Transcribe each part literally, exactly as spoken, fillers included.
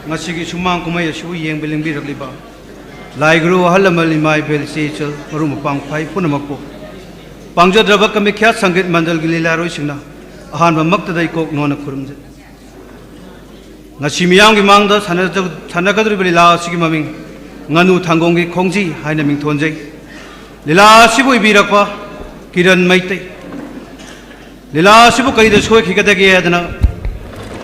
ꯉꯁꯤꯒꯤ ꯁꯨꯃꯥꯡ ꯀꯨꯝꯍꯩ ꯑꯁꯤꯕꯨ ꯌꯦꯡꯕ ꯂꯦꯡꯕꯤꯔꯛꯂꯤꯕ ꯂꯥꯏ ꯒꯨꯔꯨ, ꯑꯍꯜ ꯂꯃꯟ, ꯏꯃꯥ ꯏꯕꯦꯜ, ꯏꯆꯦ ꯏꯆꯜ, ꯃꯔꯨꯞ ꯃꯄꯥꯡ ꯈ꯭ꯋꯥꯏ ꯄꯨꯝꯅꯃꯛꯄꯨ ꯄꯥꯡꯖꯗ꯭ꯔꯕ ꯀꯃꯤꯈ꯭ꯌꯥ ꯁꯪꯒꯤꯠ ꯃꯟꯗꯜꯒꯤ ꯂꯤꯂꯥꯔꯣꯏꯁꯤꯡꯅ ꯑꯍꯥꯟꯕꯃꯛꯇꯗ ꯏꯀꯣꯛ ꯅꯣꯟꯅ ꯈꯨꯔꯨꯝꯖꯩ꯫ ꯉꯁꯤ ꯃꯤꯌꯥꯝꯒꯤ ꯃꯥꯡꯗ ꯁꯥꯟꯅꯖ-, ꯁꯥꯟꯅꯒꯗꯧꯔꯤꯕ ꯂꯤꯂꯥ ꯑꯁꯤꯒꯤ ꯃꯃꯤꯡ ꯉꯥꯅꯨ ꯊꯥꯡꯒꯣꯡꯒꯤ ꯈꯣꯡꯖꯤ ꯍꯥꯏꯅ ꯃꯤꯡꯊꯣꯟꯖꯩ꯫ ꯂꯤꯂꯥ ꯑꯁꯤꯕꯨ ꯏꯕꯤꯔꯛꯄ ꯀꯤꯔꯟ ꯃꯩꯇꯩ꯫ ꯂꯤꯂꯥ ꯑꯁꯤꯕꯨ ꯀꯔꯤꯗ ꯁꯣꯏꯈꯤꯒꯗꯒꯦ ꯍꯥꯏꯗꯅ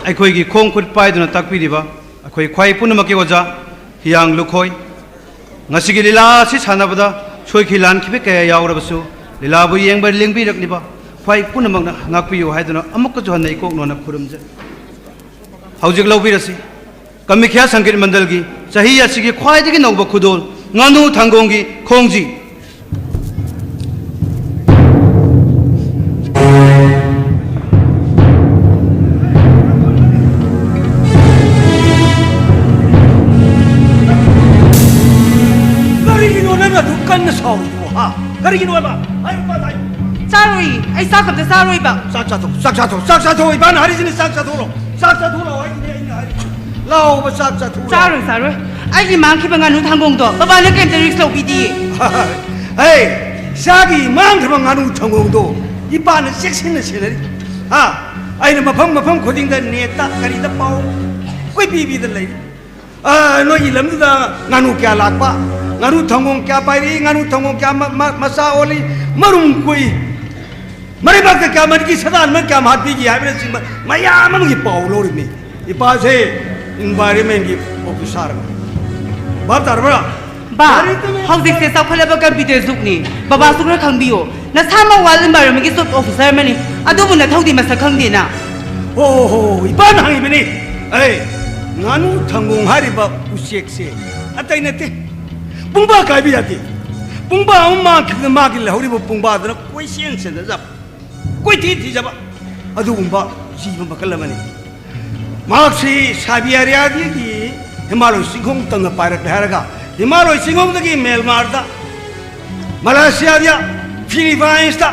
ꯑꯩꯈꯣꯏꯒꯤ ꯈꯣꯡ ꯈꯨꯠ ꯄꯥꯏꯗꯨꯅ ꯇꯥꯛꯄꯤꯔꯤꯕ ꯑꯩꯈꯣꯏ ꯈ꯭ꯋꯥꯏ ꯄꯨꯝꯅꯃꯛꯀꯤ ꯑꯣꯖꯥ ꯍꯤꯌꯥꯡ ꯂꯨꯈꯣꯏ꯫ ꯉꯁꯤꯒꯤ ꯂꯤꯂꯥ ꯑꯁꯤ ꯁꯥꯟꯅꯕꯗ ꯁꯣꯏꯈꯤ ꯂꯥꯟꯈꯤꯕ ꯀꯌꯥ ꯌꯥꯎꯔꯕꯁꯨ, ꯂꯤꯂꯥꯕꯨ ꯌꯦꯡꯕ ꯂꯦꯡꯕꯤꯔꯛꯂꯤꯕ ꯈ꯭ꯋꯥꯏ ꯄꯨꯝꯅꯃꯛꯅ ꯉꯥꯛꯄꯤꯌꯨ ꯍꯥꯏꯗꯨꯅ ꯑꯃꯨꯛꯀꯁꯨ ꯍꯟꯅ ꯏꯀꯣꯛ ꯅꯣꯟꯅ ꯈꯨꯔꯨꯝꯖꯩ꯫ ꯍꯧꯖꯤꯛ ꯂꯧꯕꯤꯔꯁꯤ꯫ ꯀꯃꯤꯈ꯭ꯌꯥ ꯁꯪꯒꯤꯠ ꯃꯟꯗꯜꯒꯤ ꯆꯍꯤ ꯑꯁꯤꯒꯤ ꯈ꯭ꯋꯥꯏꯗꯒꯤ ꯅꯧꯕ ꯈꯨꯗꯣꯜ, ꯉꯥꯅꯨ ꯊꯪꯒꯣꯡꯒꯤ ꯈꯣꯡꯖꯤ꯫ ꯀꯔꯤꯒꯤꯅꯣ ꯅꯪꯅ ꯑꯗꯨꯛ ꯀꯟꯅ ꯁꯥꯎꯔꯤꯗꯨꯕꯣ, ꯍꯥ? ꯀꯔꯤꯒꯤꯅꯣ ꯍꯥꯏꯕ? ꯍꯥꯏꯌꯨ, ꯏꯄꯥꯗ ꯍꯥꯏꯌꯨ꯫ ꯆꯥꯔꯣꯏ, ꯑꯩ ꯆꯥꯛ ꯑꯝꯇ ꯆꯥꯔꯣꯏꯕ꯫ ꯆꯥꯛ ꯆꯥꯊꯣꯛ, ꯆꯥꯛ ꯆꯥꯊꯣꯛ, ꯆꯥꯛ ꯆꯥꯊꯣꯛ꯫ ꯏꯄꯥꯅ ꯍꯥꯏꯔꯤꯁꯤꯅꯤ, ꯆꯥꯛ ꯆꯥꯊꯣꯛꯂꯣ꯫ ꯆꯥꯛ ꯆꯥꯊꯣꯛꯂꯣ ꯍꯥꯏꯁꯤꯅꯤ ꯑꯩꯅ ꯍꯥꯏꯔꯤꯁꯤ꯫ ꯂꯥꯛꯑꯣꯕ, ꯆꯥꯛ ꯆꯥꯊꯣꯛꯂꯣ꯫ ꯆꯥꯔꯣꯏ, ꯆꯥꯔꯣꯏ꯫ ꯑꯩꯒꯤ ꯃꯥꯡꯈꯤꯕ ꯉꯥꯅꯨ ꯊꯪꯒꯣꯡꯗꯣ ꯕꯕꯥꯅ ꯀꯩꯝꯇ risk ꯂꯧꯕꯤꯗꯤꯌꯦ꯫ ꯍꯦ, ꯏꯆꯥꯒꯤ ꯃꯥꯡꯈ꯭ꯔꯕ ꯉꯥꯅꯨ ꯊꯪꯒꯣꯡꯗꯣ ꯏꯄꯥꯅ ꯆꯦꯛꯁꯤꯟꯅ ꯁꯦꯟꯅꯔꯤ꯫ ꯍꯥ? ꯑꯩꯅ ꯃꯐꯝ ꯃꯐꯝ ꯈꯨꯗꯤꯡꯗ net ꯇ ꯀꯔꯤꯗ ꯄꯥꯎ ꯀꯣꯏꯄꯤ ꯄꯤꯗꯅ ꯂꯩꯔꯤ꯫ ꯑ, ꯅꯣꯏꯒꯤ ꯂꯝꯗꯨꯗ ꯉꯥꯅꯨ ꯀꯌꯥ ꯂꯥꯛꯄ, ꯉꯥꯅꯨ ꯊꯪꯒꯣꯡ ꯀꯌꯥ ꯄꯥꯏꯔꯛꯏ, ꯉꯥꯅꯨ ꯊꯪꯒꯣꯡ ꯀꯌꯥ ꯃ-, ꯃ-, ꯃꯆꯥ ꯑꯣꯜꯂꯤ, ꯃꯔꯨꯝ ꯀꯣꯛꯏ, ꯃꯔꯩꯕꯥꯛꯇ ꯀꯌꯥ ꯃꯔꯤꯒꯤ ꯁꯗꯥꯟ ꯑꯃ ꯀꯌꯥꯝ ꯍꯥꯠꯄꯤꯒꯦ ꯍꯥꯏꯕꯅꯆꯤꯡꯕ ꯃꯌꯥꯝ ꯑꯃꯒꯤ ꯄꯥꯎ ꯂꯧꯔꯤꯕꯅꯤ꯫ ꯏꯄꯥꯁꯦ environment ꯀꯤ officer ꯑꯃ꯫ ꯚꯥꯞ ꯇꯥꯔꯕ꯭ꯔꯥ? ꯕꯥ, ꯂꯥꯏꯔꯤꯛꯇ ꯃꯌꯥꯝ ꯍꯧꯖꯤꯛꯁꯦ ꯆꯥꯎꯈꯠꯂꯕ computer ꯖꯨꯒꯅꯤ꯫ ꯕꯕꯥꯁꯨ ꯈꯔ ꯈꯪꯕꯤꯌꯣ꯫ ꯅꯁꯥꯃꯛ wild environment ꯀꯤ top officer ꯑꯃꯅꯤ꯫ ꯑꯗꯨꯕꯨ ꯅꯊꯧꯗꯤ ꯃꯁꯛ ꯈꯪꯗꯦꯅ꯫ ꯍꯣ, ꯍꯣ, ꯍꯣ, ꯏꯄꯥꯅ ꯍꯪꯉꯤꯕꯅꯤ꯫ ꯑꯩ ꯉꯥꯅꯨ ꯊꯪꯒꯣꯡ ꯍꯥꯏꯔꯤꯕ ꯎꯆꯦꯛꯁꯦ ꯑꯇꯩ ꯅꯠꯇꯦ꯫ ꯄꯨꯡꯕꯥ ꯀꯥꯏꯕ ꯌꯥꯗꯦ꯫ ꯄꯨꯡꯕꯥ ꯑꯃ ꯃꯥꯡꯈꯤꯕꯗ ꯃꯥꯒꯤ ꯂꯩꯍꯧꯔꯤꯕ ꯄꯨꯡꯕꯥꯗꯨꯅ ꯀꯣꯏꯆꯦꯟ ꯆꯦꯟꯖꯕ, ꯀꯣꯏꯊꯤ ꯊꯤꯖꯕ ꯑꯗꯨꯒꯨꯝꯕ ꯖꯤꯕ ꯃꯈꯜ ꯑꯃꯅꯤ꯫ ꯃꯍꯥꯛꯁꯤ ꯁꯥꯏꯕꯤꯌꯥꯔꯤꯌꯥꯗꯒꯤ ꯍꯤꯃꯥꯂꯣꯏ ꯆꯤꯡꯈꯣꯡ ꯇꯝꯅ ꯄꯥꯏꯔꯛꯂꯦ ꯍꯥꯏꯔꯒ, ꯍꯤꯃꯥꯂꯣꯏ ꯆꯤꯡꯈꯣꯡꯗꯒꯤ ꯃ꯭ꯌꯥꯟꯃꯥꯔꯗ, ꯃꯂꯥꯁꯤꯌꯥꯗ, ꯐꯤꯂꯤꯄꯥꯏꯟꯁꯇ,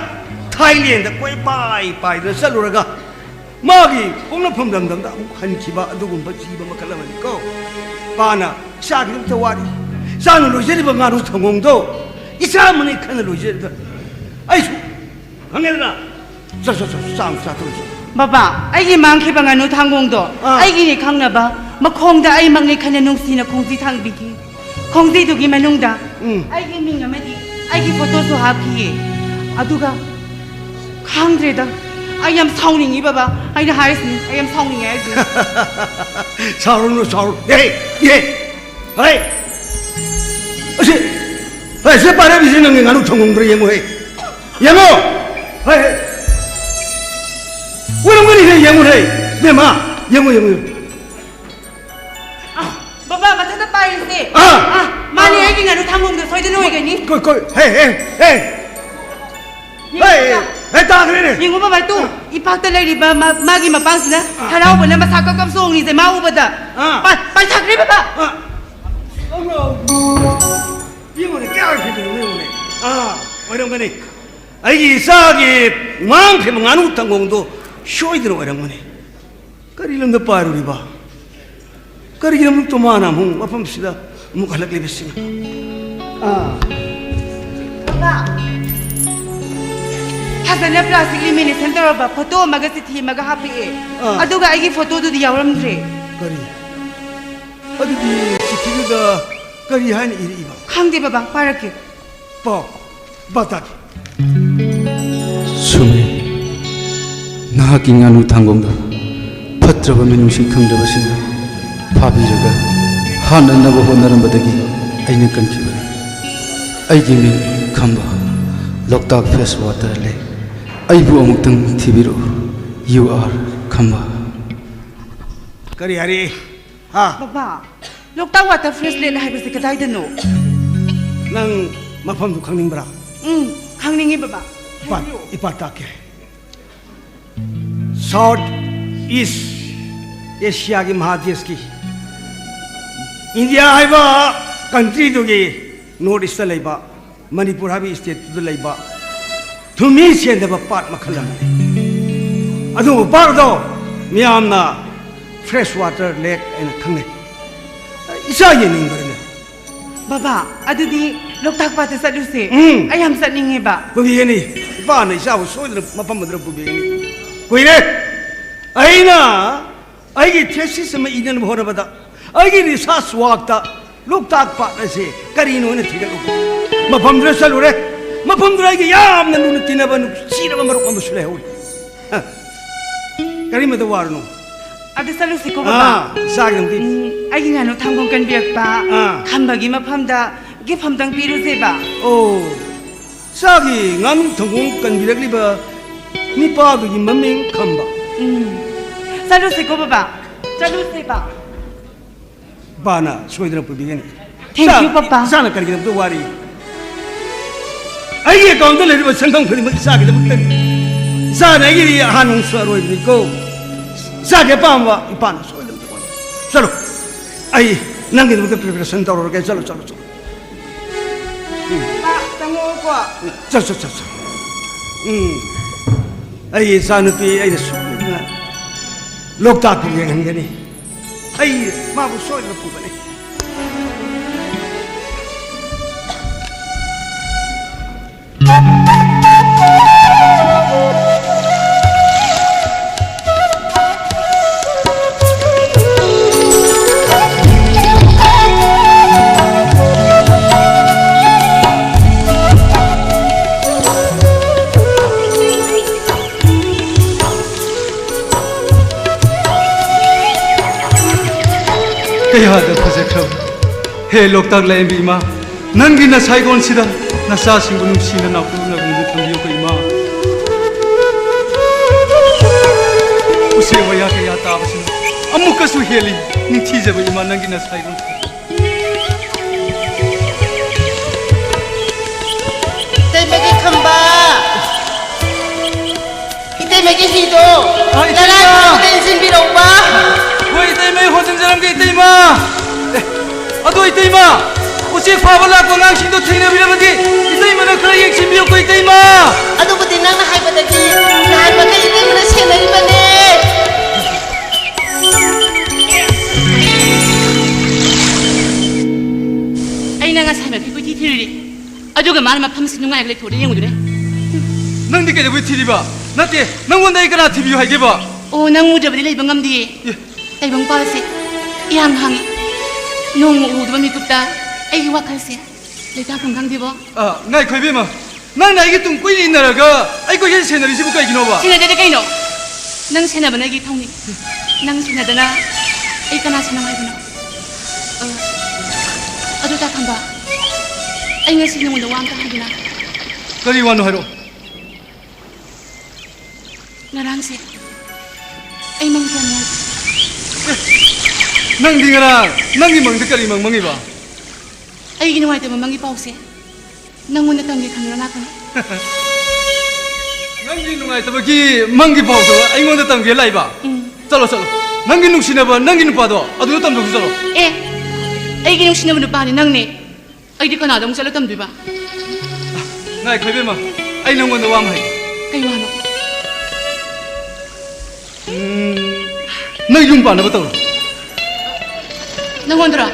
ꯊꯥꯏꯂꯦꯟꯗ ꯀꯣꯏꯄꯥꯏ ꯄꯥꯏꯗꯅ ꯆꯠꯂꯨꯔꯒ ꯃꯥꯒꯤ ꯄꯣꯛꯅꯐꯝ ꯂꯝꯗꯝꯗ ꯑꯃꯨꯛ ꯍꯟꯈꯤꯕ ꯑꯗꯨꯒꯨꯝꯕ ꯖꯤꯕ ꯃꯈꯜ ꯑꯃꯅꯤꯀꯣ꯫ ꯄꯥꯅ ꯏꯆꯥꯒꯤꯗꯃꯛꯇ ꯋꯥꯔꯤ, ꯏꯆꯥꯅ ꯂꯣꯏꯖꯔꯤꯕ ꯉꯥꯅꯨ ꯊꯪꯒꯣꯡꯗꯣ ꯏꯆꯥ ꯑꯃꯅꯤ ꯈꯟꯅ ꯂꯣꯏꯖꯔꯤꯕ ꯑꯩꯁꯨ ꯈꯪꯉꯦꯗꯅ? ꯆꯠ, ꯆꯠ, ꯆꯠ, ꯆꯥꯛ ꯆꯥꯊꯣꯛꯑꯁꯤ꯫ ꯕꯕꯥ, ꯑꯩꯒꯤ ꯃꯥꯡꯈꯤꯕ ꯉꯥꯅꯨ ꯊꯪꯒꯣꯡꯗꯣ ꯑꯥ꯫ ꯑꯩꯒꯤꯅꯦ ꯈꯪꯅꯕ ꯃꯈꯣꯡꯗ ꯑꯩꯃꯛꯅꯦ ꯈꯟꯅ ꯅꯨꯡꯁꯤꯅ ꯈꯣꯡꯖꯤ ꯊꯥꯡꯕꯤꯈꯤ꯫ ꯈꯣꯡꯖꯤꯗꯨꯒꯤ ꯃꯅꯨꯡꯗ ꯎꯝ꯫ ꯑꯩꯒꯤ ꯃꯤꯡ ꯑꯃꯗꯤ ꯑꯩꯒꯤ photo ꯁꯨ ꯍꯥꯞꯈꯤꯌꯦ꯫ ꯑꯗꯨꯒ ꯈꯪꯗ꯭ꯔꯦꯗ, ꯑꯩ ꯌꯥꯝ ꯁꯥꯎꯅꯤꯡꯉꯤ ꯕꯕꯥ꯫ ꯑꯩꯅ ꯍꯥꯏꯔꯤꯁꯤꯅꯤ, ꯑꯩ ꯌꯥꯝ ꯁꯥꯎꯅꯤꯡꯉꯦ ꯍꯥꯏꯁꯤꯅꯤ꯫ ꯁꯥꯎꯔꯨꯅꯨ, ꯁꯥꯎꯔꯨ-, ꯑꯦ, ꯑꯦ, ꯍꯦ! ꯑꯁꯤ, ꯍꯦ, ꯁꯤ ꯄꯥꯏꯔꯝꯃꯤꯁꯤ ꯅꯪꯒꯤ ꯉꯥꯅꯨ ꯊꯪꯒꯣꯡꯗ꯭ꯔꯥ ꯌꯦꯡꯉꯨ, ꯍꯦ꯫ ꯌꯦꯡꯉꯣ! ꯍꯦ, ꯍꯦ꯫ ꯑꯣꯏꯔꯝꯒꯅꯤ, ꯍꯦ, ꯌꯦꯡꯉꯨ, ꯍꯦ꯫ ꯏꯕꯦꯝꯃ, ꯌꯦꯡꯉꯨ, ꯌꯦꯡꯉꯨ, ꯌꯦꯡꯉꯨ꯫ ꯊꯥꯡꯒꯣꯡꯗ ꯁꯣꯏꯗꯅ ꯑꯣꯏꯒꯅꯤ꯫ ꯀꯣꯏ, ꯀꯣꯏ, ꯍꯦ, ꯍꯦ, ꯍꯦ꯫ ꯌꯦꯡꯉꯨ ꯍꯦ, ꯕꯕꯥ꯫ ꯍꯦ, ꯇꯥꯈ꯭ꯔꯦꯅꯦ꯫ ꯌꯦꯡꯉꯨ ꯕꯕꯥ, ꯇꯨ, ꯏꯄꯥꯛꯇ ꯂꯩꯔꯤꯕ ꯃꯥ-, ꯃꯥꯒꯤ ꯃꯄꯥꯡꯁꯤꯅ ꯍꯔꯥꯎꯕꯅ ꯃꯁꯥ ꯀꯞ ꯀꯞ ꯆꯣꯡꯉꯤꯁꯦ ꯃꯥ ꯎꯕꯗ꯫ ꯑꯥ꯫ ꯄꯥꯏ-, ꯄꯥꯏꯊꯈ꯭ꯔꯦ ꯕꯕꯥ꯫ ꯑꯥ꯫ ꯌꯦꯡꯉꯨꯅꯦ, ꯀꯌꯥ ꯐꯤꯕꯝꯅꯣ ꯌꯦꯡꯉꯨꯅꯦ꯫ ꯑꯥ, ꯑꯣꯏꯔꯝꯒꯅꯤ꯫ ꯑꯩꯒꯤ ꯏꯆꯥꯒꯤ ꯃꯥꯡꯈ꯭ꯔꯤꯕ ꯉꯥꯅꯨ ꯊꯪꯒꯣꯡꯗꯣ ꯁꯣꯏꯗꯅ ꯑꯣꯏꯔꯝꯒꯅꯤ꯫ ꯀꯔꯤ ꯂꯝꯗ ꯄꯥꯏꯔꯨꯔꯤꯕ? ꯀꯔꯤꯒꯤꯗꯃꯛꯇ ꯃꯥꯅ ꯑꯃꯨꯛ ꯃꯐꯝꯁꯤꯗ ꯑꯃꯨꯛ ꯍꯜꯂꯛꯂꯤꯕꯁꯤꯅ? ꯑꯥ꯫ ꯕꯕꯥ, ꯐꯖꯅ plastic lamination ꯇꯧꯔꯕ ꯐꯣꯇꯣ ꯑꯃꯒ ꯆꯤꯊꯤ ꯑꯃꯒ ꯍꯥꯞꯄꯛꯑꯦ꯫ ꯑꯥ꯫ ꯑꯗꯨꯒ ꯑꯩꯒꯤ ꯐꯣꯇꯣꯗꯨꯗꯤ ꯌꯥꯎꯔꯝꯗ꯭ꯔꯦ꯫ ꯀꯔꯤ? ꯑꯗꯨꯗꯤ ꯆꯤꯊꯤꯗꯨꯗ ꯀꯔꯤ ꯍꯥꯏꯅ ꯏꯔꯛꯏꯕ? ꯈꯪꯗꯦ ꯕꯕꯥ, ꯄꯥꯔꯛꯀꯦ꯫ ꯄꯥꯎ, ꯕꯥꯇꯥ꯫ ꯁꯨꯃꯤ, ꯅꯍꯥꯛꯀꯤ ꯉꯥꯅꯨ ꯊꯥꯡꯒꯣꯡꯗꯣ ꯐꯠꯇ꯭ꯔꯕ ꯃꯤꯅꯨꯡꯁꯤ ꯈꯪꯗꯕꯁꯤꯡꯅ ꯐꯥꯕꯤꯔꯒ ꯍꯥꯠꯅꯅꯕ ꯍꯣꯠꯅꯔꯝꯕꯗꯒꯤ ꯑꯩꯅ ꯀꯟꯈꯤꯕꯅꯤ꯫ ꯑꯩꯒꯤ ꯃꯤꯡ ꯈꯝꯕ, ꯂꯣꯛꯇꯥꯛ fresh water lake꯫ ꯑꯩꯕꯨ ꯑꯃꯨꯛꯇꯪ ꯊꯤꯕꯤꯔꯛꯎ, you are ꯈꯝꯕ꯫ ꯀꯔꯤ ꯍꯥꯏꯔꯤ? ꯍꯥ? ꯕꯕꯥ, ꯂꯣꯛꯇꯥꯛ water fresh lake ꯍꯥꯏꯕꯁꯤ ꯀꯗꯥꯏꯗꯅꯣ? ꯅꯪ ꯃꯐꯝꯗꯨ ꯈꯪꯅꯤꯡꯕ꯭ꯔꯥ? ꯎꯝ, ꯈꯪꯅꯤꯡꯉꯤ ꯕꯕꯥ꯫ ꯏꯄꯥ, ꯍꯥꯏꯕꯤꯌꯨ꯫ ꯏꯄꯥ ꯇꯥꯛꯀꯦ꯫ South East Asiaꯒꯤ ꯃꯍꯥꯗꯦꯁꯀꯤ, ꯏꯟꯗꯤꯌꯥ ꯍꯥꯏꯕ countryꯗꯨꯒꯤ north eastꯇ ꯂꯩꯕ, ꯃꯅꯤꯄꯨꯔ ꯍꯥꯏꯕ stateꯇꯨꯗ ꯂꯩꯕ ꯊꯨꯝꯃꯤ ꯆꯦꯟꯗꯕ ꯄꯥꯠ ꯃꯈꯜ ꯑꯃꯅꯤ꯫ ꯑꯗꯨꯕꯨ ꯄꯥꯠ ꯑꯗꯣ ꯃꯤꯌꯥꯝꯅ fresh water lake ꯍꯥꯏꯅ ꯈꯪꯅꯩ꯫ ꯏꯆꯥ ꯌꯦꯡꯅꯤꯡꯕ꯭ꯔꯅꯦ? ꯕꯕꯥ, ꯑꯗꯨꯗꯤ ꯂꯣꯛꯇꯥꯛ ꯄꯥꯠꯇ ꯆꯠꯂꯨꯁꯦ꯫ ꯎꯝ꯫ ꯑꯩ ꯌꯥꯝ ꯆꯠꯅꯤꯡꯉꯦꯕ꯫ ꯄꯨꯕꯤꯒꯅꯤ꯫ ꯏꯄꯥꯅ ꯏꯆꯥꯕꯨ ꯁꯣꯏꯗꯅ ꯃꯐꯝ ꯑꯗꯨꯗ ꯄꯨꯕꯤꯒꯅꯤ꯫ ꯀꯨꯏꯔꯦ꯫ ꯑꯩꯅ ꯑꯩꯒꯤ thesis ꯑꯃ ꯏꯅꯅꯕ ꯍꯣꯠꯅꯕꯗ ꯑꯩꯒꯤ research workꯇ ꯂꯣꯛꯇꯥꯛ ꯄꯥꯠ ꯑꯁꯤ ꯀꯔꯤꯅꯣ ꯍꯥꯏꯅ ꯊꯤꯒꯠꯂꯨꯕ ꯃꯐꯝꯗꯨꯗ ꯆꯠꯂꯨꯔꯦ꯫ ꯃꯐꯝꯗꯨꯗ ꯑꯩꯒꯤ ꯌꯥꯝꯅ ꯂꯨꯅ ꯇꯤꯟꯅꯕ ꯅꯨꯡꯁꯤꯔꯕ ꯃꯔꯨꯞ ꯑꯃꯁꯨ ꯂꯩꯍꯧꯔꯤ꯫ ꯍ, ꯀꯔꯤꯃꯇ ꯋꯥꯔꯨꯅꯨ꯫ ꯑꯗꯨ ꯆꯠꯂꯨꯁꯤꯀꯣ, ꯕꯕꯥ꯫ ꯑꯥ, ꯆꯥꯒꯗꯕꯗꯤ꯫ ꯎꯝ, ꯑꯩꯒꯤ ꯉꯥꯅꯨ ꯊꯥꯡꯒꯣꯡ ꯀꯟꯕꯤꯔꯛꯄ ꯑꯥ꯫ ꯈꯝꯕꯒꯤ ꯃꯐꯝꯗ gift ꯑꯝꯇꯪ ꯄꯤꯔꯨꯁꯦꯕ꯫ ꯑꯣ, ꯆꯥꯒꯤ ꯉꯥꯅꯨ ꯊꯥꯡꯒꯣꯡ ꯀꯟꯕꯤꯔꯛꯂꯤꯕ ꯅꯨꯄꯥꯗꯨꯒꯤ ꯃꯃꯤꯡ ꯈꯝꯕ꯫ ꯎꯝ, ꯆꯠꯂꯨꯁꯤꯀꯣ, ꯕꯕꯥ꯫ ꯆꯠꯂꯨꯁꯦꯕ꯫ ꯕꯥꯅ ꯁꯣꯏꯗꯅ ꯄꯨꯕꯤꯒꯅꯤ꯫ Thank you, ꯄꯄꯥ꯫ ꯏꯆꯥꯅ ꯀꯔꯤꯒꯤꯗꯃꯛꯇ ꯋꯥꯔꯤ? ꯑꯩꯒꯤ ꯑꯦꯀꯥꯎꯟꯗ ꯂꯩꯔꯤꯕ ꯁꯦꯟꯐꯝ ꯈꯨꯗꯤꯡꯃꯛ ꯏꯆꯥꯒꯤꯗꯃꯛꯇꯅꯤ꯫ ꯏꯆꯥꯅ ꯑꯩꯒꯤꯗꯤ ꯑꯍꯥꯟꯕꯁꯨ ꯑꯔꯣꯏꯕꯅꯤꯀꯣ꯫ ꯏꯆꯥꯒꯤ ꯑꯄꯥꯝꯕ ꯏꯄꯥꯅ ꯁꯣꯏꯗꯅ ꯇꯧꯒꯅꯤ꯫ ꯆꯠꯂꯣ, ꯑꯩ ꯅꯪꯒꯤꯗꯃꯛꯇ ꯄ꯭ꯔꯤꯄꯦꯔꯦꯁꯟ ꯇꯧꯔꯨꯔꯒꯦ꯫ ꯆꯠꯂꯣ, ꯆꯠꯂꯣ, ꯆꯠꯂꯣ꯫ ꯎꯝ꯫ ꯄꯥ, ꯆꯪꯉꯛꯑꯣꯀꯣ꯫ ꯆꯠ, ꯆꯠ, ꯆꯠ, ꯆꯠ꯫ ꯎꯝ꯫ ꯑꯩꯒꯤ ꯏꯆꯥꯅꯨꯄꯤ ꯑꯩꯅ ꯁꯣꯏꯗꯅ ꯂꯣꯛꯇꯥꯛꯇ ꯌꯦꯡꯍꯟꯒꯅꯤ꯫ ꯑꯩ ꯃꯥꯕꯨ ꯁꯣꯏꯗꯅ ꯄꯨꯒꯅꯤ꯫ ꯀꯌꯥꯗ ꯐꯖꯈ꯭ꯔꯕ ꯍꯦ ꯂꯣꯛꯇꯥꯛ ꯂꯥꯏꯔꯦꯝꯕꯤ ꯏꯃꯥ, ꯅꯪꯒꯤ ꯅꯁꯥꯏꯒꯣꯟꯁꯤꯗ ꯅꯆꯥꯁꯤꯡꯕꯨ ꯅꯨꯡꯁꯤꯅ ꯅꯥꯀꯣꯛꯅ ꯊꯝꯕꯤꯌꯨꯀꯣ ꯏꯃꯥ꯫ ꯎꯆꯦꯛ ꯋꯥꯌꯥ ꯀꯌꯥ ꯇꯥꯕꯁꯤꯅ ꯑꯃꯨꯛꯀꯁꯨ ꯍꯦꯜꯂꯤ ꯅꯤꯡꯊꯤꯖꯕ ꯏꯃꯥ ꯅꯪꯒꯤ ꯅꯁꯥꯏꯒꯣꯟꯁꯤꯗ꯫ ꯏꯇꯩꯃꯒꯤ ꯈꯝꯕ, ꯏꯇꯩꯃꯒꯤ ꯍꯤꯗꯣ ꯑ, ꯏꯇꯩꯃ! ꯅꯅꯥꯛ ꯈꯨꯟꯕꯗ ꯏꯟꯁꯤꯟꯕꯤꯔꯛꯎꯕ꯫ ꯍꯣꯏ, ꯏꯇꯩꯃ, ꯑꯩ ꯍꯣꯟꯖꯤꯟꯖꯔꯝꯒꯦ, ꯏꯇꯩꯃ꯫ ꯑꯦ, ꯑꯗꯣ, ꯏꯇꯩꯃ, ꯎꯆꯦꯛ ꯐꯥꯕ ꯂꯥꯛꯄ ꯑꯉꯥꯡꯁꯤꯡꯗꯣ ꯊꯦꯡꯅꯕꯤꯔꯕꯗꯤ ꯏꯇꯩꯃꯅ ꯈꯔ ꯌꯦꯡꯁꯤꯟꯕꯤꯌꯨꯀꯣ, ꯏꯇꯩꯃ꯫ ꯑꯗꯨꯕꯨꯗꯤ ꯅꯪꯅ ꯍꯥꯏꯕꯗꯒꯤ ꯅꯍꯥꯟ ꯃꯈꯩ ꯏꯇꯩꯃꯅ ꯁꯦꯟꯅꯔꯤꯕꯅꯦ꯫ ꯑꯩꯅ ꯉꯁꯥꯏ ꯃꯈꯩ ꯀꯣꯏꯊꯤ ꯊꯤꯔꯨꯔꯦ꯫ ꯑꯗꯨꯒ ꯃꯥꯅ ꯃꯐꯝꯁꯤ ꯅꯨꯡꯉꯥꯏꯅ ꯂꯩꯊꯣꯛꯑꯦ ꯌꯦꯡꯉꯨꯗꯨꯅꯦ꯫ ꯅꯪꯗꯤ ꯀꯩꯗꯧꯕꯩ ꯊꯤꯔꯤꯕ? ꯅꯠꯇꯦ, ꯅꯪꯉꯣꯟꯗ ꯑꯩ ꯀꯅꯥ ꯊꯤꯕꯤꯌꯨ ꯍꯥꯏꯒꯦꯕ? ꯑꯣ, ꯅꯪ ꯎꯗ꯭ꯔꯕꯗꯤ ꯂꯩꯕ ꯉꯝꯗꯤꯌꯦ꯫ ꯑꯦ꯫ ꯇꯥꯏꯕꯪ ꯄꯥꯜꯁꯦ ꯏꯍꯥꯡ ꯍꯥꯡꯉꯤ꯫ ꯅꯣꯡꯃ ꯎꯍꯧꯗꯕ ꯃꯤꯀꯨꯞꯇ ꯑꯩꯒꯤ ꯋꯥꯈꯜꯁꯦ ꯂꯩꯇꯥꯐꯝ ꯈꯪꯗꯦꯕꯣ꯫ ꯑ, ꯉꯥꯏꯈꯣ ꯏꯕꯦꯝꯃ, ꯅꯪꯅ ꯑꯩꯒꯤ ꯇꯨꯡ ꯀꯨꯏꯅ ꯏꯟꯅꯔꯒ ꯑꯩ ꯀꯣꯏꯁꯦꯟ ꯁꯦꯟꯅꯔꯤꯁꯤꯕꯨ ꯀꯩꯒꯤꯅꯣꯕ? ꯁꯦꯟꯅꯗ꯭ꯔꯗꯤ ꯀꯩꯅꯣ? ꯅꯪ ꯁꯦꯟꯅꯕꯅ ꯑꯩꯒꯤ ꯏꯊꯧꯅꯤ꯫ ꯅꯪ ꯁꯦꯟꯅꯗꯅ ꯑꯩ ꯀꯅꯥ ꯁꯦꯟꯅꯧ ꯍꯥꯏꯕꯅꯣ? ꯑ, ꯑꯗꯨ ꯇꯥ ꯈꯝꯕ, ꯑꯩ ꯉꯁꯤ ꯅꯉꯣꯟꯗ ꯋꯥ ꯑꯝꯇ ꯍꯥꯏꯒꯦꯅ꯫ ꯀꯔꯤ ꯋꯥꯅꯣ ꯍꯥꯏꯔꯛꯑꯣ꯫ ꯉꯔꯥꯡꯁꯦ ꯑꯩ ꯃꯪ ꯀꯌꯥꯝ ꯅꯨꯡꯉꯥꯏ꯫ ꯑꯦ, ꯅꯪꯗꯤ ꯉꯔꯥꯡ ꯅꯪꯒꯤ ꯃꯪꯗ ꯀꯔꯤ ꯃꯪ ꯃꯪꯉꯤꯕ? ꯑꯩꯒꯤ ꯅꯨꯡꯉꯥꯏꯇꯕ ꯃꯪꯒꯤ ꯄꯥꯎꯁꯦ ꯅꯪꯉꯣꯟꯗ ꯇꯝꯒꯦ ꯈꯟꯗꯨꯅ ꯂꯥꯛꯄꯅꯦ꯫ ꯅꯪꯒꯤ ꯅꯨꯡꯉꯥꯏꯇꯕꯒꯤ ꯃꯪꯒꯤ ꯄꯥꯎꯗꯣ ꯑꯩꯉꯣꯟꯗ ꯇꯝꯒꯦ ꯂꯥꯛꯏꯕ? ꯎꯝ꯫ ꯆꯠꯂꯣ, ꯆꯠꯂꯣ, ꯅꯪꯒꯤ ꯅꯨꯡꯁꯤꯅꯕ ꯅꯪꯒꯤ ꯅꯨꯄꯥꯗꯣ ꯑꯗꯨꯗ ꯇꯝꯊꯣꯛꯁꯤ, ꯆꯠꯂꯣ꯫ ꯑꯦ, ꯑꯩꯒꯤ ꯅꯨꯡꯁꯤꯅꯕ ꯅꯨꯄꯥꯅꯤ ꯅꯪꯅꯦ꯫ ꯑꯩꯗꯤ ꯀꯅꯥꯗ ꯑꯃꯨꯛ ꯆꯠꯂ ꯇꯝꯗꯣꯏꯕ? ꯉꯥꯏꯈꯣ ꯏꯕꯦꯝꯃ, ꯑꯩ ꯅꯪꯉꯣꯟꯗ ꯋꯥ ꯑꯃ ꯍꯥꯏꯒꯦ꯫ ꯀꯩ ꯋꯥꯅꯣ? ꯎꯝ, ꯅꯪ ꯌꯨꯝ ꯄꯥꯟꯅꯕ ꯇꯧꯔꯣ꯫ ꯅꯪꯉꯣꯟꯗꯔꯣ?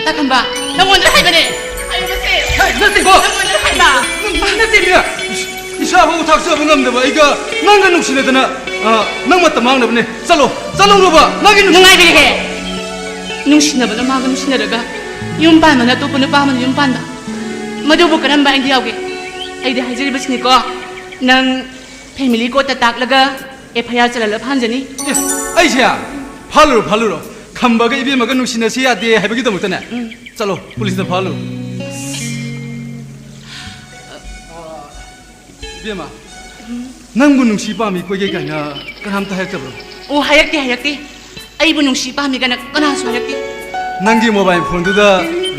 ꯇꯥꯈꯝꯕ, ꯅꯪꯉꯣꯟꯗ ꯍꯥꯏꯕꯅꯦ꯫ ꯍꯥꯏꯕꯁꯦ꯫ ꯍꯦ, ꯅꯠꯇꯦꯀꯣ꯫ ꯅꯪꯉꯣꯟꯗ ꯍꯥꯏꯕ꯫ ꯅꯠꯇꯦ ꯏꯕꯦꯝꯃ꯫ ꯏꯁꯥ ꯐꯥꯎ ꯊꯥꯛꯆꯕ ꯉꯝꯗꯕ ꯑꯩꯒ ꯅꯪꯒ ꯅꯨꯡꯁꯤꯅꯗꯅ, ꯑ, ꯅꯪ ꯃꯇꯝ ꯃꯥꯡꯅꯕꯅꯦ꯫ ꯆꯠꯂꯣ, ꯆꯠꯂꯣꯕ꯫ ꯅꯪꯒꯤ ꯅꯨꯡꯁꯤ- ꯅꯨꯡꯉꯥꯏꯕꯤꯔꯦꯍꯦ꯫ ꯅꯨꯡꯁꯤꯅꯕꯅ ꯃꯥꯒ ꯅꯨꯡꯁꯤꯅꯔꯒ ꯌꯨꯝ ꯄꯥꯟꯕꯅ ꯑꯇꯣꯞꯄ ꯅꯨꯄꯥ ꯑꯃꯅ ꯌꯨꯝ ꯄꯥꯟꯕ꯫ ꯃꯗꯨꯕꯨ ꯀꯔꯝꯕ ꯑꯥꯏꯟꯗ ꯌꯥꯎꯒꯦ? ꯑꯩꯗꯤ ꯍꯥꯏꯖꯔꯤꯕꯁꯤꯅꯤꯀꯣ꯫ ꯅꯪ ꯐꯦꯃꯤꯂꯤ ꯀꯣꯔꯠꯇ ꯇꯥꯛꯂꯒ ꯑꯦꯐ ꯑꯥꯏ ꯑꯥꯔ ꯆꯜꯍꯜꯂ ꯐꯥꯟꯖꯅꯤ꯫ ꯑꯦ, ꯑꯩꯁꯦ? ꯐꯥꯜꯂꯨꯔꯣ, ꯐꯥꯜꯂꯨꯔꯣ꯫ ꯈꯝꯕꯒ ꯏꯕꯦꯝꯃꯒ ꯅꯨꯡꯁꯤꯅꯁꯤ ꯌꯥꯗꯦ ꯍꯥꯏꯕꯒꯤꯗꯃꯛꯇꯅꯦ? ꯎꯝ꯫ ꯆꯠꯂꯣ, ꯄꯨꯂꯤꯁꯇ ꯐꯥꯜꯂꯨꯔꯣ꯫ ꯏꯕꯦꯝꯃ, ꯅꯪꯕꯨ ꯅꯨꯡꯁꯤ ꯄꯥꯝꯃꯤ ꯀꯣꯏꯒꯦ ꯀꯥꯏꯅ ꯀꯅꯥꯝꯇ ꯍꯥꯏꯔꯛꯇꯕ꯭ꯔꯣ? ꯑꯣ, ꯍꯥꯏꯔꯛꯇꯦ, ꯍꯥꯏꯔꯛꯇꯦ꯫ ꯑꯩꯕꯨ ꯅꯨꯡꯁꯤ ꯄꯥꯝꯃꯤ ꯀꯥꯏꯅ ꯀꯅꯥꯁꯨ ꯍꯥꯏꯔꯛꯇꯦ꯫ ꯅꯪꯒꯤ ꯃꯣꯕꯥꯏꯜ ꯐꯣꯟꯗꯨꯗ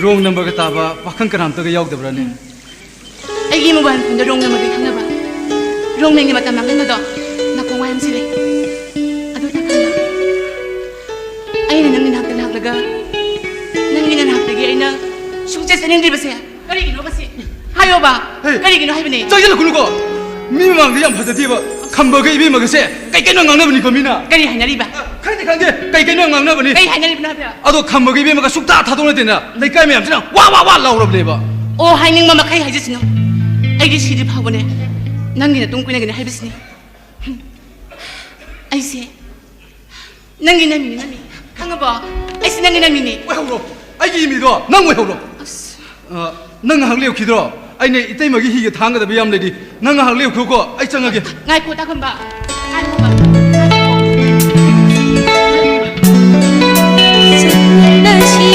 ꯔꯣꯡ ꯅꯝꯕꯔꯒ ꯇꯥꯕ ꯄꯥꯈꯪ ꯀꯅꯥꯝꯇꯒ ꯌꯥꯎꯗꯕ꯭ꯔꯥꯅꯦ? ꯑꯩꯒꯤ ꯃꯣꯕꯥꯏꯜ ꯐꯣꯟꯗ ꯔꯣꯡ ꯅꯝꯕꯔꯗꯤ ꯈꯪꯅꯕ? ꯔꯣꯡ ꯃꯦꯟꯒꯤ ꯃꯇꯝ ꯃꯥꯡꯍꯟꯕꯗꯣ ꯅꯥꯀꯣꯡ ꯋꯥꯏ ꯑꯃ ꯁꯤꯜꯂꯦ꯫ ꯑꯗꯨ ꯇꯥꯈꯜꯂꯣ꯫ ꯑꯩꯅ ꯅꯪꯒꯤ ꯅꯥꯛꯇ ꯂꯥꯛꯂꯒ ꯅꯪꯒꯤ ꯅꯅꯥꯛꯇꯒꯤ ꯑꯩꯅ ꯁꯨꯡꯆꯠ ꯆꯠꯅꯤꯡꯗ꯭ꯔꯤꯕꯁꯦ ꯀꯔꯤꯒꯤꯅꯣꯕ ꯁꯤ? ꯍꯥꯏꯌꯣꯕ꯫ ꯍꯦ! ꯀꯔꯤꯒꯤꯅꯣ ꯍꯥꯏꯕꯅꯦ? ꯆꯪꯁꯤꯜꯂꯛꯀꯅꯨꯀꯣ꯫ ꯃꯤ ꯃꯃꯥꯡꯗ ꯌꯥꯝ ꯐꯖꯗꯦꯕ꯫ ꯈꯝꯕꯒ ꯏꯕꯦꯝꯃꯒꯁꯦ ꯀꯩ ꯀꯩꯅꯣ ꯉꯥꯡꯅꯕꯅꯤꯀꯣ ꯃꯤꯅ꯫ ꯀꯔꯤ ꯍꯥꯏꯅꯔꯤꯕ? ꯈꯪꯗꯦ, ꯈꯪꯗꯦ꯫ ꯀꯩ ꯀꯩꯅꯣ ꯌꯥꯝ ꯉꯥꯡꯅꯕꯅꯤ꯫ ꯀꯔꯤ ꯍꯥꯏꯅꯔꯤꯕꯅꯣ ꯍꯥꯏꯕ? ꯑꯗꯣ ꯈꯝꯕꯒ ꯏꯕꯦꯝꯃꯒ ꯁꯨꯛꯊꯥ ꯊꯥꯗꯣꯛꯅꯗꯦꯅ ꯂꯩꯀꯥꯏ ꯃꯌꯥꯝꯁꯤꯅ ꯋꯥ ꯋꯥ ꯋꯥ ꯂꯥꯎꯔꯕꯅꯦꯕ꯫ ꯑꯣ, ꯍꯥꯏꯅꯤꯡꯕ ꯃꯈꯩ ꯍꯥꯏꯖꯁꯅꯨ꯫ ꯑꯩꯗꯤ ꯁꯤꯗ꯭ꯔꯤ ꯐꯥꯎꯕꯅꯦ ꯅꯪꯒꯤ ꯅꯇꯨꯡ ꯀꯣꯏꯅꯒꯅꯤ ꯍꯥꯏꯕꯁꯤꯅꯤ꯫ ꯑꯩꯁꯦ ꯅꯪꯒꯤ ꯅꯃꯤꯅꯤ, ꯅꯃꯤ꯫ ꯈꯪꯉꯕꯣ? ꯑꯩꯁꯦ ꯅꯪꯒꯤ ꯅꯃꯤꯅꯤ꯫ ꯑꯣꯏꯍꯧꯔꯣ꯫ ꯑꯩꯒꯤ ꯏꯃꯤꯗꯣ ꯅꯪ ꯑꯣꯏꯍꯧꯔꯣ꯫ ꯑꯁ꯫ ꯑ, ꯅꯪ ꯉꯥꯏꯍꯥꯛ ꯂꯦꯞꯈꯤꯗ꯭ꯔꯣ? ꯑꯩꯅ ꯏꯇꯩꯃꯒꯤ ꯍꯤꯒ ꯊꯥꯡꯒꯗꯕ ꯌꯥꯝ ꯂꯩꯔꯤ꯫ ꯅꯪ ꯉꯥꯏꯍꯥꯛ ꯂꯦꯞꯈꯣꯀꯣ, ꯑꯩ ꯆꯪꯉꯒꯦ꯫ ꯉꯥꯏꯈꯣ, ꯇꯥꯈꯝꯕ꯫ ꯉꯥꯏꯈꯣꯕ꯫ ꯆꯠꯃꯤꯟꯅꯁꯤ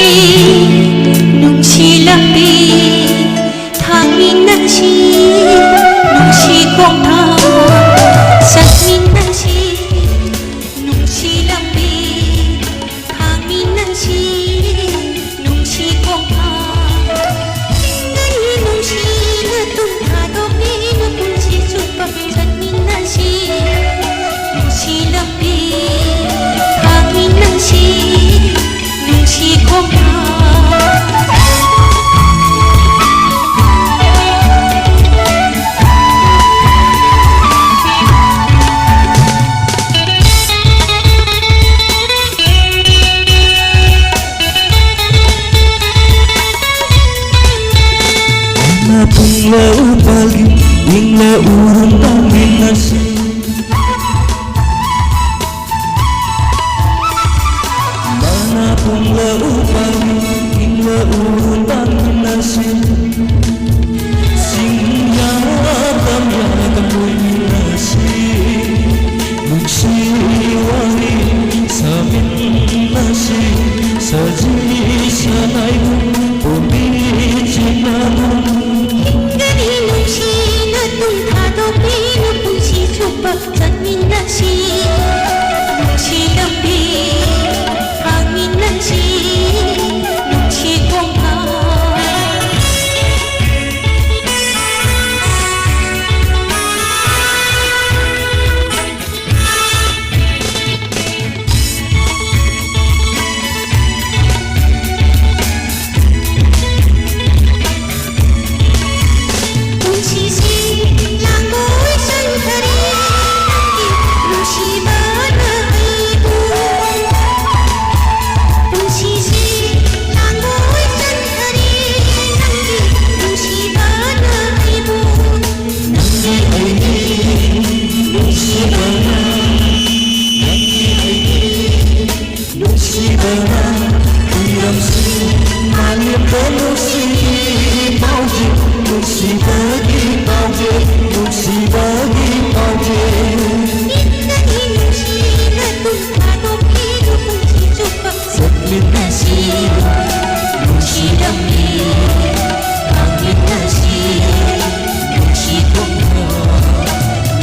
ꯅꯨꯡꯁꯤ ꯂꯝꯕꯤ, ꯊꯥꯡꯃꯤꯟꯅꯁꯤ ꯅꯨꯡꯁꯤ ꯈꯣꯡꯊꯥꯡ꯫ ꯆꯠꯃꯤꯟꯅꯁꯤ ꯅꯨꯡꯁꯤ ꯂꯝꯕꯤ, ꯊꯥꯡꯃꯤꯟꯅꯁꯤ ꯅꯨꯡꯁꯤ ꯈꯣꯡꯊꯥꯡ꯫ ꯄꯨꯡꯂꯧ ꯄꯥꯡ ꯏꯪꯂꯧ ꯇꯥꯡꯃꯤꯟꯅꯁꯤ꯫ ꯆꯤꯡꯌꯥ ꯇꯝꯌꯥꯗ ꯀꯣꯏꯃꯤꯟꯅꯁꯤ꯫ ꯅꯨꯡꯁꯤ ꯋꯥꯔꯤ ꯁꯥꯃꯤꯟꯅꯁꯤ꯫ ꯁꯖꯤ ꯁꯅꯥꯏꯕꯨ ꯄꯣꯝꯕꯤ ꯆꯤꯛꯅꯒꯨꯝ꯫ ꯍꯤꯡꯒꯅꯤ ꯅꯨꯡꯁꯤꯅ ꯇꯨꯡ ꯊꯥꯗꯣꯛꯄꯤꯅꯨ ꯄꯨꯟꯁꯤ ꯆꯨꯞꯄ ꯆꯠꯃꯤꯟꯅꯁꯤ꯫ ꯅꯨꯡꯁꯤ ꯂꯝꯕꯤ ꯍꯥꯡꯃꯤꯟꯅꯁꯤ꯫ ꯅꯨꯡꯁꯤ ꯈꯣꯡꯊꯥꯡ ꯄꯨꯟꯁꯤꯁꯤ ꯂꯥꯡꯒꯣꯏ ꯆꯟꯈꯔꯦ ꯅꯪꯒꯤ ꯅꯨꯡꯁꯤꯕꯅ ꯑꯩꯕꯨ꯫ ꯄꯨꯟꯁꯤꯁꯤ ꯂꯥꯡꯒꯣꯏ ꯆꯟꯈꯔꯦ ꯅꯪꯒꯤ ꯅꯨꯡꯁꯤꯕꯅ ꯑꯩꯕꯨ꯫ ꯅꯪꯒꯤ ꯑꯩꯒꯤ ꯅꯨꯡꯁꯤꯕꯅ, ꯅꯪꯒꯤ ꯑꯩꯒꯤ ꯅꯨꯡꯁꯤꯕꯅ ꯈꯨꯌꯥꯝꯁꯤꯡ ꯃꯥꯂꯦꯝꯗ ꯅꯨꯡꯁꯤꯒꯤ ꯄꯥꯎꯖꯦꯜ, ꯅꯨꯡꯁꯤꯕꯒꯤ ꯄꯥꯎꯖꯦꯜ, ꯅꯨꯡꯁꯤꯕꯒꯤ ꯄꯥꯎꯖꯦꯜ꯫ ꯏꯪꯒꯅꯤ ꯅꯨꯡꯁꯤꯅ ꯇꯨꯡ ꯊꯥꯗꯣꯛꯈꯤꯅꯨ ꯄꯨꯟꯁꯤ ꯆꯨꯞꯄ ꯆꯠꯃꯤꯟꯅꯁꯤ꯫ ꯅꯨꯡꯁꯤ ꯂꯝꯕꯤ ꯂꯥꯛꯃꯤꯟꯅꯁꯤ꯫ ꯅꯨꯡꯁꯤ ꯈꯣꯡꯊꯥꯡ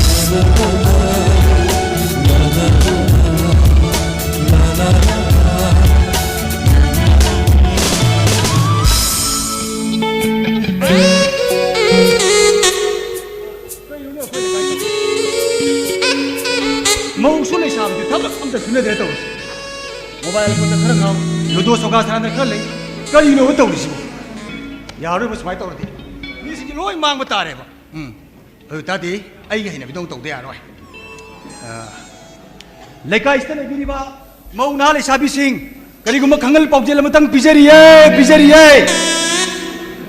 ꯃꯧꯁꯨ ꯂꯩꯁꯥꯕꯤꯁꯨ ꯊꯕꯛ ꯑꯝꯇ ꯁꯨꯅꯗ꯭ꯔꯦ ꯇꯧꯔꯤꯁꯦ꯫ ꯃꯣꯕꯥꯏꯜ ꯐꯣꯟꯗ ꯈꯔ ꯉꯥꯎ, ꯂꯨꯗꯣ ꯁꯣꯒꯥ ꯁꯥꯟꯅꯗꯅ ꯈꯔ ꯂꯩ꯫ ꯀꯔꯤꯅꯣꯕ ꯇꯧꯔꯤꯁꯤꯕꯣ? ꯌꯥꯔꯣꯏꯕ ꯁꯨꯃꯥꯏꯅ ꯇꯧꯔꯗꯤ꯫ ꯃꯤꯁꯤꯡꯁꯦ ꯂꯣꯏ ꯃꯥꯡꯕ ꯇꯥꯔꯦꯕ꯫ ꯎꯝ꯫ ꯑꯗꯨ ꯇꯥꯔꯗꯤ ꯑꯩꯒꯤ ꯍꯩꯅꯕꯤꯗꯣ ꯑꯃꯨꯛ ꯇꯧꯗ ꯌꯥꯔꯣꯏ꯫ ꯑ, ꯂꯩꯀꯥꯏꯁꯤꯗ ꯂꯩꯕꯤꯔꯤꯕ ꯃꯧ ꯅꯍꯥ ꯂꯩꯁꯥꯕꯤꯁꯤꯡ, ꯀꯔꯤꯒꯨꯝꯕ ꯈꯪꯍꯜ ꯄꯥꯎꯖꯦꯜ ꯑꯃꯇꯪ ꯄꯤꯖꯔꯤꯌꯦ, ꯄꯤꯖꯔꯤꯌꯦ꯫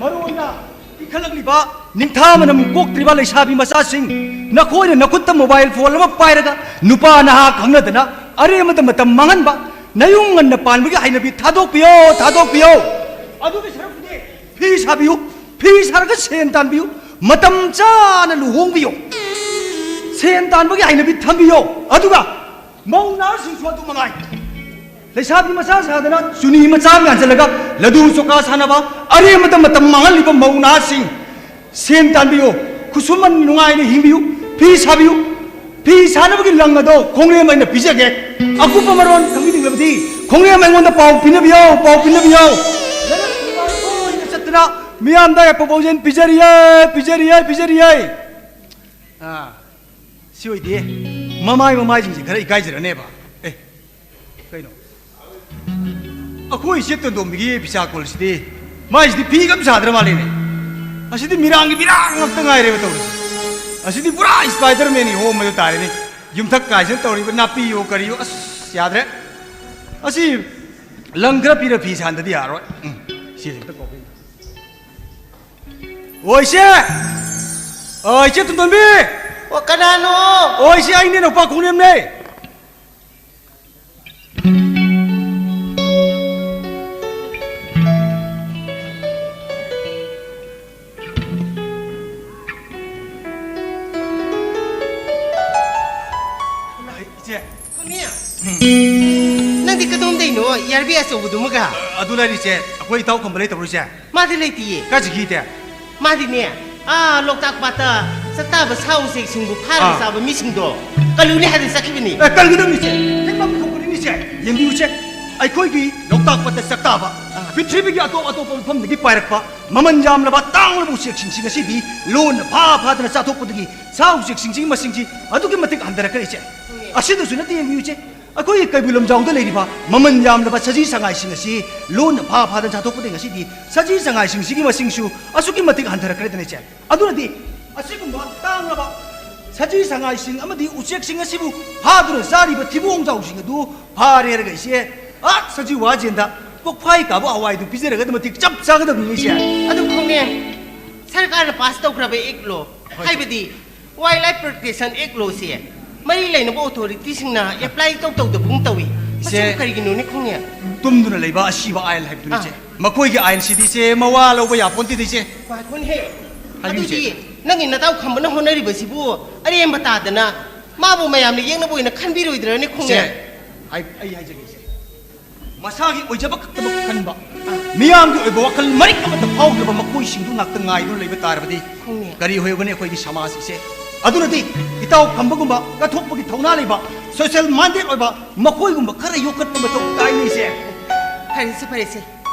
ꯃꯔꯨ ꯑꯣꯏꯅ ꯏꯟꯈꯠꯂꯛꯂꯤꯕ ꯅꯤꯡꯊꯥ ꯃꯅꯝ ꯀꯣꯛꯇ꯭ꯔꯤꯕ ꯂꯩꯁꯥꯕꯤ ꯃꯆꯥꯁꯤꯡ, ꯅꯈꯣꯏꯅ ꯅꯈꯨꯠꯇ ꯃꯣꯕꯥꯏꯜ ꯐꯣꯟ ꯑꯃ ꯄꯥꯏꯔꯒ ꯅꯨꯄꯥ ꯅꯍꯥ ꯈꯪꯅꯗꯅ ꯑꯔꯦꯝꯕꯗ ꯃꯇꯝ ꯃꯥꯡꯍꯟꯕ, ꯅꯌꯨꯝ ꯉꯟꯅ ꯄꯥꯟꯕꯒꯤ ꯍꯩꯅꯕꯤ ꯊꯥꯗꯣꯛꯄꯤꯌꯣ, ꯊꯥꯗꯣꯛꯄꯤꯌꯣ꯫ ꯑꯗꯨꯒꯤ ꯁꯔꯨꯛꯄꯨꯗꯤ ꯐꯤ ꯁꯥꯕꯤꯌꯨ, ꯐꯤ ꯁꯥꯔꯒ ꯁꯦꯟ ꯇꯥꯟꯕꯤꯌꯨ, ꯃꯇꯝ ꯆꯥꯅ ꯂꯨꯍꯣꯡꯕꯤꯌꯨ꯫ ꯁꯦꯟ ꯇꯥꯟꯕꯒꯤ ꯍꯩꯅꯕꯤ ꯊꯝꯕꯤꯌꯣ꯫ ꯑꯗꯨꯒ ꯃꯧ ꯅꯍꯥꯁꯤꯡꯁꯨ ꯑꯗꯨ ꯃꯉꯥꯏ꯫ ꯂꯩꯁꯥꯕꯤ ꯃꯆꯥ ꯁꯥꯗꯅ ꯆꯨꯅꯤ ꯃꯆꯥ ꯑꯃ ꯌꯥꯟꯁꯤꯜꯂꯒ ꯂꯗꯨ ꯆꯣꯀꯥ ꯁꯥꯟꯅꯕ, ꯑꯔꯦꯝꯕꯗ ꯃꯇꯝ ꯃꯥꯡꯍꯜꯂꯤꯕ ꯃꯧ ꯅꯍꯥꯁꯤꯡ, ꯁꯦꯟ ꯇꯥꯟꯕꯤꯌꯨ, ꯈꯨꯠꯁꯨꯃꯟ ꯅꯨꯡꯉꯥꯏꯅ ꯍꯤꯡꯕꯤꯌꯨ, ꯐꯤ ꯁꯥꯕꯤꯌꯨ꯫ ꯐꯤ ꯁꯥꯅꯕꯒꯤ ꯂꯪ ꯑꯗꯣ ꯈꯣꯡꯂꯦꯝ ꯑꯩꯅ ꯄꯤꯖꯒꯦ꯫ ꯑꯀꯨꯞꯄ ꯃꯔꯣꯟ ꯈꯪꯕꯤꯅꯤꯡꯂꯕꯗꯤ ꯈꯣꯡꯂꯦꯝ ꯑꯩꯉꯣꯟꯗ ꯄꯥꯎ ꯄꯤꯅꯕꯤꯌꯨ, ꯄꯥꯎ ꯄꯤꯅꯕꯤꯌꯨ꯫ ꯅꯪꯅ ꯆꯠꯇꯅ ꯃꯤꯌꯥꯝꯗ proposal ꯄꯤꯖꯔꯤꯌꯦ, ꯄꯤꯖꯔꯤꯌꯦ, ꯄꯤꯖꯔꯤꯌꯦ꯫ ꯑꯥ, ꯁꯤ ꯑꯣꯏꯗꯦ꯫ ꯃꯃꯥꯏ ꯃꯃꯥꯏꯁꯤꯡꯁꯦ ꯈꯔ ꯏꯀꯥꯏꯖꯔꯅꯦꯕ꯫ ꯑꯦ, ꯀꯩꯅꯣ? ꯑꯩꯈꯣꯏ ꯏꯆꯦ ꯇꯣꯟꯗꯣꯝꯕꯤꯒꯤ ꯐꯤꯁꯥ ꯀꯣꯜꯁꯤꯗꯤ, ꯃꯥꯏꯁꯤꯗꯤ ꯐꯤꯒ ꯑꯝ ꯁꯥꯗ꯭ꯔ ꯃꯥꯜꯂꯦꯅꯦ꯫ ꯑꯁꯤꯗꯤ ꯃꯤꯔꯥꯡꯒꯤ ꯃꯤꯔꯥꯡ ꯉꯥꯛꯇ ꯉꯥꯏꯔꯦꯕ ꯇꯧꯔꯤꯁꯦ꯫ ꯑꯁꯤꯗꯤ ꯄꯨꯔꯥ Spider-Man-ꯒꯤ ꯍꯣꯝꯕꯗꯨ ꯇꯥꯔꯦꯅꯦ꯫ ꯌꯨꯝꯊꯛ ꯀꯥꯏꯁꯤꯅ ꯇꯧꯔꯤꯕ ꯅꯥꯄꯤꯌꯣ ꯀꯔꯤꯌꯣ, ꯑꯁ, ꯌꯥꯗ꯭ꯔꯦ꯫ ꯑꯁꯤ ꯂꯪ ꯈꯔ ꯄꯤꯔ ꯐꯤ ꯁꯥꯍꯟꯗꯗꯤ ꯌꯥꯔꯣꯏ꯫ ꯎꯝ, ꯁꯤꯁꯦ ꯑꯝꯇ ꯀꯧꯕꯤꯌꯨ꯫ ꯑꯣ, ꯏꯆꯦ! ꯑꯣ, ꯏꯆꯦ ꯇꯣꯟꯗꯣꯟꯕꯤ! ꯑꯣ, ꯀꯅꯥꯅꯣ? ꯑꯣ, ꯏꯆꯦ, ꯑꯩꯅꯦ, ꯅꯨꯄꯥ ꯈꯣꯡꯅꯦꯝꯅꯦ꯫ ꯏꯆꯦ꯫ ꯈꯣꯡꯅꯦꯝ? ꯅꯪꯗꯤ ꯀꯗꯣꯝꯗꯩꯅꯣ, ꯌꯥꯔꯕꯤ ꯑꯆꯧꯕꯗꯨꯃꯒ? ꯑꯗꯨ ꯂꯩꯔꯤꯁꯦ, ꯑꯩꯈꯣꯏ ꯏꯇꯥꯎ ꯈꯝꯕ ꯂꯩꯇꯕ꯭ꯔꯣ, ꯏꯆꯦ? ꯃꯥꯗꯤ ꯂꯩꯇꯤꯌꯦ꯫ ꯀꯥꯏ ꯆꯠꯈꯤꯒꯦ? ꯃꯥꯗꯤꯅꯦ, ꯑꯥ, ꯂꯣꯛꯇꯥꯛ ꯄꯥꯠꯇ ꯆꯥꯛꯇꯥꯕ ꯁꯥ ꯎꯆꯦꯛꯁꯤꯡꯕꯨ ꯐꯥꯔꯒ ꯑꯥ꯫ ꯆꯥꯕ ꯃꯤꯁꯤꯡꯗꯣ ꯀꯜꯂꯨꯅꯤ ꯍꯥꯏꯗꯅ ꯆꯠꯈꯤꯕꯅꯤ꯫ ꯑꯦ, ꯀꯜꯒꯗꯕꯅꯤ, ꯏꯆꯦ꯫ ꯊꯦꯡꯅꯕ ꯊꯣꯛꯄꯅꯤꯅꯦ, ꯏꯆꯦ꯫ ꯌꯦꯡꯕꯤꯌꯨ, ꯏꯆꯦ꯫ ꯑꯩꯈꯣꯏꯒꯤ ꯂꯣꯛꯇꯥꯛ ꯄꯥꯠꯇ ꯆꯥꯛꯇꯥꯕ, ꯑꯥ꯫ ꯄ꯭ꯔꯤꯊꯤꯕꯤꯒꯤ ꯑꯇꯣꯞ ꯑꯇꯣꯞꯄ ꯃꯐꯝꯗꯒꯤ ꯄꯥꯏꯔꯛꯄ ꯃꯃꯜ ꯌꯥꯝꯂꯕ ꯇꯥꯡꯂꯕ ꯎꯆꯦꯛꯁꯤꯡꯁꯤ ꯉꯁꯤꯗꯤ ꯂꯣꯟꯅ ꯐꯥ ꯐꯥꯗꯅ ꯆꯥꯊꯣꯛꯄꯗꯒꯤ ꯁꯥ ꯎꯆꯦꯛꯁꯤꯡꯁꯤꯒꯤ ꯃꯁꯤꯡꯁꯤ ꯑꯗꯨꯛꯀꯤ ꯃꯇꯤꯛ ꯍꯟꯊꯔꯛꯈ꯭ꯔꯦ, ꯏꯆꯦ꯫ ꯎꯝ꯫ ꯑꯁꯤꯗꯁꯨ ꯅꯠꯇꯦ, ꯌꯦꯡꯕꯤꯌꯨ, ꯏꯆꯦ꯫ ꯑꯩꯈꯣꯏꯒꯤ ꯀꯩꯕꯨꯜ ꯂꯝꯖꯥꯎꯗ ꯂꯩꯔꯤꯕ ꯃꯃꯜ ꯌꯥꯝꯂꯕ ꯁꯖꯤ ꯁꯉꯥꯏꯁꯤꯡ ꯑꯁꯤ ꯂꯣꯟꯅ ꯐꯥ ꯐꯥꯗꯅ ꯆꯥꯊꯣꯛꯄꯗꯒꯤ ꯉꯁꯤꯗꯤ ꯁꯖꯤ ꯁꯉꯥꯏꯁꯤꯡꯁꯤꯒꯤ ꯃꯁꯤꯡꯁꯨ ꯑꯁꯨꯛꯀꯤ ꯃꯇꯤꯛ ꯍꯟꯊꯔꯛꯈ꯭ꯔꯦꯗꯅ, ꯏꯆꯦ꯫ ꯑꯗꯨꯅꯗꯤ ꯑꯁꯤꯒꯨꯝꯕ ꯇꯥꯡꯂꯕ ꯁꯖꯤ ꯁꯉꯥꯏꯁꯤꯡ ꯑꯃꯗꯤ ꯎꯆꯦꯛꯁꯤꯡ ꯑꯁꯤꯕꯨ ꯐꯥꯗꯨꯅ ꯆꯥꯔꯤꯕ ꯊꯤꯕꯣꯡꯖꯥꯎꯁꯤꯡ ꯑꯗꯨ ꯐꯥꯔꯦ ꯍꯥꯏꯔꯒ ꯏꯆꯦ, ꯑꯥ, ꯁꯖꯤ ꯋꯥꯖꯦꯟꯗ ꯀꯣꯛꯐꯥꯏ ꯀꯥꯕ ꯍꯋꯥꯏꯗꯨ ꯄꯤꯖꯔꯒꯗ ꯃꯇꯤꯛ ꯆꯞ ꯆꯥꯒꯗꯕꯅꯤꯅꯦ, ꯏꯆꯦ꯫ ꯑꯗꯨ ꯈꯪꯉꯦ, ꯁꯔꯀꯥꯔꯅ ꯄꯥꯁ ꯇꯧꯈ꯭ꯔꯕ ꯑꯦꯛꯂꯣ? ꯍꯣꯏ꯫ ꯍꯥꯏꯕꯗꯤ Wildlife Protection Act ꯂꯣꯁꯦ ꯃꯔꯤ ꯂꯩꯅꯕ ꯑꯣꯊꯣꯔꯤꯇꯤꯁꯤꯡꯅ ꯑꯦꯄ꯭ꯂꯥꯏ ꯏꯇꯧ ꯇꯧꯗꯕꯒꯨꯝ ꯇꯧꯏ꯫ ꯁꯤꯕꯨ ꯀꯔꯤꯒꯤꯅꯣꯅꯦ ꯈꯣꯡꯅꯦ? ꯇꯨꯝꯗꯨꯅ ꯂꯩꯕ ꯑꯁꯤꯕ ꯑꯥꯏꯟ ꯍꯥꯏꯕꯗꯨꯅꯤ, ꯑꯥ꯫ ꯏꯆꯦ꯫ ꯃꯈꯣꯏꯒꯤ ꯑꯥꯏꯟꯁꯤꯗꯤ, ꯏꯆꯦ, ꯃꯋꯥ ꯂꯧꯕ ꯌꯥꯄꯣꯟꯇꯦꯗ, ꯏꯆꯦ꯫ ꯉꯥꯏꯈꯣꯅꯦꯍꯦ꯫ ꯍꯥꯏꯕꯤꯌꯨ, ꯏꯆꯦ꯫ ꯑꯗꯨꯗꯤ ꯅꯪꯒꯤ ꯅꯇꯥꯎ ꯈꯝꯕꯅ ꯍꯣꯠꯅꯔꯤꯕꯁꯤꯕꯨ ꯑꯔꯦꯝꯕ ꯇꯥꯗꯅ ꯃꯥꯕꯨ ꯃꯌꯥꯝꯅ ꯌꯦꯛꯅꯕ ꯑꯣꯏꯅ ꯈꯟꯕꯤꯔꯣꯏꯗ꯭ꯔꯅꯦ ꯈꯣꯡꯅꯦ? ꯏꯆꯦ, ꯑꯩ, ꯑꯩ ꯍꯥꯏꯖꯒꯦ, ꯏꯆꯦ꯫ ꯃꯁꯥꯒꯤ ꯑꯣꯏꯖꯕ ꯈꯛꯇꯃꯛ ꯈꯟꯕ, ꯃꯤꯌꯥꯝꯒꯤ ꯑꯣꯏꯕ ꯋꯥꯈꯜ ꯃꯔꯤꯛ ꯑꯃꯠꯇ ꯐꯥꯎꯗ꯭ꯔꯕ ꯃꯈꯣꯏꯁꯤꯡꯗꯨ ꯉꯥꯛꯇ ꯉꯥꯏꯗꯨꯅ ꯂꯩꯕ ꯇꯥꯔꯕꯗꯤ ꯈꯣꯡꯅꯦ꯫ ꯀꯔꯤ ꯑꯣꯏꯒꯅꯤ ꯑꯩꯈꯣꯏꯒꯤ ꯁꯃꯥꯖ ꯑꯁꯦ? ꯑꯗꯨꯅꯗꯤ ꯏꯇꯥꯎ ꯈꯝꯕꯒꯨꯝꯕ ꯀꯠꯊꯣꯛꯄꯒꯤ ꯊꯧꯅꯥ ꯂꯩꯕ, social minded ꯑꯣꯏꯕ ꯃꯈꯣꯏꯒꯨꯝꯕ ꯈꯔ ꯌꯣꯛꯈꯠꯄ ꯃꯊꯧ ꯇꯥꯏꯅꯦ, ꯏꯆꯦ꯫ ꯐꯔꯦꯁꯦ, ꯐꯔꯦꯁꯦ꯫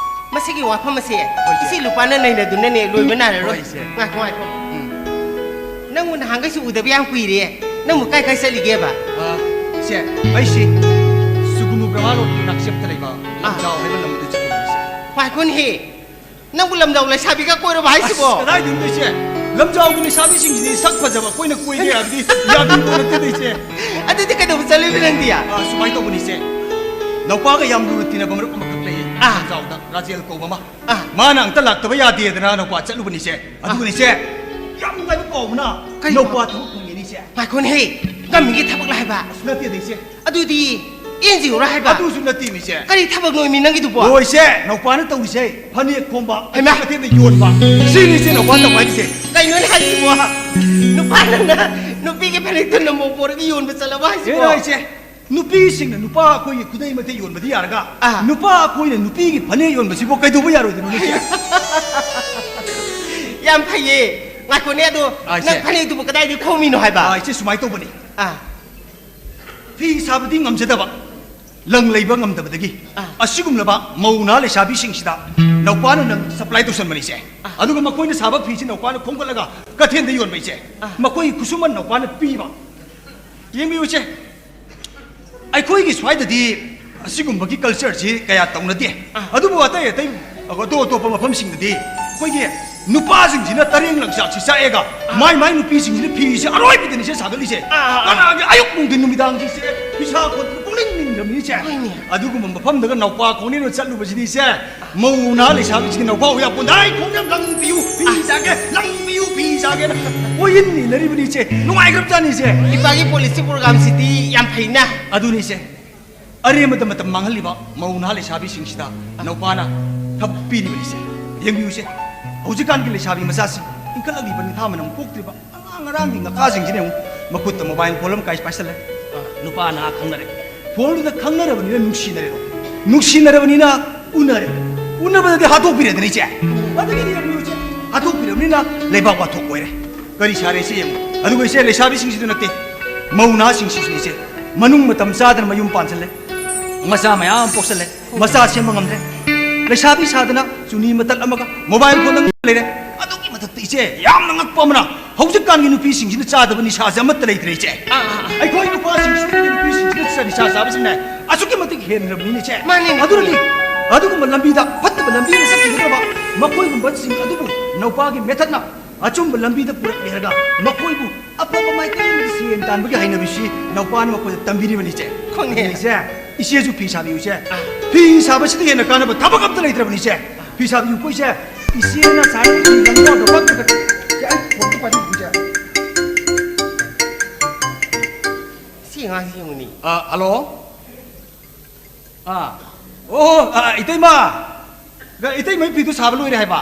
ꯃꯁꯤꯒꯤ ꯋꯥꯐꯝ ꯑꯁꯦ ꯍꯣꯏ, ꯏꯆꯦ꯫ ꯏꯆꯦ ꯂꯨꯄꯥꯅ ꯅꯩꯅꯗꯨꯅꯅꯦ ꯂꯣꯏꯕ ꯅꯥꯏꯔꯔꯣꯏ꯫ ꯍꯣꯏ, ꯏꯆꯦ꯫ ꯉꯥꯏꯈꯣ, ꯉꯥꯏꯈꯣ꯫ ꯎꯝ꯫ ꯅꯪꯕꯨ ꯅꯍꯥꯟꯈꯩꯁꯨ ꯎꯗꯕ ꯌꯥꯝ ꯀꯨꯏꯔꯦ꯫ ꯅꯪꯕꯨ ꯀꯥꯏ ꯀꯥꯏ ꯆꯠꯂꯤꯒꯦꯕ? ꯑ, ꯏꯆꯦ, ꯑꯩꯁꯦ ꯁꯨꯒꯨꯅꯨ ꯕ꯭ꯔꯍꯃꯥ ꯔꯣꯗꯀꯤ ꯅꯥꯛꯆꯦꯞꯇ ꯂꯩꯕ ꯑꯥ꯫ ꯂꯝꯖꯥꯎ ꯍꯥꯏꯕ ꯂꯝꯗꯨ ꯆꯠꯂꯨꯕꯅꯤ, ꯏꯆꯦ꯫ ꯉꯥꯏꯈꯣꯅꯦꯍꯦ꯫ ꯅꯪꯕꯨ ꯂꯝꯖꯥꯎ ꯂꯩꯁꯥꯕꯤꯒ ꯀꯣꯏꯔꯕ ꯍꯥꯏꯁꯤꯕꯣ? ꯑꯁ, ꯀꯗꯥꯏꯗꯩꯅꯣ, ꯏꯆꯦ? ꯂꯝꯖꯥꯎꯒꯤ ꯂꯩꯁꯥꯕꯤꯁꯤꯡꯁꯤꯗꯤ ꯁꯛ ꯐꯖꯕ ꯑꯩꯈꯣꯏꯅ ꯀꯣꯏꯒꯦ ꯍꯥꯏꯕꯗꯤ ꯌꯥꯕꯤꯕ ꯅꯠꯇꯦꯗ, ꯏꯆꯦ꯫ ꯑꯗꯨꯗꯤ ꯀꯩꯗꯧꯕ ꯆꯠꯂꯨꯏꯕ ꯅꯪꯗꯤ? ꯑ, ꯁꯨꯃꯥꯏꯅ ꯇꯧꯕꯅꯤ, ꯏꯆꯦ꯫ ꯅꯧꯄꯥꯒ ꯌꯥꯝ ꯂꯨꯅ ꯇꯤꯟꯅꯕ ꯃꯔꯨꯞ ꯑꯃꯈꯛ ꯂꯩꯌꯦ, ꯑꯥ꯫ ꯂꯝꯖꯥꯎꯗ, ꯔꯥꯖꯦꯜ ꯀꯧꯕ ꯑꯃ꯫ ꯑꯥ꯫ ꯃꯥꯅ ꯑꯝꯇ ꯂꯥꯛꯇꯕ ꯌꯥꯗꯦꯗꯅ ꯅꯧꯄꯥ ꯆꯠꯂꯨꯕꯅꯤꯁꯦ꯫ ꯑꯗꯨꯒꯅꯤꯁꯦ, ꯑꯥ꯫ ꯌꯥꯝ ꯅꯨꯡꯉꯥꯏꯕ ꯄꯥꯎ ꯑꯃꯅ ꯀꯔꯤ ꯅꯧꯄꯥ ꯄꯥꯎ? ꯊꯕꯛ ꯐꯪꯉꯦꯅꯤꯁꯦ꯫ ꯉꯥꯏꯈꯣꯅꯦꯍꯦ, ꯀꯝꯃꯤꯒꯤ ꯊꯕꯛ ꯂꯥ ꯍꯥꯏꯕ? ꯑꯁ, ꯅꯠꯇꯦꯗ, ꯏꯆꯦ꯫ ꯑꯗꯨꯗꯤ ꯑꯦꯟ ꯖꯤ ꯑꯣ ꯔꯥ ꯍꯥꯏꯕ? ꯑꯗꯨꯁꯨ ꯅꯠꯇꯦꯃꯤꯁꯦ꯫ ꯀꯔꯤ ꯊꯕꯛꯅꯣꯃꯤ ꯅꯪꯒꯤꯗꯨꯕꯣ? ꯍꯣꯏꯁꯦ, ꯅꯧꯄꯥꯅ ꯇꯧꯔꯤꯁꯦ ꯐꯅꯦꯛ ꯈꯣꯝꯕ, ꯍꯩꯃꯥ! ꯀꯩꯊꯦꯜ ꯃꯊꯦꯜꯗ ꯌꯣꯟꯕ꯫ ꯁꯤꯅꯤꯁꯦ ꯅꯧꯄꯥꯅ ꯇꯧꯕ ꯍꯥꯏꯔꯤꯁꯦ꯫ ꯀꯩꯅꯣꯅꯦ ꯍꯥꯏꯁꯤꯕꯣ? ꯅꯨꯄꯥ ꯅꯪꯅ ꯅꯨꯄꯤꯒꯤ ꯐꯅꯦꯛꯇꯨ ꯅꯃꯧ ꯄꯣꯔꯒ ꯌꯣꯟꯕ ꯆꯠꯂꯕ ꯍꯥꯏꯁꯤꯕꯣ? ꯀꯩꯅꯣ ꯍꯥꯏꯁꯦ? ꯅꯨꯄꯤꯁꯤꯡꯅ ꯅꯨꯄꯥ ꯑꯩꯈꯣꯏꯒꯤ ꯈꯨꯗꯩ ꯃꯊꯦꯜ ꯌꯣꯟꯕꯗꯤ ꯌꯥꯔꯒ, ꯑꯥ꯫ ꯅꯨꯄꯥ ꯑꯩꯈꯣꯏꯅ ꯅꯨꯄꯤꯒꯤ ꯐꯅꯦꯛ ꯌꯣꯟꯕꯁꯤꯕꯨ ꯀꯩꯗꯧꯕ ꯌꯥꯔꯣꯏꯗꯣꯏꯅꯣ, ꯅꯆꯦ? ꯌꯥꯝ ꯐꯩꯌꯦ꯫ ꯉꯥꯏꯈꯣꯅꯦ, ꯑꯗꯣ ꯑꯥ, ꯅꯪ ꯏꯆꯦ꯫ ꯐꯅꯦꯛꯇꯨꯕꯨ ꯀꯗꯥꯏꯗꯒꯤ ꯈꯣꯝꯃꯤꯅꯣ ꯍꯥꯏꯕ? ꯑꯥ, ꯏꯆꯦ, ꯁꯨꯃꯥꯏꯅ ꯇꯧꯕꯅꯤ꯫ ꯑꯥ꯫ ꯐꯤ ꯁꯥꯕꯗꯤ ꯉꯝꯖꯗꯕ, ꯂꯪ ꯂꯩꯕ ꯉꯝꯗꯕꯗꯒꯤ, ꯑꯥ꯫ ꯑꯁꯤꯒꯨꯝꯂꯕ ꯃꯧ ꯅꯍꯥ ꯂꯩꯁꯥꯕꯤꯁꯤꯡꯁꯤꯗ ꯅꯧꯄꯥꯅ ꯂꯪ supply ꯇꯧꯁꯟꯕꯅꯤ, ꯏꯆꯦ꯫ ꯑꯥ꯫ ꯑꯗꯨꯒ ꯃꯈꯣꯏꯅ ꯁꯥꯕ ꯐꯤꯁꯤ ꯅꯧꯄꯥꯅ ꯈꯣꯝꯒꯠꯂꯒ ꯀꯩꯊꯦꯜꯗ ꯌꯣꯟꯕ, ꯏꯆꯦ꯫ ꯑꯥ꯫ ꯃꯈꯣꯏꯒꯤ ꯈꯨꯠꯁꯨꯃꯟ ꯅꯧꯄꯥꯅ ꯄꯤꯕ꯫ ꯌꯦꯡꯕꯤꯌꯨ, ꯏꯆꯦ꯫ ꯑꯩꯈꯣꯏꯒꯤ ꯁ꯭ꯋꯥꯏꯗꯗꯤ ꯑꯁꯤꯒꯨꯝꯕꯒꯤ culture ꯁꯤ ꯀꯌꯥ ꯇꯧꯅꯗꯦ꯫ ꯑꯥ꯫ ꯑꯗꯨꯕꯨ ꯑꯇꯩ ꯑꯇꯩ ꯑꯇꯣꯞ ꯑꯇꯣꯞꯄ ꯃꯐꯝꯁꯤꯡꯗꯗꯤ ꯑꯩꯈꯣꯏꯒꯤ ꯅꯨꯄꯥꯁꯤꯡꯁꯤꯅ ꯇꯔꯦꯡ ꯂꯪꯆꯥꯛꯁꯤ ꯆꯥꯛꯑꯦꯒ, ꯑꯥ꯫ ꯃꯥꯏ ꯃꯥꯏ ꯅꯨꯄꯤꯁꯤꯡꯁꯤꯅ ꯐꯤꯁꯦ ꯑꯔꯣꯏꯕꯤꯗꯅꯤꯁꯦ ꯁꯥꯒꯠꯂꯤꯁꯦ꯫ ꯑꯥ, ꯑꯥ, ꯑꯥ꯫ ꯀꯅꯥꯒꯤ ꯑꯌꯨꯛ ꯅꯨꯡꯊꯤꯟ ꯅꯨꯃꯤꯗꯥꯡꯁꯤꯁꯦ ꯐꯤꯁꯥ ꯈꯣꯠꯄꯗ ꯄꯨꯛꯅꯤꯡ ꯅꯤꯡꯗ꯭ꯔꯕꯅꯤꯁꯦ꯫ ꯍꯣꯏꯅꯦ꯫ ꯑꯗꯨꯒꯨꯝꯕ ꯃꯐꯝꯗꯒ ꯅꯧꯄꯥ ꯈꯣꯡꯅꯦꯅ ꯆꯠꯂꯨꯕꯁꯤꯗꯤ, ꯏꯆꯦ, ꯃꯧ ꯅꯍꯥ ꯂꯩꯁꯥꯕꯤꯁꯤꯡꯒꯤ ꯅꯧꯄꯥ ꯑꯣꯏ ꯌꯥꯄꯣꯟꯗ, "ꯑꯩ ꯈꯣꯡꯅ ꯂꯪꯕꯤꯌꯨ, ꯐꯤ ꯁꯥꯒꯦ, ꯂꯪꯕꯤꯌꯨ, ꯐꯤ ꯁꯥꯒꯦꯅ" ꯀꯣꯏꯏꯟ ꯏꯟꯅꯔꯤꯕꯅꯤ, ꯏꯆꯦ꯫ ꯅꯨꯡꯉꯥꯏꯈ꯭ꯔꯕꯖꯥꯠꯅꯤ, ꯏꯆꯦ꯫ ꯏꯄꯥꯒꯤ policy program ꯁꯤꯗꯤ ꯌꯥꯝ ꯐꯩꯅ꯫ ꯑꯗꯨꯅꯤ, ꯏꯆꯦ꯫ ꯑꯔꯦꯝꯕꯗ ꯃꯇꯝ ꯃꯥꯡꯍꯜꯂꯤꯕ ꯃꯧ ꯅꯍꯥ ꯂꯩꯁꯥꯕꯤꯁꯤꯡꯁꯤꯗ ꯅꯧꯄꯥꯅ ꯊꯕꯛ ꯄꯤꯔꯤꯕꯅꯤꯁꯦ꯫ ꯌꯦꯡꯕꯤꯌꯨꯁꯦ, ꯍꯧꯖꯤꯛꯀꯥꯟꯒꯤ ꯂꯩꯁꯥꯕꯤ ꯃꯆꯥꯁꯤꯡ, ꯏꯟꯈꯠꯂꯛꯂꯤꯕ ꯅꯤꯡꯊꯥ ꯃꯅꯝ ꯀꯣꯛꯇ꯭ꯔꯤꯕ ꯑꯉꯥꯡ ꯉꯔꯥꯡꯒꯤ ꯉꯀꯥꯁꯤꯡꯁꯤꯅ ꯌꯦꯡꯉꯨ, ꯃꯈꯨꯠꯇ mobile phone ꯑꯃ ꯀꯥꯏ ꯄꯥꯏꯁꯜꯂꯦ꯫ ꯑ, ꯅꯨꯄꯥ ꯅꯍꯥ ꯈꯪꯅꯔꯦ꯫ Phoneꯗꯨꯗ ꯈꯪꯅꯔꯕꯅꯤꯅ ꯅꯨꯡꯁꯤꯅꯔꯦꯗꯣ꯫ ꯅꯨꯡꯁꯤꯅꯔꯕꯅꯤꯅ ꯎꯅꯔꯦ꯫ ꯎꯅꯕꯗꯗꯤ ꯍꯥꯠꯇꯣꯛꯄꯤꯔꯦꯗꯅ ꯏꯆꯦ꯫ ꯑꯗꯒꯤꯗꯤ ꯌꯦꯡꯉꯨ ꯏꯆꯦ, ꯍꯥꯠꯇꯣꯛꯄꯤꯔꯕꯅꯤꯅ ꯂꯩꯕꯥꯛ ꯋꯥꯊꯣꯛ ꯑꯣꯏꯔꯦ꯫ ꯀꯔꯤ ꯁꯥꯔꯦ ꯏꯆꯦ ꯌꯦꯡꯉꯨ꯫ ꯑꯗꯨꯒ ꯏꯆꯦ, ꯂꯩꯁꯥꯕꯤꯁꯤꯡꯁꯤꯗ ꯅꯠꯇꯦ, ꯃꯧ ꯅꯍꯥꯁꯤꯡꯁꯤꯁꯨ ꯏꯆꯦ, ꯃꯅꯨꯡ ꯃꯇꯝ ꯆꯥꯗꯅ ꯃꯌꯨꯝ ꯄꯥꯟꯁꯜꯂꯦ꯫ ꯃꯆꯥ ꯃꯌꯥꯝ ꯑꯃ ꯄꯣꯛꯁꯜꯂꯦ꯫ ꯃꯆꯥ ꯁꯦꯝꯕ ꯉꯝꯗ꯭ꯔꯦ꯫ ꯂꯩꯁꯥꯕꯤ ꯁꯥꯗꯅ ꯆꯨꯅꯤ ꯃꯇꯠ ꯑꯃꯒ mobile phoneꯗ ꯂꯩꯔꯦ꯫ ꯑꯗꯨꯒꯤ ꯃꯊꯛꯇ ꯏꯆꯦ, ꯌꯥꯝꯅ ꯉꯛꯄ ꯑꯃꯅ, ꯍꯧꯖꯤꯛꯀꯥꯟꯒꯤ ꯅꯨꯄꯤꯁꯤꯡꯁꯤꯅ ꯆꯥꯗꯕ ꯅꯤꯁꯥꯁꯦ ꯑꯃꯠꯇ ꯂꯩꯇ꯭ꯔꯦ ꯏꯆꯦ꯫ ꯑꯥ, ꯑꯥ, ꯑꯥ꯫ ꯑꯩꯈꯣꯏ ꯅꯨꯄꯥꯁꯤꯡꯁꯤꯗꯒꯤ ꯅꯨꯄꯤꯁꯤꯡꯁꯤꯅ ꯅꯤꯁꯥ ꯆꯥꯕꯁꯤꯅ ꯑꯁꯨꯛꯀꯤ ꯃꯇꯤꯛ ꯍꯦꯟꯈ꯭ꯔꯕꯅꯤꯅꯦ ꯏꯆꯦ꯫ ꯃꯥꯅꯦ, ꯃꯥꯅꯦ꯫ ꯑꯗꯨꯅꯗꯤ ꯑꯗꯨꯒꯨꯝꯕ ꯂꯝꯕꯤꯗ, ꯐꯠꯇꯕ ꯂꯝꯕꯤꯗ ꯆꯠꯈꯤꯒꯗꯕ ꯃꯈꯣꯏꯒꯨꯝꯕꯁꯤꯡ ꯑꯗꯨꯕꯨ ꯅꯧꯄꯥꯒꯤ ꯃꯦꯊꯠꯅ ꯑꯆꯨꯝꯕ ꯂꯝꯕꯤꯗ ꯄꯨꯔꯛꯂꯦ ꯍꯥꯏꯔꯒ ꯃꯈꯣꯏꯕꯨ ꯑꯐꯕ ꯃꯥꯏꯀꯩ ꯑꯃꯗ ꯁꯦꯟ ꯇꯥꯟꯕꯒꯤ ꯍꯩꯅꯕꯤꯁꯤ ꯅꯧꯄꯥꯅ ꯃꯈꯣꯏꯗ ꯇꯝꯕꯤꯔꯤꯕꯅꯤ ꯏꯆꯦ꯫ ꯈꯪꯉꯦ꯫ ꯑꯗꯨꯅ ꯏꯆꯦ, ꯏꯆꯦꯁꯨ ꯐꯤ ꯁꯥꯕꯤꯌꯨ ꯏꯆꯦ꯫ ꯑꯥ꯫ ꯐꯤ ꯁꯥꯕꯁꯤꯗꯒꯤ ꯍꯦꯟꯅ ꯀꯥꯟꯅꯕ ꯊꯕꯛ ꯑꯝꯇ ꯂꯩꯇ꯭ꯔꯕꯅꯤ ꯏꯆꯦ꯫ ꯐꯤ ꯁꯥꯕꯤꯌꯨꯀꯣ ꯏꯆꯦ꯫ ꯏꯆꯦꯅ ꯁꯥꯔꯤꯕ ꯐꯤ ꯂꯪꯗꯣ ꯂꯧꯕ ꯉꯝꯗ꯭ꯔꯒꯗꯤ ꯏꯆꯦ, ꯑꯩ ꯐꯣꯟꯗꯣ ꯄꯥꯏꯕꯤꯌꯨ ꯏꯆꯦ꯫ ꯁꯤ ꯑꯉꯥꯡꯁꯤ ꯌꯦꯡꯉꯨꯅꯦ꯫ ꯑ, hello? ꯑꯥ꯫ ꯑꯣ, ꯑ, ꯏꯇꯩꯃ! ꯏꯇꯩꯃ, ꯐꯤꯗꯨ ꯁꯥꯕ ꯂꯣꯏꯔꯦ ꯍꯥꯏꯕ?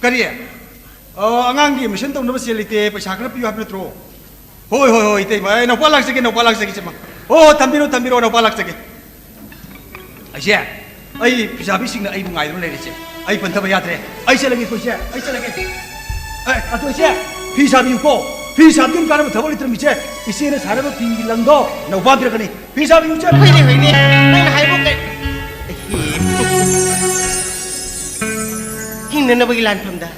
ꯀꯔꯤ? ꯑ, ꯑꯉꯥꯡꯒꯤ admission ꯇꯧꯅꯕ ꯁꯦꯜ ꯂꯩꯇꯦ, ꯄꯩꯁꯥ ꯈꯔ ꯄꯤꯌꯨ ꯍꯥꯏꯕ ꯅꯠꯇ꯭ꯔꯣ? ꯍꯣꯏ, ꯍꯣꯏ, ꯍꯣꯏ, ꯏꯇꯩꯃ꯫ ꯑꯦ, ꯅꯧꯄꯥ ꯂꯥꯛꯆꯒꯦ, ꯅꯧꯄꯥ ꯂꯥꯛꯆꯒꯦ, ꯏꯆꯦꯃ꯫ ꯑꯣ, ꯊꯝꯕꯤꯔꯣ, ꯊꯝꯕꯤꯔꯣ, ꯅꯧꯄꯥ ꯂꯥꯛꯆꯒꯦ꯫ ꯑꯩꯁꯦ, ꯑꯩ ꯐꯤꯁꯥꯕꯤꯁꯤꯡꯅ ꯑꯩꯕꯨ ꯉꯥꯏꯗꯨꯅ ꯂꯩꯔꯦ, ꯏꯆꯦ꯫ ꯑꯩ ꯄꯟꯊꯕ ꯌꯥꯗ꯭ꯔꯦ꯫ ꯑꯩ ꯆꯠꯂꯒꯦꯀꯣ, ꯏꯆꯦ, ꯑꯩ ꯆꯠꯂꯒꯦ꯫ ꯑꯦ, ꯑꯗꯣ ꯏꯆꯦ, ꯐꯤ ꯁꯥꯕꯤꯌꯨꯀꯣ꯫ ꯐꯤ ꯁꯥꯕꯗꯤ ꯀꯥꯟꯅꯕ ꯊꯕꯛ ꯂꯩꯇ꯭ꯔꯕꯅꯤ, ꯏꯆꯦ꯫ ꯏꯆꯦꯅ ꯁꯥꯔꯕ ꯐꯤꯒꯤ ꯂꯪꯗꯣ ꯅꯧꯄꯥ ꯄꯤꯔꯛꯀꯅꯤ꯫ ꯐꯤ ꯁꯥꯕꯤꯌꯨ, ꯏꯆꯦ꯫ ꯍꯣꯏꯅꯦ, ꯍꯣꯏꯅꯦ꯫ ꯅꯪꯅ ꯍꯥꯏꯕ ꯀꯩ-, ꯍꯤꯡꯅꯅꯕꯒꯤ ꯂꯥꯟꯐꯝꯗ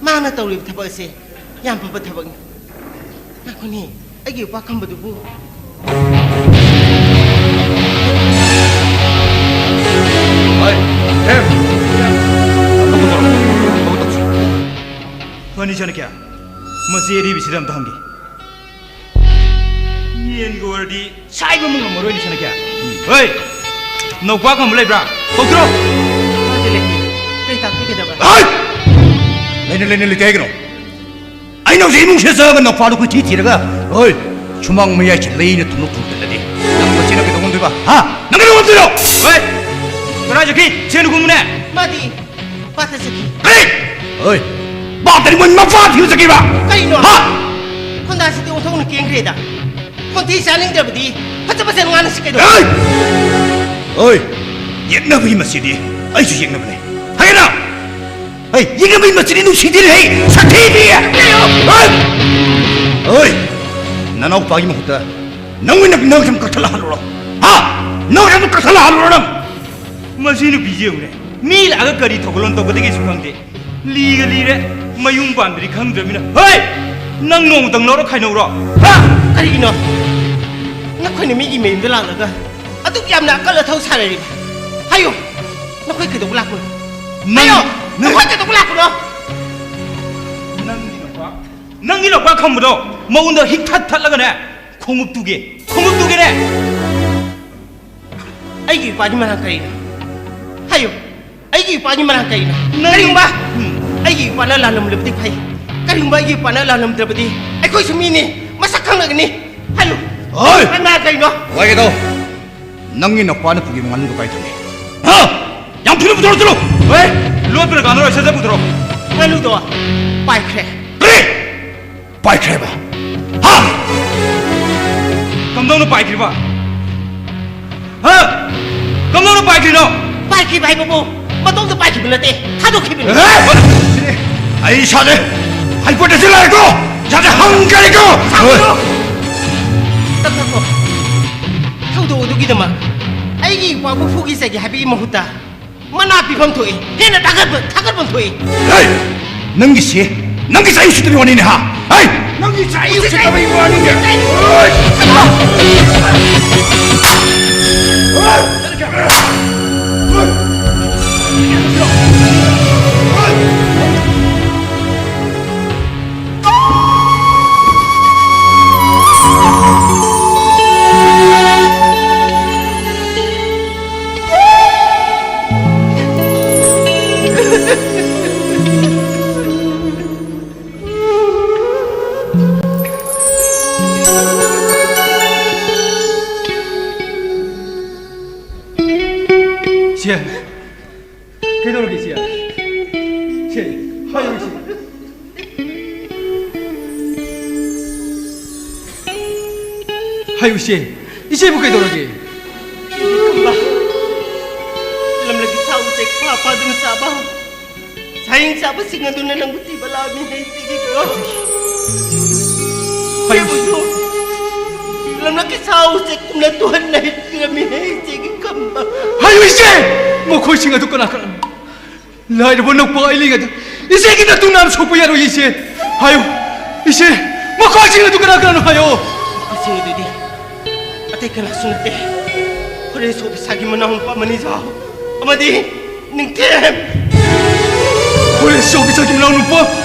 ꯃꯥꯅ ꯇꯧꯔꯤꯕ ꯊꯕꯛ ꯑꯁꯦ ꯌꯥꯝ ꯐꯕ ꯊꯕꯛꯅꯤ꯫ ꯉꯥꯏꯈꯣꯅꯦ, ꯑꯩꯒꯤ ꯎꯄꯥ ꯈꯝꯕꯗꯨꯕꯨ꯫ ꯍꯣꯏ, ꯍꯦ꯫ ꯐꯅꯤ, ꯏꯆꯟꯅꯨꯄꯤ꯫ ꯃꯁꯤ ꯑꯔꯤꯕꯤꯁꯤꯗ ꯑꯝꯇ ꯍꯪꯒꯦ꯫ ꯌꯦꯟꯒꯤ ꯑꯣꯏꯔꯗꯤ ꯁꯥꯏꯕ ꯑꯃ ꯉꯝꯃꯔꯣꯏꯅꯦ, ꯏꯆꯟꯅꯨꯄꯤ꯫ ꯍꯣꯏ! ꯅꯧꯄꯥ ꯈꯝꯕ ꯂꯩꯕ꯭ꯔꯥ? ꯀꯧꯊꯣꯔꯛꯑꯣ! ꯃꯥꯗꯤ ꯂꯩꯇꯦ꯫ ꯀꯩ ꯇꯥꯛꯄꯤꯒꯗꯕ? ꯍꯣꯏ! ꯂꯩꯅ ꯂꯩꯅ ꯂꯩꯇꯦ ꯍꯥꯏꯒꯅꯣ꯫ ꯑꯩꯅ ꯍꯧꯖꯤꯛ ꯏꯃꯨꯡꯁꯤꯗ ꯆꯪꯉꯒ ꯅꯧꯄꯥꯗꯣ ꯀꯣꯏꯊꯤ ꯊꯤꯔꯒ, ꯍꯣꯏ, ꯁꯨꯃꯥꯡ ꯃꯌꯥꯏꯁꯤ ꯂꯩꯅ ꯊꯨꯝꯂꯣꯛ ꯊꯨꯝꯖꯤꯜꯂꯗꯤ ꯅꯪ ꯃꯁꯤꯅ ꯀꯩꯗꯧꯉꯝꯗꯣꯏꯅꯣ? ꯍꯥ? ꯅꯪ ꯀꯩꯗꯧ ꯉꯝꯗꯣꯏꯅꯣ? ꯍꯣꯏ! ꯀꯗꯥꯏ ꯆꯠꯈꯤ? ꯁꯦꯟ ꯈꯨꯝꯃꯨꯅꯦ! ꯃꯥꯗꯤ ꯄꯥꯠꯇ ꯆꯠꯈꯤ꯫ ꯀꯔꯤ? ꯍꯣꯏ! ꯄꯥꯠꯇꯗꯤ ꯃꯣꯏ ꯃꯄꯥ ꯊꯤꯕ ꯆꯠꯈꯤꯕ? ꯀꯩꯅꯣ? ꯍꯥ? ꯈꯣꯟꯗꯥꯁꯤꯗꯤ ꯑꯣꯟꯊꯣꯛꯅ ꯀꯦꯟꯈ꯭ꯔꯦꯗ꯫ ꯈꯣꯟꯊꯤ ꯆꯥꯅꯤꯡꯗ꯭ꯔꯕꯗꯤ ꯐꯖ ꯐꯖꯅ ꯉꯥꯡꯅꯁꯤ ꯀꯩꯗꯧꯔꯒꯦ? ꯍꯣꯏ! ꯌꯦꯛꯅꯕꯒꯤ ꯃꯆꯤꯗꯤ ꯑꯩꯁꯨ ꯌꯦꯛꯅꯕꯅꯦ꯫ ꯍꯥꯏꯒꯦꯅ! ꯍꯩ, ꯌꯦꯛꯅꯕꯒꯤ ꯃꯆꯤꯗꯤ ꯅꯨꯡꯁꯤꯗꯦꯅꯦ, ꯍꯩ, ꯁꯥꯊꯤꯕꯤ! ꯍꯩ! ꯍꯩ! ꯅꯅꯥꯎꯄꯥꯒꯤ ꯃꯍꯨꯠꯇ ꯅꯪ ꯑꯣꯏꯅ ꯅꯪ ꯁꯨꯝ ꯀꯛꯊꯠꯂ ꯍꯜꯂꯨꯔꯣ꯫ ꯍꯥ? ꯅꯪ ꯁꯨꯝ ꯀꯛꯊꯠꯂ ꯍꯜꯂꯨꯔꯣ ꯅꯪ? ꯃꯁꯤ ꯅꯨꯄꯤꯁꯤ ꯌꯦꯡꯉꯨꯅꯦ꯫ ꯃꯤ ꯂꯥꯛꯑꯒ ꯀꯔꯤ ꯊꯧꯒꯜꯂꯣꯟ ꯇꯧꯒꯗꯒꯦꯁꯨ ꯈꯪꯗꯦ꯫ ꯂꯤꯒ ꯂꯤꯔꯦ, ꯃꯌꯨꯝ ꯄꯥꯟꯕꯗꯤ ꯈꯪꯗ꯭ꯔꯃꯤꯅ꯫ ꯍꯣꯏ! ꯅꯪ ꯅꯣꯡꯃꯇꯪ ꯂꯧꯔ ꯈꯥꯏꯅꯧꯔꯣ? ꯍꯥ? ꯀꯔꯤꯒꯤꯅꯣ? ꯅꯈꯣꯏꯅ ꯃꯤꯒꯤ ꯃꯌꯨꯝꯗ ꯂꯥꯛꯂꯒ ꯑꯗꯨꯛ ꯌꯥꯝꯅ ꯑꯀꯜ ꯑꯊꯧ ꯁꯥꯟꯅꯔꯤꯕ? ꯍꯥꯏꯌꯨ! ꯅꯈꯣꯏ ꯀꯩꯗꯧꯕ ꯂꯥꯛꯄꯅꯣ? ꯅꯪ, ꯍꯥꯏꯌꯣ! ꯅꯪ ꯅꯈꯣꯏ ꯀꯩꯗꯧꯕ ꯂꯥꯛꯄꯅꯣ? ꯅꯪꯒꯤ ꯅꯨꯄꯥ, ꯅꯪꯒꯤ ꯅꯨꯄꯥ ꯈꯪꯕꯗꯣ ꯃꯉꯣꯟꯗ ꯍꯤꯛ ꯊꯠ ꯊꯠꯂꯒꯅꯦ, ꯈꯣꯡꯎꯞ ꯇꯨꯒꯦ, ꯈꯣꯡꯎꯞ ꯇꯨꯒꯦꯅꯦ! ꯑꯩꯒꯤ ꯏꯄꯥꯒꯤ ꯃꯔꯥꯡ ꯀꯔꯤꯅꯣ? ꯍꯥꯏꯌꯨ! ꯑꯩꯒꯤ ꯏꯄꯥꯒꯤ ꯃꯔꯥꯡ ꯀꯔꯤꯅꯣ? ꯅꯪ ꯀꯔꯤꯒꯨꯝꯕ ꯎꯝ꯫ ꯑꯩꯒꯤ ꯏꯄꯥꯅ ꯂꯥꯜꯂꯝꯂꯕꯗꯤ ꯐꯩ꯫ ꯀꯔꯤꯒꯨꯝꯕ ꯑꯩꯒꯤ ꯏꯄꯥꯅ ꯂꯥꯜꯂꯝꯗ꯭ꯔꯕꯗꯤ ꯑꯩꯈꯣꯏꯁꯨ ꯃꯤꯅꯤ, ꯃꯁꯛ ꯈꯪꯅꯒꯅꯤ꯫ ꯍꯥꯏꯌꯨ! ꯍꯣꯏ! ꯏꯄꯥꯒꯤ ꯃꯔꯥꯡ ꯀꯔꯤꯅꯣ? ꯋꯥꯏꯒꯦ ꯇꯧ꯫ ꯅꯪꯒꯤ ꯅꯄꯥꯅ ꯄꯨꯈ꯭ꯔꯤ ꯃꯉꯥꯜꯗꯨ ꯀꯥꯏ ꯊꯝꯃꯤ? ꯍꯥ? ꯌꯥꯝ ꯊꯨꯅ ꯄꯨꯊꯣꯔꯛꯆꯅꯨ! ꯍꯣꯏ! ꯂꯣꯠꯄꯅ ꯀꯥꯟꯅꯔꯣꯏ, ꯁꯠ ꯁꯠ ꯄꯨꯊꯣꯔꯛꯑꯣ꯫ ꯉꯥꯅꯨꯗꯣ ꯄꯥꯏꯈ꯭ꯔꯦ꯫ ꯀꯔꯤ? ꯄꯥꯏꯈ꯭ꯔꯦꯕ? ꯍꯥ? ꯀꯝꯗꯧꯅ ꯄꯥꯏꯈ꯭ꯔꯤꯕ? ꯍꯥ? ꯀꯝꯗꯧꯅ ꯄꯥꯏꯈ꯭ꯔꯤꯅꯣ? ꯄꯥꯏꯈꯤꯕ ꯍꯥꯏꯕꯕꯨ ꯃꯇꯣꯝꯇ ꯄꯥꯏꯈꯤꯕ ꯅꯠꯇꯦ, ꯊꯥꯗꯣꯛꯈꯤꯕꯅꯤ꯫ ꯑꯦ! ꯑꯩ ꯏꯁꯥꯁꯦ ꯍꯥꯏꯄꯔꯇꯦꯟꯁꯟ ꯂꯥꯛꯑꯦꯀꯣ! ꯏꯁꯥꯁꯦ ꯍꯪꯒꯠꯂꯦꯀꯣ! ꯁꯥꯎꯒꯅꯨ! ꯇꯞ ꯇꯞ ꯀꯣ꯫ ꯊꯧꯗꯣꯛ ꯑꯗꯨꯒꯤꯗꯃꯛ ꯑꯩꯒꯤ ꯏꯄꯥꯕꯨ ꯐꯨꯈꯤꯖꯒꯦ ꯍꯥꯏꯕꯒꯤ ꯃꯍꯨꯠꯇ ꯃꯅꯥ ꯄꯤꯐꯝ ꯊꯣꯛꯏ꯫ ꯍꯦꯟꯅ ꯊꯥꯒꯠꯄ, ꯊꯥꯒꯠꯐꯝ ꯊꯣꯛꯏ꯫ ꯍꯦ! ꯅꯪꯒꯤꯁꯤ, ꯅꯪꯒꯤꯁꯤ ꯑꯩ ꯎꯁꯤꯠꯇꯕꯒꯤ ꯋꯥꯅꯤꯅꯦ, ꯍꯥ? ꯍꯦ! ꯅꯪꯒꯤꯁꯤ ꯑꯩ ꯎꯁꯤꯠꯇꯕꯒꯤ ꯋꯥꯅꯤꯅꯦ꯫ ꯍꯦ! ꯏꯆꯦ, ꯀꯩꯗꯧꯔꯒꯦ ꯏꯆꯦ? ꯏꯆꯦ, ꯍꯥꯏꯌꯨ ꯏꯆꯦ꯫ ꯍꯥꯏꯌꯨ ꯏꯆꯦ, ꯏꯆꯦꯕꯨ ꯀꯩꯗꯧꯔꯒꯦ? ꯏꯕꯦꯝꯃ, ꯂꯝꯂꯛꯀꯤ ꯁꯥ ꯎꯆꯦꯛ ꯐꯥ ꯐꯥꯗꯨꯅ ꯆꯥꯕ, ꯁꯥꯍꯤꯡ ꯆꯥꯕꯁꯤꯡ ꯑꯗꯨꯅ ꯅꯪꯕꯨ ꯊꯤꯕ ꯂꯥꯛꯑꯝꯃꯤꯅꯦ ꯏꯆꯦꯒꯤ ꯕ꯭ꯔꯣ꯫ ꯍꯥꯏꯌꯨ꯫ ꯏꯆꯦꯕꯨꯁꯨ ꯂꯝꯂꯛꯀꯤ ꯁꯥ ꯎꯆꯦꯛ ꯀꯨꯝꯅ ꯇꯨꯍꯟꯅ ꯍꯤꯡꯕꯤꯔꯝꯃꯤꯅꯦ ꯏꯆꯦꯒꯤ ꯈꯝꯕ꯫ ꯍꯥꯏꯌꯨ ꯏꯆꯦ! ꯃꯈꯣꯏꯁꯤꯡ ꯑꯗꯨ ꯀꯅꯥ ꯀꯅꯥꯅꯣ? ꯂꯥꯏꯔꯕ ꯅꯧꯄꯥ ꯑꯩꯂꯤꯡ ꯑꯗꯨ ꯏꯆꯦꯒꯤ ꯅꯇꯨ ꯅꯥꯝ ꯁꯣꯛꯄ ꯌꯥꯔꯣꯏ ꯏꯆꯦ꯫ ꯍꯥꯏꯌꯨ ꯏꯆꯦ, ꯃꯈꯣꯏꯁꯤꯡ ꯑꯗꯨ ꯀꯅꯥ ꯀꯅꯥꯅꯣ ꯍꯥꯏꯌꯣ꯫ ꯃꯈꯣꯏꯁꯤꯡ ꯑꯗꯨꯗꯤ ꯑꯇꯩ ꯀꯅꯥꯁꯨ ꯅꯠꯇꯦ, ꯍꯣꯔꯦꯟ ꯁꯣꯛ ꯏꯁꯥꯒꯤ ꯃꯅꯥꯎꯅꯨꯄꯥ ꯃꯅꯤꯖꯥꯎ ꯑꯃꯗꯤ ꯅꯤꯡꯊꯦꯝ꯫ ꯍꯣꯔꯦꯟ ꯁꯣꯛ ꯏꯁꯥꯒꯤ ꯃꯅꯥꯎꯅꯨꯄꯥ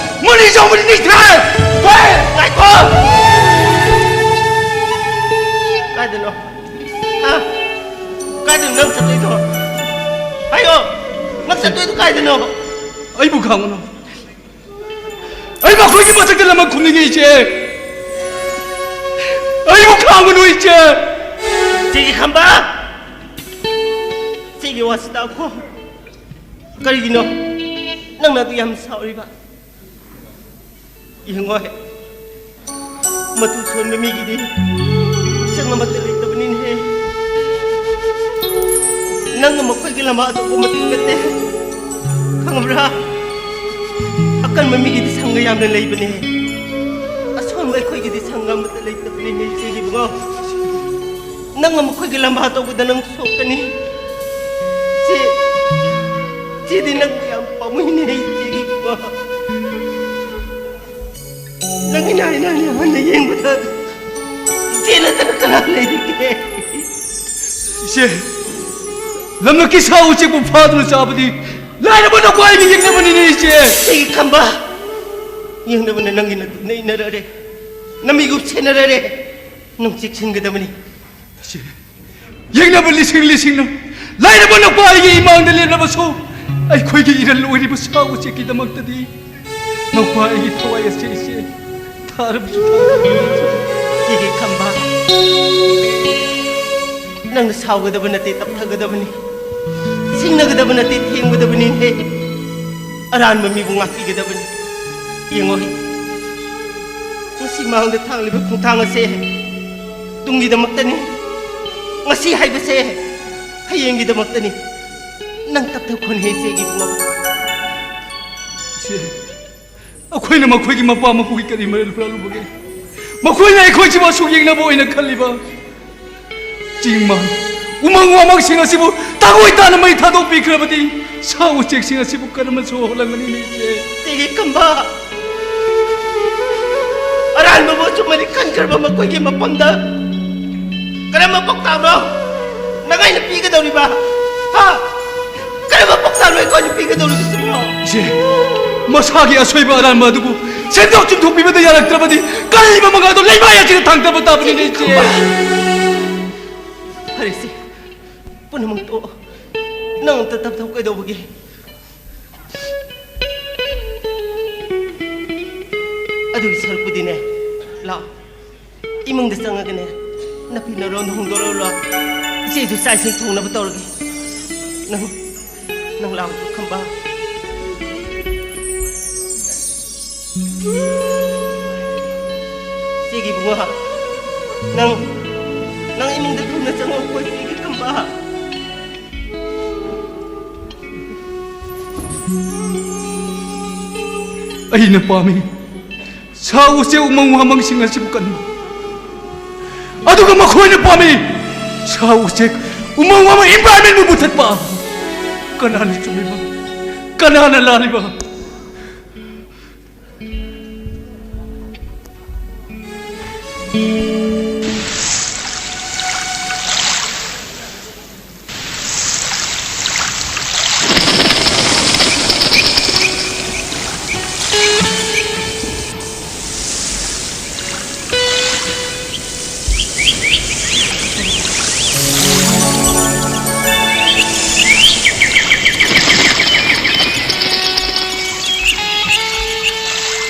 ꯃꯅꯤꯖꯥꯎ ꯑꯃꯗꯤ ꯅꯤꯡꯊꯦꯝ꯫ ꯍꯣꯏ! ꯉꯥꯏꯈꯣ! ꯀꯥꯏꯗꯅꯣ? ꯍꯥ? ꯀꯥꯏꯗꯅꯣ ꯅꯪ ꯆꯠꯇꯣꯏꯗꯣ? ꯍꯥꯏꯌꯣ! ꯅꯪ ꯆꯠꯇꯣꯏꯗꯣ ꯀꯥꯏꯗꯅꯣ? ꯑꯩꯕꯨ ꯈꯥꯝꯒꯅꯨ꯫ ꯑꯩ ꯃꯈꯣꯏꯒꯤ ꯃꯊꯛꯇ ꯂꯃꯟ ꯈꯨꯝꯅꯤꯡꯉꯤ, ꯏꯆꯦ꯫ ꯑꯩꯕꯨ ꯈꯥꯝꯒꯅꯨ, ꯏꯆꯦ꯫ ꯏꯆꯦꯒꯤ ꯈꯝꯕ! ꯏꯆꯦꯒꯤ ꯋꯥꯁꯤ ꯇꯥꯈꯣ꯫ ꯀꯔꯤꯒꯤꯅꯣ ꯅꯪꯅ ꯑꯗꯨ ꯌꯥꯝ ꯁꯥꯎꯔꯤꯕ? ꯌꯦꯡꯉꯣ, ꯃꯇꯨ ꯁꯣꯟꯕ ꯃꯤꯒꯤꯗꯤ ꯃꯤꯆꯪ ꯑꯃꯠꯇ ꯂꯩꯇꯕꯅꯤꯅꯦꯍꯦ꯫ ꯅꯪꯅ ꯃꯈꯣꯏꯒꯤ ꯂꯝꯕꯥ ꯇꯧꯕ ꯃꯇꯤꯛ ꯅꯠꯇꯦ, ꯈꯪꯕ꯭ꯔꯥ? ꯑꯀꯟꯕ ꯃꯤꯒꯤꯗꯤ ꯁꯪꯒ ꯌꯥꯝꯅ ꯂꯩꯕꯅꯦ, ꯑꯁꯣꯟꯕ ꯑꯩꯈꯣꯏꯒꯤꯗꯤ ꯁꯪꯒ ꯑꯃꯠꯇ ꯂꯩꯇꯕꯅꯤꯅꯦ, ꯏꯆꯦꯒꯤ ꯏꯕꯨꯡꯉꯣ꯫ ꯅꯪꯅ ꯃꯈꯣꯏꯒꯤ ꯂꯝꯕꯥ ꯇꯧꯕꯗ ꯅꯪ ꯁꯣꯛꯀꯅꯤ꯫ ꯆꯦ, ꯆꯦꯗꯤ ꯅꯪꯕꯨ ꯌꯥꯝ ꯄꯥꯝꯃꯨꯏꯅꯦ, ꯏꯆꯦꯒꯤ ꯏꯕꯨꯡꯉꯣ꯫ ꯅꯪꯒꯤ ꯅꯥꯏ ꯅꯥꯏ ꯍꯟꯅ ꯌꯦꯡꯕꯗ ꯏꯆꯦ ꯅꯠꯇꯅ ꯀꯅꯥ ꯂꯩꯔꯤꯒꯦ? ꯏꯆꯦ, ꯂꯝꯂꯛꯀꯤ ꯁꯥ ꯎꯆꯦꯛꯄꯨ ꯐꯥꯗꯨꯅ ꯆꯥꯕꯗꯤ ꯂꯥꯏꯔꯕ ꯅꯈꯣꯏꯒꯤ ꯌꯦꯛꯅꯕꯅꯤꯅꯦ, ꯏꯆꯦ꯫ ꯑꯩꯒꯤ ꯈꯝꯕ, ꯌꯦꯡꯅꯕꯅ ꯅꯪꯒꯤ ꯅꯇꯨ ꯅꯩꯅꯔꯔꯦ, ꯅꯃꯤꯠꯀꯨꯞ ꯁꯦꯟꯅꯔꯔꯦ, ꯅꯪ ꯆꯦꯛꯁꯤꯟꯒꯗꯕꯅꯤ꯫ ꯏꯆꯦ, ꯌꯦꯛꯅꯕ ꯂꯤꯁꯤꯡ ꯂꯤꯁꯤꯡꯅ ꯂꯥꯏꯔꯕ ꯅꯨꯄꯥ ꯑꯩꯒꯤ ꯏꯃꯥꯡꯗ ꯂꯦꯞꯂꯕꯁꯨ, ꯑꯩꯈꯣꯏꯒꯤ ꯏꯔꯜ ꯑꯣꯏꯔꯤꯕ ꯁꯥ ꯎꯆꯦꯛꯀꯤꯗꯃꯛꯇꯗꯤ ꯅꯨꯄꯥ ꯑꯩꯒꯤ ꯊꯋꯥꯏ ꯑꯁꯤ ꯏꯆꯦ ꯊꯥꯔꯕꯁꯨ ꯊꯥꯔꯕꯁꯨ꯫ ꯏꯆꯦꯒꯤ ꯈꯝꯕ, ꯅꯪꯅ ꯁꯥꯎꯒꯗꯕ ꯅꯠꯇꯦ, ꯇꯞꯊꯒꯗꯕꯅꯤ꯫ ꯁꯤꯡꯅꯒꯗꯕ ꯅꯠꯇꯦ, ꯊꯦꯝꯒꯗꯕꯅꯤꯅꯦ꯫ ꯑꯔꯥꯟꯕ ꯃꯤꯕꯨ ꯉꯥꯛꯄꯤꯒꯗꯕꯅꯤ꯫ ꯌꯦꯡꯉꯣ, ꯉꯁꯤ ꯃꯥꯡꯗ ꯊꯥꯡꯂꯤꯕ ꯈꯣꯡꯊꯥꯡ ꯑꯁꯦ ꯇꯨꯡꯒꯤꯗꯃꯛꯇꯅꯤ꯫ ꯉꯁꯤ ꯍꯥꯏꯕꯁꯦ ꯍꯌꯦꯡꯒꯤꯗꯃꯛꯇꯅꯤ꯫ ꯅꯪ ꯇꯞꯊꯈꯣꯅꯦ, ꯏꯆꯦꯒꯤ ꯏꯕꯨꯡꯉꯣ꯫ ꯏꯆꯦ, ꯑꯩꯈꯣꯏꯅ ꯃꯈꯣꯏꯒꯤ ꯃꯄꯥ ꯃꯄꯨꯒꯤ ꯀꯔꯤ ꯃꯔꯜ ꯍꯨꯔꯥꯜꯂꯨꯕꯒꯦ? ꯃꯈꯣꯏꯅ ꯑꯩꯈꯣꯏꯁꯤꯕꯨ ꯑꯁꯨꯛ ꯌꯦꯡꯅꯕ ꯑꯣꯏꯅ ꯈꯜꯂꯤꯕ? ꯆꯤꯡ ꯃꯥꯟ, ꯎꯃꯪ ꯋꯥꯃꯪꯁꯤꯡ ꯑꯁꯤꯕꯨ ꯇꯪꯑꯣꯏ ꯇꯥꯅ ꯃꯩ ꯊꯥꯗꯣꯛꯄꯤꯈ꯭ꯔꯕꯗꯤ ꯁꯥ ꯎꯆꯦꯛꯁꯤꯡ ꯑꯁꯤꯕꯨ ꯀꯔꯝꯅ ꯁꯣꯛꯍꯜꯂꯝꯒꯅꯤ, ꯏꯆꯦ? ꯏꯆꯦꯒꯤ ꯀꯝꯕ, ꯑꯔꯥꯟꯕꯕꯨ ꯑꯆꯨꯝꯕꯗꯤ ꯀꯟꯈ꯭ꯔꯕ ꯃꯈꯣꯏꯒꯤ ꯃꯐꯝꯗ ꯀꯔꯝꯕ ꯄꯥꯎꯇꯥꯛꯅꯣ ꯅꯪ ꯑꯩꯅ ꯄꯤꯒꯗꯧꯔꯤꯕ? ꯍꯥ? ꯀꯔꯝꯕ ꯄꯥꯎꯇꯥꯛꯅꯣ ꯑꯩꯈꯣꯏꯅ ꯄꯤꯒꯗꯧꯔꯤꯕꯁꯤꯕꯣ? ꯏꯆꯦ, ꯃꯁꯥꯒꯤ ꯑꯁꯣꯏꯕ ꯑꯔꯥꯟꯕ ꯑꯗꯨꯕꯨ ꯁꯦꯝꯗꯣꯛ ꯆꯨꯝꯊꯣꯛꯄꯤꯕꯗ ꯌꯥꯔꯛꯇ꯭ꯔꯕꯗꯤ ꯀꯜꯂꯤꯕ ꯃꯉꯥꯗꯣ ꯂꯩꯃꯥꯏ ꯑꯁꯤꯗ ꯊꯥꯡꯊꯕ ꯇꯥꯕꯅꯤꯅꯦ, ꯏꯆꯦ꯫ ꯐꯔꯦꯁꯦ, ꯄꯨꯝꯅꯃꯛ ꯇꯣꯛꯑꯣ꯫ ꯅꯪ ꯑꯝꯇ ꯇꯞꯊꯧ꯫ ꯀꯩꯗꯧꯕꯒꯤ? ꯑꯗꯨꯒꯤ ꯁꯔꯨꯛꯄꯨꯗꯤꯅꯦ, ꯂꯥꯛꯑꯣ, ꯏꯃꯨꯡꯗ ꯆꯪꯉꯒꯅꯦ, ꯅꯐꯤ ꯅꯔꯣꯟꯗꯣ ꯍꯣꯡꯗꯣꯛꯂꯛꯎꯔꯣ? ꯏꯆꯦꯁꯨ ꯆꯥꯛ ꯏꯁꯤꯡ ꯊꯣꯡꯅꯕ ꯇꯧꯔꯒꯦ꯫ ꯅꯪ, ꯅꯪ ꯂꯥꯛꯑꯣ, ꯈꯝꯕ꯫ ꯏꯆꯦꯒꯤ ꯏꯕꯨꯡꯉꯣ, ꯅꯪ, ꯅꯪ ꯏꯃꯨꯡꯗ ꯊꯨꯅ ꯆꯪꯉꯛꯎꯀꯣ, ꯏꯆꯦꯒꯤ ꯈꯝꯕ꯫ ꯑꯩꯅ ꯄꯥꯝꯃꯤ ꯁꯥ ꯎꯆꯦꯛ ꯎꯃꯪ ꯋꯥꯃꯪꯁꯤꯡ ꯑꯁꯤꯕꯨ ꯀꯟꯕ, ꯑꯗꯨꯒ ꯃꯈꯣꯏꯅ ꯄꯥꯝꯃꯤ ꯁꯥ ꯎꯆꯦꯛ ꯎꯃꯪ ꯋꯥꯃꯪ environment ꯄꯨ ꯃꯨꯊꯠꯄ꯫ ꯀꯅꯥꯅ ꯆꯨꯝꯃꯤꯕ? ꯀꯅꯥꯅ ꯂꯥꯜꯂꯤꯕ?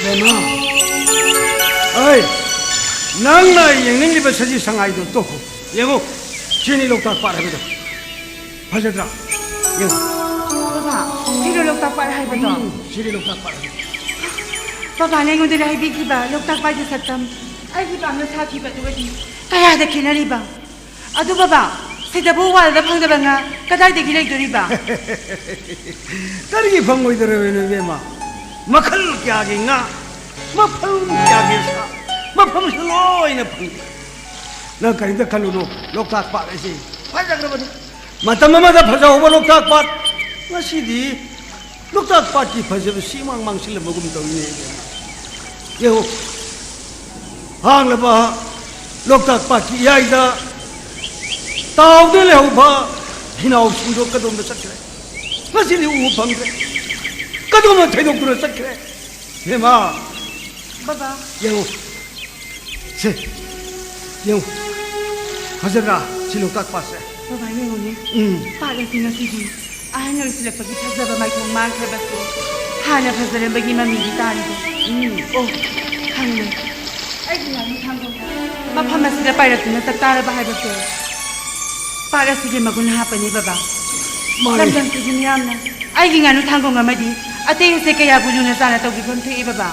ꯕꯦꯝꯃ, ꯑꯩ, ꯅꯪꯅ ꯌꯦꯡꯅꯤꯡꯂꯤꯕ ꯁꯖꯤ ꯁꯉꯥꯏꯗꯣ ꯇꯣꯛꯈꯣ꯫ ꯌꯦꯡꯉꯨ, ꯁꯤꯅꯤ ꯂꯣꯛꯇꯥꯛ ꯄꯥꯠ ꯍꯥꯏꯕꯗꯣ꯫ ꯐꯖꯗ꯭ꯔꯥ? ꯌꯦꯡꯉꯨ꯫ ꯕꯕꯥ, ꯁꯤꯔꯣ ꯂꯣꯛꯇꯥꯛ ꯄꯥꯠ ꯍꯥꯏꯕꯗꯣ? ꯎꯝ, ꯁꯤꯔꯣ ꯂꯣꯛꯇꯥꯛ ꯄꯥꯠ ꯍꯥꯏꯕꯗꯣ꯫ ꯕꯕꯥꯅ ꯑꯩꯉꯣꯟꯗ ꯍꯥꯏꯕꯤꯈꯤꯕ ꯂꯣꯛꯇꯥꯛ ꯄꯥꯠꯀꯤ ꯁꯛꯇꯝ, ꯑꯩꯒꯤ ꯄꯥꯝꯅ ꯁꯥꯈꯤꯕ ꯑꯗꯨꯒꯗꯤ ꯀꯌꯥꯗ ꯈꯦꯠꯅꯔꯤꯕ? ꯑꯗꯨ ꯕꯕꯥ, ꯁꯤꯗꯕꯨ ꯋꯥꯜꯗ ꯐꯪꯗꯕ ꯉꯥ ꯀꯗꯥꯏꯗꯒꯤ ꯂꯩꯗꯣꯔꯤꯕ? ꯀꯔꯤꯒꯤ ꯐꯪꯉꯣꯏꯗꯧꯔꯤꯕꯅꯣ ꯏꯕꯦꯝꯃ? ꯃꯈꯜ ꯀꯌꯥꯒꯤ ꯉꯥ, ꯃꯐꯝ ꯀꯌꯥꯒꯤ ꯁꯥ, ꯃꯐꯝꯁꯤꯗ ꯂꯣꯏꯅ ꯐꯪꯉꯤ꯫ ꯅꯪ ꯀꯔꯤꯝꯇ ꯈꯜꯂꯨꯅꯨ, ꯂꯣꯛꯇꯥꯛ ꯄꯥꯠ ꯑꯁꯤ ꯐꯖꯈ꯭ꯔꯕꯅꯤ꯫ ꯃꯇꯝ ꯑꯃꯗ ꯐꯖꯍꯧꯕ ꯂꯣꯛꯇꯥꯛ ꯄꯥꯠ, ꯉꯁꯤꯗꯤ ꯂꯣꯛꯇꯥꯛ ꯄꯥꯠꯀꯤ ꯐꯖꯕꯁꯤ ꯏꯃꯥꯡ ꯃꯥꯡꯁꯤꯜꯂꯝꯕꯒꯨꯝ ꯇꯧꯏꯅꯦ꯫ ꯌꯦꯡꯉꯨ, ꯍꯥꯡꯂꯕ ꯂꯣꯛꯇꯥꯛ ꯄꯥꯠꯀꯤ ꯏꯌꯥꯏꯗ ꯇꯥꯎꯗꯨꯅ ꯂꯩꯍꯧꯕ ꯍꯤꯅꯥꯎꯁꯤꯡꯗꯣ ꯀꯗꯣꯝꯗ ꯆꯠꯈ꯭ꯔꯦ? ꯉꯁꯤꯗꯤ ꯎꯕ ꯐꯪꯗ꯭ꯔꯦ꯫ ꯀꯗꯣꯝꯗ ꯊꯩꯗꯣꯛꯇꯨꯅ ꯆꯠꯈ꯭ꯔꯦ? ꯏꯕꯦꯝꯃ, ꯕꯕꯥ꯫ ꯌꯦꯡꯉꯨ꯫ ꯁꯦ, ꯌꯦꯡꯉꯨ꯫ ꯐꯖꯗ꯭ꯔꯥ ꯁꯤ ꯂꯣꯛꯇꯥꯛ ꯄꯥꯠꯁꯦ? ꯕꯕꯥ, ꯌꯦꯡꯉꯨꯅꯦ꯫ ꯎꯝ꯫ ꯄꯥꯠ ꯑꯁꯤ ꯉꯁꯤꯗꯤ ꯑꯍꯟ ꯑꯣꯏꯁꯤꯜꯂꯛꯄꯒꯤ ꯐꯖꯕ ꯃꯥꯏꯊꯣꯡ ꯃꯥꯡꯈ꯭ꯔꯕꯁꯨ ꯍꯥꯟꯅ ꯐꯖꯔꯝꯕꯒꯤ ꯃꯃꯤꯗꯤ ꯇꯥꯔꯤꯕ꯫ ꯎꯝ꯫ ꯑꯣ, ꯈꯪꯂꯦ꯫ ꯑꯩꯒꯤ ꯉꯥꯅꯨ ꯊꯥꯡꯒꯣꯜ ꯃꯐꯝ ꯑꯁꯤꯗ ꯄꯥꯏꯔꯛꯇꯨꯅ ꯆꯥꯛ ꯆꯥꯔꯕ ꯍꯥꯏꯕꯁꯦ ꯄꯥꯠ ꯑꯁꯤꯒꯤ ꯃꯒꯨꯟ ꯍꯥꯞꯄꯅꯤ, ꯕꯕꯥ꯫ ꯃꯥꯅꯤ꯫ ꯂꯝꯗꯝꯁꯤꯒꯤ ꯃꯤꯌꯥꯝꯅ ꯑꯩꯒꯤ ꯉꯥꯅꯨ ꯊꯥꯡꯒꯣꯡ ꯑꯃꯗꯤ ꯑꯇꯩ ꯎꯆꯦꯛ ꯀꯌꯥꯕꯨ ꯂꯨꯅ ꯆꯥꯅ ꯇꯧꯕꯤꯐꯝ ꯊꯣꯛꯏ, ꯕꯕꯥ꯫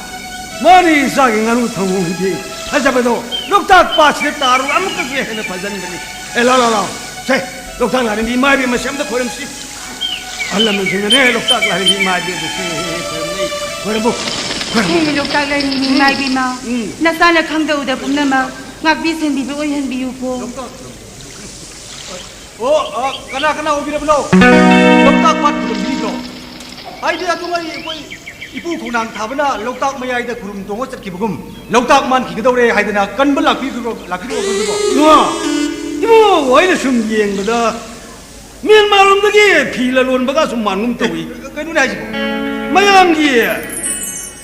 ꯃꯥꯅꯤ, ꯏꯆꯥꯒꯤ ꯉꯥꯅꯨ ꯊꯥꯡꯒꯣꯡꯒꯤ ꯐꯖꯕꯗꯣ ꯂꯣꯛꯇꯥꯛ ꯄꯥꯠꯁꯤꯗ ꯇꯥꯔꯨ ꯑꯃꯨꯛꯀꯁꯨ ꯍꯦꯟꯅ ꯐꯖꯍꯟꯕꯅꯤ꯫ ꯑꯦ, ꯂꯥꯎ, ꯂꯥꯎ, ꯂꯥꯎ꯫ ꯁꯦ, ꯂꯣꯛꯇꯥꯛ ꯂꯥꯏꯔꯦꯝꯕꯤ ꯏꯃꯥ ꯏꯕꯦꯝꯃꯁꯦ ꯑꯝꯇ ꯈꯣꯏꯔꯝꯁꯤ꯫ ꯑꯍꯜ ꯂꯃꯟꯁꯤꯡꯅꯅꯦ ꯂꯣꯛꯇꯥꯛ ꯂꯥꯏꯔꯦꯝꯕꯤ ꯏꯃꯥ ꯏꯕꯦꯝꯃꯁꯦ ꯈꯣꯏꯔꯝꯅꯩ꯫ ꯈꯣꯏꯔꯝꯃꯨ, ꯈꯣꯏꯔꯝꯃꯨ꯫ ꯍꯦ, ꯂꯣꯛꯇꯥꯛ ꯂꯥꯏꯔꯦꯝꯕꯤ ꯏꯃꯥ ꯎꯝ꯫ ꯏꯕꯦꯝꯃ, ꯎꯝ꯫ ꯅꯆꯥꯅ ꯈꯪꯗꯕꯗ ꯄꯨꯝꯅꯃꯛ ꯉꯥꯛꯄꯤ ꯁꯦꯟꯕꯤꯕ ꯑꯣꯏꯍꯟꯕꯤꯌꯨꯀꯣ꯫ ꯂꯣꯛꯇꯥꯛ ꯑꯣ, ꯑ, ꯀꯅꯥ ꯀꯅꯥ ꯑꯣꯏꯕꯤꯔꯕꯅꯣ? ꯂꯣꯛꯇꯥꯛ ꯄꯥꯠ ꯈꯨꯔꯨꯝꯕꯤꯔꯤꯕ꯭ꯔꯣ? ꯍꯥꯏꯗꯤ ꯑꯗꯨꯉꯩ ꯑꯩꯈꯣꯏ ꯏꯄꯨ ꯈꯣꯡꯅꯥꯡ ꯊꯥꯕꯅ ꯂꯣꯛꯇꯥꯛ ꯃꯌꯥꯏꯗ ꯈꯨꯔꯨꯝ ꯇꯣꯡꯉ ꯆꯠꯈꯤꯕꯒꯨꯝ, ꯂꯣꯛꯇꯥꯛ ꯃꯥꯟꯈꯤꯒꯗꯧꯔꯦ ꯍꯥꯏꯗꯅ ꯀꯟꯕ ꯂꯥꯛꯄꯤꯈ꯭ꯔꯣ, ꯂꯥꯛꯄꯤꯈ꯭ꯔꯣ, ꯂꯥꯛꯄꯤꯈ꯭ꯔꯣ꯫ ꯏꯃꯥ, ꯏꯃꯥ, ꯑꯩꯅ ꯁꯨꯝ ꯌꯦꯡꯕꯗ ꯃ꯭ꯌꯥꯟꯃꯥꯔ ꯂꯣꯝꯗꯒꯤ ꯐꯤ ꯂꯂꯣꯟꯕꯒ ꯁꯨꯝ ꯃꯥꯟꯒꯨꯝ ꯇꯧꯏ꯫ ꯀꯩꯅꯣꯅꯦ ꯍꯥꯏꯁꯤꯕꯣ? ꯃꯌꯥꯝꯒꯤ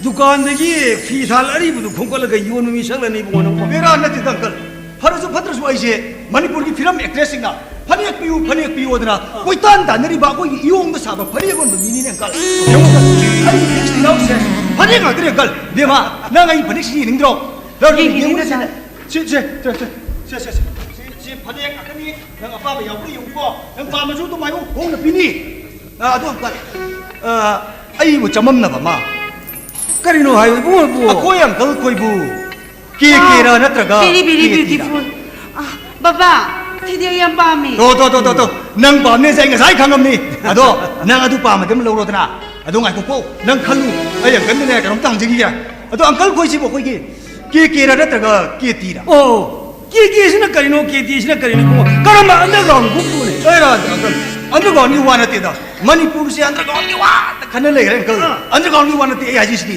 ꯗꯨꯀꯥꯟꯗꯒꯤ ꯐꯤ ꯊꯥꯜ ꯑꯔꯤꯕꯗꯨ ꯈꯣꯝꯀꯠꯂꯒ ꯌꯣꯟꯕ ꯃꯤꯁꯛꯂꯅꯦ ꯏꯕꯨꯡꯉꯣ ꯅꯪꯕꯣ꯫ ꯕꯦꯔꯥ ꯅꯠꯇꯦꯗ, ꯑꯪꯀꯜ꯫ ꯐꯔꯁꯨ ꯐꯠꯇ꯭ꯔꯁꯨ ꯑꯩꯁꯦ ꯃꯅꯤꯄꯨꯔꯒꯤ ꯐꯤꯂꯝ ꯑꯦꯛꯇ꯭ꯔꯦꯁꯁꯤꯡꯅ "ꯐꯅꯦꯛ ꯄꯤꯌꯨ, ꯐꯅꯦꯛ ꯄꯤꯌꯨ" ꯍꯥꯏꯗꯅ ꯀꯣꯏꯇꯥꯟ ꯇꯥꯟꯅꯔꯤꯕ ꯑꯩꯈꯣꯏꯒꯤ ꯏꯌꯣꯡꯗ ꯁꯥꯕ ꯐꯅꯦꯛ ꯌꯣꯟꯕ ꯃꯤꯅꯤꯅꯦ, ꯑꯪꯀꯜ꯫ ꯌꯦꯡꯉꯨ, ꯑꯩꯒꯤ ꯐꯅꯦꯛꯁꯤꯡ ꯌꯥꯎꯔꯤꯁꯦ ꯐꯅꯦꯛ ꯉꯥꯛꯇꯅꯦ, ꯑꯪꯀꯜ꯫ ꯏꯕꯦꯝꯃ, ꯅꯪ ꯑꯩ ꯐꯅꯦꯛꯁꯤ ꯌꯦꯡꯅꯤꯡꯗ꯭ꯔꯣ? ꯌꯦꯡꯅꯤꯡꯉꯦ, ꯌꯦꯡꯉꯨꯅꯦ, ꯗꯗꯥ꯫ ꯁꯤ, ꯁꯤ, ꯁꯤ, ꯁꯤ ꯐꯅꯦꯛ ꯉꯥꯛꯇꯅꯤ꯫ ꯅꯪ ꯑꯄꯥꯝꯕ ꯌꯥꯎꯕ꯭ꯔꯥ ꯌꯦꯡꯉꯨꯀꯣ꯫ ꯅꯪ ꯄꯥꯝꯃꯁꯨ ꯑꯗꯨꯝ ꯍꯥꯏꯌꯨ, ꯍꯣꯡꯅ ꯄꯤꯅꯤ꯫ ꯑ, ꯑꯗꯣ ꯑꯪꯀꯜ, ꯑ, ꯑꯩꯕꯨ ꯆꯃꯝꯅꯕ ꯑꯃ꯫ ꯀꯔꯤꯅꯣ ꯍꯥꯏꯌꯨ, ꯏꯕꯨꯡꯉꯣ, ꯏꯕꯨꯡꯉꯣ? ꯑꯩꯈꯣꯏ ꯑꯪꯀꯜ ꯈꯣꯏꯕꯨ ꯀꯦ ꯀꯦꯔꯥ ꯅꯠꯇ꯭ꯔꯒ ꯀꯦ ꯇꯤꯔꯥ? Very, very beautiful. ꯑ, ꯕꯕꯥ, ꯁꯤꯗꯤ ꯑꯩ ꯌꯥꯝ ꯄꯥꯝꯃꯤ꯫ ꯇꯣ, ꯇꯣ, ꯇꯣ, ꯇꯣ, ꯇꯣ꯫ ꯅꯪ ꯄꯥꯝꯅꯦꯁꯦ ꯑꯩ ꯉꯁꯥꯏ ꯈꯪꯉꯝꯅꯤ꯫ ꯑꯗꯣ ꯅꯪ ꯑꯗꯨ ꯄꯥꯝꯃꯗꯤ ꯑꯃ ꯂꯧꯔꯣꯗꯅ꯫ ꯑꯗꯣ ꯉꯥꯏꯈꯣꯀꯣ, ꯅꯪ ꯈꯜꯂꯨ꯫ ꯑꯩ ꯑꯪꯀꯜꯗꯅꯦ ꯀꯩꯅꯣꯝꯇ ꯍꯪꯖꯈꯤꯒꯦ꯫ ꯑꯗꯣ ꯑꯪꯀꯜ ꯈꯣꯏꯁꯤꯕꯨ ꯑꯩꯈꯣꯏꯒꯤ ꯀꯦ ꯀꯦꯔꯥ ꯅꯠꯇ꯭ꯔꯒ ꯀꯦ ꯇꯤꯔꯥ? ꯑꯣ, ꯀꯦ ꯀꯦꯁꯤꯅ ꯀꯔꯤꯅꯣ, ꯀꯦ ꯇꯤꯁꯤꯅ ꯀꯔꯤꯅꯣ ꯏꯕꯨꯡꯉꯣ? ꯀꯔꯝꯕ underground group ꯅꯣꯅꯦ? ꯑꯩꯔꯣ, ꯑꯪꯀꯜ, underground ꯒꯤ ꯋꯥ ꯅꯠꯇꯦꯗ꯫ ꯃꯅꯤꯄꯨꯔꯁꯦ underground ꯒꯤ ꯋꯥ ꯈꯟꯅ ꯂꯩꯈ꯭ꯔꯦ, ꯑꯪꯀꯜ꯫ ꯑꯥ꯫ Underground ꯒꯤ ꯋꯥ ꯅꯠꯇꯦ ꯑꯩ ꯍꯥꯏꯖꯩꯁꯤꯗꯤ꯫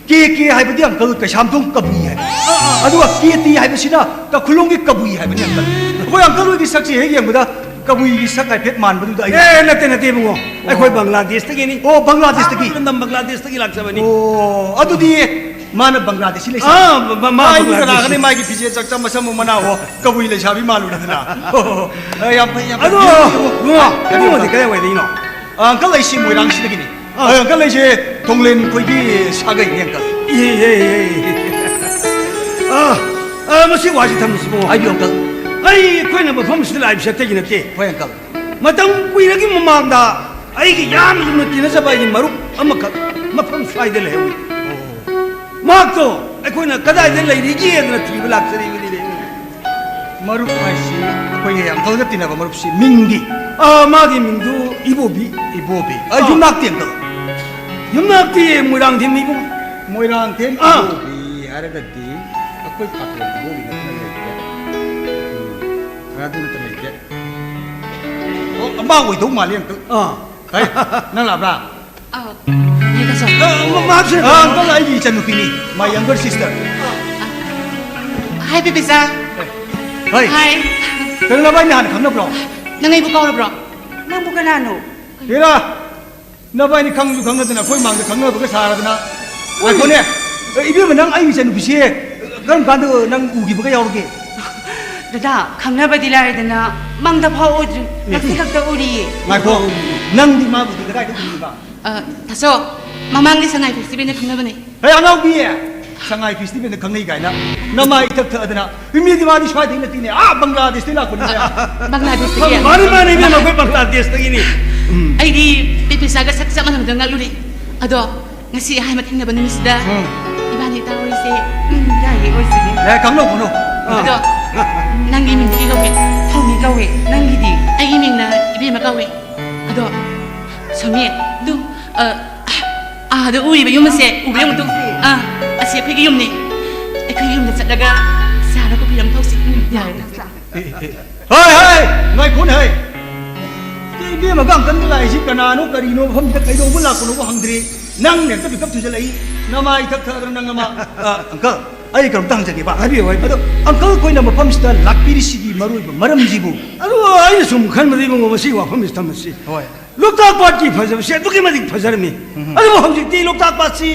ꯀꯦ ꯀꯦ ꯍꯥꯏꯕꯗꯤ, ꯑꯪꯀꯜ, ꯀꯩꯁꯥꯝꯊꯣꯡ ꯀꯕꯨꯏ ꯍꯥꯏꯕ꯫ ꯑꯥ, ꯑꯥ꯫ ꯑꯗꯨꯒ ꯀꯦ ꯇꯤ ꯍꯥꯏꯕꯁꯤꯅ ꯀꯈꯨꯂꯣꯡꯒꯤ ꯀꯕꯨꯏ ꯍꯥꯏꯕꯅꯤ, ꯑꯪꯀꯜ꯫ ꯑꯩꯈꯣꯏ ꯑꯪꯀꯜ ꯍꯣꯏꯒꯤ ꯁꯛꯁꯦ ꯍꯦꯛ ꯌꯦꯡꯕꯗ ꯀꯕꯨꯏꯒꯤ ꯁꯛ ꯍꯥꯏꯐꯦꯠ ꯃꯥꯟꯕꯗꯨꯗ ꯑꯩ ꯑꯦ, ꯅꯠꯇꯦ, ꯅꯠꯇꯦ, ꯏꯕꯨꯡꯉꯣ꯫ ꯑꯩꯈꯣꯏ ꯕꯪꯒ꯭ꯂꯥꯗꯦꯁꯇꯒꯤꯅꯤ꯫ ꯑꯣ, ꯕꯪꯒ꯭ꯂꯥꯗꯦꯁꯇꯒꯤ꯫ ꯁꯥꯡꯂꯕ ꯕꯪꯒ꯭ꯂꯥꯗꯦꯁꯇꯒꯤ ꯂꯥꯛꯆꯕꯅꯤ꯫ ꯑꯣ, ꯑꯗꯨꯗꯤ ꯃꯥꯅ ꯕꯪꯒ꯭ꯂꯥꯗꯦꯁꯤ ꯂꯩꯁꯥꯕꯤ꯫ ꯑꯥ, ꯃ-, ꯃ-, ꯃꯥ ꯃꯥꯒꯤ ꯕꯪꯒ꯭ꯂꯥꯗꯦꯁꯤ꯫ ꯀꯅꯥꯒꯅꯤ ꯃꯥꯒꯤ ꯐꯤꯖꯦꯠ ꯆꯛꯆꯝ ꯃꯁꯝ ꯃꯅꯥ ꯍꯣ, ꯀꯕꯨꯏ ꯂꯩꯁꯥꯕꯤ ꯃꯥꯜꯂꯨꯔꯗꯅ꯫ ꯑꯦ, ꯌꯥꯝ ꯐꯩ, ꯌꯥꯝ ꯐꯩ꯫ ꯑꯗꯣ, ꯌꯦꯡꯉꯨ, ꯌꯦꯡꯉꯨ꯫ ꯏꯕꯨꯡꯉꯣ, ꯀꯔꯤ ꯏꯕꯨꯡꯉꯣꯗꯤ ꯑꯪꯀꯜ? ꯀꯗꯥꯏꯋꯥꯏꯗꯩꯅꯣ? ꯑꯪꯀꯜ, ꯑꯩꯁꯤ ꯃꯣꯏꯔꯥꯡꯁꯤꯗꯒꯤꯅꯤ꯫ ꯑꯥ꯫ ꯑ, ꯑꯪꯀꯜ, ꯑꯩꯁꯦ ꯊꯣꯡꯂꯦꯟ ꯑꯩꯈꯣꯏꯒꯤ ꯁꯥꯒꯩꯅꯦ, ꯑꯪꯀꯜ꯫ E, E, E, E. ꯑꯥ, ꯑꯥ, ꯃꯁꯤ ꯋꯥꯁꯤ ꯊꯝꯃꯁꯤꯕꯨ꯫ ꯍꯥꯏꯕꯤꯌꯨ, ꯑꯪꯀꯜ꯫ ꯑꯩ, ꯑꯩꯈꯣꯏꯅ ꯃꯐꯝꯁꯤꯗ ꯂꯥꯛꯏꯕꯁꯤ ꯑꯇꯩꯒꯤ ꯅꯠꯇꯦ꯫ ꯍꯣꯏ, ꯑꯪꯀꯜ꯫ ꯃꯇꯝ ꯀꯨꯏꯔꯒꯤ ꯃꯃꯥꯡꯗ ꯑꯩꯒꯤ ꯌꯥꯝꯅ ꯂꯨꯅ ꯇꯤꯟꯅꯖꯕ ꯑꯩꯒꯤ ꯃꯔꯨꯞ ꯑꯃꯈꯛ ꯃꯐꯝ ꯁ꯭ꯋꯥꯏꯗ ꯂꯩꯍꯧꯏ꯫ ꯑꯣ꯫ ꯃꯍꯥꯛꯇꯣ ꯑꯩꯈꯣꯏꯅ ꯀꯗꯥꯏꯗ ꯂꯩꯔꯤꯒꯦꯗꯅ ꯊꯤꯕ ꯂꯥꯛꯆꯔꯤꯕꯅꯤꯅꯦ꯫ ꯃꯔꯨꯞ ꯍꯥꯏꯁꯤ ꯑꯩꯈꯣꯏꯒꯤ ꯌꯥꯝ ꯀꯜꯒ ꯇꯤꯟꯅꯕ ꯃꯔꯨꯞꯁꯤ ꯃꯤꯡꯗꯤ? ꯑꯥ, ꯃꯥꯒꯤ ꯃꯤꯡꯗꯨ ꯏꯕꯣꯕꯤ꯫ ꯏꯕꯣꯕꯤ꯫ ꯑ, ꯑꯥ꯫ ꯌꯨꯝꯅꯥꯛꯇꯤ ꯑꯪꯀꯜ? ꯌꯨꯝꯅꯥꯛꯇꯤ ꯃꯣꯏꯔꯥꯡꯊꯦꯝꯅꯤ ꯏꯕꯨꯡ꯫ ꯃꯣꯏꯔꯥꯡꯊꯦꯝ ꯑꯥ꯫ ꯏꯕꯣꯕꯤ ꯍꯥꯏꯔꯒꯗꯤ ꯑꯩꯈꯣꯏ ꯄꯥꯇꯣꯟ ꯏꯕꯣꯕꯤ ꯅꯠꯇꯅ ꯂꯩꯇꯦ꯫ ꯎꯝ, ꯑꯗꯨ ꯅꯠꯇꯅ ꯂꯩꯇꯦ꯫ ꯑꯣ, ꯑꯃ ꯑꯣꯏꯗꯧ ꯃꯥꯜꯂꯤ ꯑꯪꯀꯜ꯫ ꯑꯥ꯫ ꯍꯩ, ꯅꯪ ꯂꯥꯛꯕ꯭ꯔꯥ? ꯑꯥ, ꯅꯦ ꯀꯆꯧ꯫ ꯑ, ꯃ-, ꯃꯍꯥꯛꯁꯦ, ꯑ, ꯑꯪꯀꯜ, ꯑꯩꯒꯤ ꯏꯆꯟꯅꯨꯄꯤꯅꯤ, my younger sister꯫ ꯍꯥꯏ, ꯕꯦꯕꯤꯆꯥ꯫ ꯍꯣꯏ꯫ ꯍꯥꯏ꯫ ꯀꯩꯅꯣ, ꯅꯕꯥꯏꯅꯤ ꯍꯥꯟꯅ ꯈꯪꯅꯕ꯭ꯔꯣ? ꯅꯪ ꯑꯩꯕꯨ ꯀꯥꯎꯔꯕ꯭ꯔꯣ? ꯅꯪꯕꯨ ꯀꯅꯥꯅꯣ? ꯍꯦꯔꯥ, ꯅꯕꯥꯏꯅꯤ ꯈꯪꯁꯨ ꯈꯪꯅꯗꯅ ꯑꯩꯈꯣꯏ ꯃꯥꯡꯗ ꯈꯪꯅꯕꯒ ꯁꯥꯔꯗꯅ꯫ ꯉꯥꯏꯈꯣꯅꯦ꯫ ꯑꯦ, ꯏꯕꯦꯝꯃ, ꯅꯪ ꯑꯩꯒꯤ ꯏꯆꯟꯅꯨꯄꯤꯁꯦ ꯀꯔꯝ ꯀꯥꯟꯗ ꯅꯪ ꯎꯈꯤꯕꯒ ꯌꯥꯎꯔꯒꯦ? ꯗꯗꯥ, ꯈꯪꯅꯕꯗꯤ ꯂꯥꯏꯔꯗꯅ ꯃꯪꯗ ꯐꯥꯎ ꯎꯗ꯭ꯔꯤ꯫ ꯉꯁꯤ ꯈꯛꯇ ꯎꯔꯤꯌꯦ꯫ ꯉꯥꯏꯈꯣ, ꯅꯪꯗꯤ ꯃꯥꯕꯨꯗꯤ ꯀꯗꯥꯏꯗ ꯎꯈꯤꯕ? ꯑ, ꯇꯥꯆꯧ, ꯃꯃꯥꯡꯒꯤ ꯁꯉꯥꯏ ꯐꯦꯁꯇꯤꯚꯦꯜꯗ ꯈꯪꯅꯕꯅꯦ꯫ ꯍꯦ, ꯑꯉꯥꯎꯕꯤ! ꯁꯉꯥꯏ ꯐꯦꯁꯇꯤꯚꯦꯜꯗ ꯈꯪꯅꯩ ꯀꯥꯏꯅ꯫ ꯅꯃꯥꯏ ꯏꯊꯛ ꯊꯛꯑꯗꯅ꯫ ꯃꯤꯗꯤ ꯃꯥꯗꯤ ꯁ꯭ꯋꯥꯏꯗꯩ ꯅꯠꯇꯦꯅꯦ, ꯑꯥ ꯕꯪꯒ꯭ꯂꯥꯗꯦꯁꯇꯩ ꯂꯥꯛꯄꯅꯤꯅꯦ꯫ ꯕꯪꯒ꯭ꯂꯥꯗꯦꯁꯇꯒꯤ? ꯃꯥꯅꯤ, ꯃꯥꯅꯤ, ꯏꯕꯦꯝꯃ, ꯑꯩꯈꯣꯏ ꯕꯪꯒ꯭ꯂꯥꯗꯦꯁꯇꯒꯤꯅꯤ꯫ ꯎꯝ꯫ ꯑꯩꯗꯤ ꯄꯦꯄꯦꯁꯥꯒ ꯁꯛ ꯆꯞ ꯃꯥꯟꯅꯕꯗꯣ ꯉꯛꯂꯨꯔꯦ꯫ ꯑꯗꯣ ꯉꯁꯤ ꯑꯍꯥꯟꯕ ꯊꯦꯡꯅꯕ ꯅꯨꯃꯤꯠꯁꯤꯗ ꯎꯝ꯫ ꯏꯕꯥꯅꯤ ꯇꯥ ꯑꯣꯏꯁꯦ꯫ ꯎꯝ, ꯌꯥꯏꯌꯦ, ꯑꯣꯏꯁꯤꯅꯦ꯫ ꯌꯥꯏ, ꯈꯪꯅꯧ, ꯈꯪꯅꯧ꯫ ꯑꯥ꯫ ꯑꯗꯣ ꯅꯪꯒꯤ ꯃꯤꯡꯗꯤ ꯀꯩ ꯀꯧꯒꯦ? ꯊꯧꯃꯤ ꯀꯧꯋꯦ꯫ ꯅꯪꯒꯤꯗꯤ? ꯑꯩꯒꯤ ꯃꯤꯡꯅ ꯏꯕꯦꯝꯃ ꯀꯧꯋꯦ꯫ ꯑꯗꯣ ꯁꯣꯃꯤ, ꯑꯗꯨ, ꯑ, ꯑꯥꯗ ꯎꯔꯤꯕ ꯌꯨꯝ ꯑꯁꯦ ꯎꯕ ꯌꯥꯝ ꯑꯗꯨꯝ, ꯑꯥ, ꯑꯁꯤ ꯑꯩꯈꯣꯏꯒꯤ ꯌꯨꯝꯅꯤ꯫ ꯑꯩꯈꯣꯏꯒꯤ ꯌꯨꯝꯗ ꯆꯠꯂꯒ ꯆꯥꯔ ꯀꯣꯐꯤ ꯑꯃ ꯊꯛꯁꯤ꯫ ꯎꯝ, ꯌꯥꯏ꯫ ꯍꯣꯏ, ꯍꯣꯏ, ꯉꯥꯏꯈꯣꯅꯦ, ꯍꯣꯏ꯫ ꯏꯕꯦꯝꯃꯒ ꯑꯪꯀꯜꯒ ꯂꯥꯛꯏꯁꯤ ꯀꯅꯥꯅꯣ, ꯀꯔꯤꯅꯣ, ꯃꯐꯝꯁꯤꯗ ꯀꯩꯗꯧꯕ ꯂꯥꯛꯄꯅꯣꯕꯨ ꯍꯪꯗ꯭ꯔꯤ꯫ ꯅꯪꯅ ꯍꯦꯛꯇ ꯄꯤꯀꯞ ꯊꯨꯖꯜꯂꯛꯏ꯫ ꯅꯃꯥꯏ ꯊꯛ ꯊꯛꯑꯗꯅ ꯅꯪ ꯑꯃ꯫ ꯑ, ꯑꯪꯀꯜ, ꯑꯩ ꯀꯩꯅꯣꯝꯇ ꯍꯪꯖꯒꯦꯕ꯫ ꯍꯥꯏꯕꯤꯌꯨ, ꯍꯥꯏꯕꯤꯌꯨ꯫ ꯑꯗꯣ, ꯑꯪꯀꯜ, ꯑꯩꯈꯣꯏꯅ ꯃꯐꯝꯁꯤꯗ ꯂꯥꯛꯄꯤꯔꯤꯁꯤꯒꯤ ꯃꯔꯨꯑꯣꯏꯕ ꯃꯔꯝꯁꯤꯕꯨ? ꯑꯗꯣ ꯑꯩꯅ ꯁꯨꯝ ꯈꯟꯕꯗ, ꯏꯕꯨꯡꯉꯣ, ꯃꯁꯤꯒꯤ ꯋꯥꯐꯝꯁꯤ ꯊꯝꯃꯁꯤ꯫ ꯍꯣꯏ꯫ ꯂꯣꯛꯇꯥꯛ ꯄꯥꯠꯀꯤ ꯐꯖꯕꯁꯤ ꯑꯗꯨꯛꯀꯤ ꯃꯇꯤꯛ ꯐꯖꯔꯝꯃꯤ꯫ ꯎꯝ꯫ ꯑꯗꯨꯕꯨ ꯍꯧꯖꯤꯛꯇꯤ ꯂꯣꯛꯇꯥꯛ ꯄꯥꯠꯁꯤ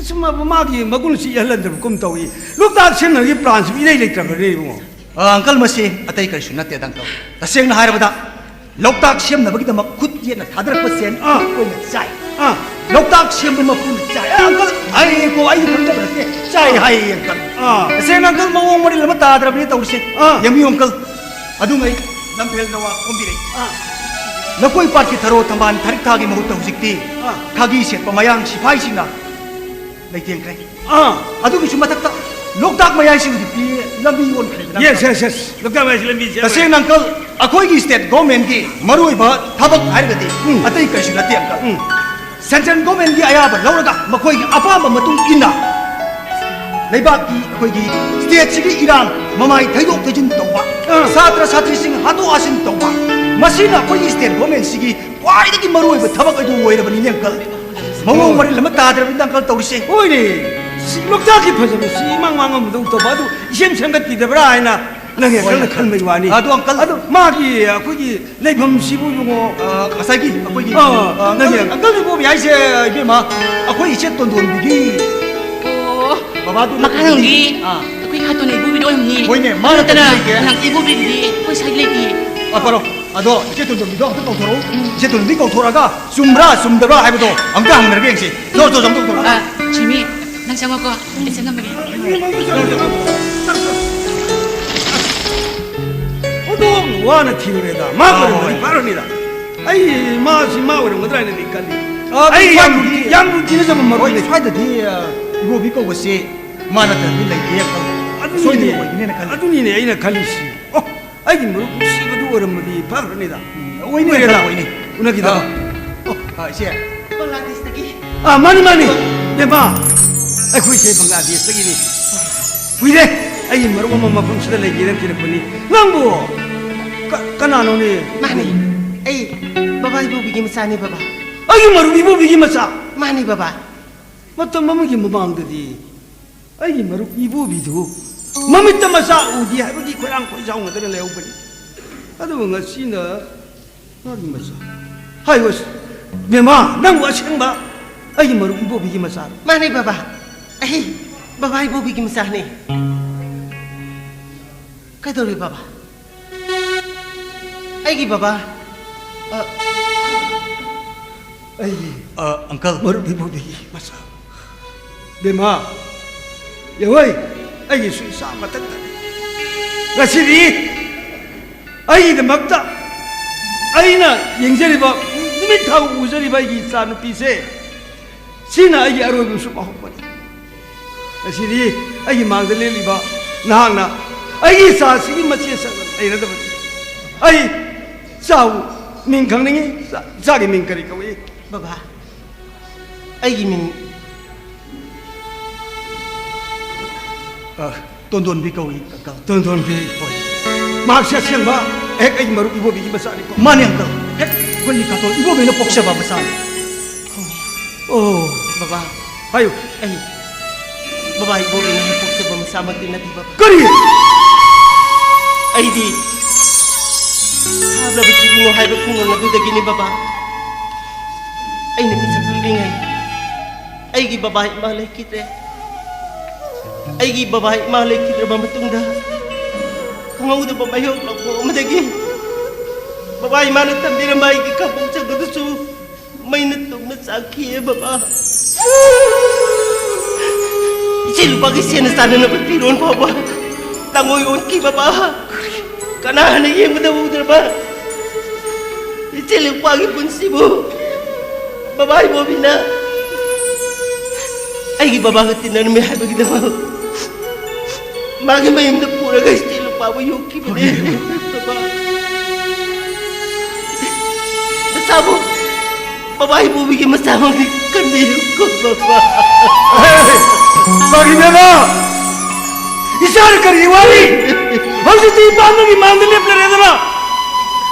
ꯁꯨꯝ ꯃꯥꯒꯤ ꯃꯒꯨꯟꯁꯤ ꯏꯍꯜꯍꯟꯗ꯭ꯔꯕꯒꯨꯝ ꯇꯧꯏ꯫ ꯂꯣꯛꯇꯥꯛ ꯁꯦꯝꯅꯕꯒꯤ ꯄ꯭ꯂꯥꯟꯁꯤ ꯏꯔꯩ ꯂꯩꯇ꯭ꯔꯕꯅꯦ, ꯏꯕꯨꯡꯉꯣ꯫ ꯑ, ꯑꯪꯀꯜ, ꯃꯁꯤ ꯑꯇꯩ ꯀꯔꯤꯁꯨ ꯅꯠꯇꯦꯗ, ꯑꯪꯀꯜ꯫ ꯇꯁꯦꯡꯅ ꯍꯥꯏꯔꯕꯗ, ꯂꯣꯛꯇꯥꯛ ꯁꯦꯝꯅꯕꯒꯤꯗꯃꯛ ꯈꯨꯠ ꯌꯦꯠꯅ ꯊꯥꯗꯔꯛꯄ ꯁꯦꯟ ꯑꯥ꯫ ꯑꯩꯈꯣꯏꯅ ꯆꯥꯏ꯫ ꯑꯥ꯫ ꯂꯣꯛꯇꯥꯛ ꯁꯦꯝꯕ ꯃꯄꯨꯅ ꯆꯥꯏ꯫ ꯑꯦ, ꯑꯪꯀꯜ, ꯑꯩꯀꯣ, ꯑꯩꯗꯤ ꯈꯪꯖꯕ ꯅꯠꯇꯦ꯫ ꯆꯥꯏ ꯍꯥꯏꯌꯦ, ꯑꯪꯀꯜ꯫ ꯑꯥ꯫ ꯇꯁꯦꯡꯅ, ꯑꯪꯀꯜ, ꯃꯑꯣꯡ ꯃꯔꯤꯜ ꯑꯃ ꯇꯥꯗ꯭ꯔꯕꯅꯤ ꯇꯧꯔꯤꯁꯦ꯫ ꯑꯥ꯫ ꯌꯦꯡꯕꯤꯌꯨ, ꯑꯪꯀꯜ꯫ ꯑꯗꯨꯉꯩ ꯂꯝꯐꯦꯜ ꯅꯋꯥ ꯈꯣꯝꯕꯤꯔꯛꯏ꯫ ꯑꯥ꯫ ꯂꯧꯀꯣꯏ ꯄꯥꯠꯀꯤ ꯊꯔꯣ ꯊꯝꯕꯥꯜ ꯊꯔꯤꯛ ꯊꯥꯒꯤ ꯃꯍꯨꯠꯇ ꯍꯧꯖꯤꯛꯇꯤ ꯑꯥ꯫ ꯊꯥꯒꯤ ꯁꯦꯠꯄ ꯃꯌꯥꯡ ꯁꯤꯐꯥꯏꯁꯤꯡꯅ ꯂꯩꯇꯦꯡꯈ꯭ꯔꯦ꯫ ꯑꯥ꯫ ꯑꯗꯨꯒꯤꯁꯨ ꯃꯊꯛꯇ ꯂꯣꯛꯇꯥꯛ ꯃꯌꯥꯏꯁꯤ ꯍꯧꯖꯤꯛꯇꯤ ꯂꯝꯕꯤ ꯑꯣꯟꯈ꯭ꯔꯦꯗꯅ꯫ Yes, yes, yes. ꯂꯣꯛꯇꯥꯛ ꯃꯌꯥꯏꯁꯤ ꯂꯝꯕꯤꯁꯦ꯫ ꯇꯁꯦꯡꯅ, ꯑꯪꯀꯜ, ꯑꯩꯈꯣꯏꯒꯤ state governmentꯀꯤ ꯃꯔꯨꯑꯣꯏꯕ ꯊꯕꯛ ꯍꯥꯏꯔꯒꯗꯤ ꯎꯝ꯫ ꯑꯇꯩ ꯀꯔꯤꯁꯨ ꯅꯠꯇꯦ, ꯑꯪꯀꯜ꯫ ꯎꯝ꯫ Central governmentꯀꯤ ꯑꯌꯥꯕ ꯂꯧꯔꯒ ꯃꯈꯣꯏꯒꯤ ꯑꯄꯥꯝꯕ ꯃꯇꯨꯡ ꯏꯟꯅ ꯂꯩꯕꯥꯛꯀꯤ, ꯑꯩꯈꯣꯏꯒꯤ stateꯁꯤꯒꯤ ꯏꯔꯥꯡ, ꯃꯃꯥꯏ ꯊꯩꯗꯣꯛ ꯊꯩꯖꯤꯟ ꯇꯧꯕ, ꯑꯥ꯫ ꯁꯥꯇ꯭ꯔ ꯁꯥꯇ꯭ꯔꯤꯁꯤꯡ ꯍꯥꯠꯇꯣꯛ ꯍꯥꯠꯆꯤꯟ ꯇꯧꯕ, ꯃꯁꯤꯅ ꯑꯩꯈꯣꯏꯒꯤ state governmentꯁꯤꯒꯤ ꯈ꯭ꯋꯥꯏꯗꯒꯤ ꯃꯔꯨꯑꯣꯏꯕ ꯊꯕꯛ ꯑꯗꯨ ꯑꯣꯏꯔꯕꯅꯤꯅꯦ, ꯑꯪꯀꯜ꯫ ꯃꯑꯣꯡ ꯃꯔꯤꯜ ꯑꯃ ꯇꯥꯗ꯭ꯔꯕꯅꯤꯅ, ꯑꯪꯀꯜ, ꯇꯧꯔꯤꯁꯦ꯫ ꯍꯣꯏꯅꯦ, ꯁꯤ ꯂꯣꯛꯇꯥꯛꯀꯤ ꯐꯖꯕꯁꯤ ꯏꯃꯥꯡ ꯃꯥꯡꯉꯝꯗꯧ ꯇꯧꯕ ꯑꯗꯨ ꯏꯁꯦꯝ ꯁꯦꯝꯒꯠꯄꯤꯗꯕ꯭ꯔꯥ ꯍꯥꯏꯅ ꯅꯪꯒꯤ ꯍꯣꯏ, ꯑꯪꯀꯜꯅ ꯈꯟꯕꯒꯤ ꯋꯥꯅꯤ꯫ ꯑꯗꯣ, ꯑꯪꯀꯜ, ꯑꯗꯣ ꯃꯥꯒꯤ, ꯑꯩꯈꯣꯏꯒꯤ ꯂꯩꯐꯝꯁꯤꯕꯨ ꯏꯕꯨꯡꯉꯣ꯫ ꯑ, ꯉꯁꯥꯏꯒꯤ ꯑꯩꯈꯣꯏꯒꯤ, ꯑꯥ, ꯑ, ꯅꯪꯒꯤ ꯑꯪꯀꯜ, ꯑꯪꯀꯜ ꯏꯕꯣꯕꯤ ꯍꯥꯏꯁꯦ, ꯏꯕꯦꯝꯃ, ꯑꯩꯈꯣꯏ ꯏꯆꯦ ꯇꯣꯟꯗꯣꯟꯕꯤꯒꯤ ꯑꯣ, ꯕꯕꯥꯗꯨ ꯃꯈꯥꯔꯣꯝꯒꯤ ꯑꯥ꯫ ꯑꯩꯈꯣꯏ ꯍꯥꯇꯣꯟ ꯏꯕꯣꯕꯤꯗꯣ ꯑꯣꯏꯔꯝꯅꯤ꯫ ꯍꯣꯏꯅꯦ, ꯃꯥꯅ ꯅꯠꯇꯅ ꯇꯧꯕꯤꯔꯤꯁꯦ꯫ ꯅꯪ ꯏꯕꯣꯕꯤꯗꯤ ꯑꯩꯈꯣꯏ ꯁ꯭ꯋꯥꯏ ꯂꯩꯇꯤꯌꯦ꯫ ꯑ, ꯐꯔꯣ꯫ ꯑꯗꯣ ꯏꯆꯦ ꯇꯣꯟꯗꯣꯟꯕꯤꯗꯣ ꯑꯝꯇ ꯀꯧꯊꯣꯔꯛꯎ꯫ ꯎꯝ꯫ ꯏꯆꯦ ꯇꯣꯟꯗꯣꯟꯕꯤ ꯀꯧꯊꯣꯔꯛꯑꯒ ꯆꯨꯝꯕ꯭ꯔꯥ ꯆꯨꯝꯗꯕ꯭ꯔꯥ ꯍꯥꯏꯕꯗꯣ ꯑꯝꯇ ꯍꯪꯅꯔꯒ ꯌꯦꯡꯁꯤ꯫ ꯆꯣ, ꯆꯣ, ꯆꯣ, ꯑꯝꯇ ꯀꯧꯊꯣꯔꯛꯑꯣ꯫ ꯑ, ꯁꯤꯃꯤ, ꯅꯪ ꯆꯪꯉꯣꯀꯣ, ꯑꯩ ꯆꯪꯉꯝꯃꯒꯦ꯫ ꯑꯣꯟꯊꯣꯛꯅ ꯋꯥꯅ ꯊꯤꯔꯨꯔꯦꯗ꯫ ꯃꯥ ꯑꯣꯏꯔꯝꯃꯗꯤ ꯐꯥꯔꯅꯤꯗ꯫ ꯑꯩ, ꯃꯥꯁꯤ ꯃꯥ ꯑꯣꯏꯔꯝꯒꯗ꯭ꯔꯥ ꯍꯥꯏꯅꯗꯤ ꯈꯜꯂꯤ꯫ ꯑ, ꯑꯩ ꯌꯥꯝ, ꯁ꯭ꯋꯥꯏꯗꯗꯤ ꯌꯥꯝ ꯅꯨꯡꯁꯤꯅꯖꯕ ꯍꯣꯏ, ꯃꯔꯨꯞꯅꯤ꯫ ꯁ꯭ꯋꯥꯏꯗꯗꯤ, ꯑ, ꯏꯕꯣꯕꯤ ꯀꯧꯕꯁꯦ ꯃꯥ ꯅꯠꯇ꯭ꯔꯗꯤ ꯂꯩꯇꯦ ꯈꯜꯂꯤ꯫ ꯑꯗꯨꯅꯤꯅꯦ, ꯁꯣꯏꯗꯅ ꯑꯣꯏꯒꯅꯦꯅ ꯈꯜꯂꯤ꯫ ꯑꯗꯨꯅꯤꯅꯦ ꯑꯩꯅ ꯈꯜꯂꯤꯁꯤ꯫ ꯑꯣ, ꯑꯩꯒꯤ ꯃꯔꯨꯞ ꯅꯨꯡꯁꯤꯕꯗꯨ ꯑꯣꯏꯔꯝꯃꯗꯤ ꯐꯈ꯭ꯔꯅꯤꯗ꯫ ꯎꯝ, ꯑꯣꯏꯅꯤ, ꯀꯨꯏꯔꯦꯗ ꯑꯣꯏꯅꯤ꯫ ꯎꯅꯈꯤꯗꯕ꯫ ꯑ, ꯑ, ꯏꯆꯦ꯫ ꯕꯪꯒ꯭ꯂꯥꯗꯦꯁꯇꯒꯤ꯫ ꯑꯥ, ꯃꯥꯅꯤ, ꯃꯥꯅꯤ꯫ ꯕꯦꯝꯃ, ꯑꯩꯈꯣꯏꯁꯦ ꯕꯪꯒ꯭ꯂꯥꯗꯦꯁꯇꯒꯤꯅꯤ꯫ ꯀꯨꯏꯔꯦ꯫ ꯑꯩꯒꯤ ꯃꯔꯨꯞ ꯑꯃ ꯃꯐꯝꯁꯤꯗ ꯂꯩꯒꯦꯅ ꯊꯤꯔꯛꯄꯅꯤ꯫ ꯅꯪꯕꯨ ꯀ-, ꯀꯅꯥꯅꯣꯅꯦ? ꯃꯥꯅꯤ꯫ ꯑꯩ ꯕꯕꯥ ꯏꯕꯣꯕꯤꯒꯤ ꯃꯆꯥꯅꯤ, ꯕꯕꯥ꯫ ꯑꯩꯒꯤ ꯃꯔꯨꯞ ꯏꯕꯣꯕꯤꯒꯤ ꯃꯆꯥ? ꯃꯥꯅꯤ, ꯕꯕꯥ꯫ ꯃꯇꯝ ꯑꯃꯒꯤ ꯃꯃꯥꯡꯗꯗꯤ ꯑꯩꯒꯤ ꯃꯔꯨꯞ ꯏꯕꯣꯕꯤꯗꯨ ꯃꯃꯤꯠꯇ ꯃꯆꯥ ꯎꯗꯦ ꯍꯥꯏꯕꯒꯤ ꯈꯣꯏꯔꯥꯡ ꯈꯣꯏꯖꯥꯎꯅꯗꯅ ꯂꯩꯍꯧꯕꯅꯤ꯫ ꯑꯗꯨꯕꯨ ꯉꯁꯤꯅ ꯃꯥꯒꯤ ꯃꯆꯥ꯫ ꯍꯥꯏꯌꯨ, ꯕꯦꯝꯃ, ꯅꯪꯕꯨ ꯑꯁꯦꯡꯕ ꯑꯩꯒꯤ ꯃꯔꯨꯞ ꯏꯕꯣꯕꯤꯒꯤ ꯃꯆꯥꯔꯣ? ꯃꯥꯅꯦ, ꯕꯕꯥ꯫ ꯑꯩ ꯕꯕꯥ ꯏꯕꯣꯕꯤꯒꯤ ꯃꯆꯥꯅꯦ꯫ ꯀꯩꯗꯧꯔꯦ, ꯕꯕꯥ? ꯑꯩꯒꯤ ꯕꯕꯥ, ꯑ, ꯑꯩꯒꯤ ꯑ, ꯑꯪꯀꯜ꯫ ꯃꯔꯨꯞ ꯏꯕꯣꯕꯤꯒꯤ ꯃꯆꯥ꯫ ꯕꯦꯝꯃ, ꯌꯦꯡꯉꯣꯏ, ꯑꯩꯒꯤꯁꯨ ꯏꯆꯥ ꯃꯊꯟꯇꯅꯤ꯫ ꯉꯁꯤꯗꯤ ꯑꯩꯒꯤꯗꯃꯛꯇ ꯑꯩꯅ ꯌꯦꯡꯖꯔꯤꯕ, ꯅꯨꯃꯤꯠ ꯊꯥ ꯎꯖꯔꯤꯕ ꯑꯩꯒꯤ ꯏꯆꯥ ꯅꯨꯄꯤꯁꯦ, ꯁꯤꯅ ꯑꯩꯒꯤ ꯑꯔꯣꯏꯕꯁꯨ ꯃꯍꯧꯕꯅꯤ꯫ ꯉꯁꯤꯗꯤ ꯑꯩꯒꯤ ꯃꯥꯡꯗ ꯂꯦꯞꯂꯤꯕ ꯅꯍꯥꯛꯅ ꯑꯩꯒꯤ ꯏꯆꯥꯁꯤꯒꯤ ꯃꯆꯦ ꯁꯛꯅ ꯂꯩꯔꯗꯕꯅꯤ꯫ ꯑꯩ ꯏꯆꯥꯕꯨ ꯃꯤꯡ ꯈꯪꯅꯤꯡꯉꯤ꯫ ꯏꯆꯥ-, ꯏꯆꯥꯒꯤ ꯃꯤꯡ ꯀꯔꯤ ꯀꯧꯏ? ꯕꯕꯥ, ꯑꯩꯒꯤ ꯃꯤꯡ ꯑ, ꯇꯣꯟꯗꯣꯟꯕꯤ ꯀꯧꯏ, ꯑꯪꯀꯜ꯫ ꯇꯣꯟꯗꯣꯟꯕꯤ꯫ ꯍꯣꯏ꯫ ꯃꯍꯥꯛꯁꯦ ꯑꯁꯦꯡꯕ ꯍꯦꯛ ꯑꯩꯒꯤ ꯃꯔꯨꯞ ꯏꯕꯣꯕꯤꯒꯤ ꯃꯆꯥꯅꯤꯀꯣ? ꯃꯥꯅꯦ, ꯑꯪꯀꯜ꯫ ꯍꯦꯛ ꯑꯩꯈꯣꯏꯒꯤ ꯀꯥꯇꯣꯟ ꯏꯕꯣꯕꯤꯅ ꯄꯣꯛꯆꯕ ꯃꯆꯥꯅꯤ꯫ ꯑꯣ꯫ ꯕꯕꯥ꯫ ꯍꯥꯏꯌꯨ꯫ ꯑꯩ ꯕꯕꯥ ꯏꯕꯣꯕꯤꯅ ꯍꯦꯛ ꯄꯣꯛꯆꯕ ꯃꯆꯥꯃꯛꯇꯤ ꯅꯠꯇꯦ, ꯕꯕꯥ꯫ ꯀꯔꯤ? ꯑꯩꯗꯤ ꯁꯥꯕ꯭ꯔꯕ ꯆꯤꯡꯉꯣ ꯍꯥꯏꯕ ꯈꯨꯡꯒꯪ ꯑꯗꯨꯗꯒꯤꯅꯤ, ꯕꯕꯥ꯫ ꯑꯩꯅ ꯄꯤꯁꯛ ꯄꯤꯛꯂꯤꯉꯩ ꯑꯩꯒꯤ ꯕꯕꯥ ꯏꯃꯥ ꯂꯩꯈꯤꯗ꯭ꯔꯦ꯫ ꯑꯩꯒꯤ ꯕꯕꯥ ꯏꯃꯥ ꯂꯩꯈꯤꯗ꯭ꯔꯕ ꯃꯇꯨꯡꯗ ꯈꯪꯍꯧꯗꯕ ꯃꯥꯌꯣꯛꯅꯕ ꯑꯃꯗꯒꯤ ꯕꯕꯥ ꯏꯃꯥꯅ ꯊꯝꯕꯤꯔꯝꯕ ꯑꯩꯒꯤ ꯀꯕꯣꯛ ꯆꯪ ꯑꯗꯨꯁꯨ ꯃꯩꯅ ꯇꯨꯝꯅ ꯆꯥꯛꯈꯤꯌꯦ, ꯕꯕꯥ꯫ ꯏꯆꯦ ꯂꯨꯄꯥꯒꯤ ꯁꯦꯟꯅ ꯆꯥꯅꯅꯕ ꯐꯤꯔꯣꯜ ꯐꯥꯎꯕ ꯂꯪꯉꯣꯏ ꯑꯣꯟꯈꯤ ꯕꯕꯥ꯫ ꯀꯅꯥꯅ ꯌꯦꯡꯕꯗ ꯎꯗ꯭ꯔꯕ ꯏꯆꯦ ꯂꯨꯄꯥꯒꯤ ꯄꯨꯟꯁꯤꯕꯨ ꯕꯕꯥ ꯏꯕꯣꯕꯤꯅ ꯑꯩꯒꯤ ꯕꯕꯥꯒ ꯇꯤꯟꯅꯔꯝꯃꯦ ꯍꯥꯏꯕꯒꯤꯗꯃꯛ ꯃꯥꯒꯤ ꯃꯌꯨꯝꯗ ꯄꯨꯔꯒ ꯏꯆꯦ ꯂꯨꯄꯥꯕꯨ ꯌꯣꯛꯈꯤꯕꯅꯦ꯫ ꯕꯕꯥ, ꯅꯆꯥꯕꯨ ꯕꯕꯥ ꯏꯕꯣꯕꯤꯒꯤ ꯃꯆꯥꯃꯛꯅꯤ ꯈꯟꯕꯤꯌꯨꯀꯣ ꯕꯕꯥ꯫ ꯃꯥꯒꯤ ꯕꯦꯝꯃ! ꯏꯆꯥꯅ ꯀꯔꯤ ꯋꯥꯔꯤ? ꯍꯧꯖꯤꯛꯇꯤ ꯏꯄꯥ ꯅꯪꯒꯤ ꯃꯥꯡꯗ ꯂꯦꯞꯂꯔꯦꯗꯅ꯫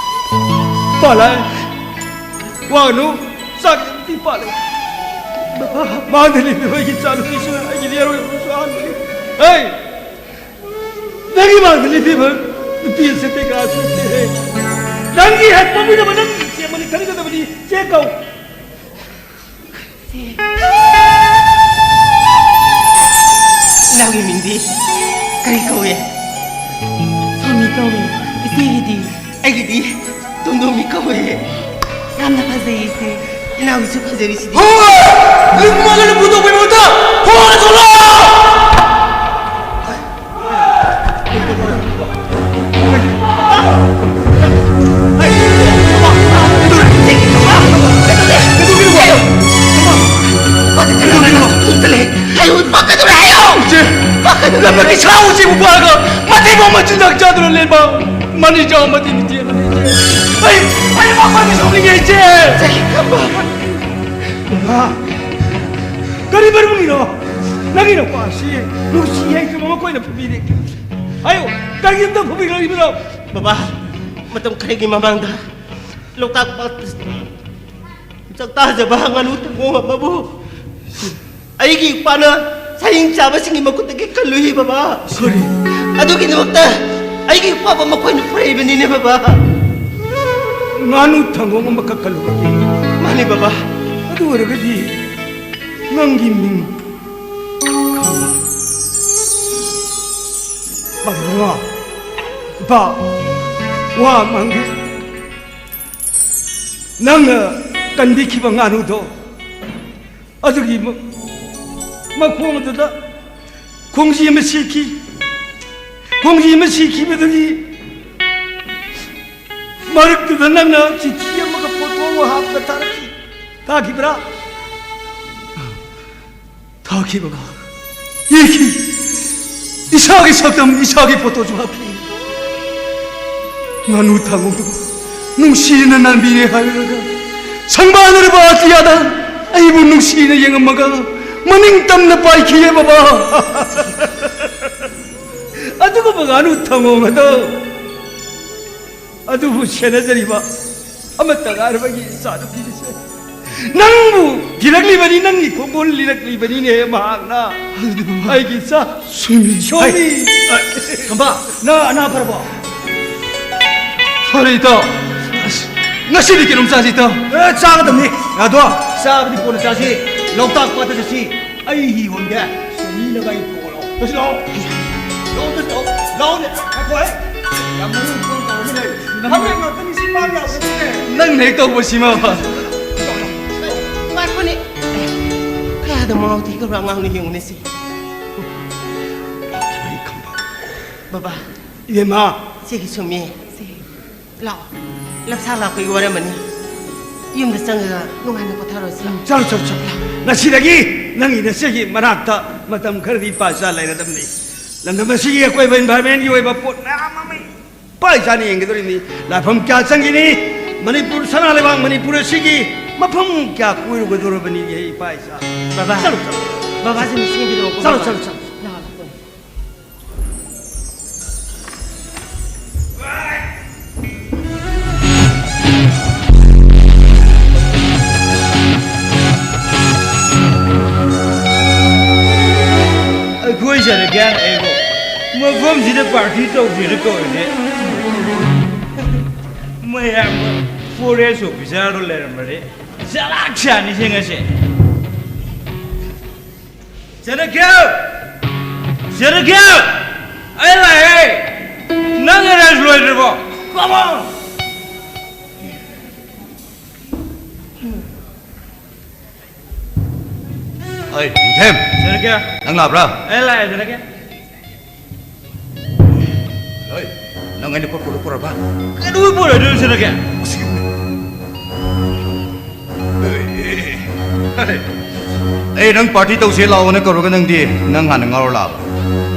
ꯄꯥꯂꯥꯏ, ꯋꯥꯒꯅꯨ, ꯆꯥꯛ ꯌꯥꯝ ꯄꯥꯂꯦ꯫ ꯃꯥꯡꯗ ꯂꯦꯞꯂꯤꯕ ꯑꯩꯒꯤ ꯏꯆꯥꯅꯨꯄꯤꯁꯤꯅ ꯑꯩꯒꯤꯗꯤ ꯑꯔꯣꯏꯕꯁꯨ ꯑꯍꯥꯟꯕꯅꯤ꯫ ꯍꯦ! ꯅꯪꯒꯤ ꯃꯥꯡꯗ ꯂꯦꯞꯄꯤꯕ ꯅꯨꯄꯤ ꯑꯁꯤ ꯀꯩꯀꯥꯁꯨ ꯅꯠꯇꯦꯍꯦ꯫ ꯅꯪꯒꯤ ꯍꯦꯛ ꯄꯣꯛꯃꯤꯟꯅꯕ ꯅꯪꯒꯤ ꯏꯆꯦ ꯑꯃꯅꯤ ꯈꯟꯒꯗꯕꯅꯤ, ꯆꯦ ꯀꯧ꯫ ꯏꯅꯥꯎꯒꯤ ꯃꯤꯡꯗꯤ ꯀꯔꯤ ꯀꯧꯏ? ꯁꯣꯃꯤ ꯀꯧꯏ꯫ ꯏꯆꯦꯒꯤꯗꯤ? ꯑꯩꯒꯤꯗꯤ ꯇꯣꯝꯗꯣꯝꯕꯤ ꯀꯧꯏ꯫ ꯌꯥꯝꯅ ꯐꯖꯩ ꯏꯆꯦ꯫ ꯏꯅꯥꯎꯒꯤꯁꯨ ꯐꯖꯔꯤꯁꯤꯗꯤ꯫ ꯍꯣꯏ! ꯂꯤꯛ ꯃꯥꯜꯂꯅ ꯄꯨꯊꯣꯛꯄꯩ ꯃꯍꯨꯠꯇ ꯐꯣꯟ ꯊꯣꯛꯂꯛꯑꯣ! ꯂꯝꯗꯝꯒꯤ ꯁꯥ ꯎꯆꯦꯛꯄꯨ ꯐꯥꯔꯒ ꯃꯊꯤꯕꯣꯡ ꯃꯆꯤꯟꯖꯥꯛ ꯆꯥꯗꯨꯅ ꯂꯦꯟꯕ ꯃꯅꯤ ꯆꯥꯎ ꯃꯇꯤꯛ ꯅꯤꯡꯊꯤꯔꯕꯅꯤ ꯏꯆꯦ꯫ ꯑꯩ, ꯑꯩ ꯃꯈꯣꯏꯗꯤ ꯁꯣꯛꯅꯤꯡꯉꯦ ꯏꯆꯦ꯫ ꯀꯔꯤ ꯃꯔꯝꯒꯤꯅꯣ? ꯅꯪꯒꯤ ꯅꯨꯄꯥꯁꯤ ꯅꯨꯡꯁꯤ ꯍꯩꯇ꯭ꯔꯕ ꯃꯈꯣꯏꯅ ꯐꯨꯕꯤꯔꯤ꯫ ꯍꯥꯏꯌꯨ, ꯀꯔꯤꯒꯤꯗꯃꯛ ꯐꯨꯕꯤꯔꯛꯂꯤꯕꯅꯣ? ꯕꯕꯥ, ꯃꯇꯝ ꯈꯔꯒꯤ ꯃꯃꯥꯡꯗ ꯂꯣꯛꯇꯥꯛ ꯄꯥꯠꯇ ꯆꯥꯛꯇꯥꯖꯕ ꯉꯥꯅꯨ ꯊꯪꯒꯣꯡ ꯑꯃꯕꯨ ꯑꯩꯒꯤ ꯏꯄꯥꯅ ꯁꯥꯍꯤꯡ ꯆꯥꯕꯁꯤꯡꯒꯤ ꯃꯈꯨꯠꯇꯒꯤ ꯀꯜꯂꯨꯏ, ꯕꯕꯥ꯫ ꯀꯔꯤ? ꯑꯗꯨꯒꯤꯗꯃꯛꯇ ꯑꯩꯒꯤ ꯏꯄꯥꯕꯨ ꯃꯈꯣꯏꯅ ꯐꯨꯔꯛꯏꯕꯅꯤꯅꯦ, ꯕꯕꯥ꯫ ꯉꯥꯅꯨ ꯊꯪꯒꯣꯡ ꯑꯃꯈꯛ ꯀꯜꯂꯨꯕꯒꯤ? ꯃꯥꯅꯤ, ꯕꯕꯥ꯫ ꯑꯗꯨ ꯑꯣꯏꯔꯒꯗꯤ ꯅꯪꯒꯤ ꯃꯤꯡ ꯃꯥꯒꯤ ꯃꯉꯥ꯫ ꯏꯄꯥ, ꯋꯥ ꯑꯃ ꯍꯪꯒꯦ꯫ ꯅꯪꯅ ꯀꯟꯕꯤꯈꯤꯕ ꯉꯥꯅꯨꯗꯣ, ꯑꯗꯨꯒꯤ ꯃ-, ꯃꯈꯣꯡ ꯑꯗꯨꯗ ꯈꯣꯡꯖꯤ ꯑꯃ ꯁꯤꯈꯤ꯫ ꯈꯣꯡꯖꯤ ꯑꯃ ꯁꯤꯈꯤꯕꯗꯨꯒꯤ ꯃꯔꯛꯇꯨꯗ ꯅꯪꯅ ꯆꯤꯊꯤ ꯑꯃꯒ ꯐꯣꯇꯣ ꯑꯃ ꯍꯥꯞꯄꯒ ꯊꯥꯔꯛꯈꯤ꯫ ꯊꯥꯈꯤꯕ꯭ꯔꯥ? ꯊꯥꯈꯤꯕꯒ ꯏꯈꯤ꯫ ꯏꯁꯥꯒꯤ ꯁꯛꯇꯝ, ꯏꯁꯥꯒꯤ ꯐꯣꯇꯣꯁꯨ ꯍꯥꯞꯈꯤ꯫ ꯉꯥꯅꯨ ꯊꯥꯡꯒꯣꯡꯗꯨꯕꯨ ꯅꯨꯡꯁꯤꯅ ꯅꯥꯟꯕꯤꯔꯦ ꯍꯥꯏꯔꯒ, ꯁꯪꯕꯥꯟꯅꯔꯕ ꯑꯇꯤꯌꯥꯗ ꯑꯩꯕꯨ ꯅꯨꯡꯁꯤꯅ ꯌꯦꯡꯉꯝꯃꯒ ꯃꯅꯤꯡ ꯇꯝꯅ ꯄꯥꯏꯈꯤꯌꯦ ꯕꯕꯥ꯫ ꯑꯗꯨꯒꯨꯝꯕ ꯉꯥꯅꯨ ꯊꯥꯡꯒꯣꯡ ꯑꯗꯣ, ꯑꯗꯨꯕꯨ ꯁꯦꯟꯅꯖꯔꯤꯕ ꯑꯃꯠꯇ ꯉꯥꯏꯔꯕ ꯑꯩꯒꯤ ꯏꯆꯥꯅꯨꯄꯤꯁꯦ, ꯅꯪꯕꯨ ꯊꯤꯔꯛꯂꯤꯕꯅꯤ, ꯅꯪꯒꯤ ꯈꯣꯡꯒꯨꯜ ꯂꯤꯔꯛꯂꯤꯕꯅꯤꯅꯦ ꯃꯍꯥꯛꯅ꯫ ꯑꯗꯨꯗꯤ ꯕꯕꯥ, ꯑꯩꯒꯤ ꯏꯆꯥ ꯁꯣꯏꯃꯤ꯫ ꯁꯣꯏꯃꯤ꯫ ꯑꯦ, ꯇꯝꯕ, ꯅꯪ ꯑꯅꯥ ꯐꯔꯕꯣ? ꯐꯔꯦ, ꯏꯇꯥꯎ꯫ ꯑꯁ, ꯉꯁꯤꯗꯤ ꯀꯩꯅꯣꯝ ꯆꯥꯁꯤ, ꯏꯇꯥꯎ꯫ ꯑꯦ, ꯆꯥꯒꯗꯕꯅꯤ꯫ ꯑꯗꯣ, ꯆꯥꯕꯗꯤ ꯀꯣꯟꯅ ꯆꯥꯁꯤ꯫ ꯂꯣꯛꯇꯥꯛ ꯄꯥꯠꯇ ꯆꯠꯁꯤ꯫ ꯑꯩ ꯍꯤ ꯍꯣꯟꯒꯦ꯫ ꯁꯣꯏꯃꯤꯅ ꯒꯥꯔꯤ ꯄꯨꯔꯛꯑꯣ꯫ ꯆꯠꯁꯤ ꯂꯥꯛꯑꯣ꯫ ꯂꯥꯛꯑꯣ, ꯆꯠꯁꯤ ꯂꯥꯛꯑꯣ꯫ ꯂꯥꯛꯑꯣꯅꯦ꯫ ꯉꯥꯏꯈꯣ, ꯍꯦ꯫ ꯌꯥꯝ ꯃꯔꯨ ꯑꯣꯏꯕ ꯄꯣꯠ ꯇꯧꯔꯝꯃꯤ ꯂꯩ꯫ ꯍꯥꯃꯦꯡ ꯉꯥꯛꯇꯅꯤ ꯁꯤ ꯃꯥ ꯌꯥꯎꯕꯁꯦ꯫ ꯅꯪꯅ ꯍꯦꯛ ꯇꯧꯕꯁꯤꯃ꯫ ꯉꯥꯏꯈꯣꯅꯦ꯫ ꯀꯌꯥꯗ ꯃꯉꯥꯎ ꯊꯤꯈ꯭ꯔꯕ ꯑꯉꯥꯡꯅꯣ ꯌꯦꯡꯉꯨꯅꯦ ꯁꯤ꯫ ꯕꯕꯥ꯫ ꯏꯕꯦꯝꯃ꯫ ꯁꯤꯒꯤ ꯁꯨꯝꯃꯤ꯫ ꯂꯥꯛꯑꯣ꯫ ꯂꯝꯁꯥ ꯂꯥꯛꯄꯒꯤ ꯋꯥꯔꯝꯃꯅꯤ꯫ ꯌꯨꯝꯗ ꯆꯪꯉꯒ ꯅꯨꯡꯉꯥꯏꯅ ꯄꯣꯊꯥꯔꯣꯁꯤ꯫ ꯆꯠꯂꯣ, ꯆꯠꯂꯣ, ꯆꯠꯂꯣ꯫ ꯉꯁꯤꯗꯒꯤ ꯅꯪꯒꯤ ꯅꯆꯦꯒꯤ ꯃꯅꯥꯛꯇ ꯃꯇꯝ ꯈꯔꯗꯤ ꯏꯄꯥ ꯏꯆꯥ ꯂꯩꯔꯗꯕꯅꯤ꯫ ꯂꯝꯗꯝ ꯑꯁꯤꯒꯤ ꯑꯀꯣꯏꯕ environment ꯀꯤ ꯑꯣꯏꯕ ꯄꯣꯠ ꯃꯌꯥꯝ ꯑꯃ ꯏꯄꯥ ꯏꯆꯥꯅ ꯌꯦꯡꯒꯗꯧꯔꯤꯕꯅꯤ꯫ ꯂꯥꯏꯐꯝ ꯀꯌꯥ ꯆꯪꯈꯤꯅꯤ꯫ ꯃꯅꯤꯄꯨꯔ, ꯁꯅꯥ ꯂꯩꯕꯥꯛ ꯃꯅꯤꯄꯨꯔ ꯑꯁꯤꯒꯤ ꯃꯐꯝ ꯀꯌꯥ ꯀꯣꯏꯔꯨꯒꯗꯧꯔꯕꯅꯤ ꯏꯄꯥ ꯏꯆꯥ꯫ ꯕꯕꯥ꯫ ꯆꯠꯂꯣ, ꯆꯠꯂꯣ꯫ ꯕꯕꯥꯁꯦ ꯅꯤꯡꯁꯤꯡꯕꯤꯔꯛꯑꯣꯀꯣ, ꯆꯠꯂꯣ, ꯕꯕꯥ꯫ ꯆꯠꯂꯣ, ꯆꯠꯂꯣ꯫ ꯂꯥꯛꯑꯣ, ꯂꯥꯛꯑꯣ꯫ ꯑꯩꯈꯣꯏ ꯁꯔꯀꯥꯔꯅ ꯑꯩꯕꯨ ꯃꯐꯝꯁꯤꯗ party ꯇꯧꯁꯤꯅ ꯀꯧꯔꯤꯁꯦ꯫ ꯃꯌꯥꯝꯕ forest officer ꯗꯣ ꯂꯩꯔꯝꯃꯗꯤ ꯆꯂꯥꯛ ꯁꯥꯅꯤꯁꯦ ꯉꯁꯤ꯫ ꯆꯅꯈ꯭ꯌꯥ! ꯆꯅꯈ꯭ꯌꯥ! ꯑꯩ ꯂꯥꯛꯑꯦ! ꯅꯪ erase ꯂꯣꯏꯗ꯭ꯔꯤꯕꯣ? Come on! ꯑꯩ, ꯅꯤꯡꯊꯦꯝ꯫ ꯆꯅꯀ꯭ꯌꯥ꯫ ꯅꯪ ꯂꯥꯛꯄ꯭ꯔꯥ? ꯑꯩ ꯂꯥꯛꯑꯦ, ꯆꯅꯀ꯭ꯌꯥ꯫ ꯍꯣꯏ, ꯅꯪ ꯑꯩꯅ ꯄꯣꯠ ꯄꯨꯔꯛꯄ꯭ꯔꯕ? ꯀꯩꯗꯧꯕꯩ ꯄꯨꯔꯛꯑꯣꯏꯗꯣꯏꯅꯣ, ꯆꯅꯀ꯭ꯌꯥ? ꯃꯁꯤ ꯌꯦꯡꯉꯨꯅꯦ꯫ ꯑꯦ, ꯅꯪ ꯄꯥꯔꯇꯤ ꯇꯧꯁꯦ ꯂꯥꯛꯑꯣꯅ ꯀꯧꯔꯒ ꯅꯪꯗꯤ ꯅꯪ ꯍꯥꯟꯅ ꯉꯥꯎꯔ ꯂꯥꯛꯑꯕ?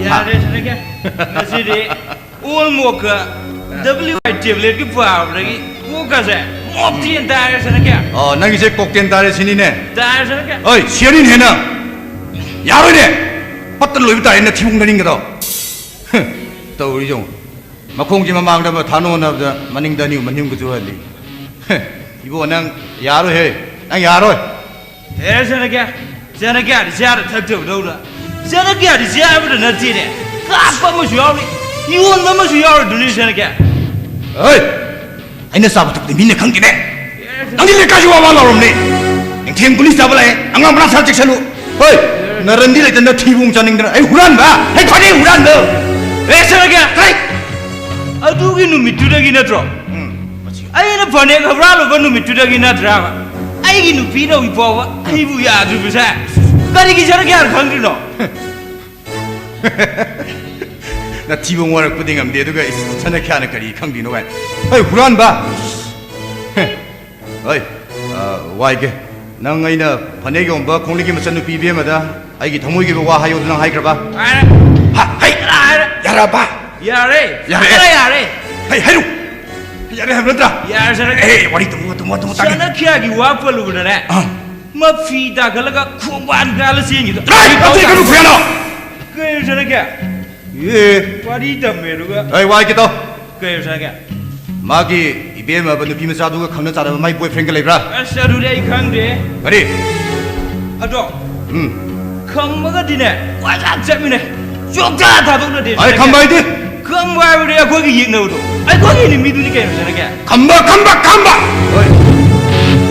ꯌꯥꯔꯦ, ꯆꯅꯀ꯭ꯌꯥ꯫ ꯉꯁꯤꯗꯤ ꯑꯣꯜ ꯃꯣꯛꯀ ꯗꯕ꯭ꯂꯤꯎ ꯑꯥꯏ ꯇꯦꯕ꯭ꯂꯦꯠꯀꯤ ꯄꯥꯕꯗꯒꯤ ꯀꯣꯛꯀꯁꯦ ꯃꯣꯞ ꯇꯦꯟ ꯇꯥꯔꯦ, ꯆꯅꯀ꯭ꯌꯥ꯫ ꯑꯣ, ꯅꯪꯒꯤꯁꯦ ꯀꯣꯛ ꯇꯦꯟ ꯇꯥꯔꯦ ꯁꯤꯅꯤꯅꯦ? ꯇꯥꯔꯦ, ꯆꯅꯀ꯭ꯌꯥ꯫ ꯑꯣꯏ, ꯁꯤꯌꯥꯅꯤꯟ ꯍꯦꯟꯅ ꯌꯥꯔꯣꯏꯅꯦ꯫ ꯄꯠꯇ ꯂꯣꯏꯕ ꯇꯥꯔꯦ ꯅꯊꯤꯕꯨꯡ ꯅꯔꯤꯡꯒꯗꯣ꯫ ꯇꯧꯔꯤ ꯌꯦꯡꯉꯨ꯫ ꯃꯈꯣꯡꯁꯦ ꯃꯃꯥꯡꯗ ꯑꯃ ꯊꯥꯅꯣ ꯍꯣꯠꯅꯕꯗ ꯃꯅꯤꯡꯗ ꯑꯅꯤ ꯑꯍꯨꯝ, ꯃꯅꯤꯡꯒꯁꯨ ꯍꯜꯂꯤ꯫ ꯏꯕꯣ, ꯅꯪ ꯌꯥꯔꯣꯏꯍꯦ꯫ ꯅꯪ ꯌꯥꯔꯣꯏ꯫ ꯑꯦ, ꯆꯅꯀ꯭ꯌꯥ, ꯆꯅꯀ꯭ꯌꯥꯗꯤ ꯆꯥꯔ ꯊꯛꯇꯕꯗꯧꯅ꯫ ꯆꯅꯀ꯭ꯌꯥꯗꯤ ꯆꯥꯕꯗ ꯅꯠꯇꯦꯅꯦ, ꯀꯥꯞꯄ ꯑꯃꯁꯨ ꯌꯥꯎꯔꯤ, ꯌꯣꯟꯕ ꯑꯃꯁꯨ ꯌꯥꯎꯔꯤꯗꯨꯅꯤ, ꯆꯅꯀ꯭ꯌꯥ꯫ ꯍꯣꯏ, ꯑꯩꯅ ꯆꯥꯕ ꯊꯛꯄꯗꯤ ꯃꯤꯅ ꯈꯪꯗꯦꯅꯦ꯫ ꯑꯦ, ꯅꯪꯗꯤ ꯂꯩꯀꯥꯏꯁꯨ ꯋꯥ ꯋꯥ ꯂꯥꯎꯔꯝꯅꯤ꯫ ꯅꯤꯡꯊꯦꯝ ꯒꯨꯂꯤ ꯆꯥꯕ ꯂꯥꯛꯑꯦ, ꯑꯉꯥꯡ ꯃꯅꯥ ꯁꯥ ꯆꯦꯛꯁꯜꯂꯨ꯫ ꯍꯣꯏ, ꯅꯔꯟꯗꯤ ꯂꯩꯇꯅ ꯊꯤꯕꯣꯡ ꯆꯥꯅꯤꯡꯗꯅ ꯑꯩ ꯍꯨꯔꯥꯟꯕ, ꯑꯩ ꯐꯅꯦꯛ ꯍꯨꯔꯥꯟꯕ꯫ ꯑꯦ, ꯆꯅꯀ꯭ꯌꯥ, ꯍꯩ! ꯑꯗꯨꯒꯤ ꯅꯨꯃꯤꯠꯇꯨꯗꯒꯤ ꯅꯠꯇ꯭ꯔꯣ? ꯎꯝ, ꯃꯁꯤ ꯑꯩꯅ ꯐꯅꯦꯛ ꯍꯨꯔꯥꯜꯂꯨꯕ ꯅꯨꯃꯤꯠꯇꯨꯗꯒꯤ ꯅꯠꯇ꯭ꯔꯥꯕ ꯑꯩꯒꯤ ꯅꯨꯄꯤꯅ ꯍꯧꯖꯤꯛ ꯐꯥꯎꯕ ꯑꯩꯕꯨ ꯌꯥꯗ꯭ꯔꯤꯕꯁꯦ? ꯀꯔꯤꯒꯤ ꯆꯅꯀ꯭ꯌꯥꯅ ꯈꯪꯗ꯭ꯔꯤꯅꯣ? ꯅꯊꯤꯕꯣꯡ ꯋꯥꯔꯛꯄꯗꯤ ꯉꯝꯗꯦ, ꯑꯗꯨꯒ ꯏꯁ, ꯆꯅꯀ꯭ꯌꯥꯅ ꯀꯔꯤ ꯈꯪꯗ꯭ꯔꯤꯅꯣ ꯀꯥꯏꯅ꯫ ꯍꯩ, ꯍꯨꯔꯥꯟꯕ! ꯍꯣꯏ, ꯑ, ꯋꯥꯏꯒꯦ꯫ ꯅꯪ ꯑꯩꯅ ꯐꯅꯦꯛ ꯌꯣꯟꯕ ꯈꯣꯡꯂꯩꯒꯤ ꯃꯆꯟꯅꯨꯄꯤ ꯏꯕꯦꯝꯃꯗ ꯑꯩꯒꯤ ꯊꯃꯣꯏꯒꯤ ꯑꯣꯏꯕ ꯋꯥ ꯍꯥꯏꯌꯣ ꯑꯗꯨ ꯅꯪ ꯍꯥꯏꯈ꯭ꯔꯕ? ꯍꯥꯏꯔꯦ꯫ ꯍꯥ, ꯍꯩ! ꯍꯥꯏꯔꯦ꯫ ꯌꯥꯔꯕ? ꯌꯥꯔꯦ꯫ ꯌꯥꯔꯦ꯫ ꯐꯖꯅ ꯌꯥꯔꯦ꯫ ꯍꯩ, ꯍꯥꯏꯔꯨ! ꯌꯥꯔꯦ ꯍꯥꯏꯕ ꯅꯠꯇ꯭ꯔꯥ? ꯌꯥꯔꯦ, ꯌꯥꯔꯦ꯫ ꯑꯦ, ꯋꯥꯔꯤ ꯇꯨꯝꯃꯣ, ꯇꯨꯝꯃꯣ, ꯇꯨꯝꯃꯣ, ꯇꯥꯒꯦ꯫ ꯆꯅꯀ꯭ꯌꯥꯒꯤ ꯋꯥ ꯄꯜꯂꯨꯕꯗꯅꯦ, ꯑꯥ꯫ ꯃꯐꯤ ꯇꯥꯈꯠꯂꯒ ꯈꯣꯡꯕꯥꯟ ꯀꯥꯜꯂ ꯆꯦꯟꯈꯤꯗꯣ꯫ ꯇꯥꯏ, ꯀꯔꯤ ꯀꯔꯤ ꯈꯨꯌꯥꯅꯣ? ꯀꯩꯅꯣ ꯆꯅꯀ꯭ꯌꯥ? ꯑꯦ꯫ ꯋꯥꯔꯤ ꯇꯝꯃꯦ ꯑꯗꯨꯒ꯫ ꯑꯩ ꯋꯥ ꯍꯥꯏꯒꯦ ꯇꯧ꯫ ꯀꯩꯅꯣ ꯆꯅꯀ꯭ꯌꯥ? ꯃꯥꯒꯤ ꯏꯕꯦꯝꯃꯕ ꯅꯨꯄꯤ ꯃꯆꯥꯗꯨꯒ ꯈꯪꯅ ꯆꯥꯟꯅꯕ ꯃꯥꯏ boyfriendꯒ ꯂꯩꯕ꯭ꯔꯥ? ꯑꯁ, ꯑꯗꯨꯗꯤ ꯑꯩ ꯈꯪꯗꯦ꯫ ꯀꯔꯤ? ꯑꯗꯣ, ꯎꯝ꯫ ꯈꯝꯕꯒꯗꯤꯅꯦ, ꯀꯣꯏꯆꯠ ꯆꯠꯃꯤꯟꯅꯩ꯫ ꯆꯣꯛꯊꯥ ꯊꯥꯗꯣꯛꯅꯗꯦ꯫ ꯑꯩ ꯈꯝꯕ ꯍꯥꯏꯗꯤ? ꯈꯝꯕ ꯍꯥꯏꯕꯗꯤ ꯑꯩꯈꯣꯏꯒꯤ ꯌꯦꯛꯅꯕꯗꯣ꯫ ꯑꯩꯈꯣꯏꯒꯤ ꯅꯨꯃꯤꯗꯨꯅꯤ ꯀꯩꯅꯣ ꯆꯅꯀ꯭ꯌꯥ? ꯈꯝꯕ, ꯈꯝꯕ, ꯈꯝꯕ! ꯍꯣꯏ꯫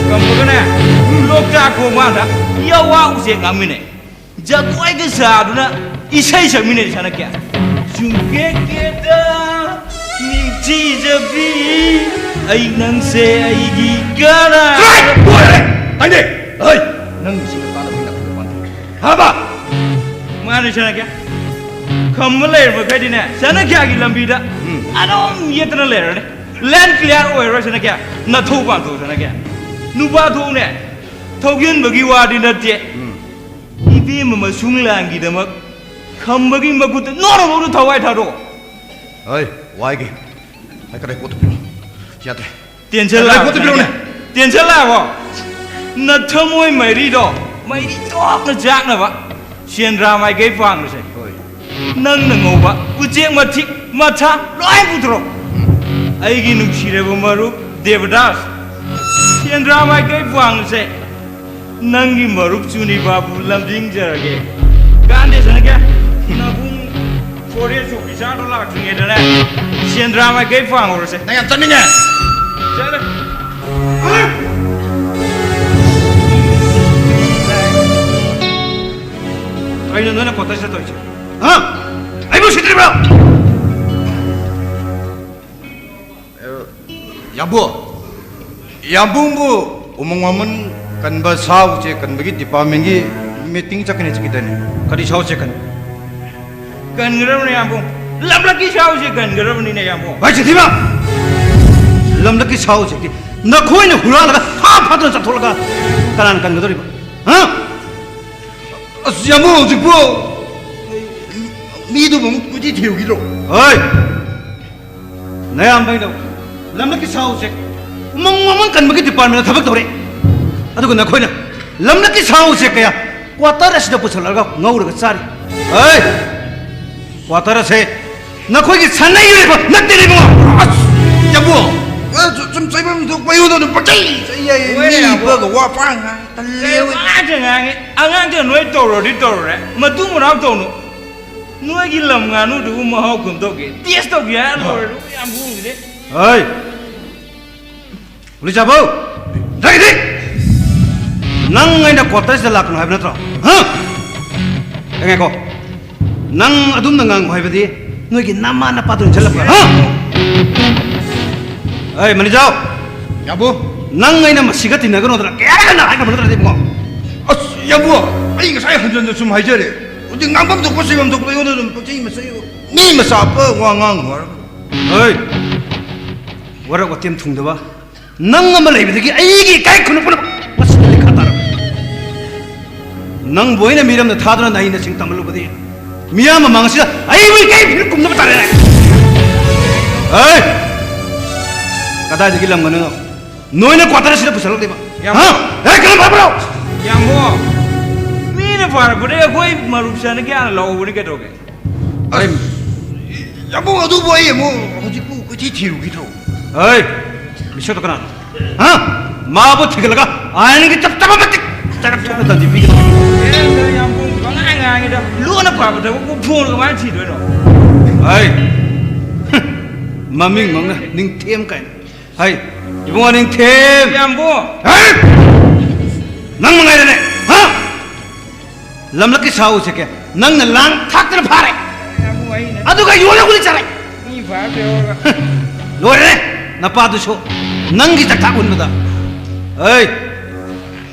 ꯈꯝꯕꯒꯅꯦ, ꯎꯝ꯫ ꯂꯣꯛꯇꯥꯛ ꯈꯣꯡꯕꯥꯟꯗ ꯌꯥꯋꯥ ꯎꯆꯦꯛ ꯉꯥꯡꯃꯤꯟꯅꯩ꯫ ꯖꯒꯣꯏꯒ ꯁꯥꯗꯨꯅ ꯏꯁꯩ ꯁꯛꯃꯤꯟꯅꯩ ꯆꯅꯀ꯭ꯌꯥ꯫ ꯆꯨꯝꯀꯦꯛꯀꯦꯗ ꯅꯤꯡꯊꯤꯖꯕꯤ, ꯑꯩ ꯅꯪꯁꯦ ꯑꯩꯒꯤ ꯀꯅꯥ? ꯂꯣꯏꯔꯦ! ꯇꯥꯏꯅꯦ! ꯍꯩ! ꯅꯪꯒꯤꯁꯤꯅ ꯀꯥꯟꯅꯕ ꯅꯠꯇꯦ꯫ ꯐꯕ! ꯃꯥꯅꯤ ꯁꯅꯥꯀ꯭ꯌꯥ꯫ ꯈꯝꯕ ꯂꯩꯔꯕ ꯃꯈꯩꯗꯤꯅꯦ, ꯁꯅꯥꯀ꯭ꯌꯥꯒꯤ ꯂꯝꯕꯤꯗ ꯎꯝ꯫ ꯑꯗꯨꯝ ꯌꯦꯠꯇꯅ ꯂꯩꯔꯅꯤ꯫ Land clear ꯑꯣꯏꯔꯔꯣꯏ ꯁꯅꯥꯀ꯭ꯌꯥ꯫ ꯅꯊꯧ ꯄꯥꯟꯊꯣꯛꯎ ꯁꯅꯥꯀ꯭ꯌꯥ꯫ ꯅꯨꯄꯥ ꯊꯣꯛꯎꯅꯦ꯫ ꯊꯧꯒꯤꯟꯕꯒꯤ ꯋꯥꯗꯤ ꯅꯠꯇꯦ꯫ ꯎꯝ꯫ ꯏꯕꯦꯝꯃ ꯃꯁꯨꯡ ꯂꯥꯡꯒꯤꯗꯃꯛ ꯈꯝꯕꯒꯤ ꯃꯈꯨꯠꯇ ꯅꯣꯔꯣꯛ ꯅꯣꯔꯣꯛꯅ ꯊꯋꯥꯏ ꯊꯥꯗꯣꯛꯑꯣ꯫ ꯍꯣꯏ, ꯋꯥꯏꯒꯦ꯫ ꯑꯩ ꯀꯗꯥꯏ ꯄꯣꯠꯇ ꯄꯤꯔꯣ? ꯌꯥꯗ꯭ꯔꯦ꯫ ꯇꯦꯟꯁꯟ ꯑꯩ ꯂꯥꯛꯑꯕꯣ ꯄꯣꯠꯇ ꯄꯤꯔꯣꯅꯦ꯫ ꯁꯅꯥꯀ꯭ꯌꯥ? ꯇꯦꯟꯁꯟ ꯂꯥꯛꯑꯕꯣ? ꯅꯊꯃꯣꯏ ꯃꯩꯔꯤꯗꯣ ꯃꯩꯔꯤ ꯇꯣꯛꯅ ꯆꯥꯛꯅꯕ ꯁꯦꯟꯗ꯭ꯔꯥ ꯃꯥꯏꯀꯩ ꯄꯥꯡꯕꯁꯦ꯫ ꯍꯣꯏ꯫ ꯅꯪꯅ ꯉꯧꯕ ꯎꯆꯦꯛ ꯃꯊꯤ ꯃꯊꯥ ꯂꯣꯏ ꯄꯨꯊꯣꯔꯛꯑꯣ꯫ ꯑꯩꯒꯤ ꯅꯨꯡꯁꯤꯔꯕ ꯃꯔꯨꯞ ꯗꯦꯕꯗꯥꯁ, ꯁꯦꯟꯗ꯭ꯔꯥ ꯃꯥꯏꯀꯩ ꯄꯥꯡꯕꯁꯦ ꯅꯪꯒꯤ ꯃꯔꯨꯞ ꯆꯨꯅꯤꯕꯥꯕꯨ ꯂꯝꯖꯤꯡꯖꯔꯒꯦ꯫ ꯀꯥꯟꯗꯦ ꯁꯅꯥꯀ꯭ꯌꯥ, ꯅꯕꯨꯡ forest officerꯗꯣ ꯂꯥꯛꯇ꯭ꯔꯤꯉꯩꯗꯅꯦ ꯁꯦꯟꯗ꯭ꯔꯥ ꯃꯥꯏꯀꯩ ꯄꯥꯡꯍꯧꯔꯁꯦ꯫ ꯅꯪ ꯌꯥꯝ ꯆꯠꯅꯤꯡꯉꯦ꯫ ꯆꯠꯂꯣ꯫ ꯀꯩꯅꯣ ꯅꯣꯏꯅ quarter ꯆꯠꯇꯣꯏꯁꯦ? ꯍꯥ? ꯑꯩꯕꯨ ꯁꯤꯗ꯭ꯔꯤꯕ꯭ꯔꯣ? ꯌꯥꯝꯕꯨ, ꯌꯥꯝꯕꯨꯡꯕꯨ ꯎꯃꯪ ꯋꯥꯃꯪ ꯀꯟꯕ, ꯁꯥ ꯎꯆꯦꯛ ꯀꯟꯕꯒꯤ departmentꯀꯤ meeting ꯆꯠꯀꯅꯤ ꯆꯠꯈꯤꯗꯥꯏꯅꯦ? ꯀꯔꯤ ꯁꯥ ꯎꯆꯦꯛ ꯀꯟꯕ? ꯀꯟꯒꯗꯕꯅꯤ ꯌꯥꯝꯕꯨꯡ, ꯂꯝꯂꯛꯀꯤ ꯁꯥ ꯎꯆꯦꯛ ꯀꯟꯒꯗꯕꯅꯤꯅꯦ ꯌꯥꯝꯕꯨꯡ꯫ ꯚꯥꯏ ꯁꯤꯊꯤꯕ, ꯂꯝꯂꯛꯀꯤ ꯁꯥ ꯎꯆꯦꯛꯇꯤ ꯅꯈꯣꯏꯅ ꯍꯨꯔꯥꯜꯂꯒ ꯐꯥ ꯐꯥꯗꯅ ꯆꯥꯊꯣꯛꯂꯒ ꯀꯅꯥꯅ ꯀꯟꯒꯗꯧꯔꯤꯕ? ꯍꯥ? ꯑꯁ ꯌꯥꯝꯕꯨꯡ, ꯍꯧꯖꯤꯛꯄꯨ ꯃꯤꯗꯨꯕꯨ ꯑꯃꯨꯛ ꯀꯣꯏꯊꯤ ꯊꯤꯔꯨꯈꯤꯗ꯭ꯔꯣ? ꯍꯣꯏ, ꯅꯌꯥꯝꯕꯩꯅ ꯂꯝꯂꯛꯀꯤ ꯁꯥ ꯎꯆꯦꯛ ꯎꯃꯪ ꯋꯥꯃꯪ ꯀꯟꯕꯒꯤ departmentꯇ ꯊꯕꯛ ꯇꯧꯔꯦ, ꯑꯗꯨꯒ ꯅꯈꯣꯏꯅ ꯂꯝꯂꯛꯀꯤ ꯁꯥ ꯎꯆꯦꯛ ꯀꯌꯥ quarter ꯑꯁꯤꯗ ꯄꯨꯁꯜꯂꯛꯂꯒ ꯉꯧꯔꯒ ꯆꯥꯔꯤ꯫ ꯍꯩ! Quarter ꯑꯁꯦ ꯅꯈꯣꯏꯒꯤ ꯁꯥꯟꯅ ꯌꯨꯔꯦꯀꯣ, ꯅꯠꯇꯦꯅꯦ ꯏꯕꯨꯡꯉꯣ꯫ ꯑꯁ! ꯌꯥꯝꯕꯨ! ꯑ, ꯁꯨ-, ꯁꯨꯝ ꯆꯩꯐꯝ ꯊꯣꯛꯄ ꯑꯩꯉꯣꯟꯗ ꯑꯗꯨꯝ ꯄꯪꯆꯩ ꯆꯩ ꯌꯥꯏꯌꯦ꯫ ꯍꯣꯏ, ꯃꯤ ꯌꯥꯝꯕꯨ꯫ ꯏꯄꯥꯒ ꯋꯥ ꯄꯪꯉꯥꯡ ꯉꯥꯡ ꯇꯜꯂꯦ꯫ ꯀꯩ ꯋꯥꯁꯦ ꯉꯥꯡꯉꯤ? ꯑꯉꯥꯡꯁꯦ ꯅꯣꯏ ꯇꯧꯔꯗꯤ ꯇꯧꯔꯨꯔꯦ, ꯃꯇꯨ ꯃꯅꯥꯎ ꯇꯧꯅꯨ꯫ ꯅꯣꯏꯒꯤ ꯂꯝ ꯉꯥꯅꯨꯗꯨꯕꯨ ꯃꯍꯥꯎ ꯀꯝ ꯇꯧꯒꯦ? Taste ꯇꯧꯒꯦ ꯍꯥꯏꯔ ꯂꯣꯏꯔꯦ, ꯑꯗꯨꯕꯨ ꯌꯥꯝ ꯍꯨꯈꯤꯗꯦ꯫ ꯍꯩ! ꯎꯂꯤꯆꯥꯕꯧ! ꯗ꯭ꯔꯒꯤꯗꯤ! ꯅꯪ ꯑꯩꯅ quarterꯁꯤꯗ ꯂꯥꯛꯀꯅꯨ ꯍꯥꯏꯕ ꯅꯠꯇ꯭ꯔꯣ? ꯍꯥ? ꯑꯦ, ꯉꯥꯏꯈꯣ꯫ ꯅꯪ ꯑꯗꯨꯝꯅ ꯉꯥꯡꯉꯨ ꯍꯥꯏꯕꯗꯤ ꯅꯣꯏꯒꯤ ꯅꯃꯥ ꯅꯄꯥꯗꯨꯅ ꯏꯟꯁꯤꯜꯂꯛꯄ꯭ꯔꯥ? ꯍꯥ? ꯑꯩ ꯃꯅꯤꯖꯥꯎ! ꯌꯥꯝꯕꯨ! ꯅꯪ ꯑꯩꯅ ꯃꯁꯤꯒ ꯇꯤꯟꯅꯒꯅꯣꯗꯅ ꯀꯌꯥ ꯍꯟꯅ ꯍꯥꯏꯈ꯭ꯔꯕ ꯅꯠꯇ꯭ꯔꯗꯤ ꯏꯕꯨꯡꯉꯣ? ꯑꯁ, ꯌꯥꯝꯕꯨ! ꯑꯩ ꯉꯁꯥꯏ ꯍꯟꯖꯟ ꯍꯟꯖꯟ ꯁꯨꯝ ꯍꯥꯏꯖꯔꯦ꯫ ꯍꯧꯖꯤꯛ ꯉꯥꯡꯐꯝ ꯊꯣꯛꯄ ꯆꯩꯐꯝ ꯊꯣꯛꯄꯗ ꯑꯩꯉꯣꯟꯗ ꯑꯗꯨꯝ ꯄꯪꯆꯩ ꯃꯆꯩ, ꯃꯤ ꯃꯆꯥ ꯑꯐꯕ ꯋꯥ ꯉꯥꯡꯒꯅꯨ ꯍꯥꯏꯔꯒ꯫ ꯍꯣꯏ, ꯋꯥꯔꯛ ꯋꯥꯇꯦꯝ ꯊꯨꯡꯗꯕ ꯅꯪ ꯑꯃ ꯂꯩꯕꯗꯒꯤ ꯑꯩꯒꯤ ꯏꯀꯥꯏ ꯈꯨꯝꯅ ꯄꯨꯝꯅꯃꯛ ꯃꯁꯤꯗ ꯂꯩꯈꯥ ꯇꯥꯔꯕꯅꯤ꯫ ꯅꯪꯕꯨ ꯑꯩꯅ ꯃꯤꯔꯝꯗ ꯊꯥꯗꯨꯅ ꯅꯍꯩ ꯅꯁꯤꯡ ꯇꯝꯍꯜꯂꯨꯕꯗꯤ ꯃꯤꯌꯥꯝ ꯃꯃꯥꯡꯁꯤꯗ ꯑꯩꯕꯨ ꯏꯀꯥꯏ ꯐꯤꯔ ꯀꯨꯝꯅꯕ ꯇꯥꯔꯦ꯫ ꯍꯩ! ꯀꯗꯥꯏꯗꯒꯤ ꯂꯝꯒꯅꯣ ꯅꯣꯏꯅ ꯀ꯭ꯋꯥꯇꯔ ꯑꯁꯤꯗ ꯄꯨꯁꯜꯂꯛꯂꯤꯕ? ꯌꯥꯝ ꯍꯥ? ꯍꯦ, ꯀꯔꯝ ꯐꯕ꯭ꯔꯣ? ꯌꯥꯝꯕꯣ, ꯃꯤꯅ ꯐꯥꯔꯛꯄꯗꯒꯤ ꯑꯩꯈꯣꯏ ꯃꯔꯨꯞ ꯆꯅ ꯀꯌꯥꯅ ꯂꯧꯍꯧꯕꯅꯤ ꯀꯩꯗꯧꯔꯒꯦ? ꯑꯁ, ꯌꯥꯝꯕꯨꯡ, ꯑꯗꯨꯕꯨ ꯑꯩ ꯑꯃꯨꯛ ꯍꯧꯖꯤꯛꯄꯨ ꯀꯣꯏꯊꯤ ꯊꯤꯔꯨꯈꯤꯗ꯭ꯔꯣ? ꯍꯩ! ꯃꯤꯁꯛꯇꯣ ꯀꯅꯥꯅꯣ? ꯍꯥ? ꯃꯥꯕꯨ ꯊꯤꯒꯠꯂꯒ ꯑꯥꯏꯟꯒꯤ ꯆꯞ ꯆꯥꯕ ꯃꯇꯤꯛ ꯆꯔꯛ ꯊꯣꯛꯅ ꯇꯟꯖꯤꯟꯕꯤꯒꯗꯕꯅꯤ꯫ ꯑꯦ, ꯌꯥꯝꯕꯨꯡ, ꯄꯉꯥꯡ ꯉꯥꯡꯉꯤꯗ꯫ ꯂꯣꯟꯅ ꯐꯕꯗꯕꯨ ꯐꯣꯟ ꯀꯃꯥꯏꯅ ꯊꯤꯗꯣꯏꯅꯣ? ꯍꯩ! ꯃꯃꯤꯡ ꯃꯪꯅ ꯅꯤꯡꯊꯦꯝ ꯀꯥꯏꯅ꯫ ꯍꯩ! ꯏꯕꯨꯡꯉꯣ ꯅꯤꯡꯊꯦꯝ! ꯌꯥꯝꯕꯨꯡ! ꯍꯩ! ꯅꯪ ꯃꯉꯥꯏꯔꯦꯅꯦ! ꯍꯥ? ꯂꯝꯂꯛꯀꯤ ꯁꯥ ꯎꯆꯦꯛꯀꯦ ꯅꯪꯅ ꯂꯥꯡ ꯊꯥꯛꯇꯅ ꯐꯥꯔꯦ꯫ ꯌꯥꯝꯕꯨꯡ, ꯑꯩꯅ ꯑꯗꯨꯒ ꯌꯣꯜꯂꯒ ꯆꯥꯔꯦ꯫ ꯃꯤ ꯐꯥꯔ ꯂꯩꯍꯧꯔꯒ꯫ ꯂꯣꯏꯔꯦ! ꯅꯄꯥꯗꯨꯁꯨ ꯅꯪꯒꯤ ꯆꯥꯛꯊꯥꯛ ꯍꯨꯟꯕꯗ꯫ ꯍꯩ!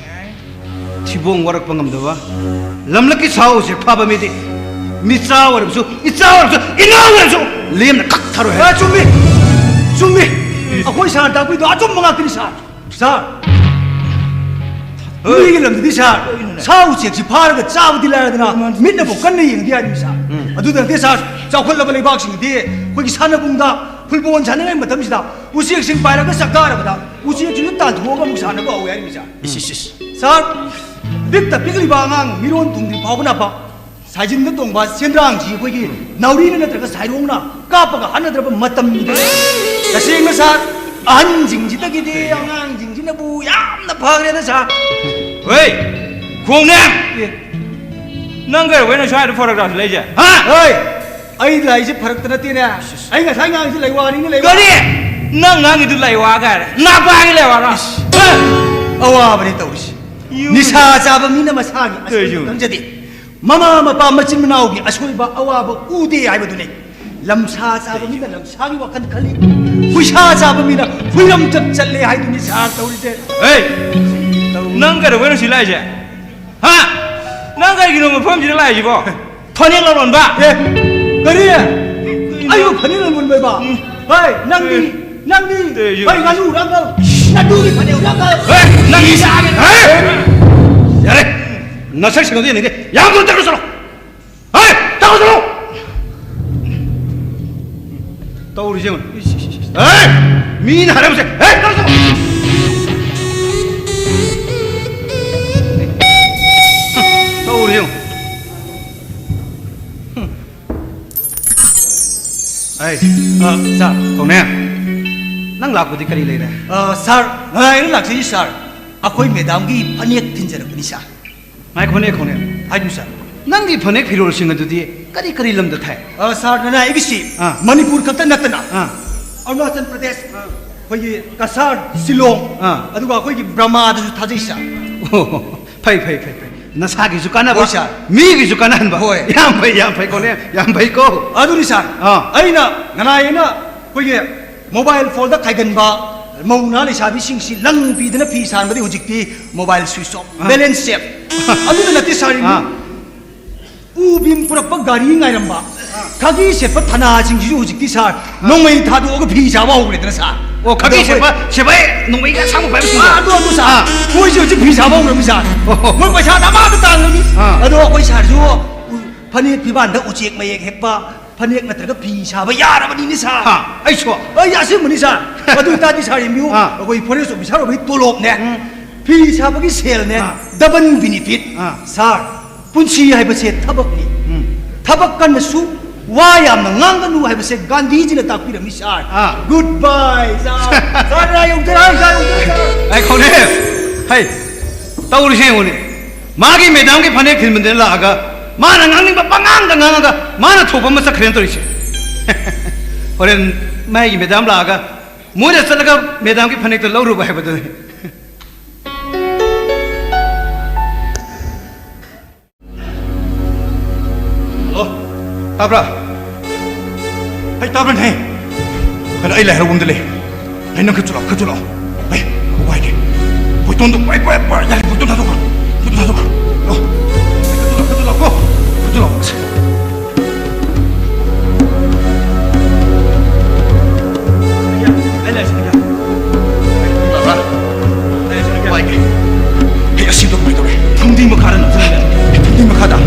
ꯊꯤꯕꯣꯡ ꯋꯥꯔꯛꯄ ꯉꯝꯗꯕ ꯂꯝꯂꯛꯀꯤ ꯁꯥ ꯎꯆꯦꯛ ꯐꯥꯕ ꯃꯤꯗꯤ ꯃꯤꯆꯥ ꯑꯣꯏꯔꯕꯁꯨ, ꯏꯆꯥ ꯑꯣꯏꯔꯕꯁꯨ, ꯏꯅꯥꯎ ꯑꯣꯏꯔꯕꯁꯨ ꯂꯦꯝꯅ ꯀꯛꯊꯔꯣꯏ ꯍꯥꯏ꯫ ꯑ, ꯆꯨꯝꯃꯤ! ꯆꯨꯝꯃꯤ! ꯑꯩꯈꯣꯏ ꯁꯥꯔ ꯇꯥꯛꯄꯤꯗꯣ ꯑꯆꯨꯝꯕ ꯉꯥꯛꯇꯅꯤ, ꯁꯥꯔ꯫ ꯁꯥꯔ, ꯍꯣꯏ꯫ ꯃꯤꯒꯤ ꯂꯝꯗꯗꯤ, ꯁꯥꯔ, ꯀꯩꯅꯣꯅꯦ? ꯁꯥ ꯎꯆꯦꯛꯁꯤ ꯐꯥꯔꯒ ꯆꯥꯕꯗꯤ ꯂꯥꯏꯔꯗꯅ, ꯃꯥꯅꯤ꯫ ꯃꯤꯠꯅꯐꯥꯎ ꯀꯟꯅ ꯌꯦꯡꯗꯦ ꯍꯥꯏꯔꯤꯕ, ꯁꯥꯔ꯫ ꯎꯝ꯫ ꯑꯗꯨꯗ ꯅꯠꯇꯦ, ꯁꯥꯔ, ꯆꯥꯎꯈꯠꯂꯕ ꯂꯩꯕꯥꯛꯁꯤꯡꯗꯤ ꯑꯩꯈꯣꯏꯒꯤ ꯁꯥꯟꯅꯕꯨꯡꯗ ꯐꯨꯠꯕꯣꯜ ꯁꯥꯟꯅꯉꯩ ꯃꯇꯝꯁꯤꯗ ꯎꯆꯦꯛꯁꯤꯡ ꯄꯥꯏꯔꯒ ꯆꯥꯛꯊꯔꯕꯗ ꯎꯆꯦꯛꯁꯤꯡꯗꯨ ꯇꯥꯟꯊꯣꯛꯑꯒ ꯑꯃꯨꯛ ꯁꯥꯟꯅꯕ ꯍꯧꯋꯦ ꯍꯥꯏꯔꯤꯕ, ꯁꯥꯔ꯫ ꯏꯁ, ꯏꯁ, ꯏꯁ꯫ ꯁꯥꯔ, ꯄꯤꯛꯇ ꯄꯤꯛꯂꯤꯕ ꯑꯉꯥꯡ ꯃꯤꯔꯣꯟ ꯊꯨꯡꯗ꯭ꯔꯤ ꯐꯥꯎꯕꯅ ꯁꯥꯏꯖꯤꯟꯗ ꯇꯣꯡꯕ ꯁꯦꯟꯗ꯭ꯔꯥꯡꯁꯤ ꯑꯩꯈꯣꯏꯒꯤ ꯅꯥꯎꯔꯤꯅ ꯅꯠꯇ꯭ꯔꯒ ꯁꯥꯏꯔꯣꯡꯅ ꯀꯥꯞꯄꯒ ꯍꯥꯠꯅꯗ꯭ꯔꯕ ꯃꯇꯝꯗꯨꯗ, ꯇꯁꯦꯡꯅ ꯁꯥꯔ, ꯑꯍꯟꯁꯤꯡꯁꯤꯗꯒꯤꯗꯤ ꯑꯉꯥꯡꯁꯤꯡꯁꯤꯅꯕꯨ ꯌꯥꯝꯅ ꯐꯈ꯭ꯔꯦꯗ, ꯁꯥꯔ꯫ ꯍꯣꯏ, ꯈꯣꯡꯅꯦ! ꯑꯦ, ꯅꯪ ꯀꯩꯗꯧꯕꯩꯅꯣ ꯁ꯭ꯋꯥꯏꯗ ꯐꯔꯛ ꯇꯥꯁꯤ ꯂꯩꯁꯦ? ꯍꯥ? ꯍꯣꯏ, ꯑꯩ ꯂꯥꯛꯏꯁꯦ ꯐꯔꯛꯇ ꯅꯠꯇꯦꯅꯦ꯫ ꯑꯩ ꯉꯁꯥꯏ ꯉꯥꯡꯉꯤꯁꯦ ꯂꯩꯋꯥꯅꯤꯅꯦ, ꯂꯩꯋꯥ꯫ ꯀꯔꯤ? ꯅꯪ ꯉꯥꯡꯉꯤꯗꯨ ꯂꯩꯋꯥ ꯀꯥꯏꯅ? ꯅꯥꯄꯥꯒꯤ ꯂꯩꯋꯥꯔꯣ? ꯏꯁ, ꯑꯋꯥꯕꯅꯤ ꯇꯧꯔꯤꯁꯦ꯫ ꯌꯨꯝ ꯅꯤꯁꯥ ꯆꯥꯕ ꯃꯤꯅ ꯃꯁꯥꯒꯤ ꯑꯁꯣꯏꯕ ꯀꯩꯁꯨ ꯈꯪꯖꯗꯦ꯫ ꯃꯃꯥ ꯃꯄꯥ ꯃꯆꯤꯟ ꯃꯅꯥꯎꯒꯤ ꯑꯁꯣꯏꯕ ꯑꯋꯥꯕ ꯎꯗꯦ ꯍꯥꯏꯕꯗꯨꯅꯤ꯫ ꯂꯝꯁꯥ ꯆꯥꯕ ꯃꯤꯅ ꯂꯝꯁꯥꯒꯤ ꯋꯥꯈꯜ ꯈꯜꯂꯤ, ꯍꯨꯏꯁꯥ ꯆꯥꯕ ꯃꯤꯅ ꯍꯨꯏꯔꯝꯆꯠ ꯆꯠꯂꯦ ꯍꯥꯏꯗꯨꯅꯤ ꯁꯥꯔ ꯇꯧꯔꯤꯁꯦ꯫ ꯍꯦ! ꯅꯪ ꯀꯩꯗꯧꯕꯩꯅꯣ ꯁꯤ ꯂꯥꯛꯏꯁꯦ? ꯍꯥ? ꯅꯪ ꯀꯩꯒꯤꯅꯣ ꯃꯐꯝꯁꯤꯗ ꯂꯥꯛꯏꯁꯤꯕꯣ? ꯐꯅꯦꯛ ꯂꯂꯣꯟꯕ! ꯑꯦ, ꯀꯔꯤ? ꯑꯩꯕꯨ ꯐꯅꯦꯛ ꯂꯂꯣꯟꯕ? ꯎꯝ꯫ ꯍꯣꯏ, ꯅꯪꯗꯤ, ꯑꯦ꯫ ꯅꯪꯗꯤ, ꯑꯦ, ꯌꯨ- ꯍꯣꯏ, ꯉꯥꯅꯨ ꯍꯨꯔꯥꯟꯕ, ꯉꯥꯅꯨꯒꯤ ꯐꯅꯦꯛ ꯍꯨꯔꯥꯟꯕ꯫ ꯑꯦ, ꯅꯪ ꯏꯁꯥꯒꯤ- ꯑꯦ! ꯌꯥꯔꯦ! ꯅꯁꯛ ꯁꯤꯡꯗꯤ ꯌꯦꯡꯅꯤꯡꯗꯦ꯫ ꯌꯥꯝ ꯊꯨꯅ ꯆꯠꯈ꯭ꯔꯣ, ꯆꯠꯂꯣ! ꯍꯦ! ꯇꯧꯗ꯭ꯔꯣ! ꯇꯧꯔꯤꯁꯦ ꯌꯦꯡꯉꯨ꯫ ꯍꯦ! ꯃꯤꯅ ꯍꯥꯏꯔꯝꯕꯁꯦ꯫ ꯍꯦ! ꯇꯧꯗ꯭ꯔꯣ! ꯇꯧꯔꯤꯁꯦ ꯌꯦꯡꯉꯨ꯫ ꯑꯩ, ꯑ, ꯁꯥꯔ꯫ ꯀꯧꯅꯦ, ꯅꯪ ꯂꯥꯛꯄꯗꯤ ꯀꯔꯤ ꯂꯩꯔꯦ? ꯑ, ꯁꯥꯔ, ꯉꯥꯏꯔ ꯂꯥꯛꯆꯩ, ꯁꯥꯔ꯫ ꯑꯩꯈꯣꯏ ꯃꯦꯗꯥꯝꯒꯤ ꯐꯅꯦꯛ ꯊꯤꯟꯖꯔꯛꯄꯅꯤ, ꯁꯥꯔ꯫ ꯉꯥꯏꯈꯣꯅꯦ, ꯉꯥꯏꯈꯣꯅꯦ꯫ ꯍꯥꯏꯕꯤꯌꯨ, ꯁꯥꯔ꯫ ꯅꯪꯒꯤ ꯐꯅꯦꯛ ꯐꯤꯔꯣꯜꯁꯤꯡ ꯑꯗꯨꯗꯤ ꯀꯔꯤ ꯀꯔꯤ ꯂꯝꯗ ꯊꯥꯏ? ꯑ, ꯁꯥꯔ, ꯅꯅꯥ ꯑꯩꯒꯤꯁꯤ ꯑꯥ꯫ ꯃꯅꯤꯄꯨꯔ ꯈꯛꯇ ꯅꯠꯇꯅ ꯑꯥ꯫ ꯑꯔꯨꯅꯥꯆꯜ ꯄ꯭ꯔꯗꯦꯁ, ꯑꯥ꯫ ꯑꯩꯈꯣꯏꯒꯤ ꯀꯁꯥꯔ, ꯁꯤꯂꯣꯡ, ꯑꯥ꯫ ꯑꯗꯨꯒ ꯑꯩꯈꯣꯏꯒꯤ ꯕ꯭ꯔꯃꯥꯗꯁꯨ ꯊꯥꯖꯩ, ꯁꯥꯔ꯫ ꯑꯣ, ꯐꯩ, ꯐꯩ, ꯐꯩ, ꯐꯩ꯫ ꯅꯁꯥꯒꯤꯁꯨ ꯀꯥꯟꯅꯕ, ꯍꯣꯏ, ꯁꯥꯔ꯫ ꯃꯤꯒꯤꯁꯨ ꯀꯥꯟꯅꯍꯟꯕ꯫ ꯍꯣꯏ꯫ ꯌꯥꯝ ꯐꯩ, ꯌꯥꯝ ꯐꯩꯀꯣꯅꯦ, ꯌꯥꯝ ꯐꯩꯀꯣ꯫ ꯑꯗꯨꯅꯤ, ꯁꯥꯔ꯫ ꯑꯥ꯫ ꯑꯩꯅ ꯉꯅꯥꯏ ꯑꯩꯅ ꯑꯩꯈꯣꯏꯒꯤ ꯃꯣꯕꯥꯏꯜ ꯐꯣꯟꯗ ꯈꯥꯏꯒꯟꯕ ꯃꯧ ꯅꯍꯥ ꯂꯩꯁꯥꯕꯤꯁꯤꯡꯁꯤ ꯂꯪ ꯄꯤꯗꯅ ꯐꯤ ꯁꯥꯔꯝꯕꯗꯤ ꯍꯧꯖꯤꯛꯇꯤ ꯃꯣꯕꯥꯏꯜ ꯁ꯭ꯋꯤꯆ ꯑꯣꯐ, ꯑꯥ꯫ Balance check. ꯑꯗꯨꯗ ꯅꯠꯇꯦ, ꯁꯥꯔ, ꯏꯕꯨꯡꯉꯣ꯫ ꯑꯥ꯫ ꯎ ꯕꯤꯝ ꯄꯨꯔꯛꯄ ꯒꯥꯔꯤ ꯉꯥꯏꯔꯝꯕ, ꯈꯥꯒꯤ ꯁꯦꯠꯄ ꯊꯅꯥꯁꯤꯡꯁꯤꯁꯨ ꯍꯧꯖꯤꯛꯇꯤ, ꯁꯥꯔ, ꯑꯥ꯫ ꯅꯣꯡꯃꯩ ꯊꯥꯗꯣꯛꯑꯒ ꯐꯤ ꯁꯥꯕ ꯍꯧꯈ꯭ꯔꯦꯗꯅ, ꯁꯥꯔ꯫ ꯑꯣ, ꯈꯥꯒꯤ ꯑꯗꯣ ꯑꯩꯈꯣꯏ ꯁꯦꯠꯄ ꯁꯤꯐꯥꯏ ꯅꯣꯡꯃꯩꯒ ꯑꯁꯥꯡꯕ ꯄꯥꯏꯕꯁꯤꯡꯗꯣ? ꯑꯥ, ꯑꯗꯨ, ꯑꯗꯨ, ꯁꯥꯔ꯫ ꯑꯥ꯫ ꯃꯣꯏꯁꯨ ꯍꯧꯖꯤꯛ ꯐꯤ ꯁꯥꯕ ꯍꯧꯔꯝꯃꯤ, ꯁꯥꯔ꯫ ꯑꯣ, ꯍꯣ, ꯍꯣ꯫ ꯃꯣꯏ ꯄꯩꯁꯥ ꯗꯃꯥꯗ ꯇꯥꯜꯂꯅꯤ꯫ ꯑꯥ꯫ ꯑꯗꯣ ꯑꯩꯈꯣꯏ ꯁꯥꯔꯁꯨ ꯎ-, ꯐꯅꯦꯛ ꯐꯤꯕꯥꯟꯗ ꯎꯆꯦꯛ ꯃꯌꯦꯛ ꯍꯦꯛꯄ, ꯐꯅꯦꯛ ꯅꯠꯇ꯭ꯔꯒ ꯐꯤ ꯁꯥꯕ ꯌꯥꯔꯕꯅꯤꯅꯦ, ꯁꯥꯔ꯫ ꯍꯥ, ꯑꯩꯁꯨ? ꯑꯩ ꯑꯁꯦꯡꯕꯅꯤ, ꯁꯥꯔ꯫ ꯑꯗꯨ ꯑꯣꯏꯇꯥꯔꯗꯤ, ꯁꯥꯔ, ꯌꯦꯡꯕꯤꯌꯨ, ꯑꯥ꯫ ꯑꯩꯈꯣꯏ ꯐꯣꯔꯦꯁ ꯑꯣꯐꯤꯁꯥꯔ ꯑꯣꯏꯕꯒꯤ ꯇꯣꯂꯣꯞꯅꯦ, ꯎꯝ꯫ ꯐꯤ ꯁꯥꯕꯒꯤ ꯁꯦꯜꯅꯦ, ꯑꯥ꯫ Double benefit. ꯑꯥ꯫ ꯁꯥꯔ, ꯄꯨꯟꯁꯤ ꯍꯥꯏꯕꯁꯦ ꯊꯕꯛꯅꯤ꯫ ꯎꯝ꯫ ꯊꯕꯛ ꯀꯟꯅ ꯁꯨ, ꯋꯥ ꯌꯥꯝꯅ ꯉꯥꯡꯒꯅꯨ ꯍꯥꯏꯕꯁꯦ ꯒꯥꯟꯙꯤꯖꯤꯅ ꯇꯥꯛꯄꯤꯔꯝꯃꯤ, ꯁꯥꯔ꯫ ꯑꯥ꯫ ꯒꯨꯗ ꯕꯥꯏ, ꯁꯥꯔ꯫ ꯁꯥꯔ, ꯌꯥ ꯌꯧꯖꯔꯦ, ꯁꯥꯔ, ꯌꯧꯖꯔꯦ, ꯁꯥꯔ꯫ ꯑꯩ ꯈꯪꯉꯦ꯫ ꯍꯩ, ꯇꯧꯔꯤꯁꯦ ꯌꯦꯡꯉꯨꯅꯦ꯫ ꯃꯥꯒꯤ ꯃꯦꯗꯥꯝꯒꯤ ꯐꯅꯦꯛ ꯊꯤꯟꯕꯗ ꯂꯥꯛꯑꯒ ꯃꯥꯅ ꯉꯥꯡꯅꯤꯡꯕ ꯄꯉꯥꯡꯗ ꯉꯥꯡꯉꯒ ꯃꯥꯅ ꯊꯣꯛꯄ ꯑꯃ ꯆꯠꯈ꯭ꯔꯦꯅ ꯇꯧꯔꯤꯁꯦ꯫ ꯍꯣꯔꯦꯟ ꯃꯥꯒꯤ ꯃꯦꯗꯥꯝ ꯂꯥꯛꯑꯒ ꯃꯣꯏꯗ ꯆꯠꯂꯒ ꯃꯦꯗꯥꯝꯒꯤ ꯐꯅꯦꯛꯇꯣ ꯂꯧꯔꯨꯕ ꯍꯥꯏꯕꯗꯨꯅꯤ꯫ ꯍꯜꯂꯣ, ꯇꯥꯕ꯭ꯔꯥ? ꯍꯩ, ꯇꯥꯕ꯭ꯔꯥꯅꯦ? ꯀꯩꯅꯣ, ꯑꯩ ꯂꯥꯏ ꯍꯔꯥꯎꯕꯝꯗ ꯂꯩ꯫ ꯍꯩ, ꯅꯪ ꯈꯔ ꯆꯠꯂꯣ, ꯈꯔ ꯆꯠꯂꯣ꯫ ꯍꯩ, ꯉꯥꯏꯈꯣ ꯍꯥꯏꯒꯦ꯫ ꯕꯣꯏꯇꯣꯟꯗꯣ, ꯄꯥꯏ, ꯄꯥꯏ, ꯄꯥꯏ, ꯌꯥꯔꯦ, ꯕꯣꯏꯇꯣꯟ ꯊꯥꯗꯣꯛꯈ꯭ꯔꯣ꯫ ꯕꯣꯏꯇꯣꯟ ꯊꯥꯗꯣꯛꯈ꯭ꯔꯣ꯫ ꯂꯥꯛꯑꯣ꯫ ꯑꯣ, ꯑꯗꯨ ꯂꯥꯛꯑꯣ꯫ ꯑꯩ ꯂꯥꯛꯑꯦ, ꯁꯦꯅꯥꯀꯦ꯫ ꯕꯕꯥ꯫ ꯑꯩ ꯂꯥꯛꯑꯦ, ꯁꯦꯅꯥꯀꯦ꯫ ꯋꯥꯏꯒꯦ꯫ ꯑꯩ ꯑꯁꯤꯗꯣ ꯀꯃꯥꯏꯅ ꯇꯧꯔꯦ? ꯐꯨꯝꯗꯤ ꯃꯈꯥꯗ ꯅꯝꯁꯤꯜꯂꯦ꯫ ꯐꯨꯝꯗꯤ ꯃꯈꯥꯗ?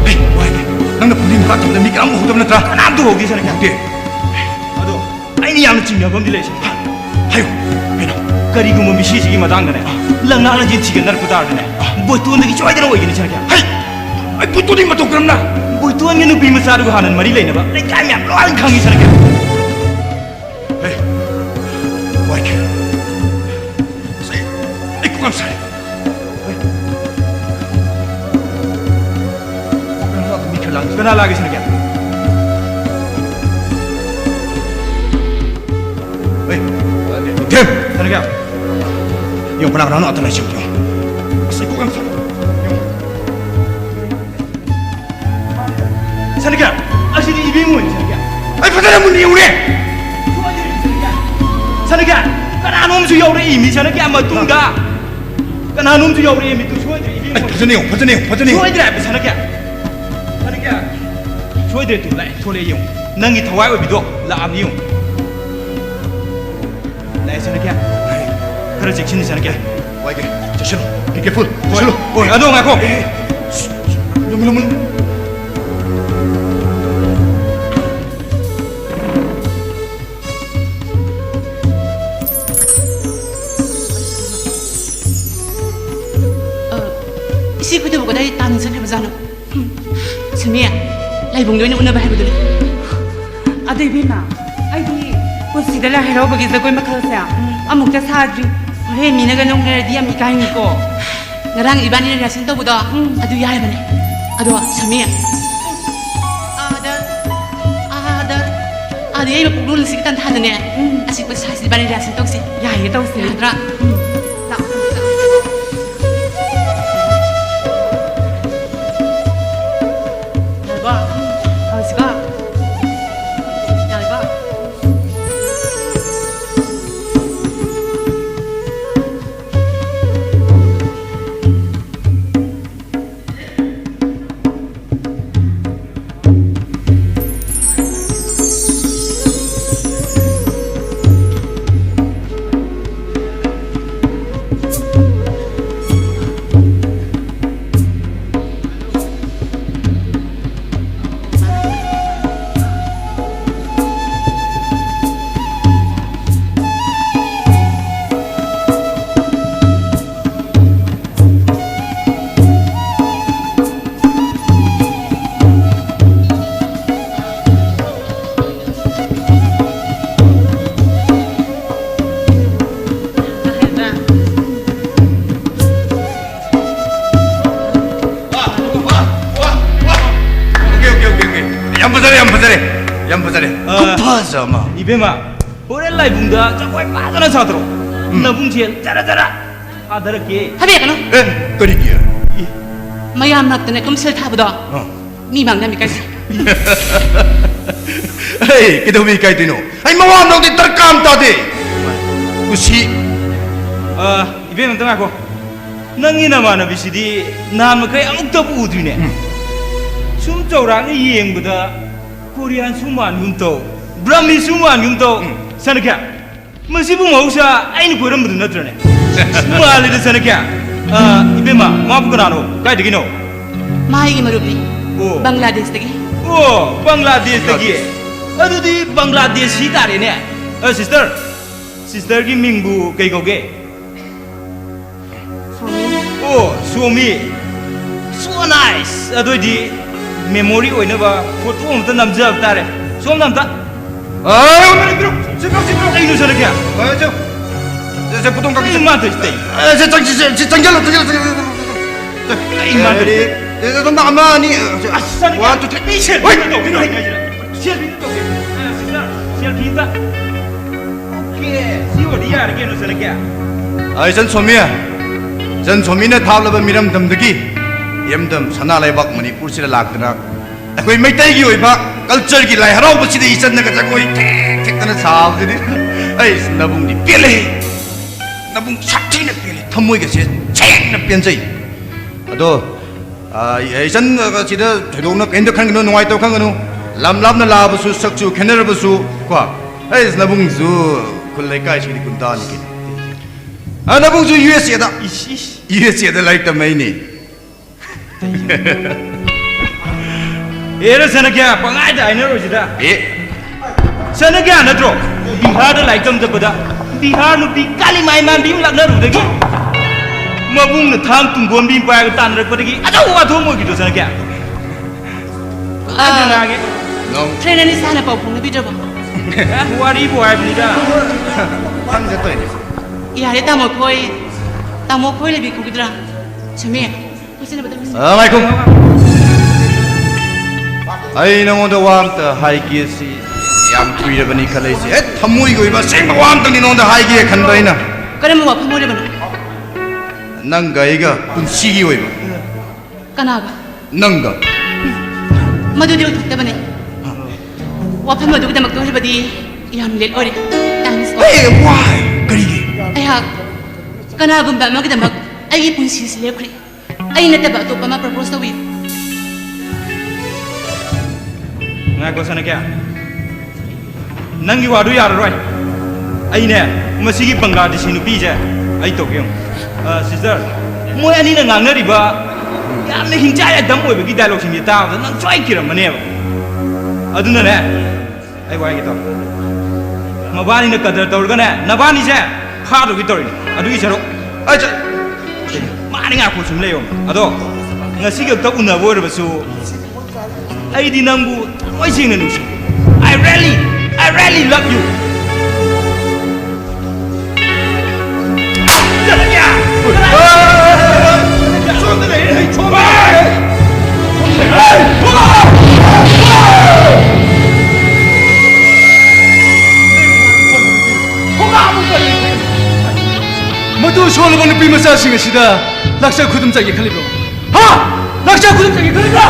ꯑꯩ ꯋꯥꯏꯒꯦ꯫ ꯅꯪꯅ ꯐꯨꯝꯗꯤ ꯃꯈꯥ ꯊꯝꯕꯗ ꯃꯤ ꯀꯅꯥꯝ ꯎꯍꯧꯗꯕ ꯅꯠꯇ꯭ꯔꯥ? ꯀꯅꯥꯝꯇ ꯎꯍꯧꯗꯦ, ꯁꯦꯅꯥꯀꯦ꯫ ꯎꯍꯧꯗꯦ꯫ ꯑꯗꯣ ꯑꯩꯅ ꯌꯥꯝꯅ ꯆꯤꯡꯅꯕ ꯑꯃꯗꯤ ꯂꯩ, ꯁꯦꯅꯥꯀꯦ꯫ ꯍꯥꯏꯌꯨ꯫ ꯀꯩꯅꯣ? ꯀꯔꯤꯒꯨꯝꯕ ꯃꯤꯁꯤꯁꯤꯒꯤ ꯃꯇꯥꯡꯗꯅꯦ, ꯑꯥ, ꯂꯪꯂꯥꯛꯅ ꯆꯤꯟ ꯊꯤꯒꯠꯅꯔꯛꯄ ꯇꯥꯔꯗꯤꯅꯦ, ꯑꯥ, ꯕꯣꯏꯇꯣꯟꯗꯒꯤ ꯁꯣꯏꯗꯅ ꯑꯣꯏꯒꯅꯤ, ꯁꯦꯅꯥꯀꯦ꯫ ꯍꯩ! ꯑꯩ ꯕꯣꯏꯇꯣꯟꯗꯤ ꯃꯇꯧ ꯀꯔꯝꯅ? ꯕꯣꯏꯇꯣꯟꯒꯤ ꯅꯨꯄꯤ ꯃꯆꯥꯗꯨꯒ ꯍꯥꯟꯅ ꯃꯔꯤ ꯂꯩꯅꯕ ꯂꯩꯀꯥꯏ ꯃꯌꯥꯝ ꯂꯣꯏꯅ ꯈꯪꯉꯤ, ꯁꯦꯅꯥꯀꯦ꯫ ꯍꯦ, ꯋꯥꯏꯒꯦ꯫ ꯑꯁ, ꯑꯩ, ꯑꯩ ꯀꯣꯛ ꯌꯥꯝ ꯁꯥꯏ꯫ ꯍꯦ꯫ ꯃꯤ ꯈꯔ ꯂꯥꯡ-, ꯀꯅꯥ ꯂꯥꯛꯒꯦ, ꯁꯦꯅꯥꯀꯦ? ꯍꯦ, ꯊꯦꯝ! ꯁꯦꯅꯥꯀꯦ꯫ ꯌꯦꯡꯉꯨ, ꯀꯅꯥ ꯀꯅꯥꯅꯣ ꯑꯇ ꯂꯥꯏꯁꯤ ꯌꯦꯡꯉꯨ꯫ ꯑꯁ, ꯑꯩ ꯀꯣꯛ ꯌꯥꯝ ꯁꯥꯏ꯫ ꯁꯦꯅꯥꯀꯦ, ꯑꯁꯤꯗꯤ ꯏꯕꯦꯝꯃ ꯑꯣꯏꯅꯤ, ꯁꯦꯅꯥꯀꯦ꯫ ꯑꯩ ꯐꯖꯅ ꯃꯨꯟꯅ ꯌꯦꯡꯉꯨꯅꯦ꯫ ꯁꯣꯏꯗ꯭ꯔꯦ, ꯁꯦꯅꯥꯀꯦ꯫ ꯁꯦꯅꯥꯀꯦ, ꯀꯅꯥꯅꯣꯝꯁꯨ ꯌꯥꯎꯔꯛꯏ ꯃꯤ, ꯁꯦꯅꯥꯀꯦ, ꯃꯇꯨꯡꯗ꯫ ꯀꯅꯥꯅꯣꯝꯁꯨ ꯌꯥꯎꯔꯛꯏ ꯃꯤꯗꯨ, ꯁꯣꯏꯗ꯭ꯔꯦ, ꯏꯕꯦꯝꯃ ꯑꯩ ꯑꯣꯏꯅꯤ꯫ ꯐꯖꯅ ꯌꯦꯡꯉꯨ, ꯐꯖꯅ ꯌꯦꯡꯉꯨ, ꯐꯖꯅ ꯌꯦꯡꯉꯨ꯫ ꯁꯣꯏꯗ꯭ꯔꯦ ꯍꯥꯏꯕ, ꯁꯦꯅꯥꯀꯦ꯫ ꯁꯦꯅꯥꯀꯦ, ꯁꯣꯏꯗ꯭ꯔꯦ, ꯇꯨ, ꯂꯥꯛꯑꯦ, ꯊꯣꯛꯂꯛꯑꯦ, ꯌꯦꯡꯉꯨ꯫ ꯅꯪꯒꯤ ꯊꯋꯥꯏ ꯑꯣꯏꯕꯤꯗꯣ ꯂꯥꯛꯑꯕꯅꯤ, ꯌꯦꯡꯉꯨ꯫ ꯂꯥꯛꯑꯦ, ꯁꯦꯅꯥꯀꯦ꯫ ꯈꯔ ꯆꯦꯛꯁꯤꯟꯅ, ꯁꯦꯅꯥꯀꯦ꯫ ꯋꯥꯏꯒꯦ꯫ ꯆꯦꯛꯁꯤꯜꯂꯨ꯫ Be careful꯫ ꯍꯣꯏ꯫ ꯆꯦꯛꯁꯤꯜꯂꯨ꯫ ꯍꯣꯏ, ꯑꯗꯣ ꯉꯥꯏꯈꯣ꯫ ꯑꯦ, ꯑꯦ, ꯑꯦ꯫ ꯂꯨꯝꯃꯨ, ꯂꯨꯝꯃꯨ, ꯂꯨꯝꯃꯨ꯫ ꯑ, ꯏꯆꯦ ꯈꯣꯏꯗꯕꯨ ꯀꯗꯥꯏ ꯇꯥꯟꯅ ꯆꯠꯈ꯭ꯔꯕꯖꯥꯠꯅꯣ? ꯁꯤꯃꯤ, ꯂꯥꯏꯕꯨꯡꯗ ꯑꯣꯏꯅ ꯎꯅꯕ ꯍꯥꯏꯕꯗꯨꯅꯤ꯫ ꯑꯗꯣ ꯏꯕꯦꯝꯃ, ꯑꯩꯗꯤ ꯄꯨꯟꯁꯤꯗ ꯂꯥꯏ ꯍꯔꯥꯎꯕꯒꯤ ꯖꯒꯣꯏ ꯃꯈꯜꯁꯦ ꯑꯃꯨꯛꯇ ꯁꯥꯗ꯭ꯔꯤ꯫ ꯍꯣꯔꯦꯟ ꯃꯤꯅꯒ ꯅꯣꯛꯅꯔꯗꯤ ꯌꯥꯝ ꯏꯀꯥꯏꯅꯤꯀꯣ꯫ ꯉꯔꯥꯡ ꯏꯕꯥꯅꯤ rehearsal ꯇꯧꯕꯗꯣ, ꯎꯝ, ꯑꯗꯨ ꯌꯥꯔꯕꯅꯦ꯫ ꯑꯗꯣ ꯁꯤꯃꯤ, ꯑꯥꯗ, ꯑꯥꯗ, ꯑꯥꯗ ꯌꯩꯕ ꯄꯨꯡꯗꯣꯟꯁꯤꯒꯤ ꯇꯟꯊꯥꯗꯅꯦ, ꯎꯝ, ꯑꯆꯤꯛꯄ ꯁ꯭ꯋꯥꯏꯁꯤꯗ ꯏꯕꯥꯅꯤ rehearsal ꯇꯧꯁꯤ꯫ ꯌꯥꯏꯌꯦ, ꯇꯧꯁꯤ꯫ ꯌꯥꯗ꯭ꯔꯥ? ꯎꯝ꯫ ꯂꯥꯛꯑꯣ, ꯂꯥꯛꯑꯣ꯫ ꯌꯥꯔꯕꯣ? ꯍꯧꯖꯤꯛꯀꯣ? ꯌꯥꯔꯕꯣ? ꯆꯥꯝꯃ꯫ ꯏꯕꯦꯝꯃ, ꯍꯣꯔꯦꯟ ꯂꯥꯏꯕꯨꯡꯗ ꯖꯒꯣꯏ ꯐꯖꯅ ꯁꯥꯗ꯭ꯔꯣ? ꯎꯝ꯫ ꯅꯕꯨꯡꯁꯦ ꯖꯔ ꯖꯔ ꯊꯥꯗꯔꯛꯀꯦ꯫ ꯊꯥꯕꯤꯔꯛꯀꯅꯨ꯫ ꯑꯦ, ꯀꯔꯤꯒꯤ? ꯏ, ꯃꯌꯥꯝ ꯃꯔꯛꯇꯅꯦ ꯀꯨꯝꯁꯤꯜ ꯊꯥꯕꯗꯣ꯫ ꯑ꯫ ꯃꯤ ꯃꯥꯡꯅ ꯃꯤ ꯀꯥꯏꯁꯦ꯫ ꯑꯩ ꯀꯩꯗꯧꯕꯤ ꯏꯀꯥꯏꯗꯣꯏꯅꯣ? ꯑꯩ ꯃꯋꯥ ꯂꯧꯗꯦ, ꯗꯔꯀꯥꯔ ꯑꯃ ꯇꯥꯗꯦ꯫ ꯀꯨꯁꯤ꯫ ꯑ, ꯏꯕꯦꯝ, ꯑꯝꯇ ꯉꯥꯏꯈꯣ꯫ ꯅꯪꯒꯤ ꯅꯃꯥꯟꯅꯕꯤꯁꯤꯗꯤ ꯅꯍꯥꯟ ꯃꯈꯩ ꯑꯃꯨꯛꯇꯕꯨ ꯎꯗ꯭ꯔꯤꯅꯦ꯫ ꯎꯝ꯫ ꯁꯨꯝ ꯆꯧꯔꯥꯛꯅ ꯌꯦꯡꯕꯗ ꯀꯣꯔꯤꯌꯥꯟꯁꯨ ꯃꯥꯟꯒꯨꯝ ꯇꯧ, ꯕ꯭ꯔꯍꯃꯤꯁꯨ ꯃꯥꯟꯒꯨꯝ ꯇꯧ꯫ ꯎꯝ꯫ ꯁꯅꯈ꯭ꯌꯥ, ꯃꯁꯤꯕꯨ ꯃꯍꯧꯁꯥ ꯑꯩꯅ ꯀꯣꯏꯔꯝꯕꯗꯨ ꯅꯠꯇ꯭ꯔꯅꯦ? ꯃꯥꯜꯂꯤꯗ, ꯁꯅꯈ꯭ꯌꯥ꯫ ꯑ, ꯏꯕꯦꯝꯃ, ꯃꯥꯕꯨ ꯀꯅꯥꯅꯣ? ꯀꯥꯏꯗꯒꯤꯅꯣ? ꯃꯥꯒꯤ ꯃꯔꯨꯞꯅꯤ꯫ ꯑꯣ꯫ ꯕꯪꯒ꯭ꯂꯥꯗꯦꯁꯇꯒꯤ꯫ ꯑꯣ, ꯕꯪꯒ꯭ꯂꯥꯗꯦꯁꯇꯒꯤ꯫ ꯑꯗꯨꯗꯤ ꯕꯪꯒ꯭ꯂꯥꯗꯦꯁꯤ ꯇꯥꯔꯦꯅꯦ꯫ ꯑ, ꯁꯤꯁꯇꯔ, ꯁꯤꯁꯇꯔꯒꯤ ꯃꯤꯡꯕꯨ ꯀꯩ ꯀꯧꯒꯦ? ꯁꯣꯃꯤ꯫ ꯑꯣ, ꯁꯣꯃꯤ꯫ So nice꯫ ꯑꯗꯨꯑꯣꯏꯗꯤ memory ꯑꯣꯏꯅꯕ photo ꯑꯃꯇ ꯅꯝꯖꯕ ꯇꯥꯔꯦ꯫ ꯁꯣꯝꯗ ꯑꯝꯇ꯫ ꯑꯥ, ꯁꯤ ꯄꯤꯔꯣ, ꯁꯤ ꯄꯤꯔꯣ꯫ ꯀꯩꯅꯣ, ꯁꯅꯈ꯭ꯌꯥ? ꯑꯥ, ꯁꯦ, ꯁꯦ, ꯁꯦ, ꯄꯨꯊꯣꯡ ꯀꯛꯀꯦ꯫ ꯀꯩꯅꯣ ꯃꯥ ꯇꯧꯔꯤꯁꯦ? ꯑꯦ, ꯁꯦ, ꯆꯪ-, ꯁꯦ, ꯁꯦ, ꯆꯪꯁꯤꯜꯂꯣ, ꯆꯪꯁꯤꯜꯂꯣ, ꯆꯪꯁꯤꯜꯂꯣ, ꯆꯪꯁꯤꯜꯂꯣ꯫ ꯁꯦ, ꯀꯩ ꯃꯥ ꯇꯧꯔꯤꯁꯦ? ꯑꯦ, ꯁꯦ, ꯁꯣꯝꯗ ꯑꯃ, ꯑꯅꯤ, ꯁꯦ, ꯑꯁ, ꯁꯅꯈ꯭ꯌꯥ꯫ one, two, three꯫ ꯑꯩ selfie ꯑꯝꯇ ꯇꯧꯒꯦ ꯇꯧꯔꯤꯉꯩꯁꯤꯗ꯫ Selfie ꯑꯝꯇ ꯇꯧꯒꯦ꯫ ꯑ, sister, selfie ꯑꯝꯇ꯫ Okay, ꯁꯤ ꯑꯣꯏꯔꯗꯤ ꯌꯥꯔꯦ ꯀꯩꯅꯣ, ꯁꯅꯈ꯭ꯌꯥ꯫ ꯑ, ꯏꯆꯟ ꯁꯣꯃꯤ, ꯏꯆꯟ ꯁꯣꯃꯤꯅ ꯊꯥꯞꯂꯕ ꯃꯤꯔꯝꯗꯝꯗꯒꯤ ꯏꯔꯝꯗꯝ ꯁꯅꯥ ꯂꯩꯕꯥꯛ ꯃꯅꯤꯄꯨꯔꯁꯤꯗ ꯂꯥꯛꯇꯨꯅ ꯑꯩꯈꯣꯏ ꯃꯩꯇꯩꯒꯤ ꯑꯣꯏꯕ cultureꯒꯤ ꯂꯥꯏ ꯍꯔꯥꯎꯕꯁꯤꯗ ꯏꯆꯟꯅꯒ ꯖꯒꯣꯏ ꯊꯦꯛ ꯊꯦꯛꯇꯅ ꯁꯥꯕꯁꯤꯗꯤ ꯑꯩ ꯅꯕꯨꯡꯗꯤ ꯄꯦꯜꯂꯦ꯫ ꯅꯕꯨꯡ ꯁꯥꯊꯤꯅ ꯄꯦꯜꯂꯦ꯫ ꯊꯃꯣꯏꯒꯁꯦ ꯁꯦꯡꯅ ꯄꯦꯟꯖꯩ꯫ ꯑꯗꯣ, ꯑ, ꯏꯆꯟ, ꯑ, ꯁꯤꯗ ꯊꯣꯏꯗꯣꯛꯅ ꯀꯩꯝꯇ ꯈꯟꯒꯅꯨ, ꯅꯨꯡꯉꯥꯏꯇꯕ ꯈꯟꯒꯅꯨ꯫ ꯂꯝ ꯂꯥꯞꯅ ꯂꯥꯛꯑꯕꯁꯨ, ꯁꯛꯁꯨ ꯈꯦꯠꯅꯔꯕꯁꯨ ꯀꯣ꯫ ꯑꯩ ꯅꯕꯨꯡꯁꯨ ꯈꯨꯜ ꯂꯩꯀꯥꯏꯁꯤꯒꯤ ꯒꯨꯟꯗꯥꯅꯤ ꯀꯩꯅꯣ꯫ ꯑ, ꯅꯕꯨꯡꯁꯨ USAꯗ, USAꯗ ꯂꯥꯏꯔꯤꯛ ꯇꯝꯃꯛꯏꯅꯦ꯫ ꯑꯦꯔ ꯁꯅꯈ꯭ꯌꯥ, ꯄꯪꯍꯥꯏꯗ ꯍꯥꯏꯅꯔꯣꯏꯁꯤꯗ꯫ ꯑꯦ꯫ ꯁꯅꯈ꯭ꯌꯥ ꯅꯠꯇ꯭ꯔꯣ? ꯕꯤꯍꯥꯔꯗ ꯂꯥꯏꯔꯤꯛ ꯇꯝ ꯆꯠꯄꯗ ꯕꯤꯍꯥꯔ ꯅꯨꯄꯤ ꯀꯥꯂꯤꯃꯥ ꯏꯃꯥꯟꯕꯤ ꯑꯃ ꯂꯥꯛꯅꯔꯨꯕꯗꯒꯤ ꯃꯕꯨꯡꯅ ꯊꯥꯡ ꯇꯨꯡꯒꯣꯟꯕꯤ ꯑꯃ ꯄꯥꯏꯔꯒ ꯇꯥꯟꯅꯔꯛꯄꯗꯒꯤ ꯑꯆꯧꯕ ꯋꯥꯊꯣꯛ ꯑꯃ ꯑꯣꯏꯈꯤꯗ꯭ꯔꯣ, ꯁꯅꯈ꯭ꯌꯥ? ꯑꯥ, ꯉꯥꯡꯉꯦ꯫ friend ꯑꯅꯤ ꯁꯥꯅ ꯄꯥꯎ ꯐꯥꯎꯅꯕꯤꯗ꯭ꯔꯕꯣ? ꯋꯥꯔꯤꯕꯨ ꯍꯥꯏꯕꯅꯤꯗ꯫ ꯈꯪꯖꯠꯇꯣꯏꯅꯦ꯫ ꯌꯥꯔꯦ ꯇꯥꯃꯣ ꯈꯣꯏ꯫ ꯇꯥꯃꯣ ꯈꯣꯏ ꯂꯩꯕꯤꯈꯤꯗ꯭ꯔꯥ? ꯁꯨꯃꯤ, ꯈꯣꯏ ꯆꯠꯅꯕ ꯇꯧꯔꯁꯤ꯫ ꯑ, ꯉꯥꯏꯈꯣ꯫ ꯑꯩ ꯅꯉꯣꯟꯗ ꯋꯥ ꯑꯝꯇ ꯍꯥꯏꯒꯦ ꯁꯤ꯫ ꯌꯥꯝ ꯀꯨꯏꯔꯕꯅꯤ ꯈꯜꯂꯛꯏꯁꯦ꯫ ꯍꯦꯛ ꯊꯃꯣꯏꯒꯤ ꯑꯣꯏꯕ ꯑꯁꯦꯡꯕ ꯋꯥ ꯑꯝꯇꯪꯗꯤ ꯅꯉꯣꯟꯗ ꯍꯥꯏꯒꯦ ꯈꯟꯕ ꯑꯩꯅ꯫ ꯀꯔꯝꯕ ꯋꯥꯐꯝ ꯑꯣꯏꯔꯕꯅꯣ? ꯅꯪꯒ ꯑꯩꯒ ꯄꯨꯟꯁꯤꯒꯤ ꯑꯣꯏꯕ꯫ ꯀꯅꯥꯒ? ꯅꯪꯒ꯫ ꯃꯗꯨꯗꯤ ꯑꯣꯏꯊꯣꯛꯇꯕꯅꯦ꯫ ꯋꯥꯐꯝ ꯑꯗꯨꯒꯤꯗꯃꯛꯇ ꯑꯣꯏꯔꯕꯗꯤ ꯌꯥꯝ ꯂꯦꯠ ꯑꯣꯏꯔꯦ꯫ Thanks. A, why? ꯀꯔꯤꯒꯤ? ꯑꯩꯍꯥꯛ ꯀꯅꯥꯒꯨꯝꯕ ꯑꯃꯒꯤꯗꯃꯛ ꯑꯩꯒꯤ ꯄꯨꯟꯁꯤꯁꯤ ꯂꯦꯞꯈ꯭ꯔꯦ꯫ ꯑꯩ ꯅꯠꯇꯕ ꯑꯇꯣꯞꯄ ꯑꯃ ꯄ꯭ꯔꯄꯣꯁ ꯇꯧꯕꯤꯌꯨ꯫ ꯉꯥꯏꯈꯣ ꯁꯅꯥꯀ꯭ꯌꯥ, ꯅꯪꯒꯤ ꯋꯥꯗꯨ ꯌꯥꯔꯔꯣꯏ꯫ ꯑꯩꯅꯦ, ꯃꯁꯤꯒꯤ ꯕꯪꯒ꯭ꯂꯥꯗꯦꯁꯤ ꯅꯨꯄꯤꯁꯦ ꯑꯩ ꯇꯧꯒꯦ ꯌꯦꯡꯉꯨ꯫ ꯑ, ꯁꯤꯁꯇꯔ, ꯃꯣꯏ ꯑꯅꯤꯅ ꯉꯥꯡꯅꯔꯤꯕ ꯌꯥꯝꯅ ꯍꯤꯡꯆꯥꯏ ꯑꯗꯝ ꯑꯣꯏꯕꯒꯤ ꯗꯥꯏꯂꯣꯛꯁꯤꯡꯁꯦ ꯇꯥꯕꯗ ꯅꯪ ꯁꯣꯏ ꯀꯤꯔꯝꯃꯅꯦꯕ꯫ ꯑꯗꯨꯅꯅꯦ, ꯑꯩ ꯋꯥ ꯍꯥꯏꯒꯦ ꯇꯧ꯫ ꯃꯕꯥꯅꯤꯅ ꯀꯗꯔ ꯇꯧꯔꯒꯅꯦ, ꯅꯕꯥꯅꯤꯁꯦ ꯐꯥꯗꯧꯒꯤ ꯇꯧꯔꯤꯅꯤ꯫ ꯑꯗꯨꯒꯤ ꯁꯔꯨꯛ, ꯑꯩ ꯆꯠ-, ꯃꯥꯅꯤ ꯉꯥꯛꯄ ꯁꯨꯝ ꯂꯩꯌꯣ꯫ ꯑꯗꯣ, ꯉꯁꯤ ꯈꯛꯇ ꯎꯅꯕ ꯑꯣꯏꯔꯕꯁꯨ, ꯑꯩꯗꯤ ꯅꯪꯕꯨ ꯊꯃꯣꯏ ꯁꯦꯡꯅ ꯅꯨꯡꯁꯤ꯫ I really, I really love you. ꯃꯗꯨ ꯁꯣꯜꯂꯕ ꯅꯨꯄꯤ ꯃꯆꯥꯁꯤꯡ ꯑꯁꯤꯗ ꯂꯥꯛꯆ ꯈꯨꯗꯨꯝ ꯆꯠꯒꯦ ꯈꯜꯂꯤꯕ꯭ꯔꯣ? ꯍꯥ? ꯂꯥꯛꯆ ꯈꯨꯗꯨꯝ ꯆꯠꯒꯦ ꯈꯜꯂꯤꯕ꯭ꯔꯣ?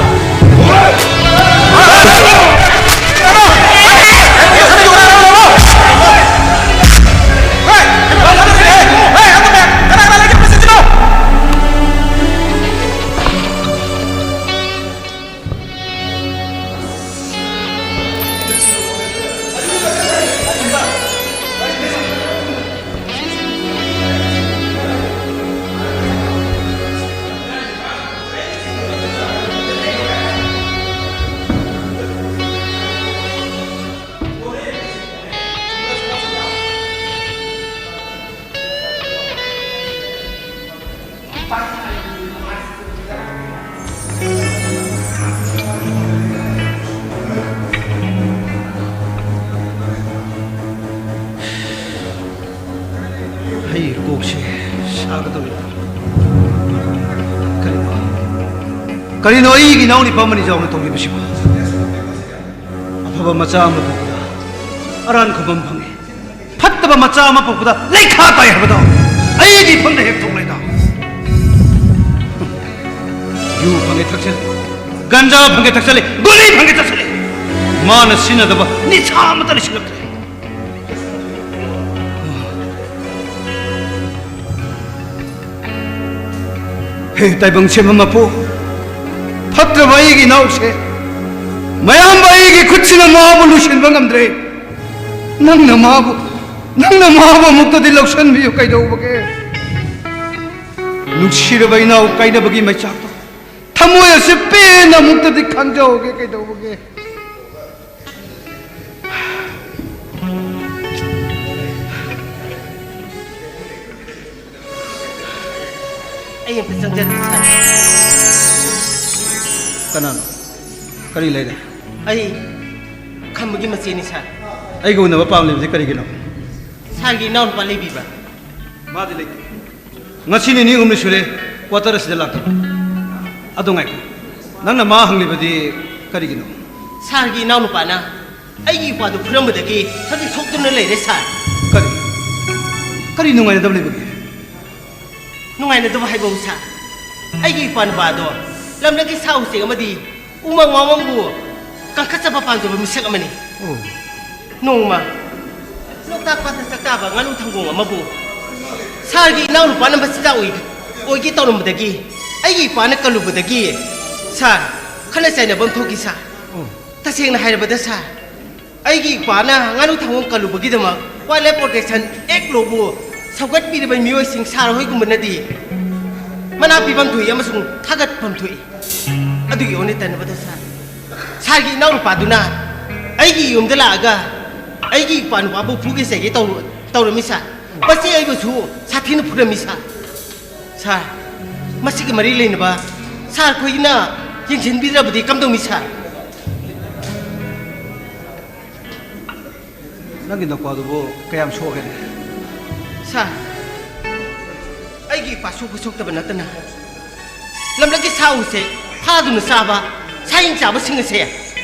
ꯑꯩ ꯀꯣꯛꯁꯦ ꯁꯥꯒꯗꯧꯔꯦ꯫ ꯀꯔꯤꯅꯣ? ꯀꯔꯤꯅꯣ ꯑꯩꯒꯤ ꯏꯅꯥꯎ ꯅꯨꯄꯥ ꯑꯃꯅꯤ ꯌꯥꯎꯅ ꯇꯧꯔꯤꯕꯁꯤꯕꯨ? ꯑꯐꯕ ꯃꯆꯥ ꯑꯃ ꯄꯣꯛꯄꯗ ꯑꯔꯥꯟ ꯈꯨꯕꯝ ꯐꯪꯉꯤ꯫ ꯐꯠꯇꯕ ꯃꯆꯥ ꯑꯃ ꯄꯣꯛꯄꯗ ꯂꯩꯈꯥ ꯇꯥꯏ ꯍꯥꯏꯕꯗꯣ ꯑꯩꯒꯤ ꯏꯐꯝꯗ ꯍꯦꯛ ꯊꯣꯛꯂꯦꯗꯣ꯫ ꯌꯨ ꯐꯪꯉꯦ ꯊꯛꯆꯜꯂꯦ, ꯒꯟꯖꯥ ꯐꯪꯉꯦ ꯊꯛꯆꯜꯂꯦ, ꯒꯨꯂꯤ ꯐꯪꯉꯦ ꯆꯠꯁꯜꯂꯦ꯫ ꯃꯥꯅ ꯁꯤꯖꯤꯟꯅꯗꯕ ꯅꯤꯁꯥ ꯑꯃꯠꯇ ꯂꯩꯁꯤꯜꯂꯛꯇ꯭ꯔꯦ꯫ ꯍꯦ ꯇꯥꯏꯕꯪ ꯁꯦꯝꯕ ꯃꯄꯨ, ꯐꯠꯇ꯭ꯔꯕ ꯑꯩꯒꯤ ꯏꯅꯥꯎꯁꯦ, ꯃꯌꯥꯝꯕ ꯑꯩꯒꯤ ꯈꯨꯠꯁꯤꯅ ꯃꯥꯕꯨ ꯂꯣꯏꯁꯤꯟꯕ ꯉꯝꯗ꯭ꯔꯦ꯫ ꯅꯪꯅ ꯃꯥꯕꯨ, ꯅꯪꯅ ꯃꯥꯕꯨ ꯑꯃꯨꯛꯇꯗꯤ ꯂꯧꯁꯤꯟꯕꯤꯌꯨ ꯀꯩꯗꯧꯕꯒꯦ? ꯅꯨꯡꯁꯤꯔꯕ ꯏꯅꯥꯎ ꯀꯥꯏꯅꯕꯒꯤ ꯃꯩꯆꯥꯛꯇꯣ ꯊꯃꯣꯏ ꯑꯁꯤ ꯄꯦꯟꯅ ꯑꯃꯨꯛꯇꯗꯤ ꯈꯪꯖꯍꯧꯒꯦ ꯀꯩꯗꯧꯕꯒꯦ? ꯑꯩ ꯑꯝꯇ ꯆꯪꯖꯔꯛꯀꯦ, ꯁꯥꯔ꯫ ꯀꯅꯥꯅꯣ? ꯀꯔꯤ ꯂꯩꯔꯦ? ꯑꯩ ꯈꯝꯕꯒꯤ ꯃꯆꯦꯅꯤ, ꯁꯥꯔ꯫ ꯑꯩꯒ ꯎꯅꯕ ꯄꯥꯝꯂꯤꯕꯁꯤ ꯀꯔꯤꯒꯤꯅꯣ? ꯁꯥꯔꯒꯤ ꯏꯅꯥꯎꯅꯨꯄꯥ ꯂꯩꯕꯤꯕ꯭ꯔꯥ? ꯃꯥꯗꯤ ꯂꯩꯇꯦ꯫ ꯉꯁꯤ ꯅꯤꯅꯤ ꯍꯨꯝꯅꯤ ꯁꯨꯔꯦ ꯀ꯭ꯋꯥꯇꯔ ꯑꯁꯤꯗ ꯂꯥꯛꯇꯕ꯫ ꯑꯗꯣ ꯉꯥꯏꯈꯣ, ꯅꯪꯅ ꯃꯥ ꯍꯪꯂꯤꯕꯗꯤ ꯀꯔꯤꯒꯤꯅꯣ? ꯁꯥꯔꯒꯤ ꯏꯅꯥꯎꯅꯨꯄꯥꯅ ꯑꯩꯒꯤ ꯏꯄꯥꯗꯨ ꯐꯨꯔꯝꯕꯗꯒꯤ ꯍꯧꯖꯤꯛ ꯁꯣꯛꯇꯨꯅ ꯂꯩꯔꯦ, ꯁꯥꯔ꯫ ꯀꯔꯤ? ꯀꯔꯤ ꯅꯨꯡꯉꯥꯏꯅꯗꯕ ꯂꯩꯕꯒꯦ? ꯅꯨꯡꯉꯥꯏꯅꯗꯕ ꯍꯥꯏꯕꯕꯨ, ꯁꯥꯔ, ꯑꯩꯒꯤ ꯏꯄꯥ ꯅꯨꯄꯥꯗꯣ ꯂꯝꯂꯛꯀꯤ ꯁꯥ ꯎꯆꯦꯛ ꯑꯃꯗꯤ ꯎꯃꯪ ꯋꯥꯃꯪꯕꯨ ꯀꯟꯈꯠꯆꯕ ꯄꯥꯝꯖꯕ ꯃꯤꯁꯛ ꯑꯃꯅꯤ꯫ ꯑꯣ꯫ ꯅꯣꯡꯃ ꯂꯣꯛꯇꯥꯛ ꯄꯥꯠꯇ ꯆꯥꯛꯇꯥꯕ ꯉꯥꯅꯨ ꯊꯪꯒꯣꯡ ꯑꯃꯕꯨ ꯁꯥꯔꯒꯤ ꯏꯅꯥꯎꯅꯨꯄꯥꯅ ꯃꯆꯤꯟꯖꯥꯛ ꯑꯣꯏ-, ꯑꯣꯏꯒꯦ ꯇꯧꯔꯝꯕꯗꯒꯤ ꯑꯩꯒꯤ ꯏꯄꯥꯅ ꯀꯜꯂꯨꯕꯗꯒꯤ, ꯁꯥꯔ, ꯈꯠꯅ ꯆꯩꯅꯕ ꯑꯃ ꯊꯣꯛꯈꯤ, ꯁꯥꯔ꯫ ꯑꯣ꯫ ꯇꯁꯦꯡꯅ ꯍꯥꯏꯔꯕꯗ, ꯁꯥꯔ, ꯑꯩꯒꯤ ꯏꯄꯥꯅ ꯉꯥꯅꯨ ꯊꯪꯒꯣꯡ ꯀꯜꯂꯨꯕꯒꯤꯗꯃꯛ Wildlife Protection Act ꯂꯣꯕꯨ ꯁꯧꯒꯠꯄꯤꯔꯤꯕ ꯃꯤꯑꯣꯏꯁꯤꯡ ꯁꯥꯔ ꯍꯣꯏꯒꯨꯝꯕꯅꯗꯤ ꯃꯅꯥ ꯄꯤꯐꯝ ꯊꯣꯛꯏ ꯑꯃꯁꯨꯡ ꯊꯥꯒꯠꯐꯝ ꯊꯣꯛꯏ꯫ ꯑꯗꯨꯒꯤ ꯑꯣꯟꯅ ꯇꯩꯅꯕꯗ, ꯁꯥꯔ, ꯁꯥꯔꯒꯤ ꯏꯅꯥꯎꯅꯨꯄꯥꯗꯨꯅ ꯑꯩꯒꯤ ꯌꯨꯝꯗ ꯂꯥꯛꯑꯒ ꯑꯩꯒꯤ ꯏꯄꯥ ꯅꯨꯄꯥꯕꯨ ꯐꯨꯒꯦ ꯆꯩꯒꯦ ꯇꯧꯔ-, ꯇꯧꯔꯝꯃꯤ, ꯁꯥꯔ꯫ ꯃꯁꯤ ꯑꯩꯕꯨꯁꯨ ꯁꯥꯊꯤꯅ ꯐꯨꯔꯝꯃꯤ, ꯁꯥꯔ꯫ ꯁꯥꯔ, ꯃꯁꯤꯒꯤ ꯃꯔꯤ ꯂꯩꯅꯕ ꯁꯥꯔ ꯈꯣꯏꯅ ꯌꯦꯡꯁꯤꯟꯕꯤꯗ꯭ꯔꯕꯗꯤ ꯀꯝꯗꯧꯅꯤ, ꯁꯥꯔ? ꯅꯪꯒꯤ ꯅꯨꯄꯥꯗꯨꯕꯨ ꯀꯌꯥꯝ ꯁꯣꯛꯑꯒꯦꯅꯦ? ꯁꯥꯔ, ꯑꯩꯒꯤ ꯏꯄꯥ ꯁꯣꯛꯄ ꯁꯣꯛꯇꯕ ꯅꯠꯇꯅ ꯂꯝꯂꯛꯀꯤ ꯁꯥ ꯎꯆꯦꯛ ꯐꯥꯗꯨꯅ ꯆꯥꯕ ꯁꯥꯍꯤꯡ ꯆꯥꯕꯁꯤꯡ ꯑꯁꯦ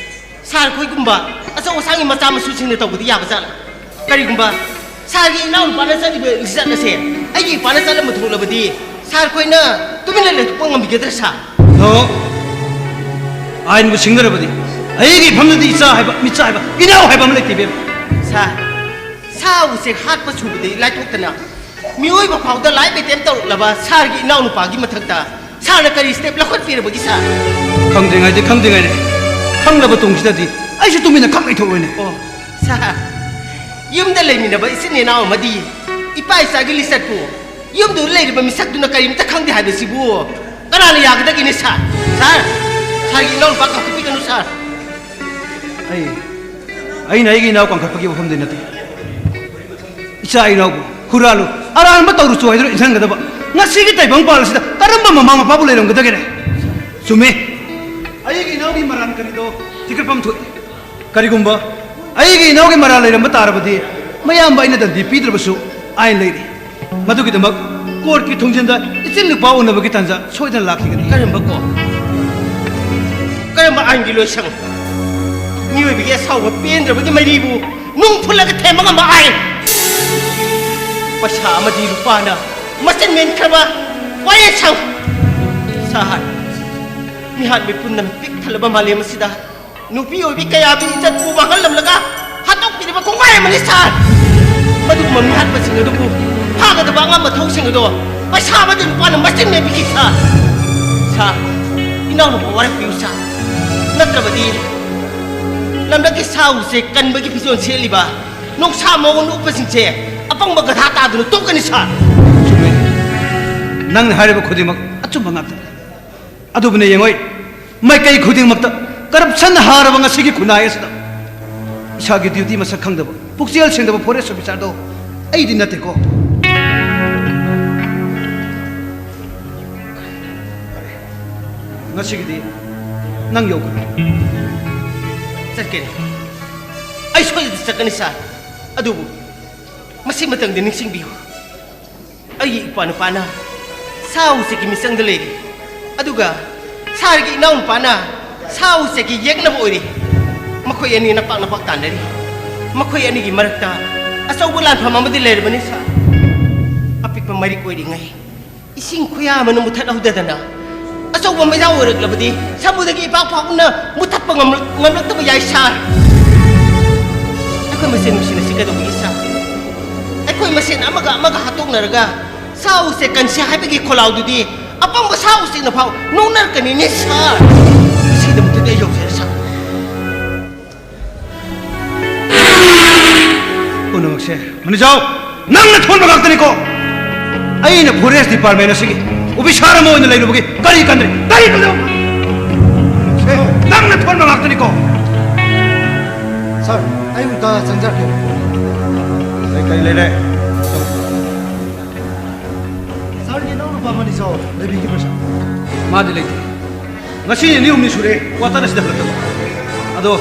ꯁꯥꯔ ꯈꯣꯏꯒꯨꯝꯕ ꯑꯆꯧ ꯑꯁꯥꯡꯒꯤ ꯃꯆꯥ ꯃꯁꯨꯁꯤꯡꯅ ꯇꯧꯕꯗꯤ ꯌꯥꯕ ꯖꯥꯠꯂ? ꯀꯔꯤꯒꯨꯝꯕ ꯁꯥꯔꯒꯤ ꯏꯅꯥꯎꯅꯨꯄꯥꯅ ꯆꯠꯂꯤꯕ ꯂꯤꯆꯠ ꯑꯁꯦ ꯑꯩꯒꯤ ꯏꯄꯥꯅ ꯆꯠꯂꯝꯕ ꯊꯣꯛꯂꯕꯗꯤ, ꯁꯥꯔ ꯈꯣꯏꯅ ꯇꯨꯃꯤꯟꯅ ꯂꯩꯊꯣꯛꯄ ꯉꯝꯕꯤꯒꯗ꯭ꯔꯥ, ꯁꯥꯔ? ꯅꯣ꯫ ꯑꯥꯏꯟꯕꯨ ꯁꯤꯡꯅꯔꯕꯗꯤ ꯑꯩꯒꯤ ꯏꯐꯝꯗꯗꯤ ꯏꯆꯥ ꯍꯥꯏꯕ, ꯃꯤꯆꯥ ꯍꯥꯏꯕ, ꯏꯅꯥꯎ ꯍꯥꯏꯕ ꯑꯃ ꯂꯩꯇꯦ, ꯏꯕꯦꯝꯃ꯫ ꯁꯥꯔ, ꯁꯥ ꯎꯆꯦꯛ ꯍꯥꯠꯄ ꯁꯨꯕꯗꯒꯤ ꯂꯥꯏꯊꯣꯛꯇꯅ ꯃꯤꯑꯣꯏꯕ ꯐꯥꯎꯗ life attempt ꯇꯧꯔꯛꯂꯕ ꯁꯥꯔꯒꯤ ꯏꯅꯥꯎꯅꯨꯄꯥꯒꯤ ꯃꯊꯛꯇ ꯁꯥꯔꯅ ꯀꯔꯤ step ꯂꯧꯈꯠꯄꯤꯔꯕꯒꯤ, ꯁꯥꯔ? ꯈꯪꯗ꯭ꯔꯤꯉꯩꯗꯤ ꯈꯪꯗ꯭ꯔꯤꯉꯩꯅꯦ꯫ ꯈꯪꯂꯕ ꯇꯨꯡꯁꯤꯗꯗꯤ ꯑꯩꯁꯨ ꯇꯨꯃꯤꯟꯅ ꯈꯪ ꯂꯩꯊꯣꯛꯂꯣꯏꯅꯦ꯫ ꯑꯣ, ꯁꯥꯔ, ꯌꯨꯝꯗ ꯂꯩꯃꯤꯟꯅꯕ ꯏꯆꯤꯟ ꯏꯅꯥꯎ ꯑꯃꯗꯤ ꯏꯄꯥ ꯏꯆꯥꯒꯤ ꯂꯤꯆꯠꯄꯨ ꯌꯨꯝꯗꯨꯗ ꯂꯩꯔꯤꯕ ꯃꯤꯁꯛꯇꯨꯅ ꯀꯔꯤꯝꯇ ꯈꯪꯗꯦ ꯍꯥꯏꯕꯁꯤꯕꯨ ꯀꯅꯥꯅ ꯌꯥꯒꯗꯒꯦꯅꯦ, ꯁꯥꯔ? ꯁꯥꯔ, ꯁꯥꯔꯒꯤ ꯏꯅꯥꯎꯅꯨꯄꯥ ꯀꯥꯎꯊꯣꯛꯄꯤꯒꯅꯨ, ꯁꯥꯔ꯫ ꯑꯩ ꯑꯩꯅ ꯑꯩꯒꯤ ꯏꯅꯥꯎ ꯀꯟꯈꯠꯄꯒꯤ ꯋꯥꯐꯝꯗꯤ ꯅꯠꯇꯦ꯫ ꯏꯆꯥ ꯏꯅꯥꯎꯕꯨ ꯍꯨꯔꯥꯜꯂꯨ, ꯑꯔꯥꯟꯕ ꯇꯧꯔꯨꯆꯣ ꯍꯥꯏꯗꯨꯅ ꯏꯟꯁꯤꯟꯒꯗꯕ ꯉꯁꯤꯒꯤ ꯇꯥꯏꯕꯪ ꯄꯥꯜ ꯑꯁꯤꯗ ꯀꯔꯝꯕ ꯃꯃꯥ ꯃꯄꯥꯕꯨ ꯂꯩꯔꯝꯒꯗꯒꯦꯅꯦ? ꯆꯨꯝꯃꯤ, ꯑꯩꯒꯤ ꯏꯅꯥꯎꯒꯤ ꯃꯔꯥꯟ ꯀꯔꯤꯗꯣ ꯊꯤꯒꯠꯐꯝ ꯊꯣꯛꯏ꯫ ꯀꯔꯤꯒꯨꯝꯕ ꯑꯩꯒꯤ ꯏꯅꯥꯎꯒꯤ ꯃꯔꯥꯜ ꯂꯩꯔꯝꯕ ꯇꯥꯔꯕꯗꯤ, ꯃꯌꯥꯝꯕ ꯑꯩꯅ ꯗꯟꯗꯤ ꯄꯤꯗ꯭ꯔꯕꯁꯨ ꯑꯥꯏꯟ ꯂꯩꯔꯤ꯫ ꯃꯗꯨꯒꯤꯗꯃꯛ ꯀꯣꯔꯠꯀꯤ ꯊꯣꯡꯖꯤꯟꯗ ꯏꯆꯤꯜ ꯅꯨꯄꯥ ꯎꯅꯕꯒꯤ ꯇꯥꯟꯖꯥ ꯁꯣꯏꯗꯅ ꯂꯥꯛꯈꯤꯒꯅꯤ꯫ ꯀꯔꯝꯕ ꯀꯣꯔꯠ? ꯀꯔꯝꯕ ꯑꯥꯏꯟꯒꯤ ꯂꯣꯏꯁꯪ? ꯃꯤꯑꯣꯏꯕꯒꯤ ꯑꯁꯥꯎꯕ ꯄꯦꯟꯗ꯭ꯔꯕꯒꯤ ꯃꯩꯔꯤꯕꯨ ꯅꯨꯡ ꯐꯨꯜꯂꯒ ꯊꯦꯝꯕ ꯉꯝꯕ ꯑꯥꯏꯟ? ꯄꯩꯁꯥ ꯑꯃꯗꯤ ꯂꯨꯄꯥꯅ ꯃꯆꯤꯟ ꯃꯦꯟꯈ꯭ꯔꯕ ꯋꯥꯌꯦꯜꯁꯪ? ꯁꯥꯔ, ꯃꯤꯍꯥꯠ ꯃꯤꯄꯨꯟꯅ ꯄꯤꯛ ꯊꯜꯂꯕ ꯃꯥꯂꯦꯝ ꯑꯁꯤꯗ ꯅꯨꯄꯤ ꯑꯣꯏꯕꯤ ꯀꯌꯥꯒꯤ ꯏꯖꯠꯄꯨ ꯃꯥꯡꯍꯜꯂꯝꯂꯒ ꯍꯥꯠꯇꯣꯛꯄꯤꯔꯤꯕ ꯀꯣꯡꯒꯥꯏ ꯑꯃꯅꯤ, ꯁꯥꯔ꯫ ꯃꯗꯨꯒꯨꯝꯕ ꯃꯤꯍꯥꯠꯄꯁꯤꯡ ꯑꯗꯨꯕꯨ ꯐꯥꯒꯗꯕ ꯑꯉꯝꯕ ꯊꯧꯁꯤꯡ ꯑꯗꯣ ꯄꯩꯁꯥ ꯑꯃꯗꯤ ꯂꯨꯄꯥꯅ ꯃꯆꯤꯟ ꯃꯦꯟꯕꯤꯈꯤ, ꯁꯥꯔ꯫ ꯁꯥꯔ, ꯏꯅꯥꯎꯅꯨꯄꯥ ꯋꯥꯔꯛꯄꯤꯌꯨ, ꯁꯥꯔ꯫ ꯅꯠꯇ꯭ꯔꯕꯗꯤ ꯂꯝꯂꯛꯀꯤ ꯁꯥ ꯎꯆꯦꯛ ꯀꯟꯕꯒꯤ ꯐꯤꯖꯣꯜ ꯁꯦꯠꯂꯤꯕ ꯅꯣꯡꯁꯥ ꯃꯑꯣꯡ ꯎꯞꯄꯁꯤꯡꯁꯦ ꯑꯄꯪꯕ ꯒꯙꯥ ꯇꯥꯗꯨꯅ ꯇꯣꯛꯀꯅꯤ, ꯁꯥꯔ꯫ ꯆꯨꯝꯃꯦ, ꯅꯪꯅ ꯍꯥꯏꯔꯤꯕ ꯈꯨꯗꯤꯡꯃꯛ ꯑꯆꯨꯝꯕ ꯉꯥꯛꯇꯅꯤ꯫ ꯑꯗꯨꯕꯨꯅꯦ ꯌꯦꯡꯉꯣꯏ, ꯃꯥꯏꯀꯩ ꯈꯨꯗꯤꯡꯃꯛꯇ corruption ꯍꯥꯔꯕ ꯉꯁꯤꯒꯤ ꯈꯨꯟꯅꯥꯏ ꯑꯁꯤꯗ ꯏꯁꯥꯒꯤ duty ꯃꯁꯛ ꯈꯪꯗꯕ, ꯄꯨꯛꯆꯦꯜ ꯁꯦꯡꯗꯕ forest officerꯗꯣ ꯑꯩꯗꯤ ꯅꯠꯇꯦꯀꯣ꯫ ꯉꯁꯤꯒꯤꯗꯤ ꯅꯪ ꯌꯧꯈ꯭ꯔꯣ꯫ ꯆꯠꯀꯅꯤ꯫ ꯑꯩ ꯁꯣꯏꯗꯅ ꯆꯠꯀꯅꯤ, ꯁꯥꯔ꯫ ꯑꯗꯨꯕꯨ ꯃꯁꯤꯃꯇꯪꯗꯤ ꯅꯤꯡꯁꯤꯡꯕꯤꯌꯨ꯫ ꯑꯩꯒꯤ ꯏꯄ꯭ꯋꯥ ꯅꯨꯄꯥꯅ ꯁꯥ ꯎꯆꯦꯛꯀꯤ ꯃꯤꯆꯪꯗ ꯂꯩꯔꯤ, ꯑꯗꯨꯒ ꯁꯥꯔꯒꯤ ꯏꯅꯥꯎ ꯅꯨꯄꯥꯅ ꯁꯥ ꯎꯆꯦꯛꯀꯤ ꯌꯦꯛꯅꯕ ꯑꯣꯏꯔꯤ꯫ ꯃꯈꯣꯏ ꯑꯅꯤ ꯅꯄꯥꯛ ꯅꯄꯥꯛ ꯇꯥꯟꯅꯔꯤ꯫ ꯃꯈꯣꯏ ꯑꯅꯤꯒꯤ ꯃꯔꯛꯇ ꯑꯆꯧꯕ ꯂꯥꯟꯐꯝ ꯑꯃꯗꯤ ꯂꯩꯔꯕꯅꯤ, ꯁꯥꯔ꯫ ꯑꯄꯤꯛꯄ ꯃꯔꯤꯛ ꯑꯣꯏꯔꯤꯉꯩ ꯏꯁꯤꯡ ꯈꯨꯌꯥ ꯑꯃꯅ ꯃꯨꯊꯠꯍꯧꯗꯗꯅ, ꯑꯆꯧꯕ ꯃꯩꯖꯥꯎ ꯑꯣꯏꯔꯛꯂꯕꯗꯤ ꯁꯃꯨꯗ꯭ꯔꯒꯤ ꯏꯄꯥꯛ ꯄꯥꯛꯅ ꯃꯨꯊꯠꯄ ꯉꯝꯂꯛ-, ꯉꯝꯂꯛꯇꯕ ꯌꯥꯏ, ꯁꯥꯔ꯫ ꯑꯩꯈꯣꯏ ꯃꯁꯦꯟ ꯅꯨꯡꯁꯤꯅꯁꯤ ꯀꯩꯗꯧꯕꯒꯤ, ꯁꯥꯔ? ꯑꯩꯈꯣꯏ ꯃꯁꯦꯟ ꯑꯃꯒ ꯑꯃꯒ ꯍꯥꯠꯇꯣꯛꯅꯔꯒ ꯁꯥ ꯎꯆꯦꯛ ꯀꯟꯁꯤ ꯍꯥꯏꯕꯒꯤ ꯈꯣꯜꯂꯥꯎꯗꯨꯗꯤ ꯑꯄꯪꯕ ꯁꯥ ꯎꯆꯦꯛꯅ ꯐꯥꯎ ꯅꯣꯛꯅꯔꯛꯀꯅꯤꯅꯦ, ꯁꯥꯔ꯫ ꯃꯁꯤꯗꯃꯛꯇꯗꯤ ꯑꯩ ꯌꯧꯖꯔꯦ, ꯁꯥꯔ꯫ ꯄꯨꯝꯅꯃꯛꯁꯦ, ꯃꯅꯤꯖꯥꯎ, ꯅꯪꯅ ꯊꯣꯟꯕ ꯉꯥꯛꯇꯅꯤꯀꯣ꯫ ꯑꯩꯅ ꯐꯣꯔꯦꯁ ꯗꯤꯄꯥꯔꯠꯃꯦꯟ ꯑꯁꯤꯒꯤ ꯑꯣꯐꯤꯁꯥꯔ ꯑꯃ ꯑꯣꯏꯅ ꯂꯩꯔꯨꯕꯒꯤ ꯀꯔꯤ ꯀꯟꯗ꯭ꯔꯦ? ꯀꯔꯤ ꯀꯟꯗ꯭ꯔꯦ? ꯁꯦ, ꯅꯪꯅ ꯊꯣꯟꯕ ꯉꯥꯛꯇꯅꯤꯀꯣ꯫ ꯁꯥꯔ, ꯑꯩ ꯑꯃꯨꯛꯇ ꯆꯪꯖꯔꯛꯀꯦ꯫ ꯀꯔꯤ, ꯀꯔꯤ ꯂꯩꯔꯦ? ꯁꯥꯔꯒꯤ ꯏꯅꯥꯎꯅꯨꯄꯥ ꯃꯅꯤꯖꯥꯎ ꯂꯩꯕꯤꯈꯤꯕ꯭ꯔꯥ, ꯁꯥꯔ? ꯃꯥꯗꯤ ꯂꯩꯇꯦ꯫ ꯉꯁꯤ ꯅꯤꯅꯤ ꯍꯨꯝꯅꯤ ꯁꯨꯔꯦ ꯀ꯭ꯋꯥꯇꯔ ꯑꯁꯤꯗ ꯍꯜꯂꯛꯇꯕ꯫ ꯑꯗꯣ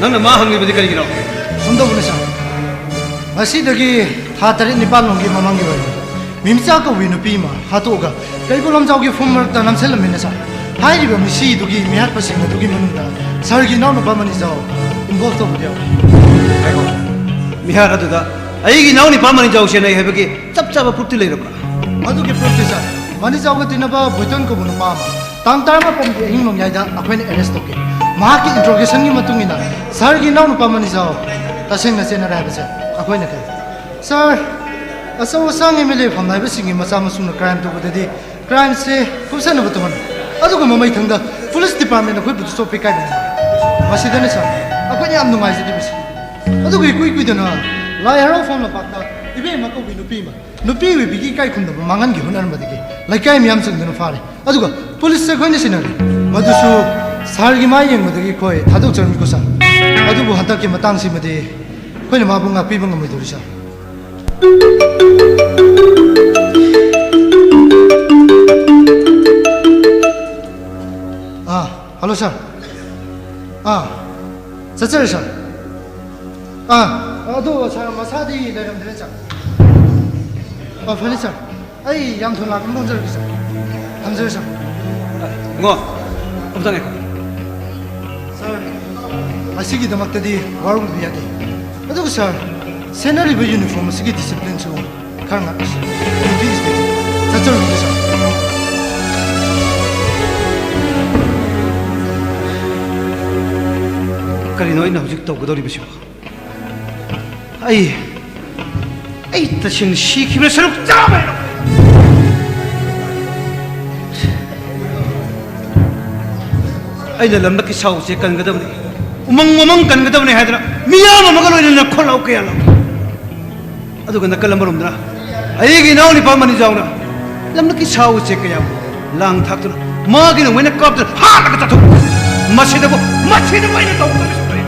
ꯅꯪꯅ ꯃꯥ ꯍꯪꯂꯤꯕꯗꯤ ꯀꯔꯤꯒꯤꯅꯣ? ꯁꯨꯝ ꯇꯧꯕꯅꯦ, ꯁꯥꯔ꯫ ꯉꯁꯤꯗꯒꯤ ꯊꯥ ꯇꯔꯦꯠ ꯅꯤꯄꯥꯜ ꯂꯣꯝꯒꯤ ꯃꯃꯥꯡꯒꯤ ꯋꯥꯔꯤꯅꯤ꯫ ꯃꯤꯝꯆꯥ ꯀꯧꯕꯤ ꯅꯨꯄꯤ ꯑꯃ ꯍꯥꯠꯇꯣꯛꯑꯒ ꯀꯩꯕꯨꯜ ꯂꯝꯖꯥꯎꯒꯤ ꯐꯨꯝ ꯃꯔꯛꯇ ꯅꯝꯁꯤꯜꯂꯝꯃꯤꯅꯦ, ꯁꯥꯔ꯫ ꯍꯥꯏꯔꯤꯕ ꯃꯤꯁꯤ ꯑꯗꯨꯒꯤ ꯃꯤꯍꯥꯠꯄꯁꯤꯡ ꯑꯗꯨꯒꯤ ꯃꯅꯨꯡꯗ ꯁꯥꯔꯒꯤ ꯏꯅꯥꯎꯅꯨꯄꯥ ꯃꯅꯤꯖꯥꯎ involve ꯇꯧꯕꯗꯤ ꯌꯥꯎꯏ꯫ ꯉꯥꯏꯈꯣ꯫ ꯃꯤꯍꯥꯠ ꯑꯗꯨꯗ ꯑꯩꯒꯤ ꯏꯅꯥꯎꯅꯨꯄꯥ ꯃꯅꯤꯖꯥꯎ ꯆꯦꯟꯅꯩ ꯍꯥꯏꯕꯒꯤ ꯆꯞ ꯆꯥꯕ proof ꯇꯤ ꯂꯩꯔꯕ꯭ꯔꯥ? ꯃꯗꯨꯒꯤ proof ꯇꯤ, ꯁꯥꯔ, ꯃꯅꯤꯖꯥꯎꯒ ꯇꯤꯟꯅꯕ ꯕꯣꯏꯇꯣꯟ ꯀꯧꯕ ꯅꯨꯄꯥ ꯑꯃ ꯇꯥꯡ ꯇꯔꯥꯃꯥꯄꯟꯒꯤ ꯑꯍꯤꯡ ꯅꯣꯡꯌꯥꯏꯗ ꯑꯩꯈꯣꯏꯅ arrest ꯇꯧꯈꯤ꯫ ꯃꯍꯥꯛꯀꯤ interrogation ꯒꯤ ꯃꯇꯨꯡ ꯏꯟꯅ ꯁꯥꯔꯒꯤ ꯏꯅꯥꯎꯅꯨꯄꯥ ꯃꯅꯤꯖꯥꯎ ꯇꯁꯦꯡꯅ ꯆꯦꯟꯅꯔꯦ ꯍꯥꯏꯕꯁꯦ ꯑꯩꯈꯣꯏꯅ ꯈꯪꯏ꯫ ꯁꯥꯔ, ꯑꯆꯧ ꯑꯁꯥꯡ MLA ꯐꯝꯅꯥꯏꯕꯁꯤꯡꯒꯤ ꯃꯆꯥ ꯃꯁꯨꯅ crime ꯇꯧꯕꯗꯗꯤ crime ꯁꯦ ꯀꯨꯞꯁꯟꯅꯕ ꯇꯧꯍꯟꯕ, ꯑꯗꯨꯒ ꯃꯃꯩꯊꯪꯗ police department ꯑꯩꯈꯣꯏꯕꯨ ꯆꯣꯞꯄꯤ ꯀꯥꯏꯕꯅꯤ꯫ ꯃꯁꯤꯗꯅꯤ, ꯁꯥꯔ, ꯑꯩꯈꯣꯏꯅ ꯌꯥꯝ ꯅꯨꯡꯉꯥꯏꯖꯗ꯭ꯔꯤꯕꯁꯤ꯫ ꯑꯗꯨꯒ ꯏꯀꯨꯏ ꯀꯨꯏꯗꯅ ꯂꯥꯏ ꯍꯔꯥꯎꯐꯝ ꯂꯝꯄꯥꯛꯇ ꯏꯕꯦꯝꯃ ꯀꯧꯕꯤ ꯅꯨꯄꯤ ꯑꯃ ꯅꯨꯄꯤ ꯑꯣꯏꯕꯤꯒꯤ ꯏꯀꯥꯏ ꯈꯨꯝꯅꯕ ꯃꯥꯡꯍꯟꯒꯦ ꯍꯣꯠꯅꯔꯝꯕꯗꯒꯤ ꯂꯩꯀꯥꯏ ꯃꯤꯌꯥꯝ ꯆꯪꯗꯨꯅ ꯐꯥꯔꯦ꯫ ꯑꯗꯨꯒ police ꯁꯦ ꯑꯩꯈꯣꯏꯅ ꯁꯤꯟꯅꯔꯦ꯫ ꯃꯗꯨꯁꯨ ꯁꯥꯔꯒꯤ ꯃꯥꯏ ꯌꯦꯡꯕꯗꯒꯤ ꯑꯩꯈꯣꯏ ꯊꯥꯗꯣꯛꯆꯔꯝꯃꯤꯀꯣ, ꯁꯥꯔ꯫ ꯑꯗꯨꯕꯨ ꯍꯟꯗꯛꯀꯤ ꯃꯇꯥꯡꯁꯤꯃꯗꯤ ꯑꯩꯈꯣꯏꯅ ꯃꯥꯕꯨ ꯉꯥꯛꯄꯤꯕ ꯉꯝꯃꯣꯏꯗꯧꯔꯤ, ꯁꯥꯔ꯫ ꯑꯥ, hello, ꯁꯥꯔ꯫ ꯑꯥ, ꯆꯠꯆꯔꯦ, ꯁꯥꯔ꯫ ꯑꯥ, ꯑꯗꯣ ꯁꯥꯔ ꯃꯁꯥꯗꯤ ꯂꯩꯔꯝꯗ꯭ꯔꯦ, ꯁꯥꯔ꯫ ꯑꯥ, ꯐꯅꯤ, ꯁꯥꯔ꯫ ꯑꯩ ꯌꯥꯝ ꯊꯨꯅ ꯂꯥꯛꯅꯕ ꯍꯣꯠꯅꯖꯔꯛꯀꯦ, ꯁꯥꯔ꯫ ꯊꯝꯖꯔꯦ, ꯁꯥꯔ꯫ ꯏꯕꯨꯡꯉꯣ, ꯑꯝꯇ ꯉꯥꯏꯈꯣ꯫ ꯁꯥꯔ, ꯑꯁꯤꯒꯤꯗꯃꯛꯇꯗꯤ ꯋꯥꯔꯧꯕꯤꯕ ꯌꯥꯗꯦ꯫ ꯑꯗꯨꯒ ꯁꯥꯔ, ꯁꯦꯠꯅꯔꯤꯕ ꯌꯨꯅꯤꯐꯣꯔꯝ ꯑꯁꯤꯒꯤ ꯗꯤꯁꯤꯄ꯭ꯂꯤꯟꯁꯨ ꯈꯔ ꯉꯥꯛꯂꯁꯤ꯫ ꯗ꯭ꯌꯨꯇꯤ ꯏꯁꯇꯦꯠ ꯆꯠꯆꯔꯨꯒꯦ ꯁꯥꯔ꯫ ꯀꯔꯤꯅꯣ ꯑꯩꯅ ꯍꯧꯖꯤꯛ ꯇꯧꯒꯗꯧꯔꯤꯕꯁꯤꯕꯣ? ꯑꯩ, ꯑꯩ ꯇꯁꯦꯡꯅ ꯁꯤꯈꯤꯕꯅ ꯁꯔꯨꯛ ꯆꯥꯝꯃ ꯍꯦꯟꯅ ꯐꯩ꯫ ꯑꯩꯅ ꯂꯝꯂꯛꯀꯤ ꯁꯥ ꯎꯆꯦꯛ ꯀꯟꯒꯗꯕꯅꯤ, ꯎꯃꯪ ꯋꯥꯃꯪ ꯀꯟꯒꯗꯕꯅꯤ ꯍꯥꯏꯗꯅ ꯃꯤꯌꯥꯝ ꯑꯃꯒ ꯂꯣꯏꯅꯅ ꯈꯣꯜꯂꯥꯎ ꯀꯌꯥ ꯂꯥꯎꯏ꯫ ꯑꯗꯨꯒ ꯅꯥꯀꯜ ꯑꯃꯔꯣꯝꯗꯅ ꯑꯩꯒꯤ ꯏꯅꯥꯎ ꯅꯤꯄꯥ ꯃꯅꯤꯖꯥꯎꯅ ꯂꯝꯂꯛꯀꯤ ꯁꯥ ꯎꯆꯦꯛ ꯀꯌꯥꯕꯨ ꯂꯥꯡ ꯊꯥꯛꯇꯨꯅ ꯃꯥꯒꯤ ꯅꯣꯡꯃꯩꯅ ꯀꯥꯞꯇꯨꯅ ꯍꯥꯠꯂꯒ ꯆꯥꯊꯣꯛ꯫ ꯃꯁꯤꯗꯕꯨ, ꯃꯁꯤꯗꯕꯨ ꯑꯩꯅ ꯇꯧꯒꯗꯕꯁꯨ ꯂꯩ꯫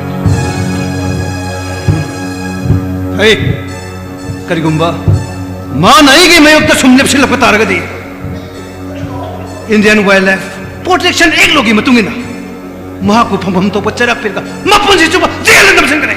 ꯍꯩ, ꯀꯔꯤꯒꯨꯝꯕ ꯃꯥꯅ ꯑꯩꯒꯤ ꯃꯥꯌꯣꯛꯇ ꯁꯨꯝ ꯂꯦꯞꯁꯤꯜꯂꯛꯄ ꯇꯥꯔꯒꯗꯤ, Indian Wildlife Protection Act ꯂꯣꯒꯤ ꯃꯇꯨꯡ ꯏꯟꯅ ꯃꯍꯥꯛꯄꯨ ꯐꯝꯐꯝ ꯊꯣꯛꯄ ꯆꯩꯔꯥꯛ ꯄꯤꯔꯒ ꯃꯄꯨꯟꯁꯤ ꯆꯨꯞꯄ ꯖꯦꯜꯗ ꯅꯝꯁꯤꯟꯒꯅꯤ꯫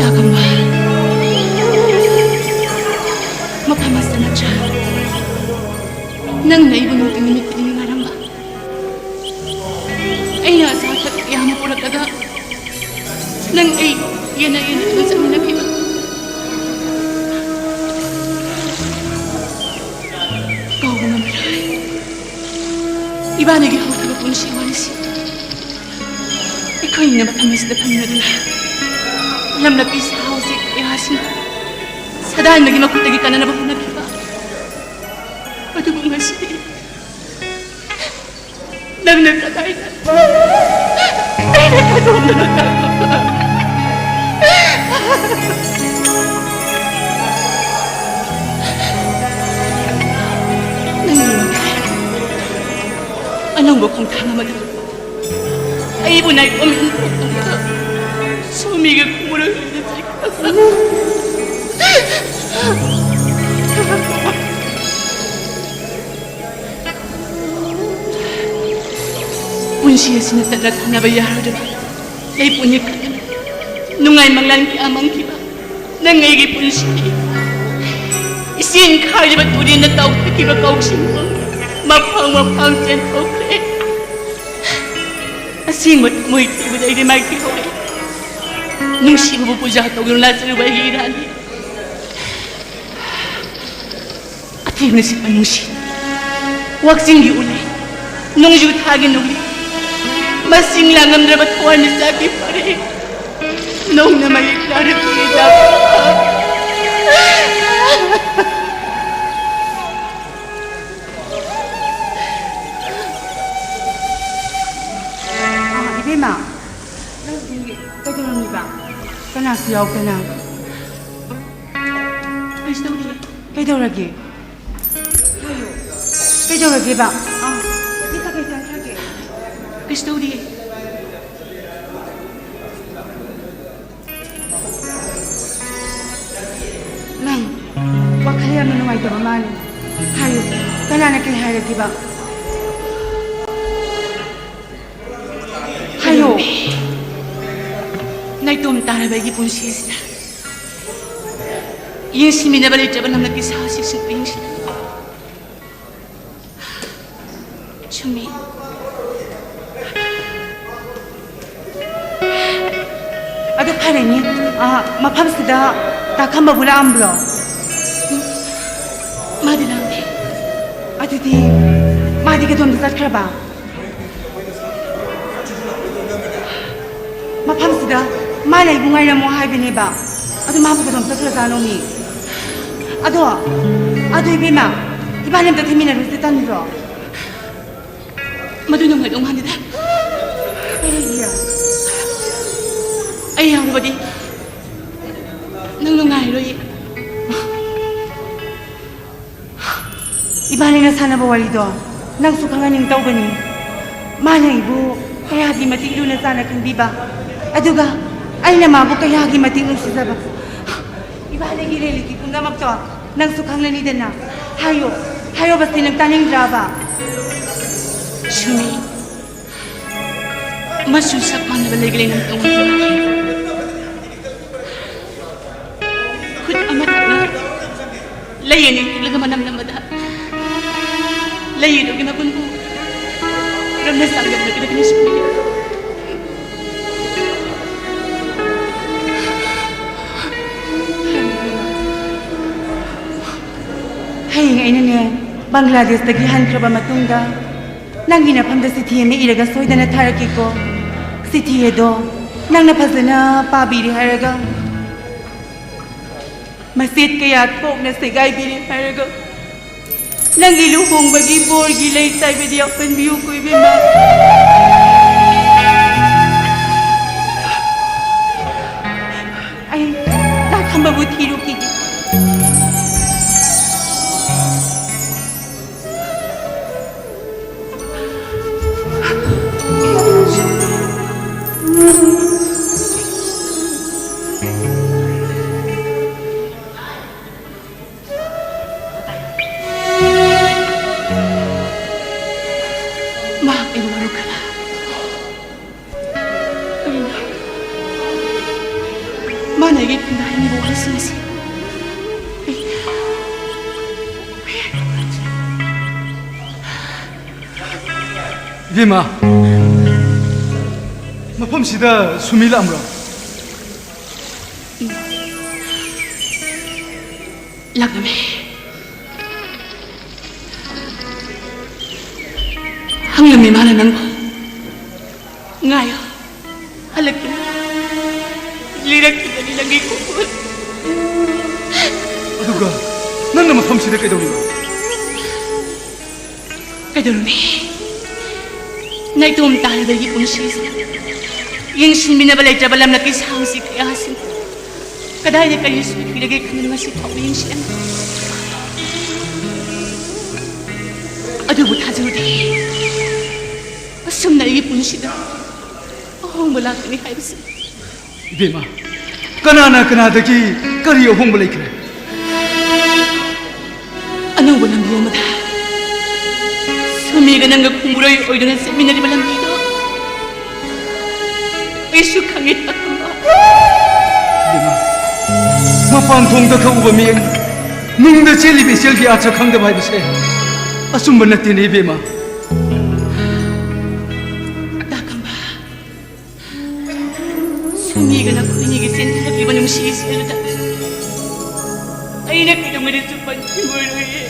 ꯇꯥꯒꯝꯕ, ꯃꯐꯝ ꯑꯁꯤꯗ ꯅꯠꯇ꯭ꯔꯥ ꯅꯪꯅ ꯑꯩꯕꯨ ꯅꯨꯡꯇꯤ ꯅꯨꯃꯤꯠ ꯈꯨꯗꯤꯡꯒꯤ ꯉꯥꯏꯔꯝꯕ? ꯑꯩꯅ ꯑꯆꯥ ꯑꯊꯛ ꯌꯥꯝꯅ ꯄꯨꯔꯛꯂꯒ ꯅꯪ ꯑꯩ ꯌꯦꯟꯅ ꯌꯦꯟꯅꯗꯨꯅ ꯆꯠꯃꯤꯟꯅꯈꯤꯕ꯫ ꯀꯥꯎꯕ ꯉꯝꯂꯔꯣꯏ ꯏꯕꯥꯅꯤꯒꯤ ꯍꯧꯈꯤꯕ ꯄꯨꯟꯁꯤ ꯋꯥꯔꯤꯁꯤ꯫ ꯑꯩꯈꯣꯏꯅ ꯃꯐꯝ ꯑꯁꯤꯗ ꯐꯝꯃꯤꯟꯅꯗꯨꯅ ꯂꯝꯂꯛꯀꯤ ꯁꯥ ꯎꯆꯦꯛ ꯀꯌꯥꯁꯤꯅ ꯁꯥꯗꯥꯟꯕꯒꯤ ꯃꯈꯨꯠꯇꯒꯤ ꯀꯟꯅꯅꯕ ꯍꯣꯠꯅꯈꯤꯕ꯫ ꯑꯗꯨꯕꯨ ꯉꯁꯤꯗꯤ ꯅꯪꯅ ꯀꯗꯥꯏꯗ? ꯑꯩꯅ ꯀꯗꯣꯝꯗꯅꯣ ꯇꯥꯛꯄ? ꯅꯪꯒꯤ ꯃꯈꯥ ꯑꯅꯧꯕ ꯈꯣꯡꯊꯥꯡ ꯑꯃꯗ ꯑꯩꯕꯨ ꯅꯥꯏꯇꯣꯝ ꯍꯨꯟꯗꯣꯛꯇꯨꯅ ꯃꯤꯒ ꯈꯨꯝꯃꯨꯔꯒ ꯂꯩꯖꯤꯛ꯫ ꯄꯨꯟꯁꯤ ꯑꯁꯤꯅ ꯇꯠꯅ ꯊꯥꯅꯕ ꯌꯥꯔꯣꯏꯗꯕ ꯂꯩꯄꯨꯅꯤ ꯈꯜꯂꯤ꯫ ꯅꯨꯡꯉꯥꯏ ꯃꯪꯂꯥꯟ ꯀꯌꯥ ꯃꯪꯈꯤꯕ ꯅꯪ ꯑꯩꯒꯤ ꯄꯨꯟꯁꯤ꯫ ꯏꯁꯤꯡ ꯈꯥꯏꯔꯤꯕ ꯇꯨꯔꯦꯟꯗ ꯇꯥꯎꯊꯈꯤꯕ ꯀꯧꯁꯤꯡꯕꯨ ꯃꯐꯥꯡ ꯃꯐꯥꯡ ꯆꯦꯟꯊꯣꯛꯈ꯭ꯔꯦ꯫ ꯑꯁꯦꯡꯕ ꯊꯃꯣꯏ ꯊꯤꯕꯗ ꯑꯩꯗꯤ ꯃꯥꯏꯊꯤꯍꯧꯔꯦ꯫ ꯅꯨꯡꯁꯤꯕꯕꯨ ꯄꯨꯖꯥ ꯇꯧꯗꯨꯅ ꯂꯥꯠꯆꯔꯨꯕ ꯑꯩꯒꯤ ꯏꯔꯥꯟꯅꯤ꯫ ꯑꯊꯦꯡꯅ ꯁꯤꯠꯄ ꯅꯨꯡꯁꯤꯠ, ꯋꯥꯛꯆꯤꯡꯒꯤ ꯎꯂꯦ, ꯅꯣꯡꯖꯨ ꯊꯥꯒꯤ ꯅꯨꯃꯤꯠ, ꯃꯁꯤꯡ ꯂꯥꯡꯉꯝꯗ꯭ꯔꯕ ꯊꯋꯥꯟꯃꯤꯆꯥꯛꯀꯤ ꯄꯔꯦꯡ, ꯅꯣꯡꯅ ꯃꯌꯦꯛ ꯂꯥꯔꯛꯂꯤꯗ꯫ ꯑꯥ, ꯏꯕꯦꯝꯃ, ꯅꯪꯗꯤ ꯀꯩꯗꯧꯔꯝꯃꯤꯕ? ꯀꯅꯥꯁꯨ ꯌꯥꯎꯗꯅ꯫ ꯀꯩꯁꯨ ꯇꯧꯗꯤꯌꯦ꯫ ꯀꯩꯗꯧꯔꯒꯦ? ꯍꯥꯏꯌꯣ꯫ ꯀꯩꯗꯧꯔꯒꯦꯕ? ꯑꯥ, ꯃꯤ ꯀꯩꯀꯩ ꯆꯪꯈ꯭ꯔꯒꯦ? ꯀꯩꯁꯨ ꯇꯧꯗꯤꯌꯦ꯫ ꯅꯪ ꯋꯥꯈꯜ ꯌꯥꯝꯅ ꯅꯨꯡꯉꯥꯏꯇꯕ ꯃꯥꯜꯂꯦ꯫ ꯍꯥꯏꯌꯨ, ꯀꯅꯥꯅ ꯀꯩ ꯍꯥꯏꯔꯛꯀꯦꯕ? ꯍꯥꯏꯌꯣ꯫ ꯅꯥꯏꯇꯣꯝ ꯇꯥꯔꯕ ꯑꯩꯒꯤ ꯄꯨꯟꯁꯤ ꯑꯁꯤꯗ ꯌꯦꯡꯁꯤꯟꯃꯤꯟꯅꯕ ꯂꯩꯇ꯭ꯔꯕ ꯅꯪꯅ ꯀꯤꯁꯥ ꯁꯤꯛꯁꯤꯠꯄ ꯌꯦꯡꯁꯤꯟ꯫ ꯆꯨꯝꯃꯤ꯫ ꯑꯗꯨ ꯐꯔꯦꯅꯦ, ꯑ, ꯃꯐꯝꯁꯤꯗ ꯇꯥꯈꯝꯕꯕꯨ ꯂꯥꯛꯑꯝꯕ꯭ꯔꯣ? ꯃꯥꯗꯤ ꯂꯥꯛꯑꯝꯗꯦ꯫ ꯑꯗꯨꯗꯤ ꯃꯥꯗꯤ ꯀꯗꯣꯝꯗ ꯆꯠꯈ꯭ꯔꯕ? ꯃꯐꯝꯁꯤꯗ ꯃꯥꯅ ꯑꯩꯕꯨ ꯉꯥꯏꯔꯝꯃꯣ ꯍꯥꯏꯕꯅꯦꯕ꯫ ꯑꯗꯨ ꯃꯥꯕꯨ ꯀꯗꯣꯝ ꯆꯠꯈ꯭ꯔꯖꯥꯠꯅꯣ ꯃꯤ? ꯑꯗꯣ, ꯑꯗꯨ ꯏꯕꯦꯝꯃ, ꯏꯕꯥꯅꯤ ꯑꯝꯇ ꯊꯦꯡꯃꯤꯟꯅꯔꯨꯁꯦ ꯇꯟꯗ꯭ꯔꯣ? ꯃꯗꯨ ꯅꯨꯡꯉꯥꯏꯗꯧ ꯃꯥꯟꯗꯦꯗ꯫ ꯀꯔꯤꯒꯤ? ꯑꯩ ꯌꯥꯎꯔꯕꯗꯤ ꯅꯪ ꯅꯨꯡꯉꯥꯏꯔꯣꯏꯌꯦ꯫ ꯏꯕꯥꯅꯤꯅ ꯁꯥꯟꯅꯕ ꯋꯥꯔꯤꯗꯣ ꯅꯪꯁꯨ ꯈꯪꯍꯟꯅꯤꯡ ꯇꯧꯕꯅꯤ꯫ ꯃꯥꯅ ꯑꯩꯕꯨ ꯀꯌꯥꯗꯤ ꯃꯇꯤꯛ ꯂꯨꯅ ꯆꯥꯅ ꯈꯟꯕꯤꯕ, ꯑꯗꯨꯒ ꯑꯩꯅ ꯃꯥꯕꯨ ꯀꯌꯥꯒꯤ ꯃꯇꯤꯛ ꯅꯨꯡꯁꯤꯖꯕ꯫ ꯏꯕꯥꯅꯤꯒꯤ ꯔꯦꯂꯤꯒꯤ ꯄꯨꯝꯅꯃꯛꯇꯣ ꯅꯪꯁꯨ ꯈꯪꯂꯅꯤꯗꯅ꯫ ꯍꯥꯏꯌꯣ, ꯍꯥꯏꯌꯣ ꯕꯁꯤ, ꯅꯪ ꯇꯥꯅꯤꯡꯗ꯭ꯔꯕ? ꯁꯨꯃꯤ, ꯃꯆꯨ ꯁꯛ ꯃꯥꯟꯅꯕ ꯂꯩꯒ ꯂꯩꯅ ꯇꯣꯡꯍꯟꯕ ꯈꯨꯠ ꯑꯃꯈꯛꯅ ꯂꯩ ꯑꯅꯤ ꯍꯦꯛꯂꯒ ꯃꯅꯝ ꯅꯝꯕꯗ ꯂꯩ ꯑꯗꯨꯒꯤ ꯃꯒꯨꯟꯕꯨ ꯀꯔꯝꯅ ꯆꯥꯡꯗꯝꯅꯒꯗꯒꯦ ꯁꯨꯃꯤ? ꯍꯌꯦꯡ ꯑꯩꯅꯅꯦ, ꯕꯪꯒ꯭ꯂꯥꯗꯦꯁꯇꯒꯤ ꯍꯟꯈ꯭ꯔꯕ ꯃꯇꯨꯡꯗ ꯅꯪꯒꯤ ꯅꯐꯝꯗ ꯆꯤꯊꯤ ꯑꯃ ꯏꯔꯒ ꯁꯣꯏꯗꯅ ꯊꯥꯔꯛꯀꯦꯀꯣ꯫ ꯆꯤꯊꯤ ꯑꯗꯣ ꯅꯪꯅ ꯐꯖꯅ ꯄꯥꯕꯤꯔꯦ ꯍꯥꯏꯔꯒ, ꯃꯆꯦꯠ ꯀꯌꯥ ꯊꯣꯛꯅ ꯁꯦꯒꯥꯏꯕꯤꯔꯦ ꯍꯥꯏꯔꯒ, ꯅꯪꯒꯤ ꯂꯨꯍꯣꯡꯕꯒꯤ ꯕꯣꯔꯒꯤ ꯂꯩ ꯆꯥꯏꯕꯗꯤ ꯌꯥꯎꯁꯟꯕꯤꯌꯨꯀꯣ, ꯏꯕꯦꯝꯃ꯫ ꯑꯩ ꯇꯥꯈꯝꯕꯕꯨ ꯊꯤꯔꯨꯈꯤꯒꯦ꯫ ꯃꯍꯥꯛ ꯑꯩꯕꯨ ꯋꯥꯔꯧꯈ꯭ꯔꯕ? ꯀꯔꯤꯅꯣ? ꯃꯥꯅ ꯑꯩꯒꯤ ꯇꯨꯡꯗ ꯍꯥꯏꯅꯤꯡꯕ ꯋꯥꯍꯩꯁꯤꯡ ꯑꯁꯤ꯫ ꯏꯕꯦꯝꯃ, ꯃꯐꯝꯁꯤꯗ ꯁꯨꯃꯤ ꯂꯥꯛꯑꯝꯕ꯭ꯔꯣ? ꯂꯥꯛꯂꯝꯃꯦ꯫ ꯍꯪꯂꯝꯃꯦ ꯃꯥꯅ ꯅꯪꯕꯨ꯫ ꯉꯥꯏꯌꯣ, ꯍꯜꯂꯛꯀꯦ꯫ ꯂꯤꯔꯛꯈꯤꯒꯅꯤ ꯅꯪꯒꯤ ꯈꯣꯟꯊꯣꯛ꯫ ꯑꯗꯨꯒ ꯅꯪꯅ ꯃꯐꯝꯁꯤꯗ ꯀꯩꯗꯧꯔꯤꯕ? ꯀꯩꯗꯧꯔꯨꯅꯤ? ꯅꯥꯏꯇꯣꯝ ꯇꯥꯔꯕ ꯑꯩꯒꯤ ꯄꯨꯟꯁꯤꯁꯦ ꯌꯦꯡꯁꯤꯟꯕꯤꯅꯕ ꯂꯩꯇ꯭ꯔꯕ ꯂꯝꯂꯛꯀꯤ ꯁꯥ ꯎꯆꯦꯛ ꯀꯌꯥꯁꯤꯡ ꯀꯗꯥꯏꯗ ꯀꯔꯤ ꯁꯣꯏꯈꯤꯔꯒꯦ ꯈꯟꯗꯨꯅ ꯉꯁꯤ ꯐꯥꯎꯕ ꯌꯦꯡꯁꯤꯜꯂꯝꯃꯤ꯫ ꯑꯗꯨꯕꯨ ꯊꯥꯖꯔꯨꯗꯦ, ꯑꯁꯨꯝꯅ ꯑꯩꯒꯤ ꯄꯨꯟꯁꯤꯗ ꯑꯍꯣꯡꯕ ꯂꯥꯛꯀꯅꯤ ꯍꯥꯏꯕꯁꯤ꯫ ꯏꯕꯦꯝꯃ, ꯀꯅꯥꯅ ꯀꯅꯥꯗꯒꯤ ꯀꯔꯤ ꯑꯍꯣꯡꯕ ꯂꯩꯈ꯭ꯔꯦ? ꯑꯅꯧꯕ ꯂꯝꯕꯤ ꯑꯃꯗ ꯁꯨꯃꯤꯒ ꯅꯪꯒ ꯈꯣꯡꯕꯨꯔꯣꯏ ꯑꯣꯏꯗꯨꯅ ꯆꯠꯃꯤꯟꯅꯔꯤꯕ ꯂꯝꯕꯤꯗꯣ ꯑꯩꯁꯨ ꯈꯪꯉꯤ, ꯇꯥꯀꯝꯕ꯫ ꯏꯕꯦꯝꯃ, ꯃꯄꯥꯟ ꯊꯣꯡꯗ ꯈꯛ ꯎꯕ ꯃꯤꯠꯌꯦꯡ, ꯅꯨꯡꯗ ꯆꯦꯜꯂꯤꯕ ꯏꯆꯦꯜꯒꯤ ꯑꯥꯔꯊ ꯈꯪꯗꯕ ꯍꯥꯏꯕꯁꯦ ꯑꯆꯨꯝꯕ ꯅꯠꯇꯦꯅꯦ, ꯏꯕꯦꯝꯃ꯫ ꯇꯥꯀꯝꯕ, ꯁꯨꯃꯤꯒ ꯅꯈꯣꯏꯅꯤꯒꯤ ꯆꯦꯟꯊꯔꯛꯂꯤꯕ ꯅꯨꯡꯁꯤ ꯏꯆꯦꯜꯗꯨꯗ ꯑꯩꯅ ꯀꯩꯗꯧꯉꯩꯗꯁꯨ ꯄꯟꯈꯤꯔꯣꯏꯌꯦ꯫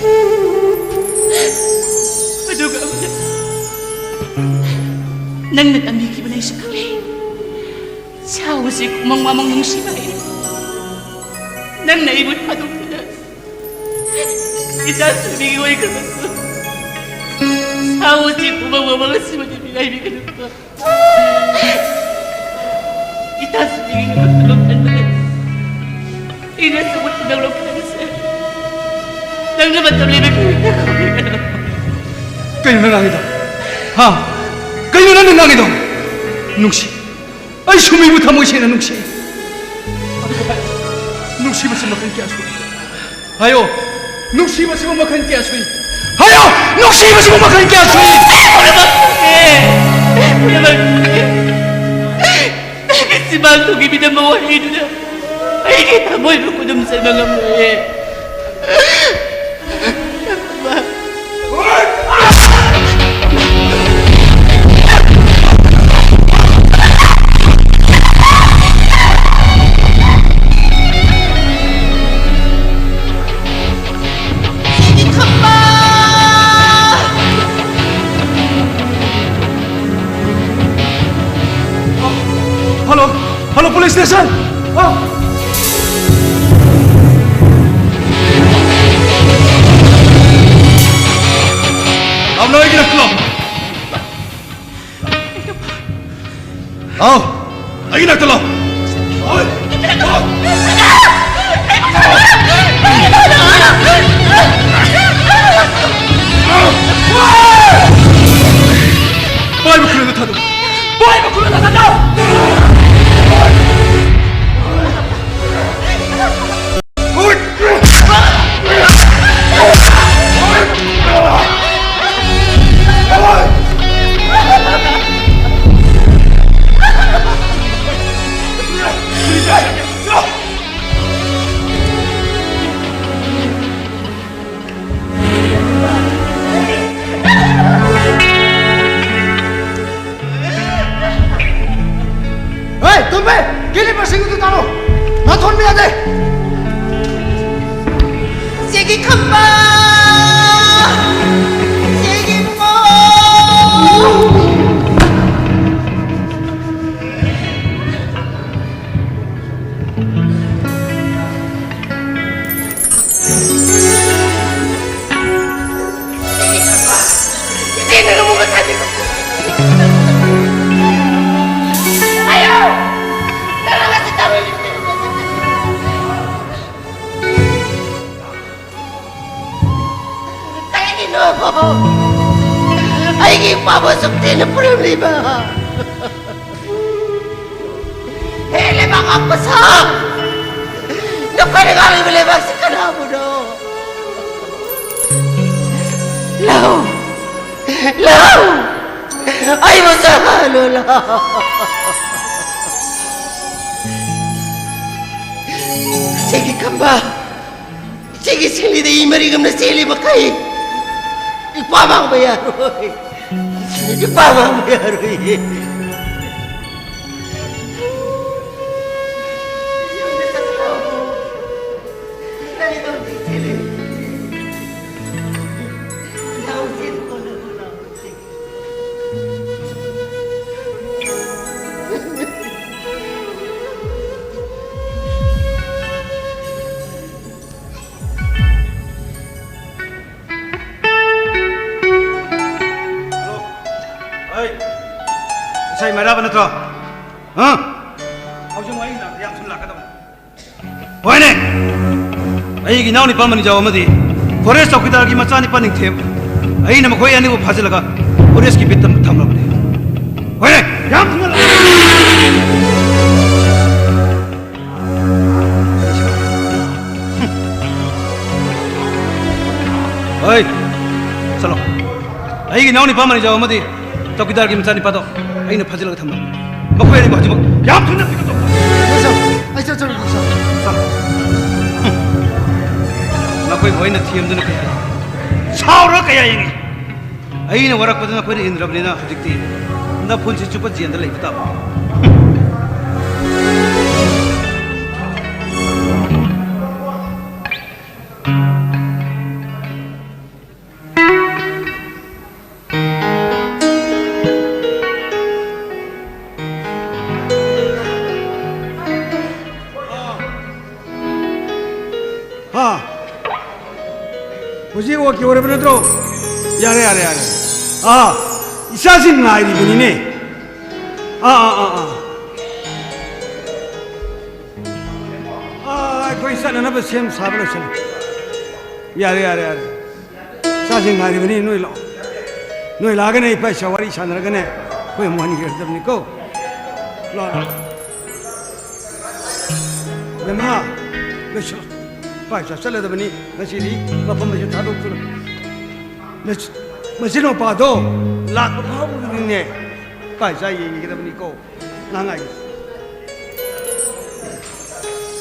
ꯑꯗꯨꯒ ꯑꯃꯅ, ꯅꯪꯅ ꯇꯝꯕꯤꯈꯤꯕꯅ ꯑꯩꯁꯨ ꯈꯪꯂꯦ꯫ ꯁꯥ ꯎꯆꯦꯛ ꯎꯃꯪ ꯋꯥꯃꯪ ꯅꯨꯡꯁꯤꯕ ꯍꯩ꯫ ꯅꯪꯅ ꯑꯩꯕꯨ ꯊꯥꯗꯣꯛꯇꯨꯅ ꯏꯆꯥ ꯁꯨꯃꯤꯒꯤ ꯑꯣꯏꯈ꯭ꯔꯕꯁꯨ, ꯁꯥ ꯎꯆꯦꯛ ꯎꯃꯪ ꯋꯥꯃꯪ ꯑꯁꯤꯕꯨꯗꯤ ꯃꯤꯔꯥꯏꯕꯤꯒꯅꯨꯀꯣ꯫ ꯏꯆꯥ ꯁꯨꯃꯤꯒꯤ ꯊꯕꯛ ꯈꯟꯕꯗ ꯑꯩꯅ ꯁꯨꯝ ꯅꯪ ꯂꯧꯈꯠꯂꯁꯦ꯫ ꯅꯪꯅ ꯃꯇꯝ ꯂꯩꯕ ꯈꯨꯗꯤꯡꯗ ꯈꯪꯕꯤꯒꯅꯨ꯫ ꯀꯩꯅꯣ ꯅꯪ ꯉꯥꯡꯉꯤꯗꯣ? ꯍꯥ? ꯀꯩꯅꯣ ꯅꯪꯅ ꯉꯥꯡꯉꯤꯗꯣ? ꯅꯨꯡꯁꯤ, ꯑꯩ ꯁꯨꯃꯤꯕꯨ ꯊꯃꯣꯏ ꯁꯦꯡꯅ ꯅꯨꯡꯁꯤ꯫ ꯑꯗꯨꯕꯨ ꯍꯥꯏ, ꯅꯨꯡꯁꯤꯕꯁꯤ ꯃꯈꯜ ꯀꯌꯥ ꯁꯨꯏ? ꯍꯥꯏꯌꯣ, ꯅꯨꯡꯁꯤꯕꯁꯤꯕꯨ ꯃꯈꯜ ꯀꯌꯥ ꯁꯨꯏ? ꯍꯥꯏꯌꯣ, ꯅꯨꯡꯁꯤꯕꯁꯤꯕꯨ ꯃꯈꯜ ꯀꯌꯥ ꯁꯨꯏ? ꯄꯨꯝꯅꯃꯛ ꯈꯪꯉꯦ꯫ ꯄꯨꯝꯅꯃꯛ ꯈꯪꯉꯦ꯫ ꯅꯪꯒꯤ ꯆꯤꯕꯥꯟ ꯊꯣꯡꯒꯤ ꯃꯤꯅꯝꯕ ꯋꯥꯍꯩꯗꯨꯅ ꯑꯩꯒꯤ ꯊꯃꯣꯏꯕꯨ ꯈꯨꯗꯨꯝ ꯆꯟꯕ ꯉꯝꯂꯣꯏꯌꯦ꯫ Hello, hello, police station. Ah. Abla, egin akla. Aw, egin akla. ꯄꯥꯏꯕ ꯈꯨꯠꯅ ꯊꯥꯗꯣꯛ꯫ ꯄꯥꯏꯕ ꯈꯨꯠꯅ ꯊꯥꯗꯣꯛ꯫ ꯑꯩꯒꯤ ꯏꯄꯥꯕꯨ ꯑꯁꯨꯛ ꯊꯤꯅ ꯄꯨꯔꯝꯂꯤꯕ ꯍꯦ ꯂꯩꯕꯥꯛ ꯉꯥꯛꯄ ꯁꯥ, ꯅꯈꯣꯏꯅ ꯉꯥꯡꯂꯤꯕ ꯂꯩꯕꯥꯛꯁꯤ ꯀꯅꯥꯕꯨꯅꯣ? ꯂꯧ, ꯂꯧ, ꯑꯩꯕꯨ ꯆꯪꯍꯜꯂꯨ ꯂꯧ꯫ ꯁꯤꯒꯤ ꯈꯝꯕ ꯏꯆꯦꯒꯤ ꯁꯤꯡꯂꯤꯗ ꯏ ꯃꯔꯤ ꯉꯝꯅ ꯆꯦꯜꯂꯤ ꯃꯈꯩ ꯏꯄꯥ ꯃꯥꯡꯕ ꯌꯥꯔꯣꯏ꯫ ꯏꯄꯥ ꯃꯥꯡꯕ ꯌꯥꯔꯣꯏ꯫ ꯍꯜꯂꯣ꯫ ꯑꯩ ꯉꯁꯥꯏ ꯃꯩꯔꯥꯕ ꯅꯠꯇ꯭ꯔꯣ? ꯍꯥ? ꯍꯧꯖꯤꯛ ꯑꯩ ꯅꯥꯛꯇ ꯌꯥꯝ ꯊꯨꯅ ꯂꯥꯛꯀꯗꯕꯅꯤ꯫ ꯍꯣꯏꯅꯦ꯫ ꯑꯩꯒꯤ ꯏꯅꯥꯎꯅꯨꯄꯥ ꯃꯅꯤꯖꯥꯎ ꯑꯃꯗꯤ ꯐꯣꯔꯦꯁ ꯆꯧꯀꯤꯗꯥꯔꯒꯤ ꯃꯆꯥꯅꯨꯄꯥ ꯅꯤꯡꯊꯦꯝ, ꯑꯩꯅ ꯃꯈꯣꯏ ꯑꯅꯤꯕꯨ ꯐꯥꯖꯤꯜꯂꯒ ꯐꯣꯔꯦꯁꯀꯤ ꯕꯤꯠꯇ ꯊꯝꯂꯕꯅꯤ꯫ ꯍꯣꯏꯅꯦ, ꯌꯥꯝ ꯊꯨꯅ ꯂꯥꯛ-, ꯍꯣꯏ, ꯆꯠꯂꯣ꯫ ꯑꯩꯒꯤ ꯏꯅꯥꯎꯅꯨꯄꯥ ꯃꯅꯤꯖꯥꯎ ꯑꯃꯗꯤ ꯆꯧꯀꯤꯗꯥꯔꯒꯤ ꯃꯆꯥꯅꯨꯄꯥꯗꯣ ꯑꯩꯅ ꯐꯥꯖꯤꯜꯂꯒ ꯊꯝꯂꯝꯃꯤ꯫ ꯃꯈꯣꯏ ꯑꯅꯤꯕꯨ ꯍꯧꯖꯤꯛꯃꯛ ꯌꯥꯝ ꯊꯨꯅ ꯄꯤꯛꯑꯞ ꯇꯧ꯫ ꯁꯥꯔ, ꯑꯩ ꯆꯠꯆꯔꯒꯦ, ꯁꯥꯔ꯫ ꯆꯠꯂꯣ꯫ ꯅꯈꯣꯏꯕꯨ ꯑꯩꯅ ꯊꯦꯝꯗꯨꯅ ꯀꯌꯥ ꯌꯦꯡꯉꯤ? ꯁꯥꯎꯔ ꯀꯌꯥ ꯌꯦꯡꯉꯤ? ꯑꯩꯅ ꯋꯥꯔꯛꯄꯗ ꯅꯈꯣꯏꯅ ꯏꯟꯗ꯭ꯔꯕꯅꯤꯅ ꯍꯧꯖꯤꯛꯇꯤ ꯅꯄꯨꯟꯁꯤ ꯆꯨꯞꯄ ꯖꯦꯜꯗ ꯂꯩꯕ ꯇꯥꯕ꯫ ꯍꯥ? ꯍꯧꯖꯤꯛ ꯑꯣꯀꯦ ꯑꯣꯏꯔꯕ ꯅꯠꯇ꯭ꯔꯣ? ꯌꯥꯔꯦ, ꯌꯥꯔꯦ, ꯌꯥꯔꯦ꯫ ꯑꯥ, ꯏꯆꯥꯁꯤꯡ ꯉꯥꯏꯔꯤꯕꯅꯤꯅꯦ꯫ ꯑꯥ, ꯑꯥ, ꯑꯥ, ꯑꯥ꯫ ꯑꯥ, ꯑꯩꯈꯣꯏ ꯆꯠꯅꯅꯕ ꯁꯦꯝ ꯁꯥꯕ ꯂꯣꯏꯁꯤꯜꯂꯦ꯫ ꯌꯥꯔꯦ, ꯌꯥꯔꯦ, ꯌꯥꯔꯦ꯫ ꯆꯥꯁꯦ ꯉꯥꯏꯔꯤꯕꯅꯤ, ꯅꯣꯏ ꯂꯥꯛꯑꯣ꯫ ꯅꯣꯏ ꯂꯥꯛꯑꯒꯅꯦ ꯏꯄꯥ ꯏꯆꯥ ꯋꯥꯔꯤ ꯁꯥꯟꯅꯔꯒꯅꯦ ꯑꯩꯈꯣꯏ ꯑꯃꯨꯛ ꯍꯟꯈꯤꯔꯗꯕꯅꯤꯀꯣ꯫ ꯂꯥꯛꯑꯣ, ꯂꯥꯛꯑꯣ꯫ ꯕꯦꯝꯃ, ꯂꯣꯏꯁꯤꯜꯂꯣ꯫ ꯏꯄꯥ ꯏꯆꯥ ꯆꯠꯂꯗꯕꯅꯤ ꯉꯁꯤꯗꯤ, ꯃꯐꯝ ꯑꯁꯤ ꯊꯥꯗꯣꯛꯇꯨꯅ꯫ ꯃꯆ-, ꯃꯆꯤꯟ ꯃꯧꯄꯥꯗꯣ ꯂꯥꯛꯄ ꯐꯥꯎꯕꯗꯨꯅꯤꯅꯦ ꯏꯄꯥ ꯏꯆꯥ ꯌꯦꯡꯈꯤꯒꯗꯕꯅꯤꯀꯣ꯫ ꯉꯥꯡꯉꯥꯏꯒꯦ꯫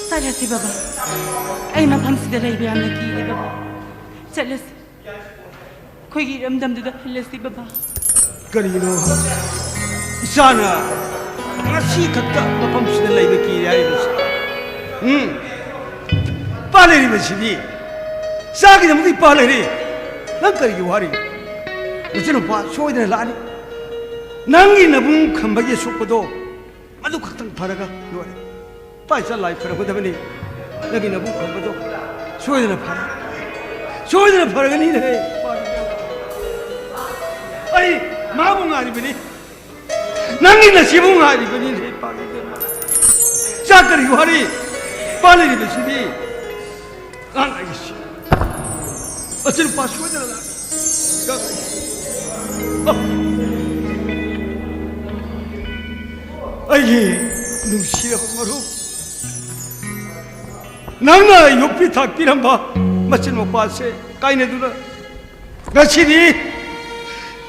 ꯆꯠꯂꯁꯤ ꯕꯕꯥ꯫ ꯑꯩ ꯃꯐꯝꯁꯤꯗ ꯂꯩꯕ ꯌꯥꯝꯅ ꯀꯤꯔꯦ ꯕꯕꯥ꯫ ꯆꯠꯂꯁꯤ꯫ ꯑꯩꯈꯣꯏꯒꯤ ꯏꯔꯝꯗꯝꯗꯨꯗ ꯍꯜꯂꯁꯤ ꯕꯕꯥ꯫ ꯀꯔꯤꯒꯤꯅꯣ ꯏꯆꯥꯅ ꯉꯁꯤ ꯈꯛꯇ ꯃꯐꯝꯁꯤꯗ ꯂꯩꯕ ꯀꯤꯔꯦ ꯍꯥꯏꯔꯤꯕꯁꯤ? ꯎꯝ? ꯏꯄꯥ ꯂꯩꯔꯤꯕꯁꯤꯗꯤ, ꯏꯆꯥꯒꯤꯗꯃꯛꯇ ꯏꯄꯥ ꯂꯩꯔꯤ꯫ ꯅꯪ ꯀꯔꯤꯒꯤ ꯋꯥꯔꯤꯅꯣ? ꯅꯆꯤꯟꯅꯨꯄꯥ ꯁꯣꯏꯗꯅ ꯂꯥꯛꯑꯅꯤ꯫ ꯅꯪꯒꯤ ꯅꯕꯨꯡ ꯈꯝꯕꯒꯤ ꯑꯁꯣꯛꯄꯗꯣ ꯃꯗꯨ ꯈꯛꯇꯪ ꯐꯔꯒ ꯂꯣꯏꯔꯦ꯫ ꯏꯄꯥ ꯏꯆꯥ ꯂꯥꯏ ꯐꯔꯛꯀꯗꯕꯅꯤ꯫ ꯅꯪꯒꯤ ꯅꯕꯨꯡ ꯈꯝꯕꯗꯣ ꯁꯣꯏꯗꯅ ꯐꯔꯦ꯫ ꯁꯣꯏꯗꯅ ꯐꯔꯒꯅꯤꯅꯦꯍꯦ꯫ ꯑꯩ ꯃꯥꯕꯨ ꯉꯥꯏꯔꯤꯕꯅꯤ꯫ ꯅꯪꯒꯤ ꯅꯆꯦꯕꯨ ꯉꯥꯏꯔꯤꯕꯅꯤꯅꯦ, ꯏꯄꯥꯒꯤ ꯏꯕꯦꯝꯃ꯫ ꯆꯥꯛ ꯀꯔꯤ ꯋꯥꯔꯤ? ꯏꯄꯥ ꯂꯩꯔꯤꯕꯁꯤꯗꯤ꯫ ꯉꯥꯡ ꯑꯩꯁꯤ꯫ ꯃꯆꯤꯟ ꯃꯄꯥ ꯁꯣꯏꯗꯅ ꯂꯥꯛ-, ꯉꯥꯡ ꯑꯩꯁꯤ꯫ ꯑ꯫ ꯑꯩꯒꯤ ꯅꯨꯡꯁꯤꯔꯕ ꯃꯔꯨꯞ, ꯅꯪꯅ ꯌꯣꯛꯄꯤ ꯊꯥꯛꯄꯤꯔꯝꯕ ꯃꯆꯤꯟ ꯃꯄꯥꯁꯦ ꯀꯥꯏꯅꯗꯨꯅ ꯉꯁꯤꯗꯤ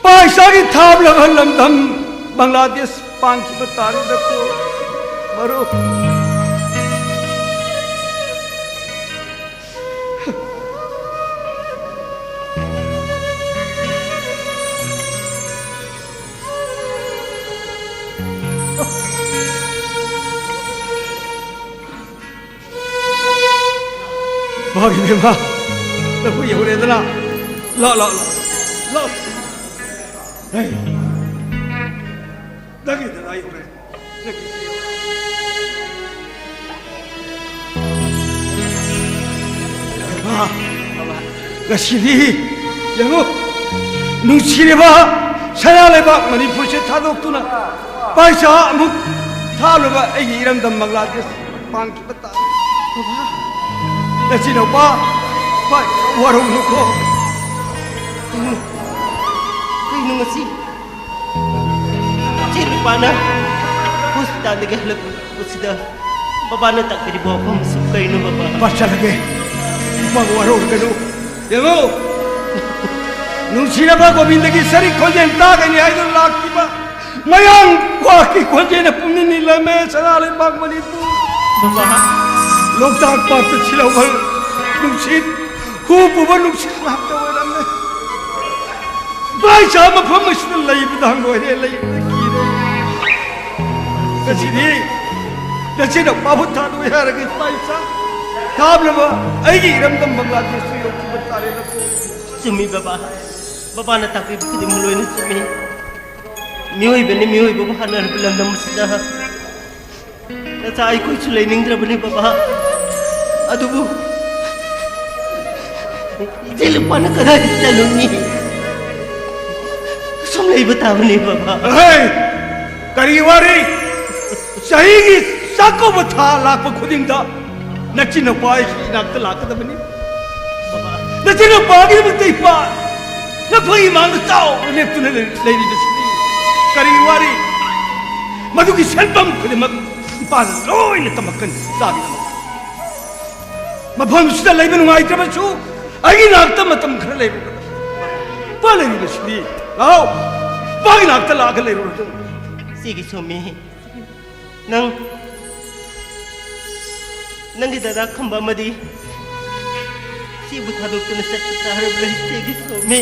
ꯄꯥꯏꯁꯥꯒꯤ ꯊꯥꯞꯂꯕ ꯂꯝꯗꯝ ꯕꯪꯒ꯭ꯂꯥꯗꯦꯁ ꯄꯥꯡꯈꯤꯕ ꯇꯥꯔꯦꯗꯀꯣ, ꯃꯔꯨꯞ꯫ ꯃꯥꯒꯤ ꯕꯦꯝꯃ, ꯅꯈꯣꯏ ꯌꯧꯔꯦꯗꯅ꯫ ꯂꯥꯛ, ꯂꯥꯛ, ꯂꯥꯛ, ꯂꯥꯛ꯫ ꯍꯩ, ꯅꯪꯒꯤ ꯗꯗꯥ ꯌꯧꯔꯦ꯫ ꯅꯪꯒꯤ ꯗꯗꯥ ꯌꯧꯔꯦ꯫ ꯕꯦꯝꯃ, ꯉꯁꯤꯗꯤ ꯌꯦꯡꯉꯨ, ꯅꯨꯡꯁꯤꯔꯕ ꯁꯅꯥ ꯂꯩꯕꯥꯛ ꯃꯅꯤꯄꯨꯔꯁꯦ ꯊꯥꯗꯣꯛꯇꯨꯅ ꯄꯥꯏꯁꯥ ꯑꯃꯨꯛ ꯊꯥꯂꯨꯕ ꯑꯩꯒꯤ ꯏꯔꯝꯗꯝ ꯕꯪꯒ꯭ꯂꯥꯗꯦꯁ ꯄꯥꯡꯈꯤꯕ ꯇꯥꯔꯦ꯫ ꯕꯕꯥ, ꯅꯆꯤꯟꯅꯥꯎꯄꯥ, ꯄꯥꯏ, ꯋꯥꯔꯧꯅꯨꯀꯣ꯫ ꯀꯩꯅꯣ ꯉꯁꯤ ꯏꯆꯦ ꯅꯨꯄꯥꯅ ꯍꯣꯁꯄꯤꯇꯥꯜꯗꯒꯤ ꯍꯜꯂꯛꯄꯁꯤꯗ ꯕꯕꯥꯅ ꯇꯥꯛꯄꯤꯔꯤꯕ ꯋꯥꯐꯝꯁꯤ ꯀꯩꯅꯣ, ꯕꯕꯥ? ꯄꯥꯁꯜꯂꯒꯦ꯫ ꯏꯃꯥ, ꯋꯥꯔꯧꯔꯒꯅꯨ꯫ ꯌꯦꯡꯉꯨ, ꯅꯨꯡꯁꯤꯔꯕ ꯒꯣꯕꯤꯟꯗꯒꯤ ꯁꯔꯤ ꯈꯣꯟꯖꯦꯜ ꯇꯥꯒꯅꯤ ꯍꯥꯏꯗꯨꯅ ꯂꯥꯛꯈꯤꯕ ꯃꯌꯥꯡ ꯀ꯭ꯋꯥꯛꯀꯤ ꯈꯣꯟꯖꯦꯜꯅ ꯄꯨꯝꯅꯤꯡ ꯅꯤꯜꯂꯝꯃꯦ ꯁꯅꯥ ꯂꯩꯕꯥꯛ ꯃꯅꯤꯄꯨꯔ꯫ ꯕꯕꯥ꯫ ꯂꯣꯛꯇꯥꯛ ꯄꯥꯠꯇ ꯁꯤꯜꯍꯧꯕ ꯅꯨꯡꯁꯤꯠ, ꯍꯨ ꯄꯨꯕ ꯅꯨꯡꯁꯤꯠ ꯉꯥꯛꯇ ꯑꯣꯏꯔꯝꯃꯦ꯫ ꯏꯄꯥ ꯏꯆꯥ ꯃꯐꯝ ꯑꯁꯤꯗ ꯂꯩꯕꯗ ꯂꯣꯏꯔꯦ, ꯂꯩꯕꯗ ꯀꯤꯔꯦ꯫ ꯉꯁꯤꯗꯤ ꯅꯆꯤꯟ ꯅꯄꯥꯕꯨ ꯊꯥꯗꯣꯛꯑꯦ ꯍꯥꯏꯔꯒ ꯏꯄꯥ ꯏꯆꯥ ꯀꯥꯞꯂꯕ ꯑꯩꯒꯤ ꯏꯔꯝꯗꯝ ꯕꯪꯒ꯭ꯂꯥꯗꯦꯁꯇ ꯌꯧꯈꯤꯕ ꯇꯥꯔꯦ ꯅꯀꯣ꯫ ꯆꯨꯝꯃꯤ ꯕꯕꯥ, ꯕꯕꯥꯅ ꯇꯥꯛꯄꯤꯕ ꯈꯨꯗꯤꯡꯃꯛ ꯂꯣꯏꯅ ꯆꯨꯝꯃꯤ꯫ ꯃꯤꯑꯣꯏꯕꯅ ꯃꯤꯑꯣꯏꯕꯕꯨ ꯍꯥꯠꯅꯔꯕ ꯂꯝꯗꯝ ꯑꯁꯤꯗ ꯅꯆꯥ ꯑꯩꯈꯣꯏꯁꯨ ꯂꯩꯅꯤꯡꯗ꯭ꯔꯕꯅꯤ ꯕꯕꯥ꯫ ꯑꯗꯨꯕꯨ ꯏꯆꯦ ꯂꯨꯄꯥꯅ ꯀꯗꯥꯏꯗ ꯆꯠꯂꯨꯅꯤ? ꯁꯨꯝ ꯂꯩꯕ ꯇꯥꯕꯅꯤ ꯕꯕꯥ꯫ ꯑꯍꯩ! ꯀꯔꯤ ꯋꯥꯔꯤ? ꯆꯍꯤꯒꯤ ꯆꯥꯛꯀꯧꯕ ꯊꯥ ꯂꯥꯛꯄ ꯈꯨꯗꯤꯡꯗ ꯅꯆꯤꯟꯅꯄꯥ ꯑꯩꯒꯤ ꯏꯅꯥꯛꯇ ꯂꯥꯛꯀꯗꯕꯅꯤ꯫ ꯅꯆꯤꯟꯅꯄꯥꯒꯤꯗꯃꯛꯇ ꯏꯄꯥ ꯅꯈꯣꯏꯒꯤ ꯃꯥꯡꯗ ꯆꯥꯎꯅ ꯂꯦꯞꯇꯨꯅ ꯂꯩ-, ꯂꯩꯔꯤꯕꯁꯤꯗꯤ ꯀꯔꯤ ꯋꯥꯔꯤ? ꯃꯗꯨꯒꯤ ꯁꯦꯟꯐꯝ ꯈꯨꯗꯤꯡꯃꯛ ꯏꯄꯥꯅ ꯂꯣꯏꯅ ꯇꯝꯃꯛꯀꯅꯤ, ꯆꯥꯕꯤꯔꯝꯃꯣ꯫ ꯃꯐꯝꯁꯤꯗ ꯂꯩꯕ ꯅꯨꯡꯉꯥꯏꯇ꯭ꯔꯕꯁꯨ ꯑꯩꯒꯤ ꯅꯥꯛꯇ ꯃꯇꯝ ꯈꯔ ꯂꯩꯔꯨꯔꯒ ꯏꯄꯥ ꯂꯩꯔꯤꯕꯁꯤꯗꯤ ꯂꯥꯛꯑꯣ, ꯏꯄꯥꯒꯤ ꯅꯥꯛꯇ ꯂꯥꯛꯑꯒ ꯂꯩꯔꯨꯔꯣ꯫ ꯁꯤꯒꯤ ꯁꯣꯝꯃꯤ꯫ ꯅꯪ, ꯅꯪꯒꯤ ꯗꯗꯥ ꯈꯝꯕ ꯑꯃꯗꯤ ꯁꯤꯕꯨ ꯊꯥꯗꯣꯛꯇꯨꯅ ꯆꯠꯄ ꯇꯥꯔꯕ꯭ꯔꯥ, ꯏꯆꯦꯒꯤ ꯁꯣꯝꯃꯤ?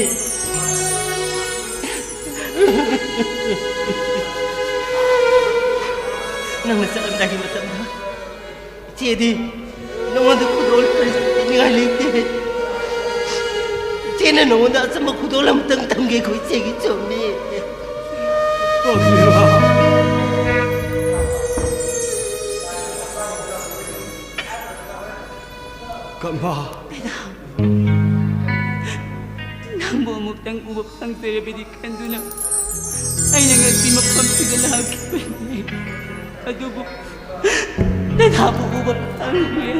ꯅꯪꯅ ꯆꯠꯂꯝꯗꯥꯏꯒꯤ ꯃꯇꯝꯗ ꯏꯆꯦꯗꯤ ꯅꯉꯣꯟꯗ ꯈꯨꯗꯣꯜ ꯀꯔꯤꯁꯨ ꯄꯤꯅꯤꯡꯉꯥꯏ ꯂꯩꯇꯦ꯫ ꯏꯆꯦꯅ ꯅꯉꯣꯟꯗ ꯑꯆꯝꯕ ꯈꯨꯗꯣꯜ ꯑꯃꯇꯪ ꯇꯝꯒꯦꯀꯣ, ꯏꯆꯦꯒꯤ ꯆꯣꯝꯃꯤ꯫ ꯀꯝꯕ? ꯅꯪꯕꯨ ꯑꯃꯨꯛꯇꯪ ꯎꯕ ꯐꯪꯖꯔꯕꯗꯤ ꯈꯟꯗꯨꯅ ꯑꯩꯅ ꯉꯁꯤ ꯃꯐꯝꯁꯤꯗ ꯂꯥꯛꯈꯤꯕꯅꯤ꯫ ꯑꯗꯨꯕꯨ ꯗꯗꯥꯕꯨ ꯎꯕ ꯐꯪꯂꯦ꯫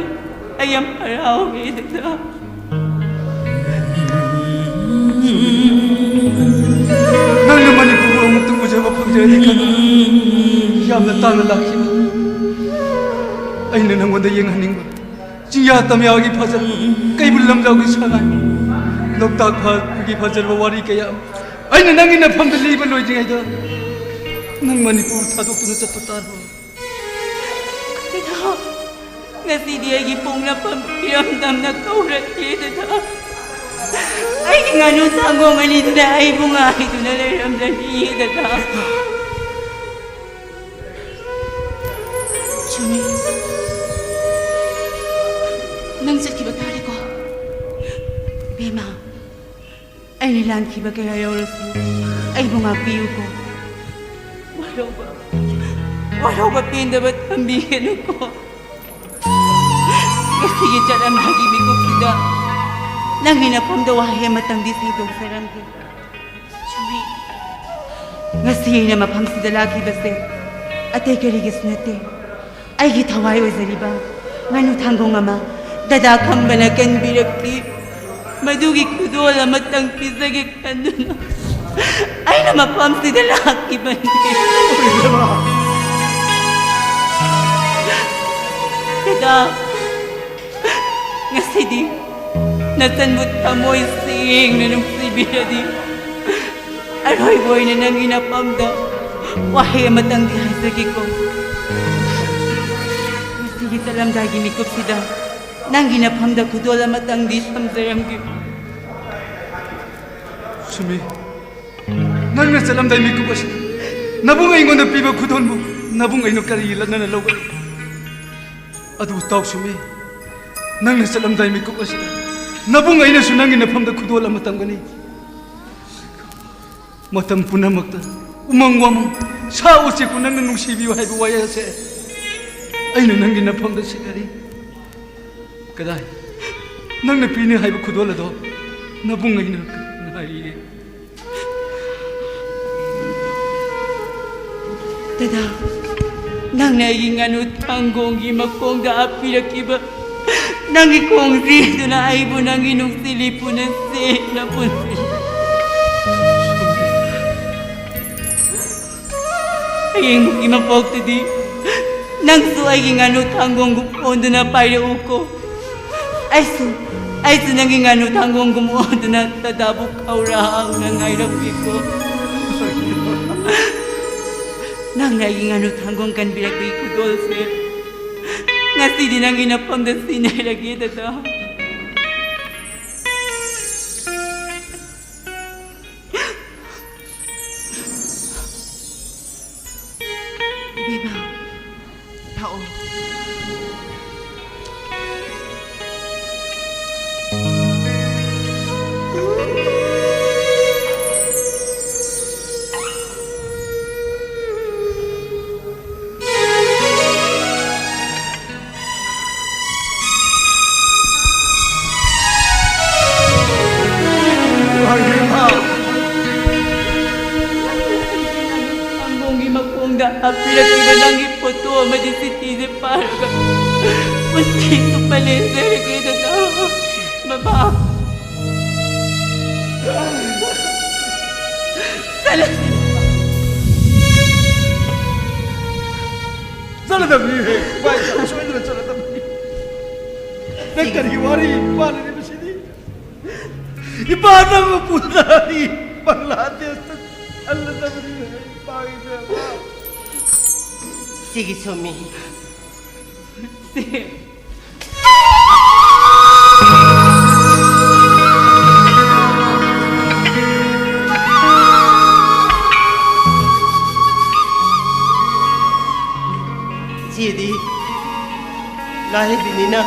ꯑꯩ ꯌꯥꯝ ꯍꯔꯥꯎꯋꯦ, ꯗꯗꯥ꯫ ꯅꯪꯅ ꯃꯅꯤꯄꯨꯔꯕꯨ ꯑꯃꯨꯛꯇꯪ ꯎꯖꯕ ꯐꯪꯖꯔꯗꯤ ꯈꯟꯗꯨꯅ ꯌꯥꯝꯅ ꯇꯥꯡꯅ ꯂꯥꯛꯈꯤꯕ ꯑꯩꯅ ꯅꯪꯉꯣꯟꯗ ꯌꯦꯡꯍꯟꯅꯤꯡꯕ ꯆꯤꯡꯌꯥ ꯇꯝꯌꯥꯒꯤ ꯐꯖꯔꯕ, ꯀꯩꯕꯨꯜ ꯂꯝꯖꯥꯎꯒꯤ ꯁꯉꯥꯏ, ꯂꯣꯛꯇꯥꯛ ꯄꯥꯠꯀꯤ ꯐꯖꯔꯕ ꯋꯥꯔꯤ ꯀꯌꯥ ꯑꯃ ꯑꯩꯅ ꯅꯪꯒꯤ ꯅꯐꯝꯗ ꯂꯤꯕ ꯂꯣꯏꯗ꯭ꯔꯤꯉꯩꯗ ꯅꯪ ꯃꯅꯤꯄꯨꯔ ꯊꯥꯗꯣꯛꯇꯨꯅ ꯆꯠꯄ ꯇꯥꯔꯕ? ꯗꯗꯥ, ꯉꯁꯤꯗꯤ ꯑꯩꯒꯤ ꯄꯣꯛꯅꯐꯝ ꯏꯔꯝꯗꯝꯅ ꯀꯧꯔꯛꯂꯦ ꯗꯗꯥ꯫ ꯑꯩꯒꯤ ꯉꯥꯅꯨ ꯊꯥꯡꯒꯣꯡ ꯑꯅꯤꯗꯨꯅ ꯑꯩꯕꯨ ꯉꯥꯏꯗꯨꯅ ꯂꯩꯔꯝꯂꯅꯤ ꯗꯗꯥ꯫ ꯁꯨꯃꯤ, ꯅꯪ ꯆꯠꯈꯤꯕ ꯇꯥꯔꯦꯀꯣ? ꯕꯦꯝꯃ, ꯑꯩꯅ ꯂꯥꯟꯈꯤꯕ ꯀꯌꯥ ꯌꯧꯔꯁꯨ ꯑꯩꯕꯨ ꯉꯥꯛꯄꯤꯌꯨꯀꯣ꯫ ꯋꯥꯔꯧꯕ, ꯋꯥꯔꯧꯕ ꯄꯦꯟꯗꯕ ꯊꯝꯕꯤꯒꯅꯨꯀꯣ꯫ ꯉꯁꯤꯒꯤ ꯆꯠꯂꯝꯗꯥꯏꯒꯤ ꯃꯤꯀꯨꯞꯁꯤꯗ ꯅꯪꯒꯤ ꯅꯐꯝꯗ ꯋꯥꯍꯩ ꯑꯃꯇꯪꯗꯤ ꯁꯦꯡꯗꯣꯛꯆꯔꯝꯒꯦ꯫ ꯁꯨꯃꯤ, ꯉꯁꯤ ꯑꯩꯅ ꯃꯐꯝꯁꯤꯗ ꯂꯥꯛꯈꯤꯕꯁꯦ ꯑꯇꯩ ꯀꯔꯤꯒꯤꯁꯨ ꯅꯠꯇꯦ꯫ ꯑꯩꯒꯤ ꯊꯋꯥꯏ ꯑꯣꯏꯖꯔꯤꯕ ꯉꯥꯅꯨ ꯊꯥꯡꯒꯣꯡ ꯑꯃ ꯗꯗꯥ ꯈꯝꯕꯅ ꯀꯟꯕꯤꯔꯛꯈꯤ꯫ ꯃꯗꯨꯒꯤ ꯈꯨꯗꯣꯜ ꯑꯃꯇꯪ ꯄꯤꯖꯒꯦ ꯈꯟꯗꯨꯅ ꯑꯩꯅ ꯃꯐꯝꯁꯤꯗ ꯂꯥꯛꯈꯤꯕꯅꯤ꯫ ꯗꯗꯥ, ꯉꯁꯤꯗꯤ ꯅꯆꯟꯕꯨ ꯊꯃꯣꯏ ꯁꯦꯡꯅ ꯅꯨꯡꯁꯤꯕꯤꯔꯗꯤ ꯑꯔꯣꯏꯕ ꯑꯣꯏꯅ ꯅꯪꯒꯤ ꯅꯐꯝꯗ ꯋꯥꯍꯩ ꯑꯃꯇꯪꯗꯤ ꯍꯥꯏꯖꯒꯦꯀꯣ꯫ ꯉꯁꯤꯒꯤ ꯆꯠꯂꯝꯗꯥꯏꯒꯤ ꯃꯤꯀꯨꯞꯁꯤꯗ ꯅꯪꯒꯤ ꯅꯐꯝꯗ ꯈꯨꯗꯣꯜ ꯑꯃꯇꯪꯗꯤ ꯊꯝꯖꯔꯝꯒꯦ꯫ ꯁꯨꯃꯤ, ꯅꯪꯅ ꯆꯠꯂꯝꯗꯥꯏ ꯃꯤꯀꯨꯞ ꯑꯁꯤꯗ ꯅꯕꯨꯡ ꯑꯩꯉꯣꯟꯗ ꯄꯤꯕ ꯈꯨꯗꯣꯜꯕꯨ ꯅꯕꯨꯡ ꯑꯩꯅ ꯀꯔꯤ ꯂꯛꯅꯅ ꯂꯧꯒꯅꯤ? ꯑꯗꯨꯕꯨ ꯇꯥꯎ ꯁꯨꯃꯤ, ꯅꯪꯅ ꯆꯠꯂꯝꯗꯥꯏ ꯃꯤꯀꯨꯞ ꯑꯁꯤꯗ ꯅꯕꯨꯡ ꯑꯩꯅꯁꯨ ꯅꯪꯒꯤ ꯅꯐꯝꯗ ꯈꯨꯗꯣꯜ ꯑꯃ ꯇꯝꯒꯅꯤ꯫ ꯃꯇꯝ ꯄꯨꯝꯅꯃꯛꯇ ꯎꯃꯪ ꯋꯥꯃꯪ, ꯁꯥ ꯎꯆꯦꯛꯄꯨ ꯅꯪꯅ ꯅꯨꯡꯁꯤꯕꯤꯌꯨ ꯍꯥꯏꯕ ꯋꯥꯌꯦꯜ ꯑꯁꯦ ꯑꯩꯅ ꯅꯪꯒꯤ ꯅꯐꯝꯗ ꯁꯤꯟꯅꯔꯤ꯫ ꯀꯗꯥꯏ? ꯅꯪꯅ ꯄꯤꯅꯤ ꯍꯥꯏꯕ ꯈꯨꯗꯣꯜ ꯑꯗꯣ ꯅꯕꯨꯡ ꯑꯩꯅ ꯉꯥꯏꯔꯤꯌꯦ꯫ ꯗꯗꯥ, ꯅꯪꯅ ꯑꯩꯒꯤ ꯉꯥꯅꯨ ꯊꯥꯡꯒꯣꯡꯒꯤ ꯃꯈꯣꯡꯗ ꯍꯥꯞꯄꯤꯔꯛꯈꯤꯕ ꯅꯪꯒꯤ ꯈꯣꯡꯖꯤꯗꯨꯅ ꯑꯩꯕꯨ ꯅꯪꯒꯤ ꯅꯨꯡꯁꯤ ꯂꯤꯄꯨꯅ ꯁꯦꯡꯅ ꯄꯨꯟꯁꯤ ꯍꯌꯦꯡꯒꯤ ꯃꯄꯣꯛꯇꯗꯤ ꯅꯪꯁꯨ ꯑꯩꯒꯤ ꯉꯥꯅꯨ ꯊꯥꯡꯒꯣꯡꯒꯨꯝ ꯑꯣꯟꯗꯨꯅ ꯄꯥꯏꯔꯛꯎꯀꯣ꯫ ꯑꯩꯁꯨ ꯑꯩꯁꯨ ꯅꯪꯒꯤ ꯉꯥꯅꯨ ꯊꯥꯡꯒꯣꯡꯒꯨꯝ ꯑꯣꯟꯗꯨꯅ ꯗꯗꯥꯕꯨ ꯈꯧꯔꯥꯡꯅ ꯉꯥꯏꯔꯝꯒꯦꯀꯣ꯫ ꯅꯪꯅ ꯑꯩꯒꯤ ꯉꯥꯅꯨ ꯊꯥꯡꯒꯣꯡ ꯀꯟꯕꯤꯔꯛꯄꯒꯤ ꯈꯨꯗꯣꯜꯁꯦ ꯉꯁꯤꯗꯤ ꯅꯪꯒꯤ ꯅꯐꯝꯗ ꯁꯤꯟꯅꯔꯒꯦ, ꯗꯗꯥ꯫ ꯏꯕꯦꯝꯃ, ꯂꯥꯛꯑꯣ꯫ ꯊꯥꯡꯒꯣꯡꯒꯤ ꯃꯈꯣꯡꯗ ꯍꯥꯞꯄꯤꯔꯛꯈꯤꯕ ꯅꯪꯒꯤ ꯐꯣꯇꯣ ꯑꯃꯗꯤ ꯆꯤꯊꯤꯁꯦ ꯄꯥꯔꯒ ꯄꯨꯟꯁꯤ ꯆꯨꯞꯄ ꯂꯦꯟꯖꯔꯒꯦ, ꯗꯗꯥ꯫ ꯃꯃꯥ꯫ ꯆꯠꯂꯁꯤ꯫ ꯆꯠꯂꯗꯕꯅꯤ, ꯍꯦ꯫ ꯚꯥꯏ, ꯁꯣꯏꯗꯅ ꯆꯠꯂꯗꯕꯅꯤ꯫ ꯅꯪ ꯀꯔꯤ ꯋꯥꯔꯤ ꯄꯥꯜꯂꯤꯕꯁꯤꯗꯤ? ꯏꯄꯥ ꯅꯪꯕꯨ ꯄꯨꯗꯅ ꯑꯩ ꯕꯪꯒ꯭ꯂꯥꯗꯦꯁꯇ ꯍꯜꯂꯗꯕꯅꯤ, ꯏꯄꯥꯒꯤ ꯏꯕꯦꯝꯃ꯫ ꯁꯤꯒꯤ ꯁꯣꯝꯃꯤ꯫ ꯁꯤ꯫ ꯏꯆꯦꯗꯤ ꯂꯥꯏꯔꯕꯤꯅꯤꯅ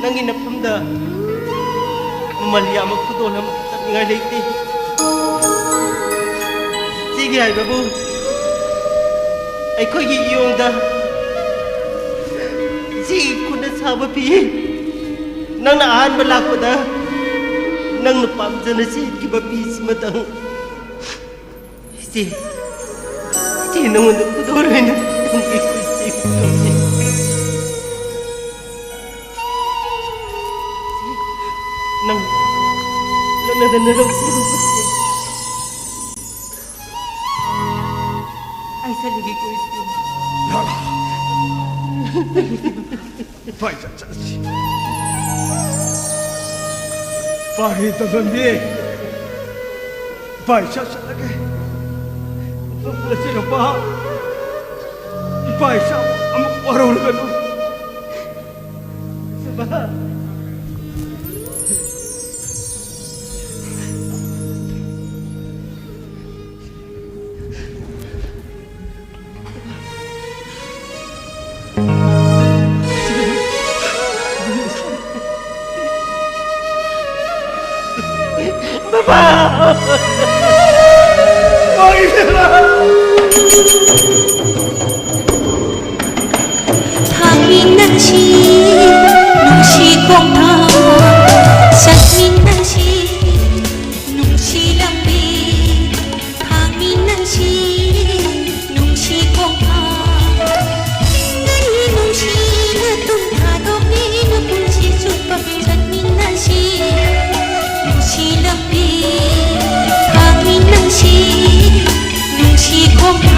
ꯅꯪꯒꯤ ꯅꯐꯝꯗ ꯃꯃꯜ ꯌꯥꯝꯕ ꯈꯨꯗꯣꯜ ꯑꯃ ꯇꯞꯅꯤꯡꯉꯥꯏ ꯂꯩꯇꯦ꯫ ꯏꯆꯦꯒꯤ ꯍꯥꯏꯕꯕꯨ ꯑꯩꯈꯣꯏꯒꯤ ꯏꯌꯣꯡꯗ ꯏꯆꯦꯒꯤ ꯈꯨꯠꯅ ꯁꯥꯕ ꯐꯤ, ꯅꯪꯅ ꯑꯍꯥꯟꯕ ꯂꯥꯛꯄꯗ ꯅꯪꯅ ꯄꯥꯝꯖꯅ ꯁꯦꯠꯈꯤꯕ ꯐꯤꯁꯤꯃꯇꯪ꯫ ꯏꯆꯦ, ꯏꯆꯦ, ꯅꯉꯣꯟꯗ ꯈꯨꯗꯣꯜ ꯑꯣꯏꯅ ꯊꯝꯒꯦ, ꯏꯆꯦ, ꯏꯆꯦ꯫ ꯅꯪ ꯂꯣꯠꯅꯗꯅ ꯂꯧꯁꯤꯜꯂꯨ, ꯏꯆꯦ꯫ ꯆꯠꯂꯨꯒꯦꯀꯣ, ꯏꯆꯦ꯫ ꯂꯥꯛꯑꯣ꯫ ꯏꯄꯥ ꯏꯆꯥ ꯆꯠꯂꯁꯤ꯫ ꯏꯄꯥ ꯍꯦ ꯇꯣꯟꯊꯣꯟꯕꯤ꯫ ꯏꯄꯥ ꯏꯆꯥ ꯆꯠꯂꯒꯦ꯫ ꯅꯆꯦ ꯅꯨꯄꯥ꯫ ꯏꯄꯥ ꯏꯆꯥ ꯑꯃꯨꯛ ꯋꯥꯔꯧꯔꯒꯅꯨ꯫ ꯊꯥꯡꯃꯤꯟꯅꯁꯤ, ꯅꯨꯡꯁꯤ ꯈꯣꯡꯊꯥꯡ ꯆꯠꯃꯤꯟꯅꯁꯤ, ꯅꯨꯡꯁꯤ ꯂꯝꯕꯤ ꯊꯥꯡꯃꯤꯟꯅꯁꯤ, ꯅꯨꯡꯁꯤ ꯈꯣꯡꯊꯥꯡ꯫ ꯅꯪꯒꯤ ꯅꯨꯡꯁꯤꯅ ꯇꯨꯡ ꯊꯥꯗꯣꯛꯄꯤꯅ ꯄꯨꯟꯁꯤ ꯆꯨꯞꯄ ꯆꯠꯃꯤꯟꯅꯁꯤ, ꯅꯨꯡꯁꯤ ꯂꯝꯕꯤ ꯊꯥꯡꯃꯤꯟꯅꯁꯤ, ꯅꯨꯡꯁꯤ ꯈꯣꯡꯊꯥꯡ꯫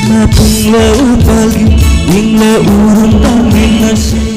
ꯅꯥꯄꯨꯡꯂ ꯎꯄꯥꯜꯒꯤ ꯏꯪꯂ ꯎꯔꯨꯝ ꯇꯥꯃꯤꯟꯅꯁꯤ꯫